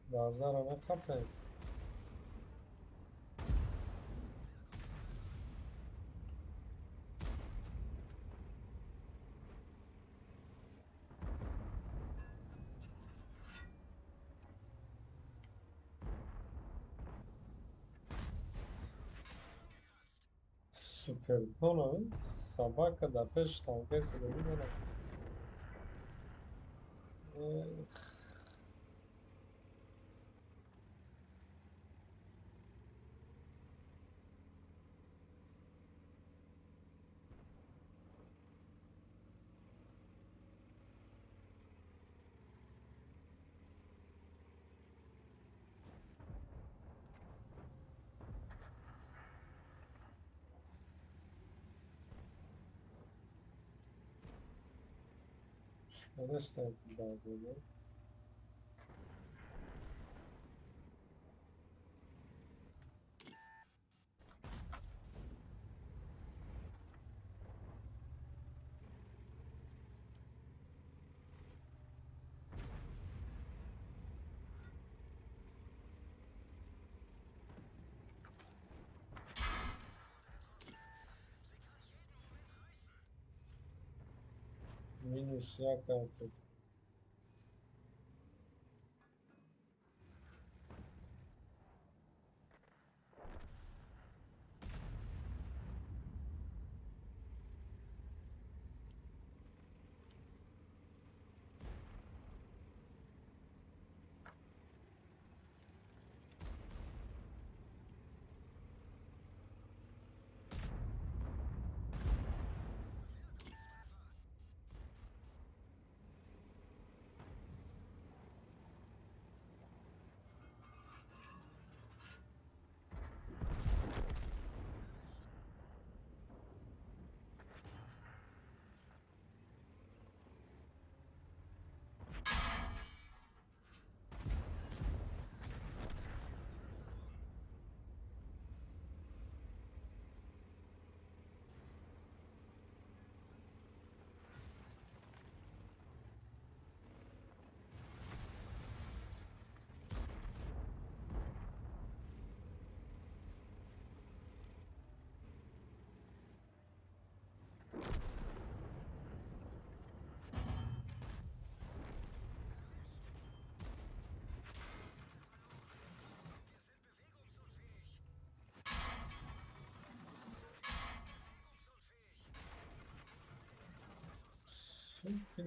Базара меқапем. Супертонове собака дар пеши танкаи силовӣ дорад. Донестам ки бардода. Минус як авто. Суки,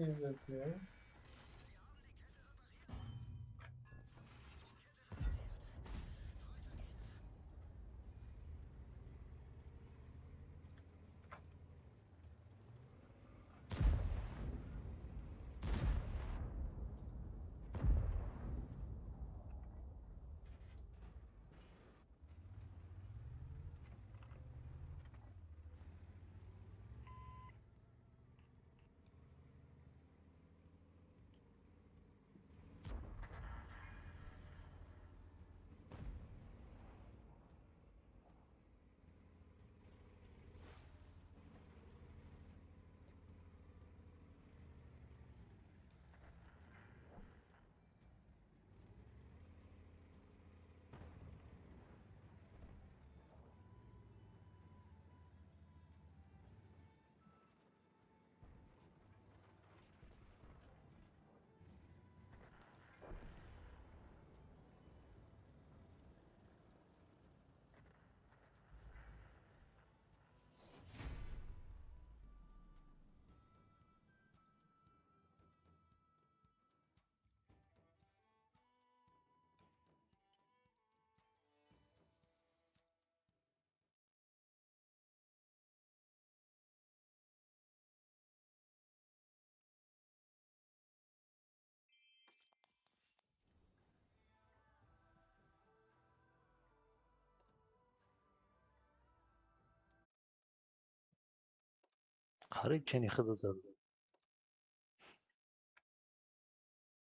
Қариб чени худа зада.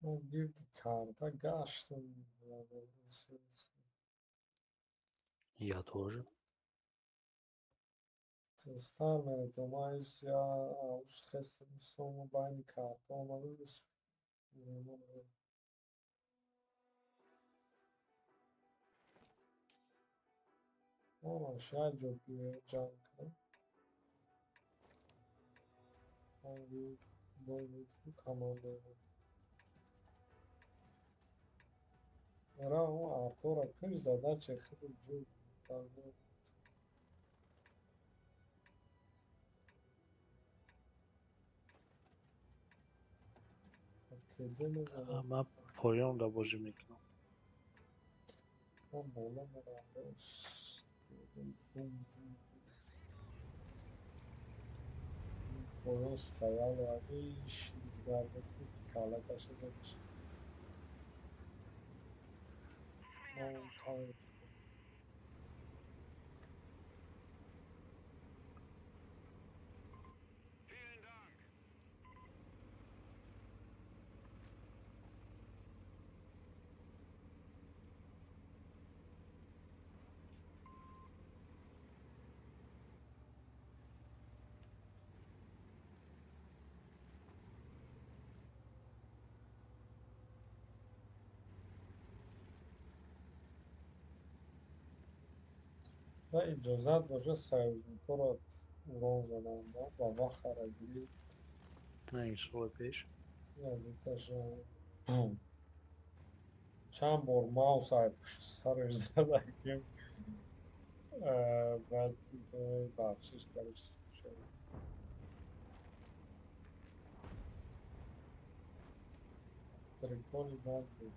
Гирди карта гаштам. Я тоже. Тезтар мередам. Ма я усхестам байни карта омадам. Омаш як ҷо ҷанг кунам. Бой буд ку командаи Ра он Артура куш задача худ ҷӯ Ман поёнда бозӣ мекунам. Ман боло мерам. Поён стоял, иш дигар буд, калла каша задаш. Ман танк. Ва иҷозат боша союзникҳоро урон задан ба вахара гирӣ. Не, соли пеш. Чанд бор маус ай пушти сараш задакем, баъд бахшиш кариш шуд. Приколи бад буд.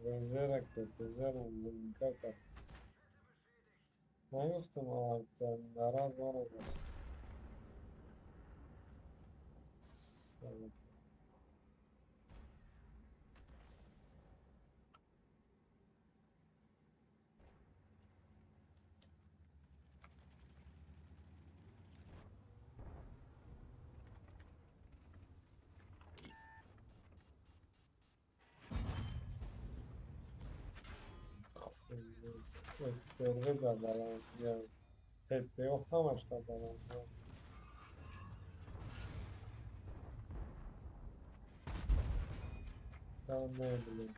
Везера КПЗ-ро линка кард. Нагуфтам, нарад маро баст. ФРВ дар баландия, ТПО ҳамаш дар баландия. Там мебинем.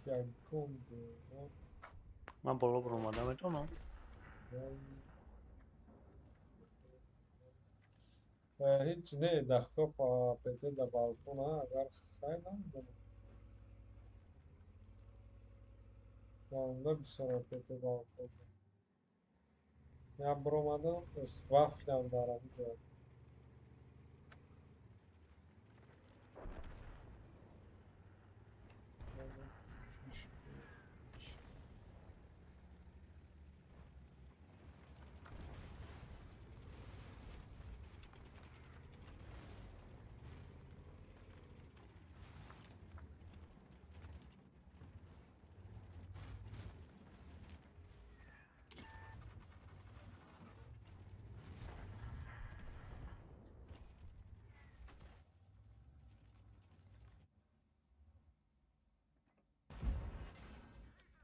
Ягон Ман боло баромада метавонам? Ҳеҷ не, дахто ПТ да балкона, агар хай намедонам. Монда бисёр ПТ балкон. Я баромадам, вафлям дар ҳамҷо.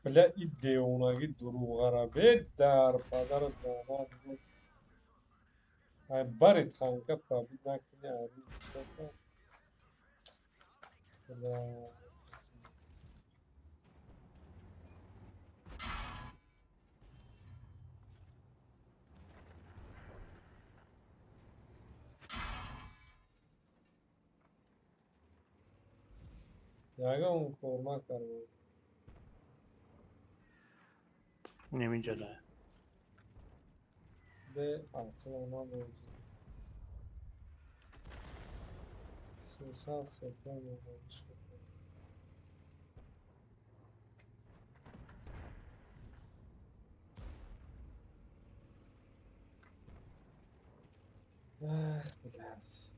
Бля, и девонагӣ дурӯғара бе дар падару донад. Ай бари танка пробит накунӣ, ай висока. Бля. Ягон кор накардам. Немиҷада. Бе ақл набозӣ. 300 хета мезаниш. Ах, блядь.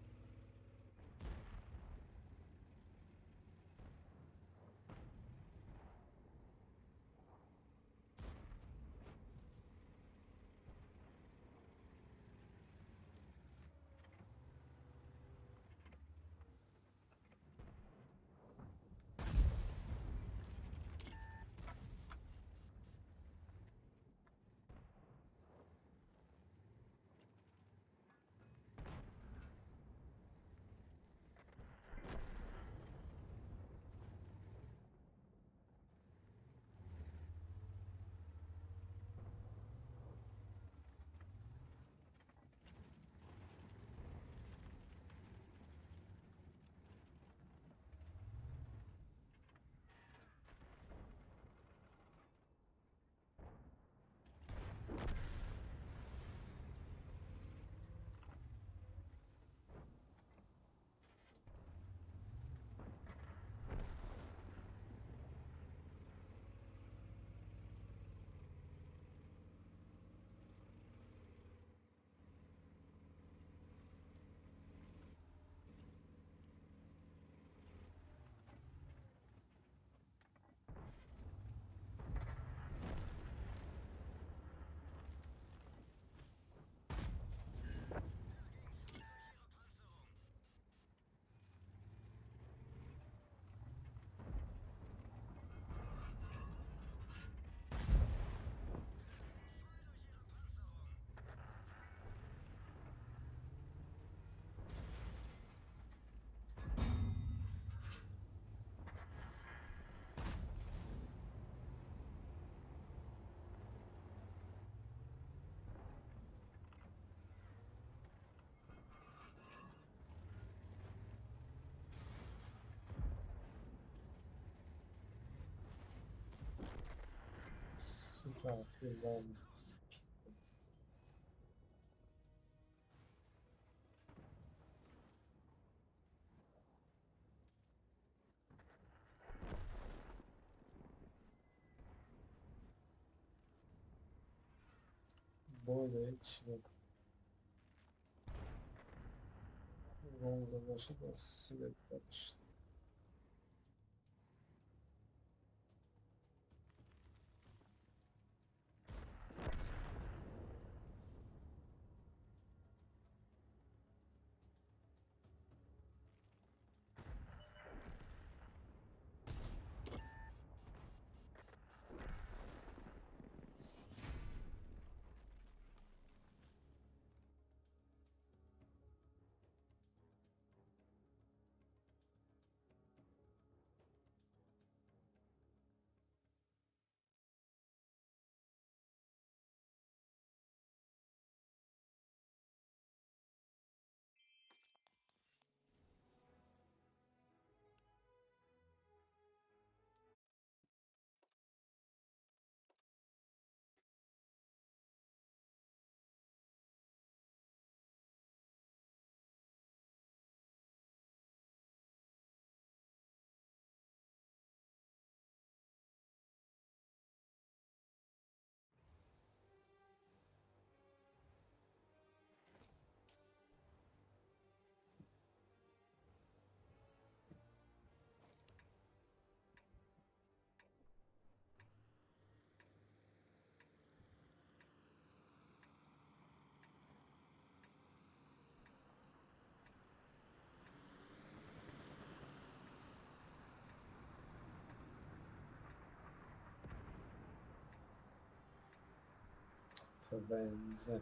Так, более чем свет. Бензин.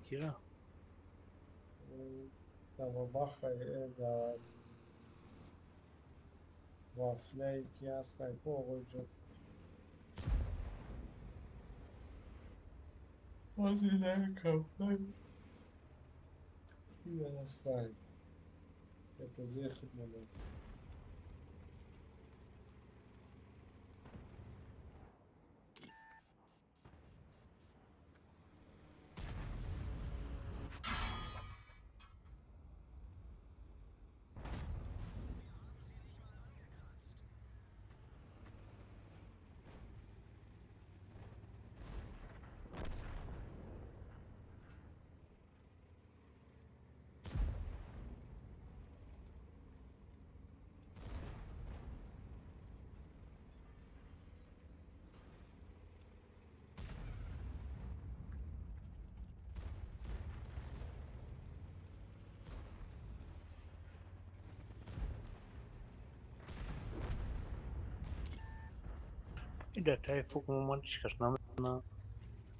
Кира? Вафляи ки ҳастанд ку оғои ҷон. Ҳастанд КПЗ худмонад. Die Datei gucken, ich kann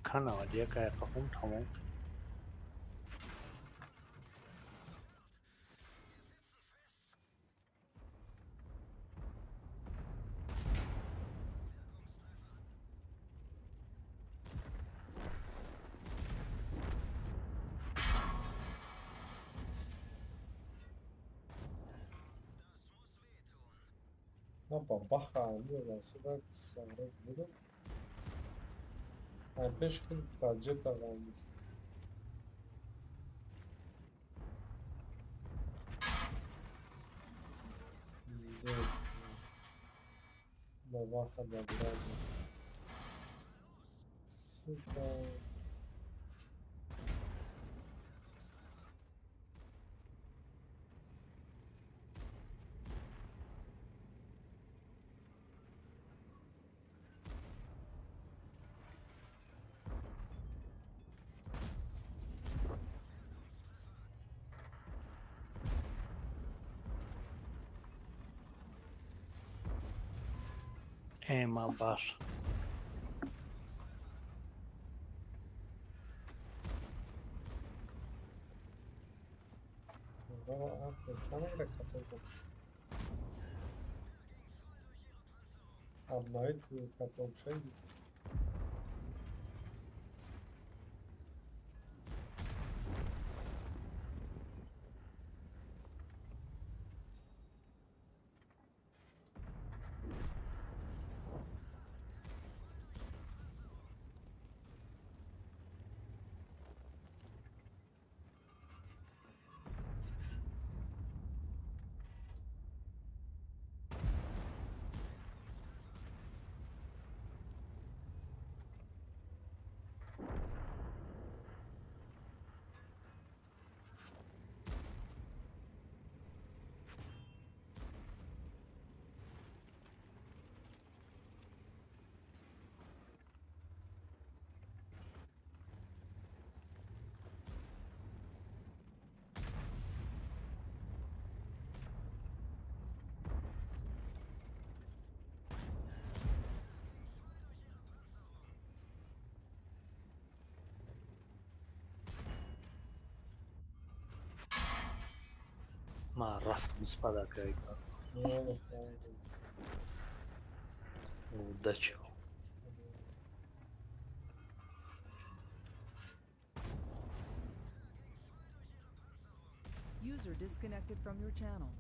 kann aber der kann einfach umtauen. Баха буду. А пешки где-то вам. Здесь. Бабаха добрали. Сука. Ema baš. Обновить каталог 6. Ма рафтам спада кайда. Удачи. User disconnected from your channel.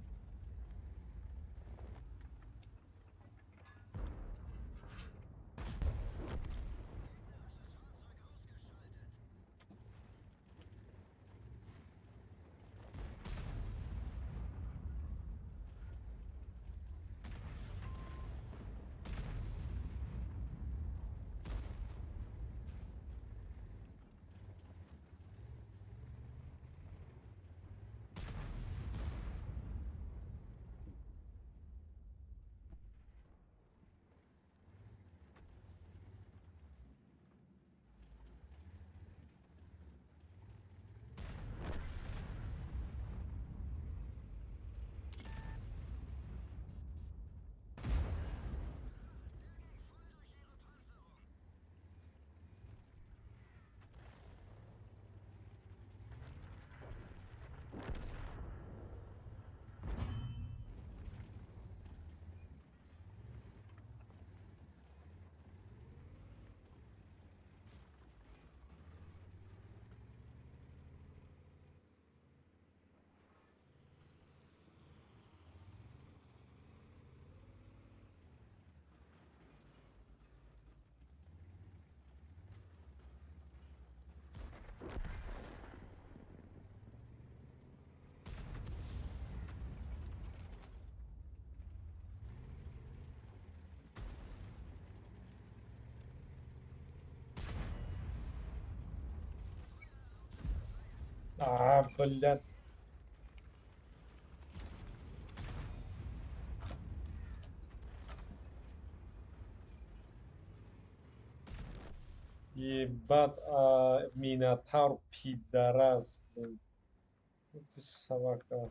А, блядь. Ебать, Минотавр пидорас, блин. Ты собака.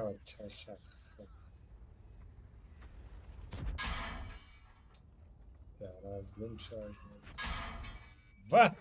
Шавад чашах. Раз гум шавад. Ва!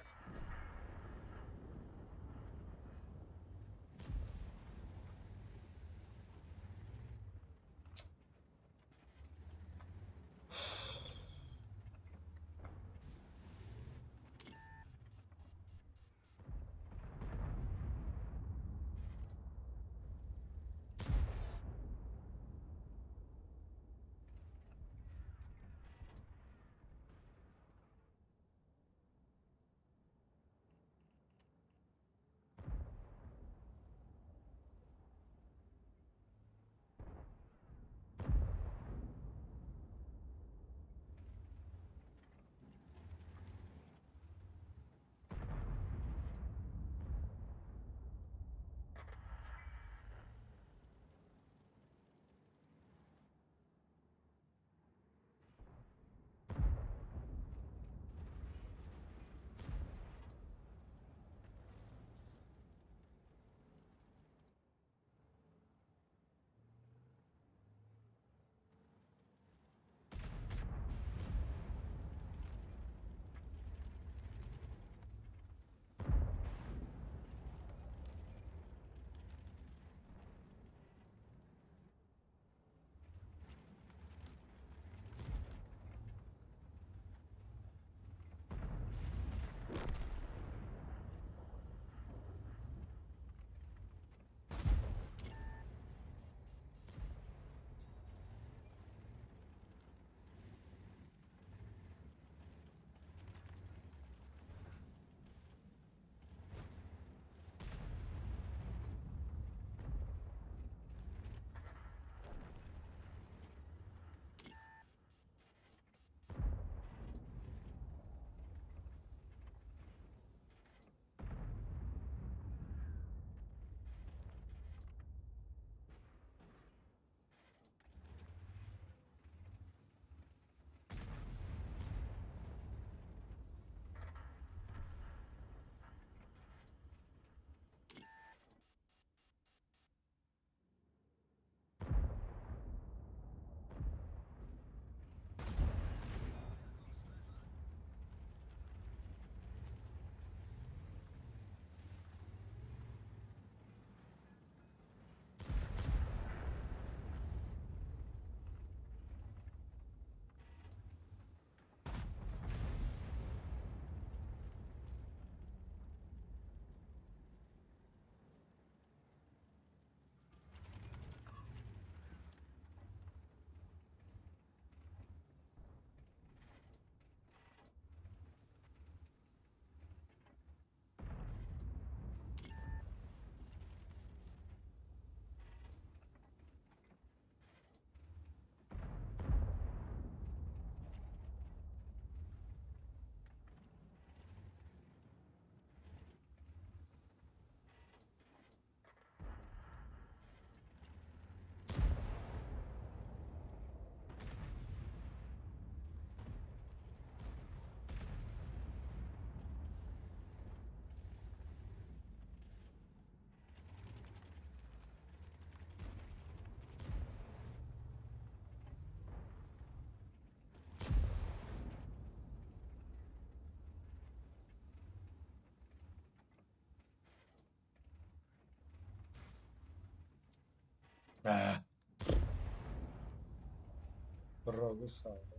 Рогусава.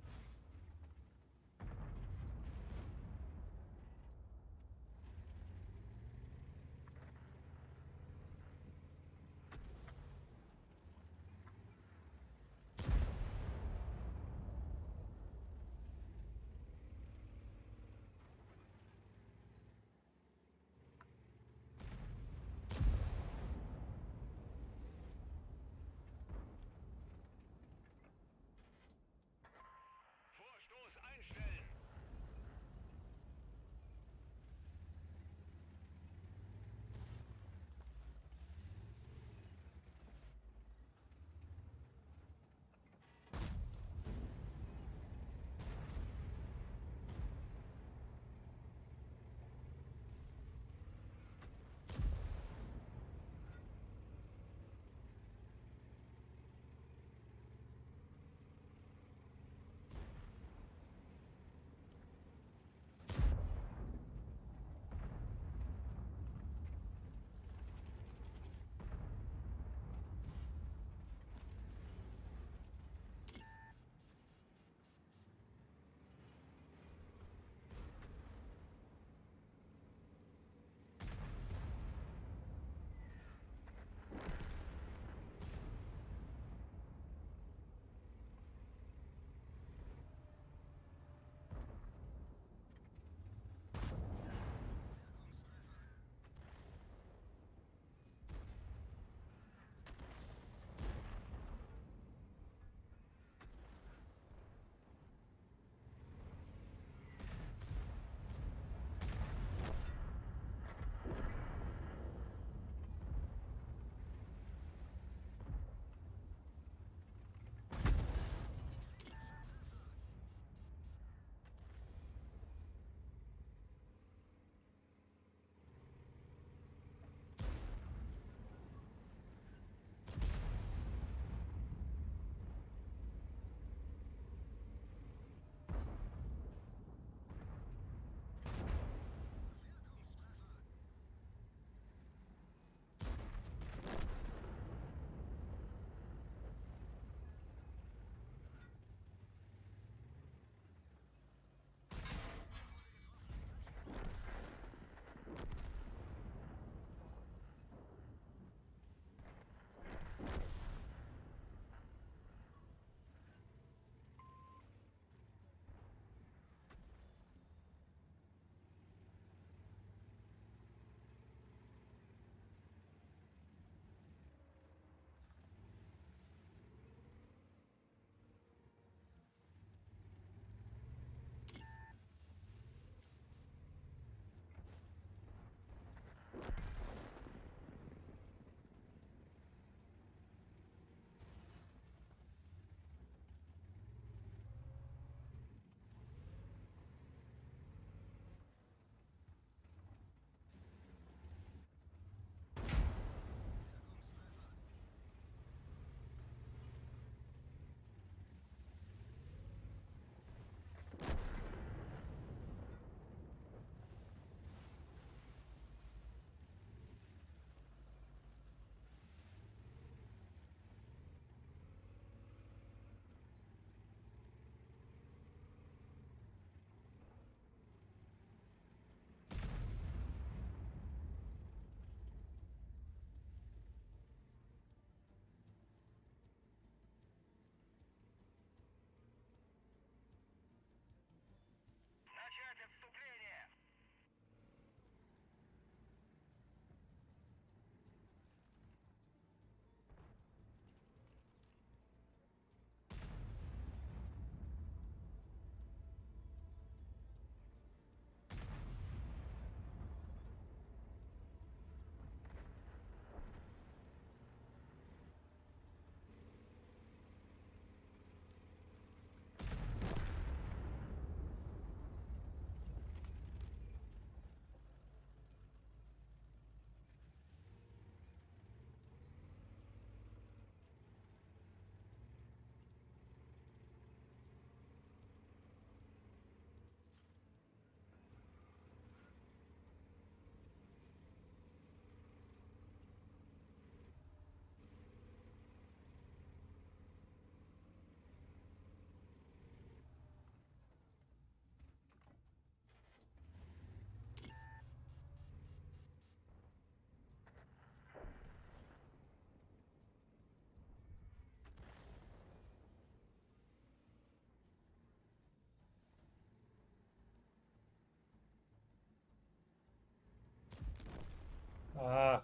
Ах,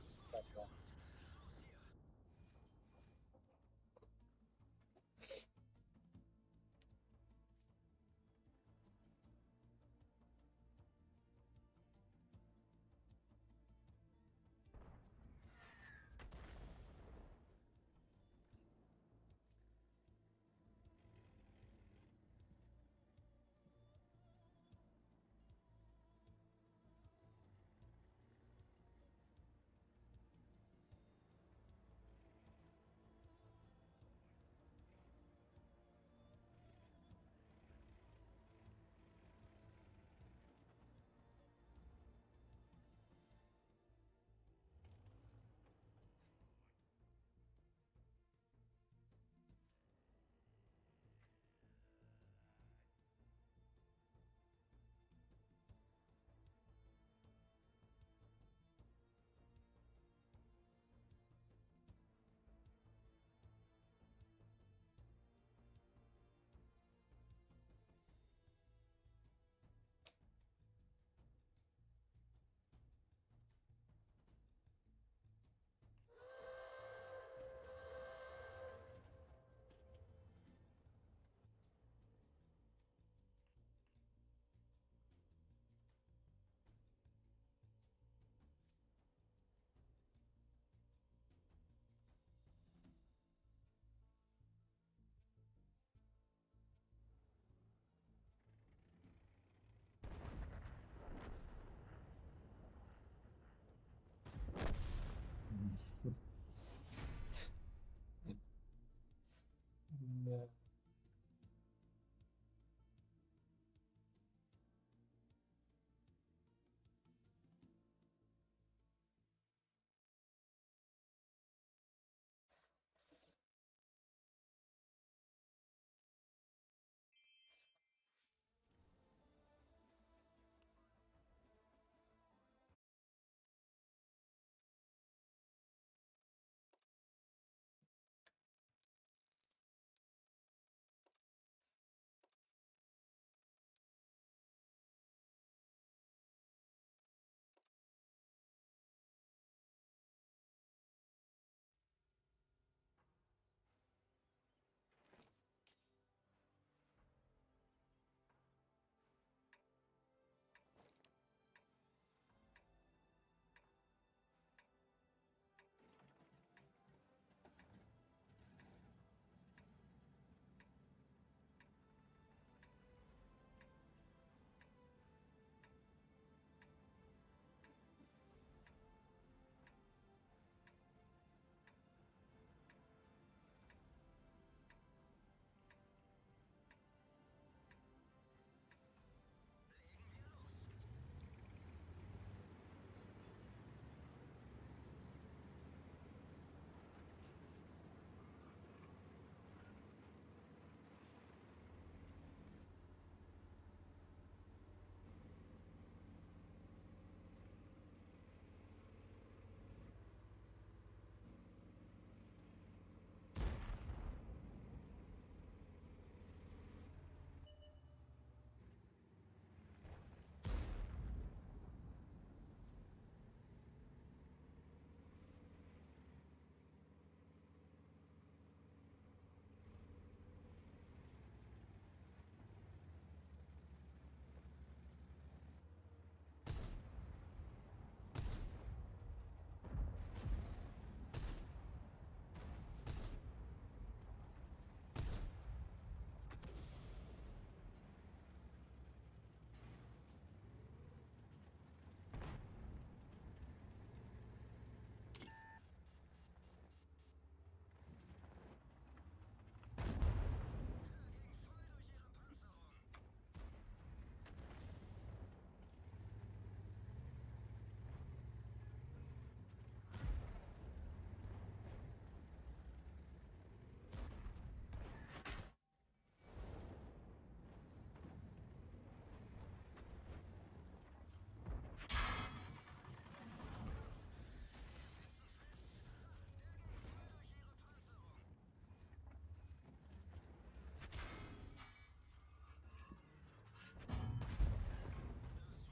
Да.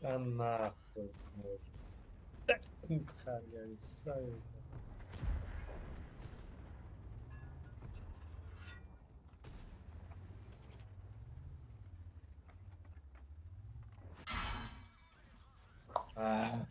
Да нахуй. Так. Харгари. Ah.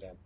Лям.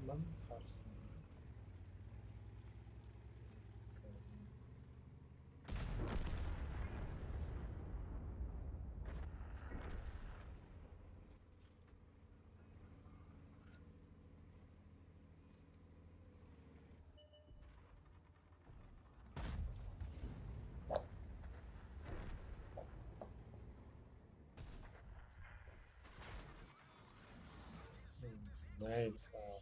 Ман тарсам. Alter.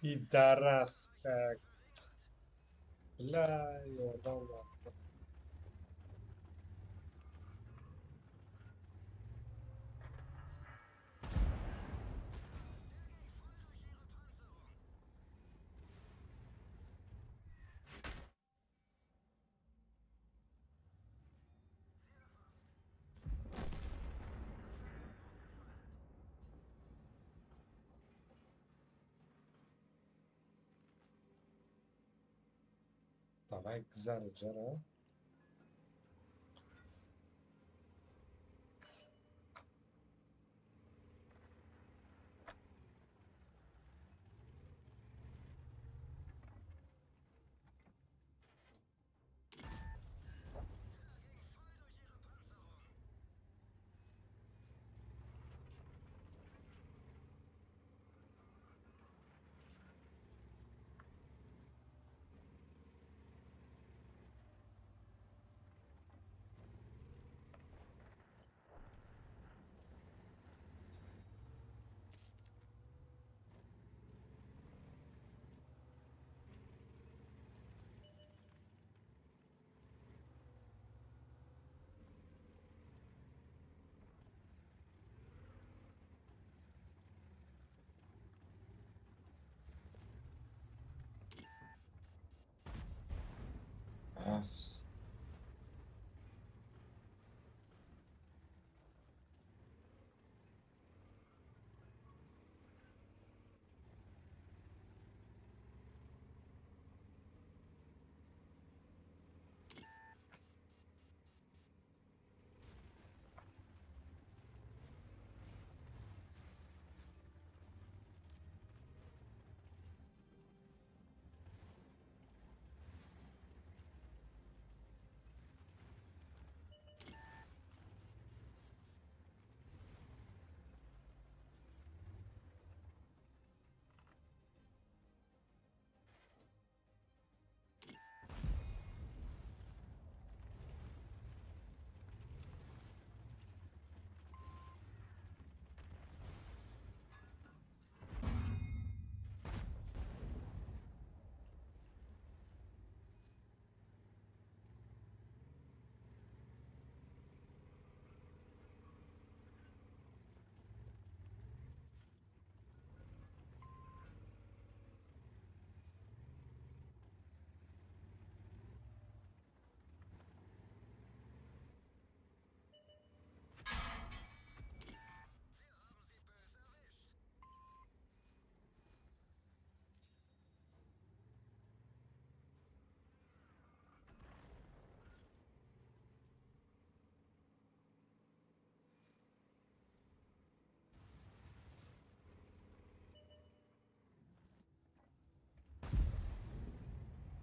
Пидораска. Бля, ёрдам дод. Давай гузар ҷара. Was?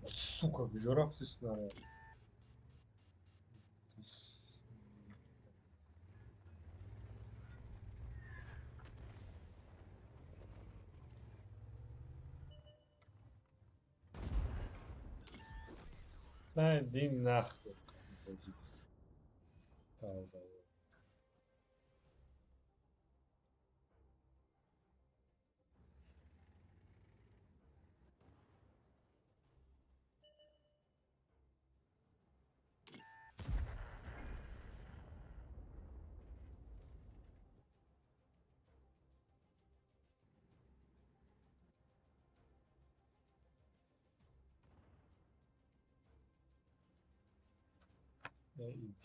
Сука, куҷо рафти снаряд? Иди нахуй.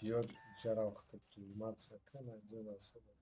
Идиот ҷаравхта приниматься кана особо.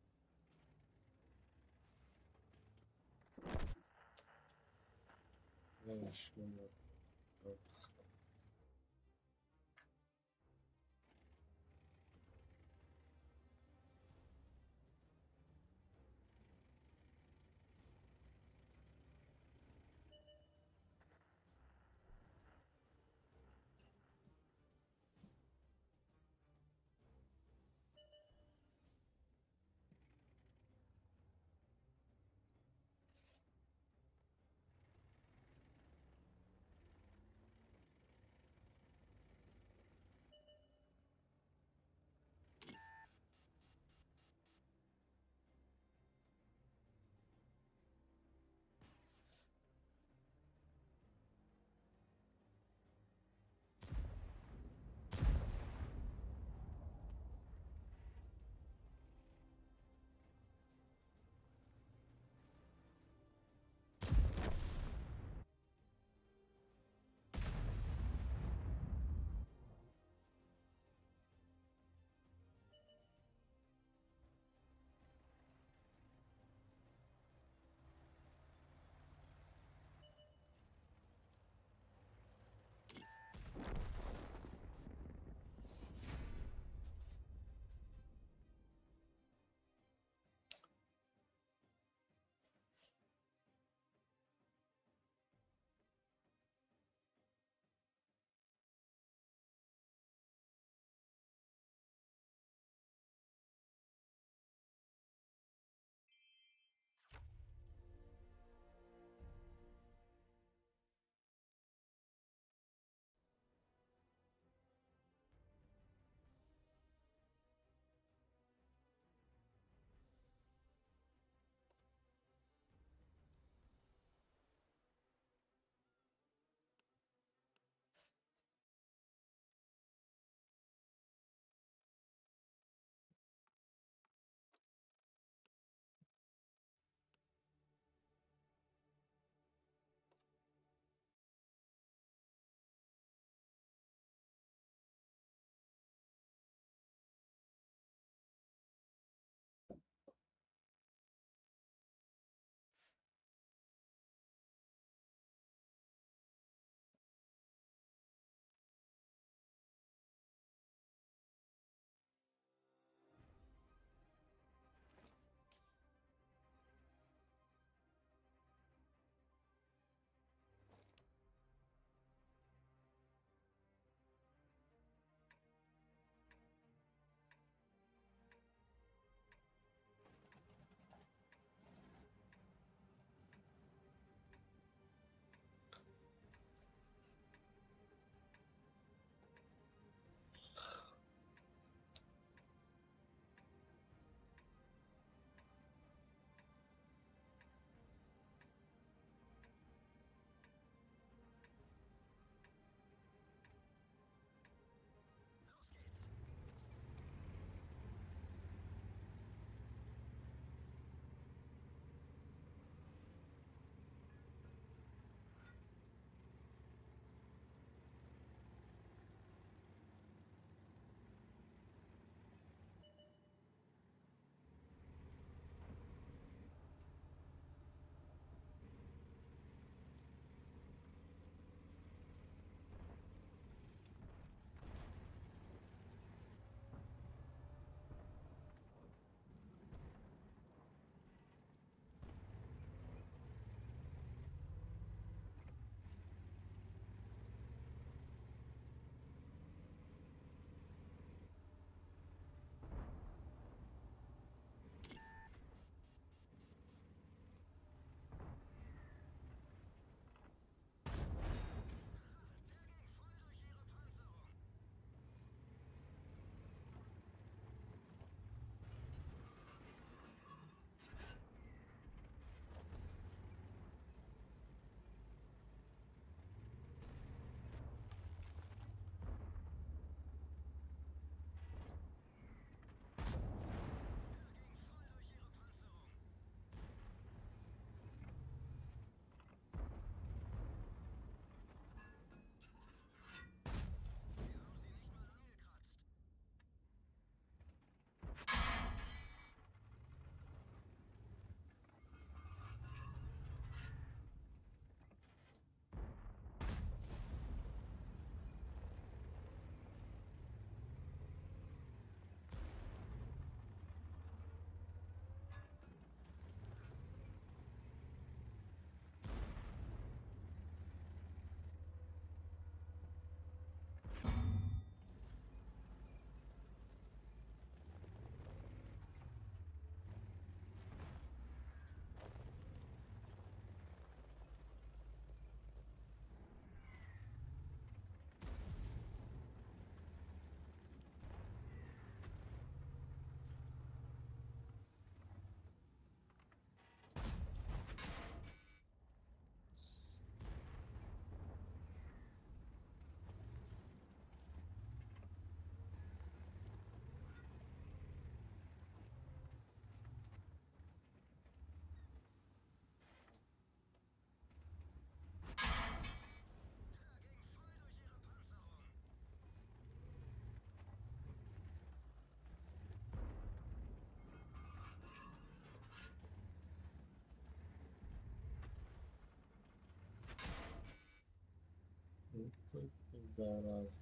Ты пидорас.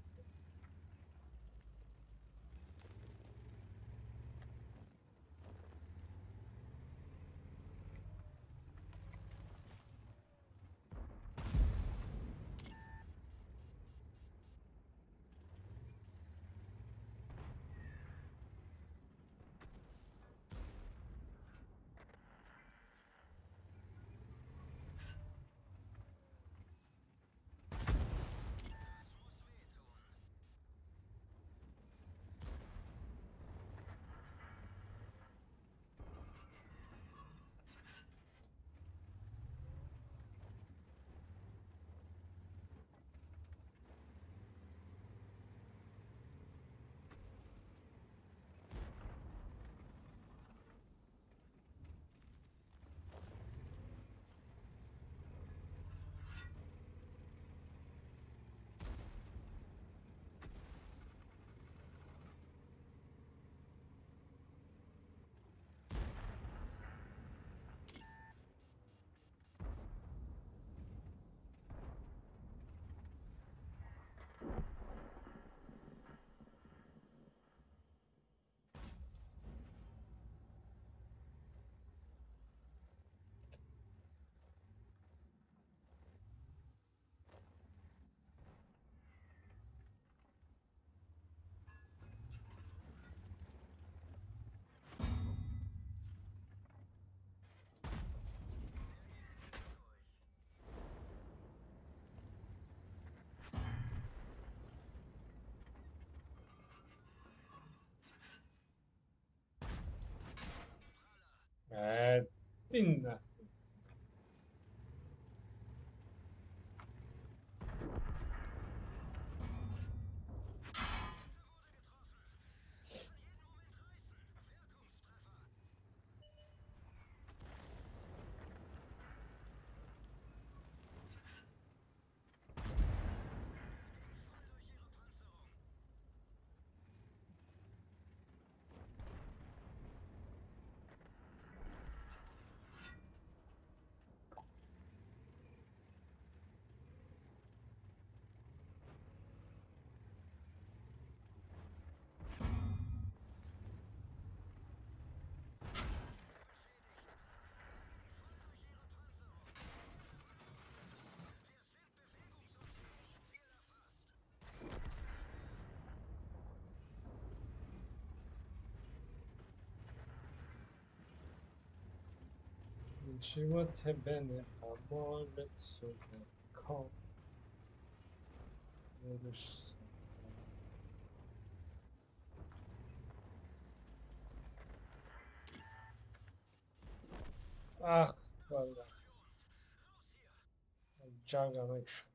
Dinle. Ничего тебе не поможет, сука. Будешь. Ах, ладно. Джага мекш.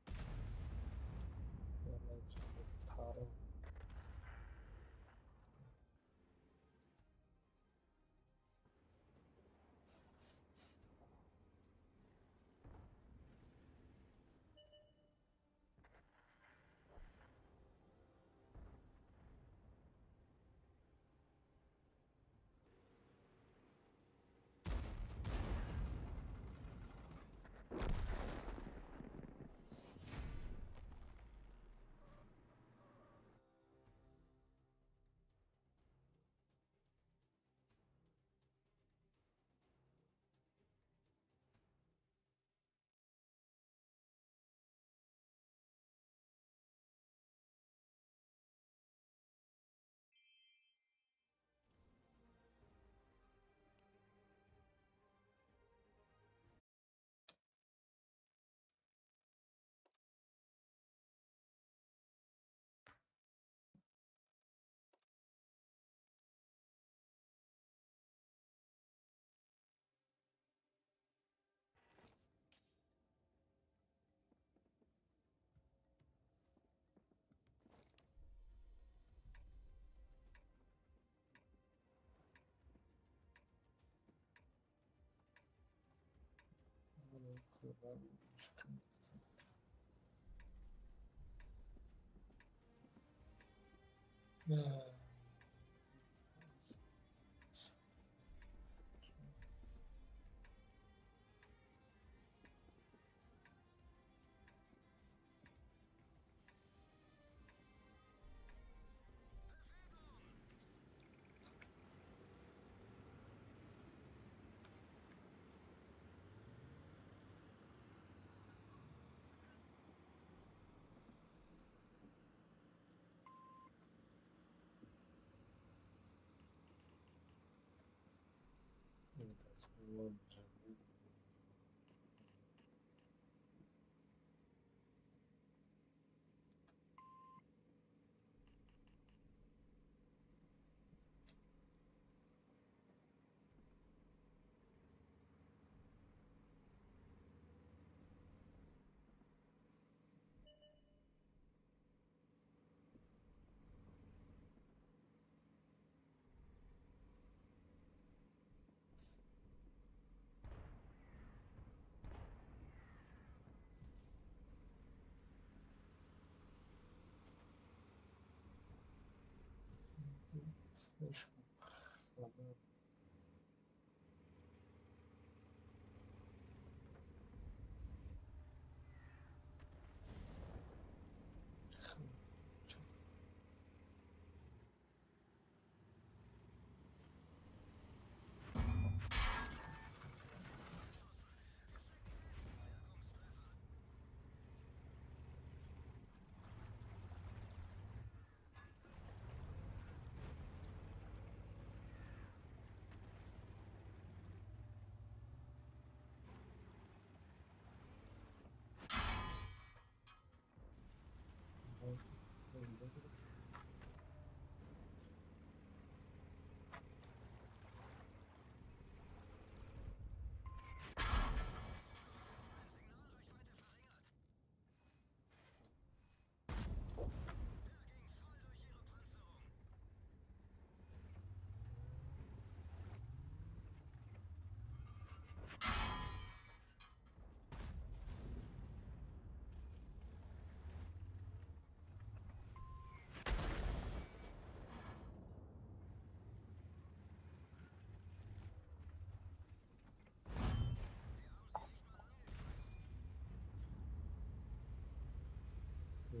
Слишком холодно.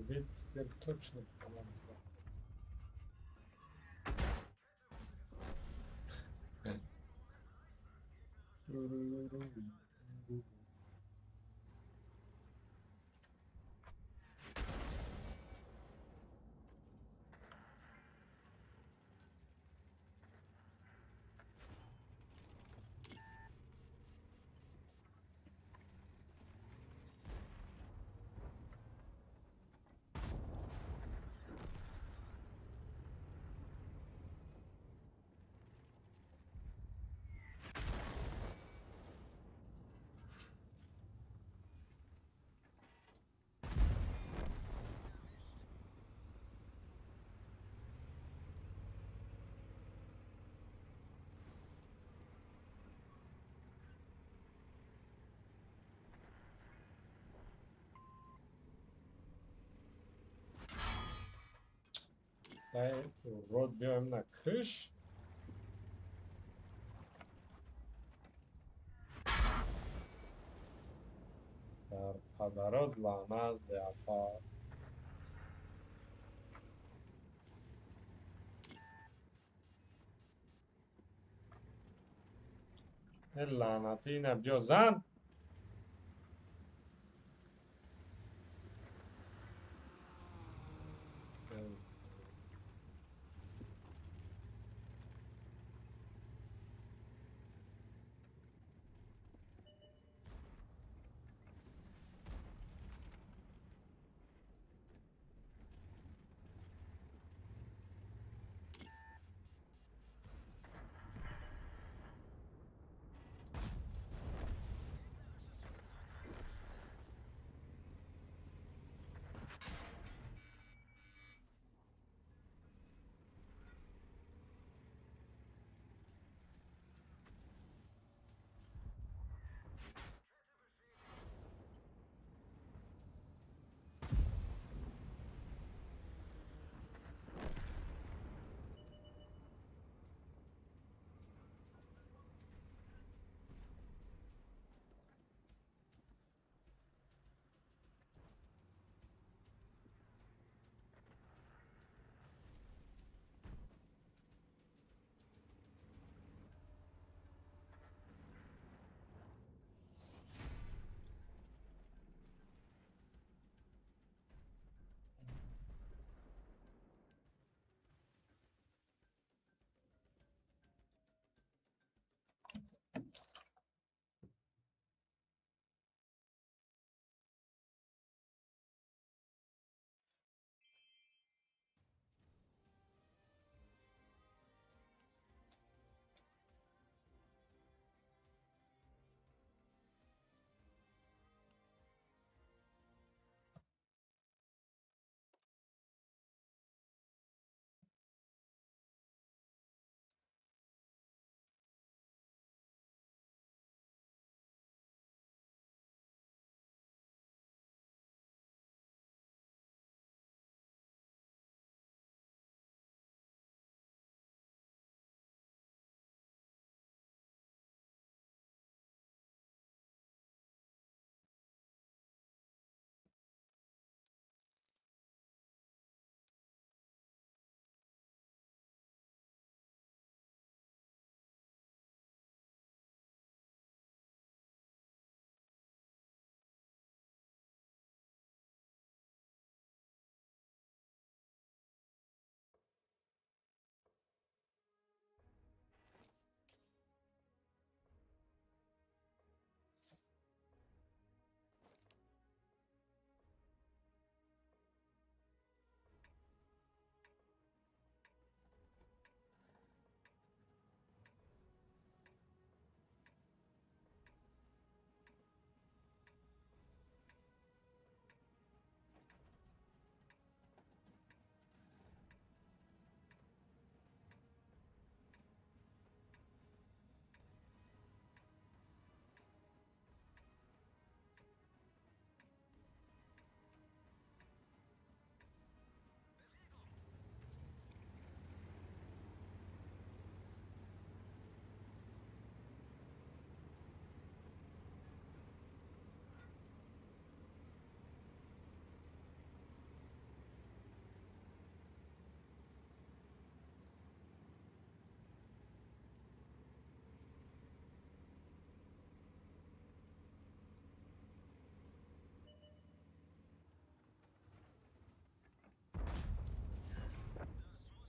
Ведь теперь точно команда. Дай урод биёем на крыш. Дар падарот лаънат беапа. Лаънатӣ ина биё зан.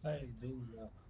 Да иди нахуй.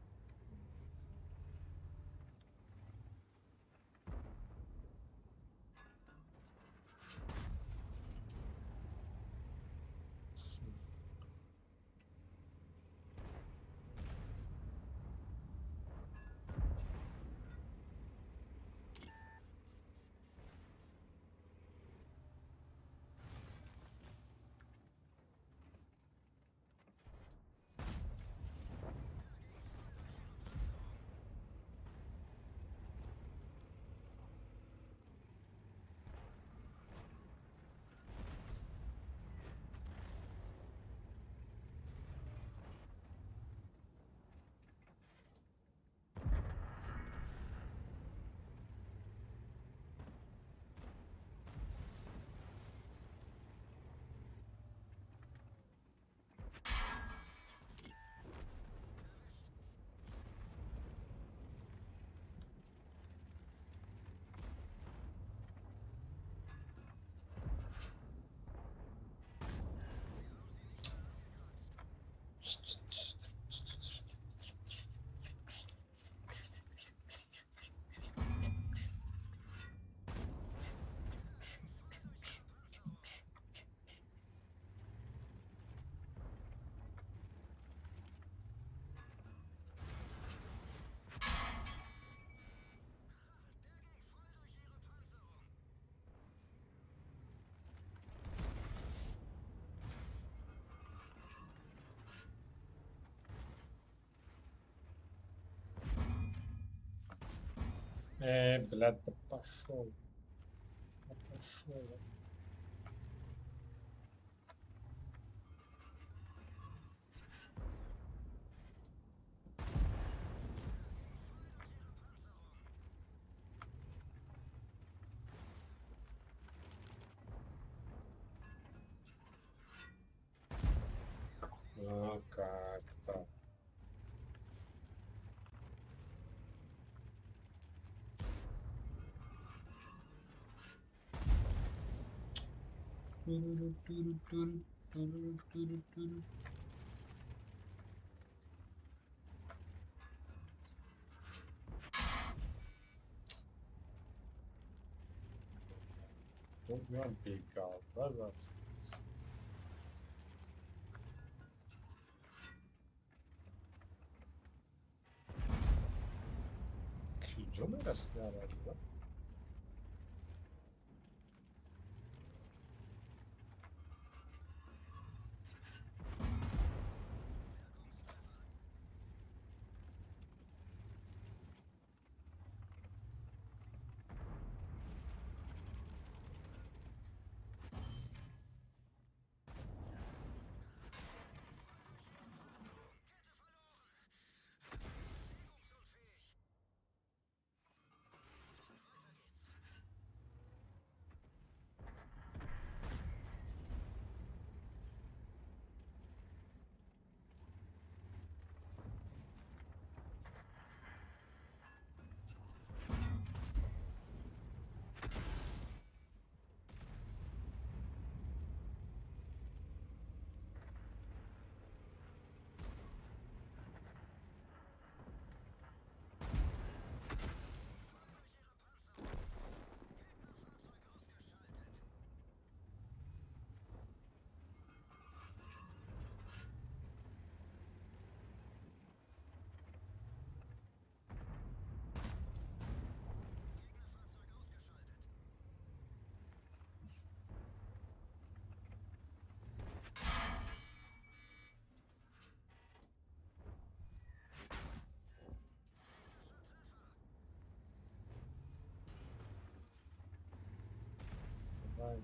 Блядь, да пошел. Да пошел. Ну как-то. Куҷо мерасида? Так.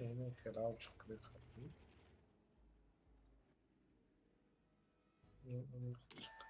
Ene хелал чиқри хати. Ene чиқри.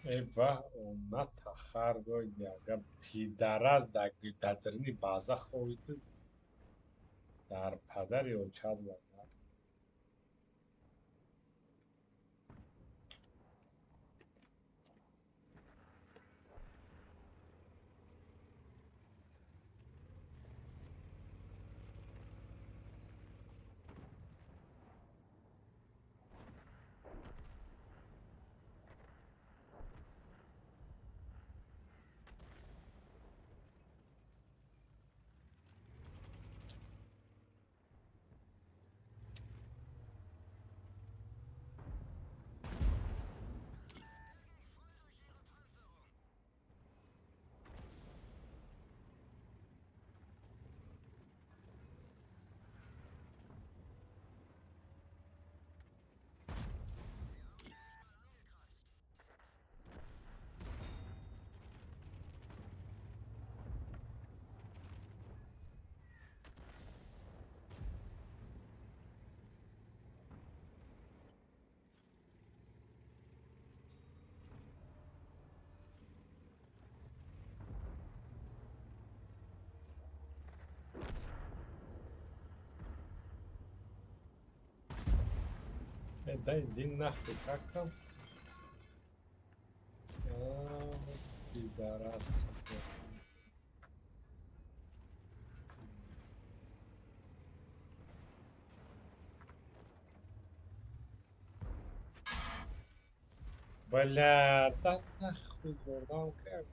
Э ва омад тахар яга пидарас дар дарини база ховиду дар падари очад вага. Да иди нахуй, как там? А, пидорас. Бля, да нахуй, бурдам как?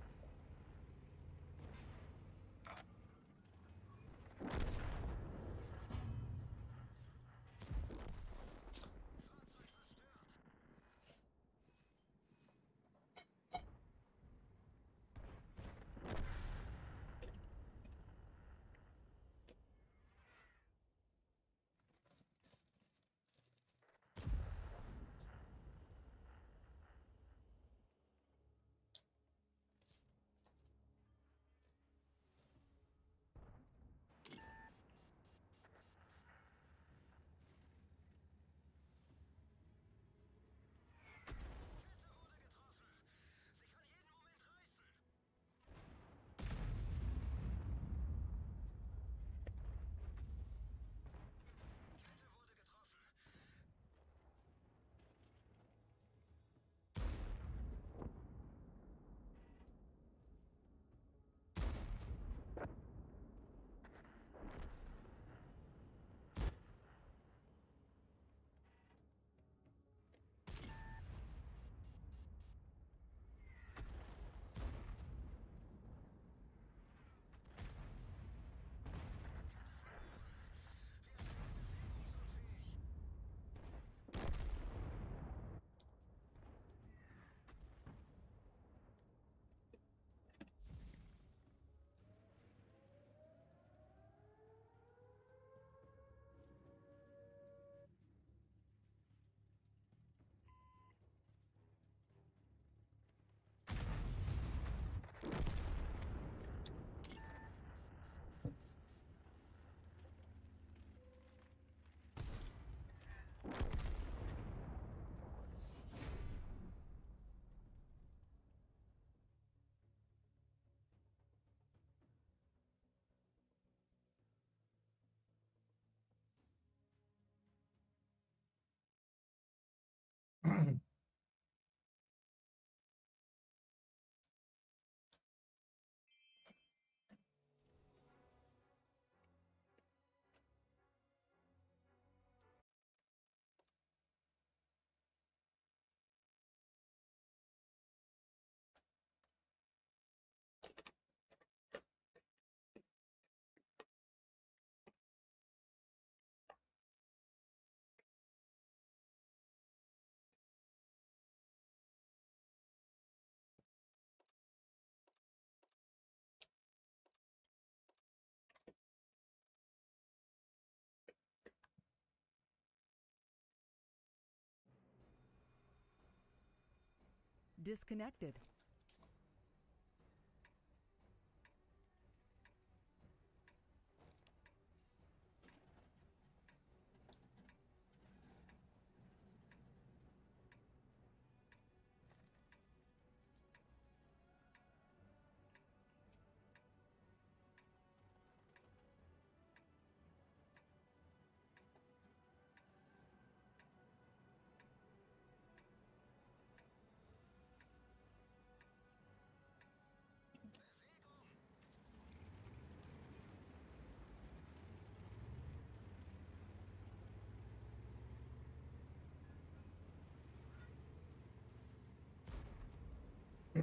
Disconnected.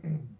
Nix.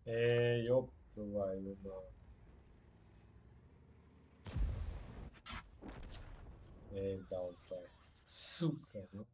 Эй, ёб твою мать. Эй, долбай. Сука, ну.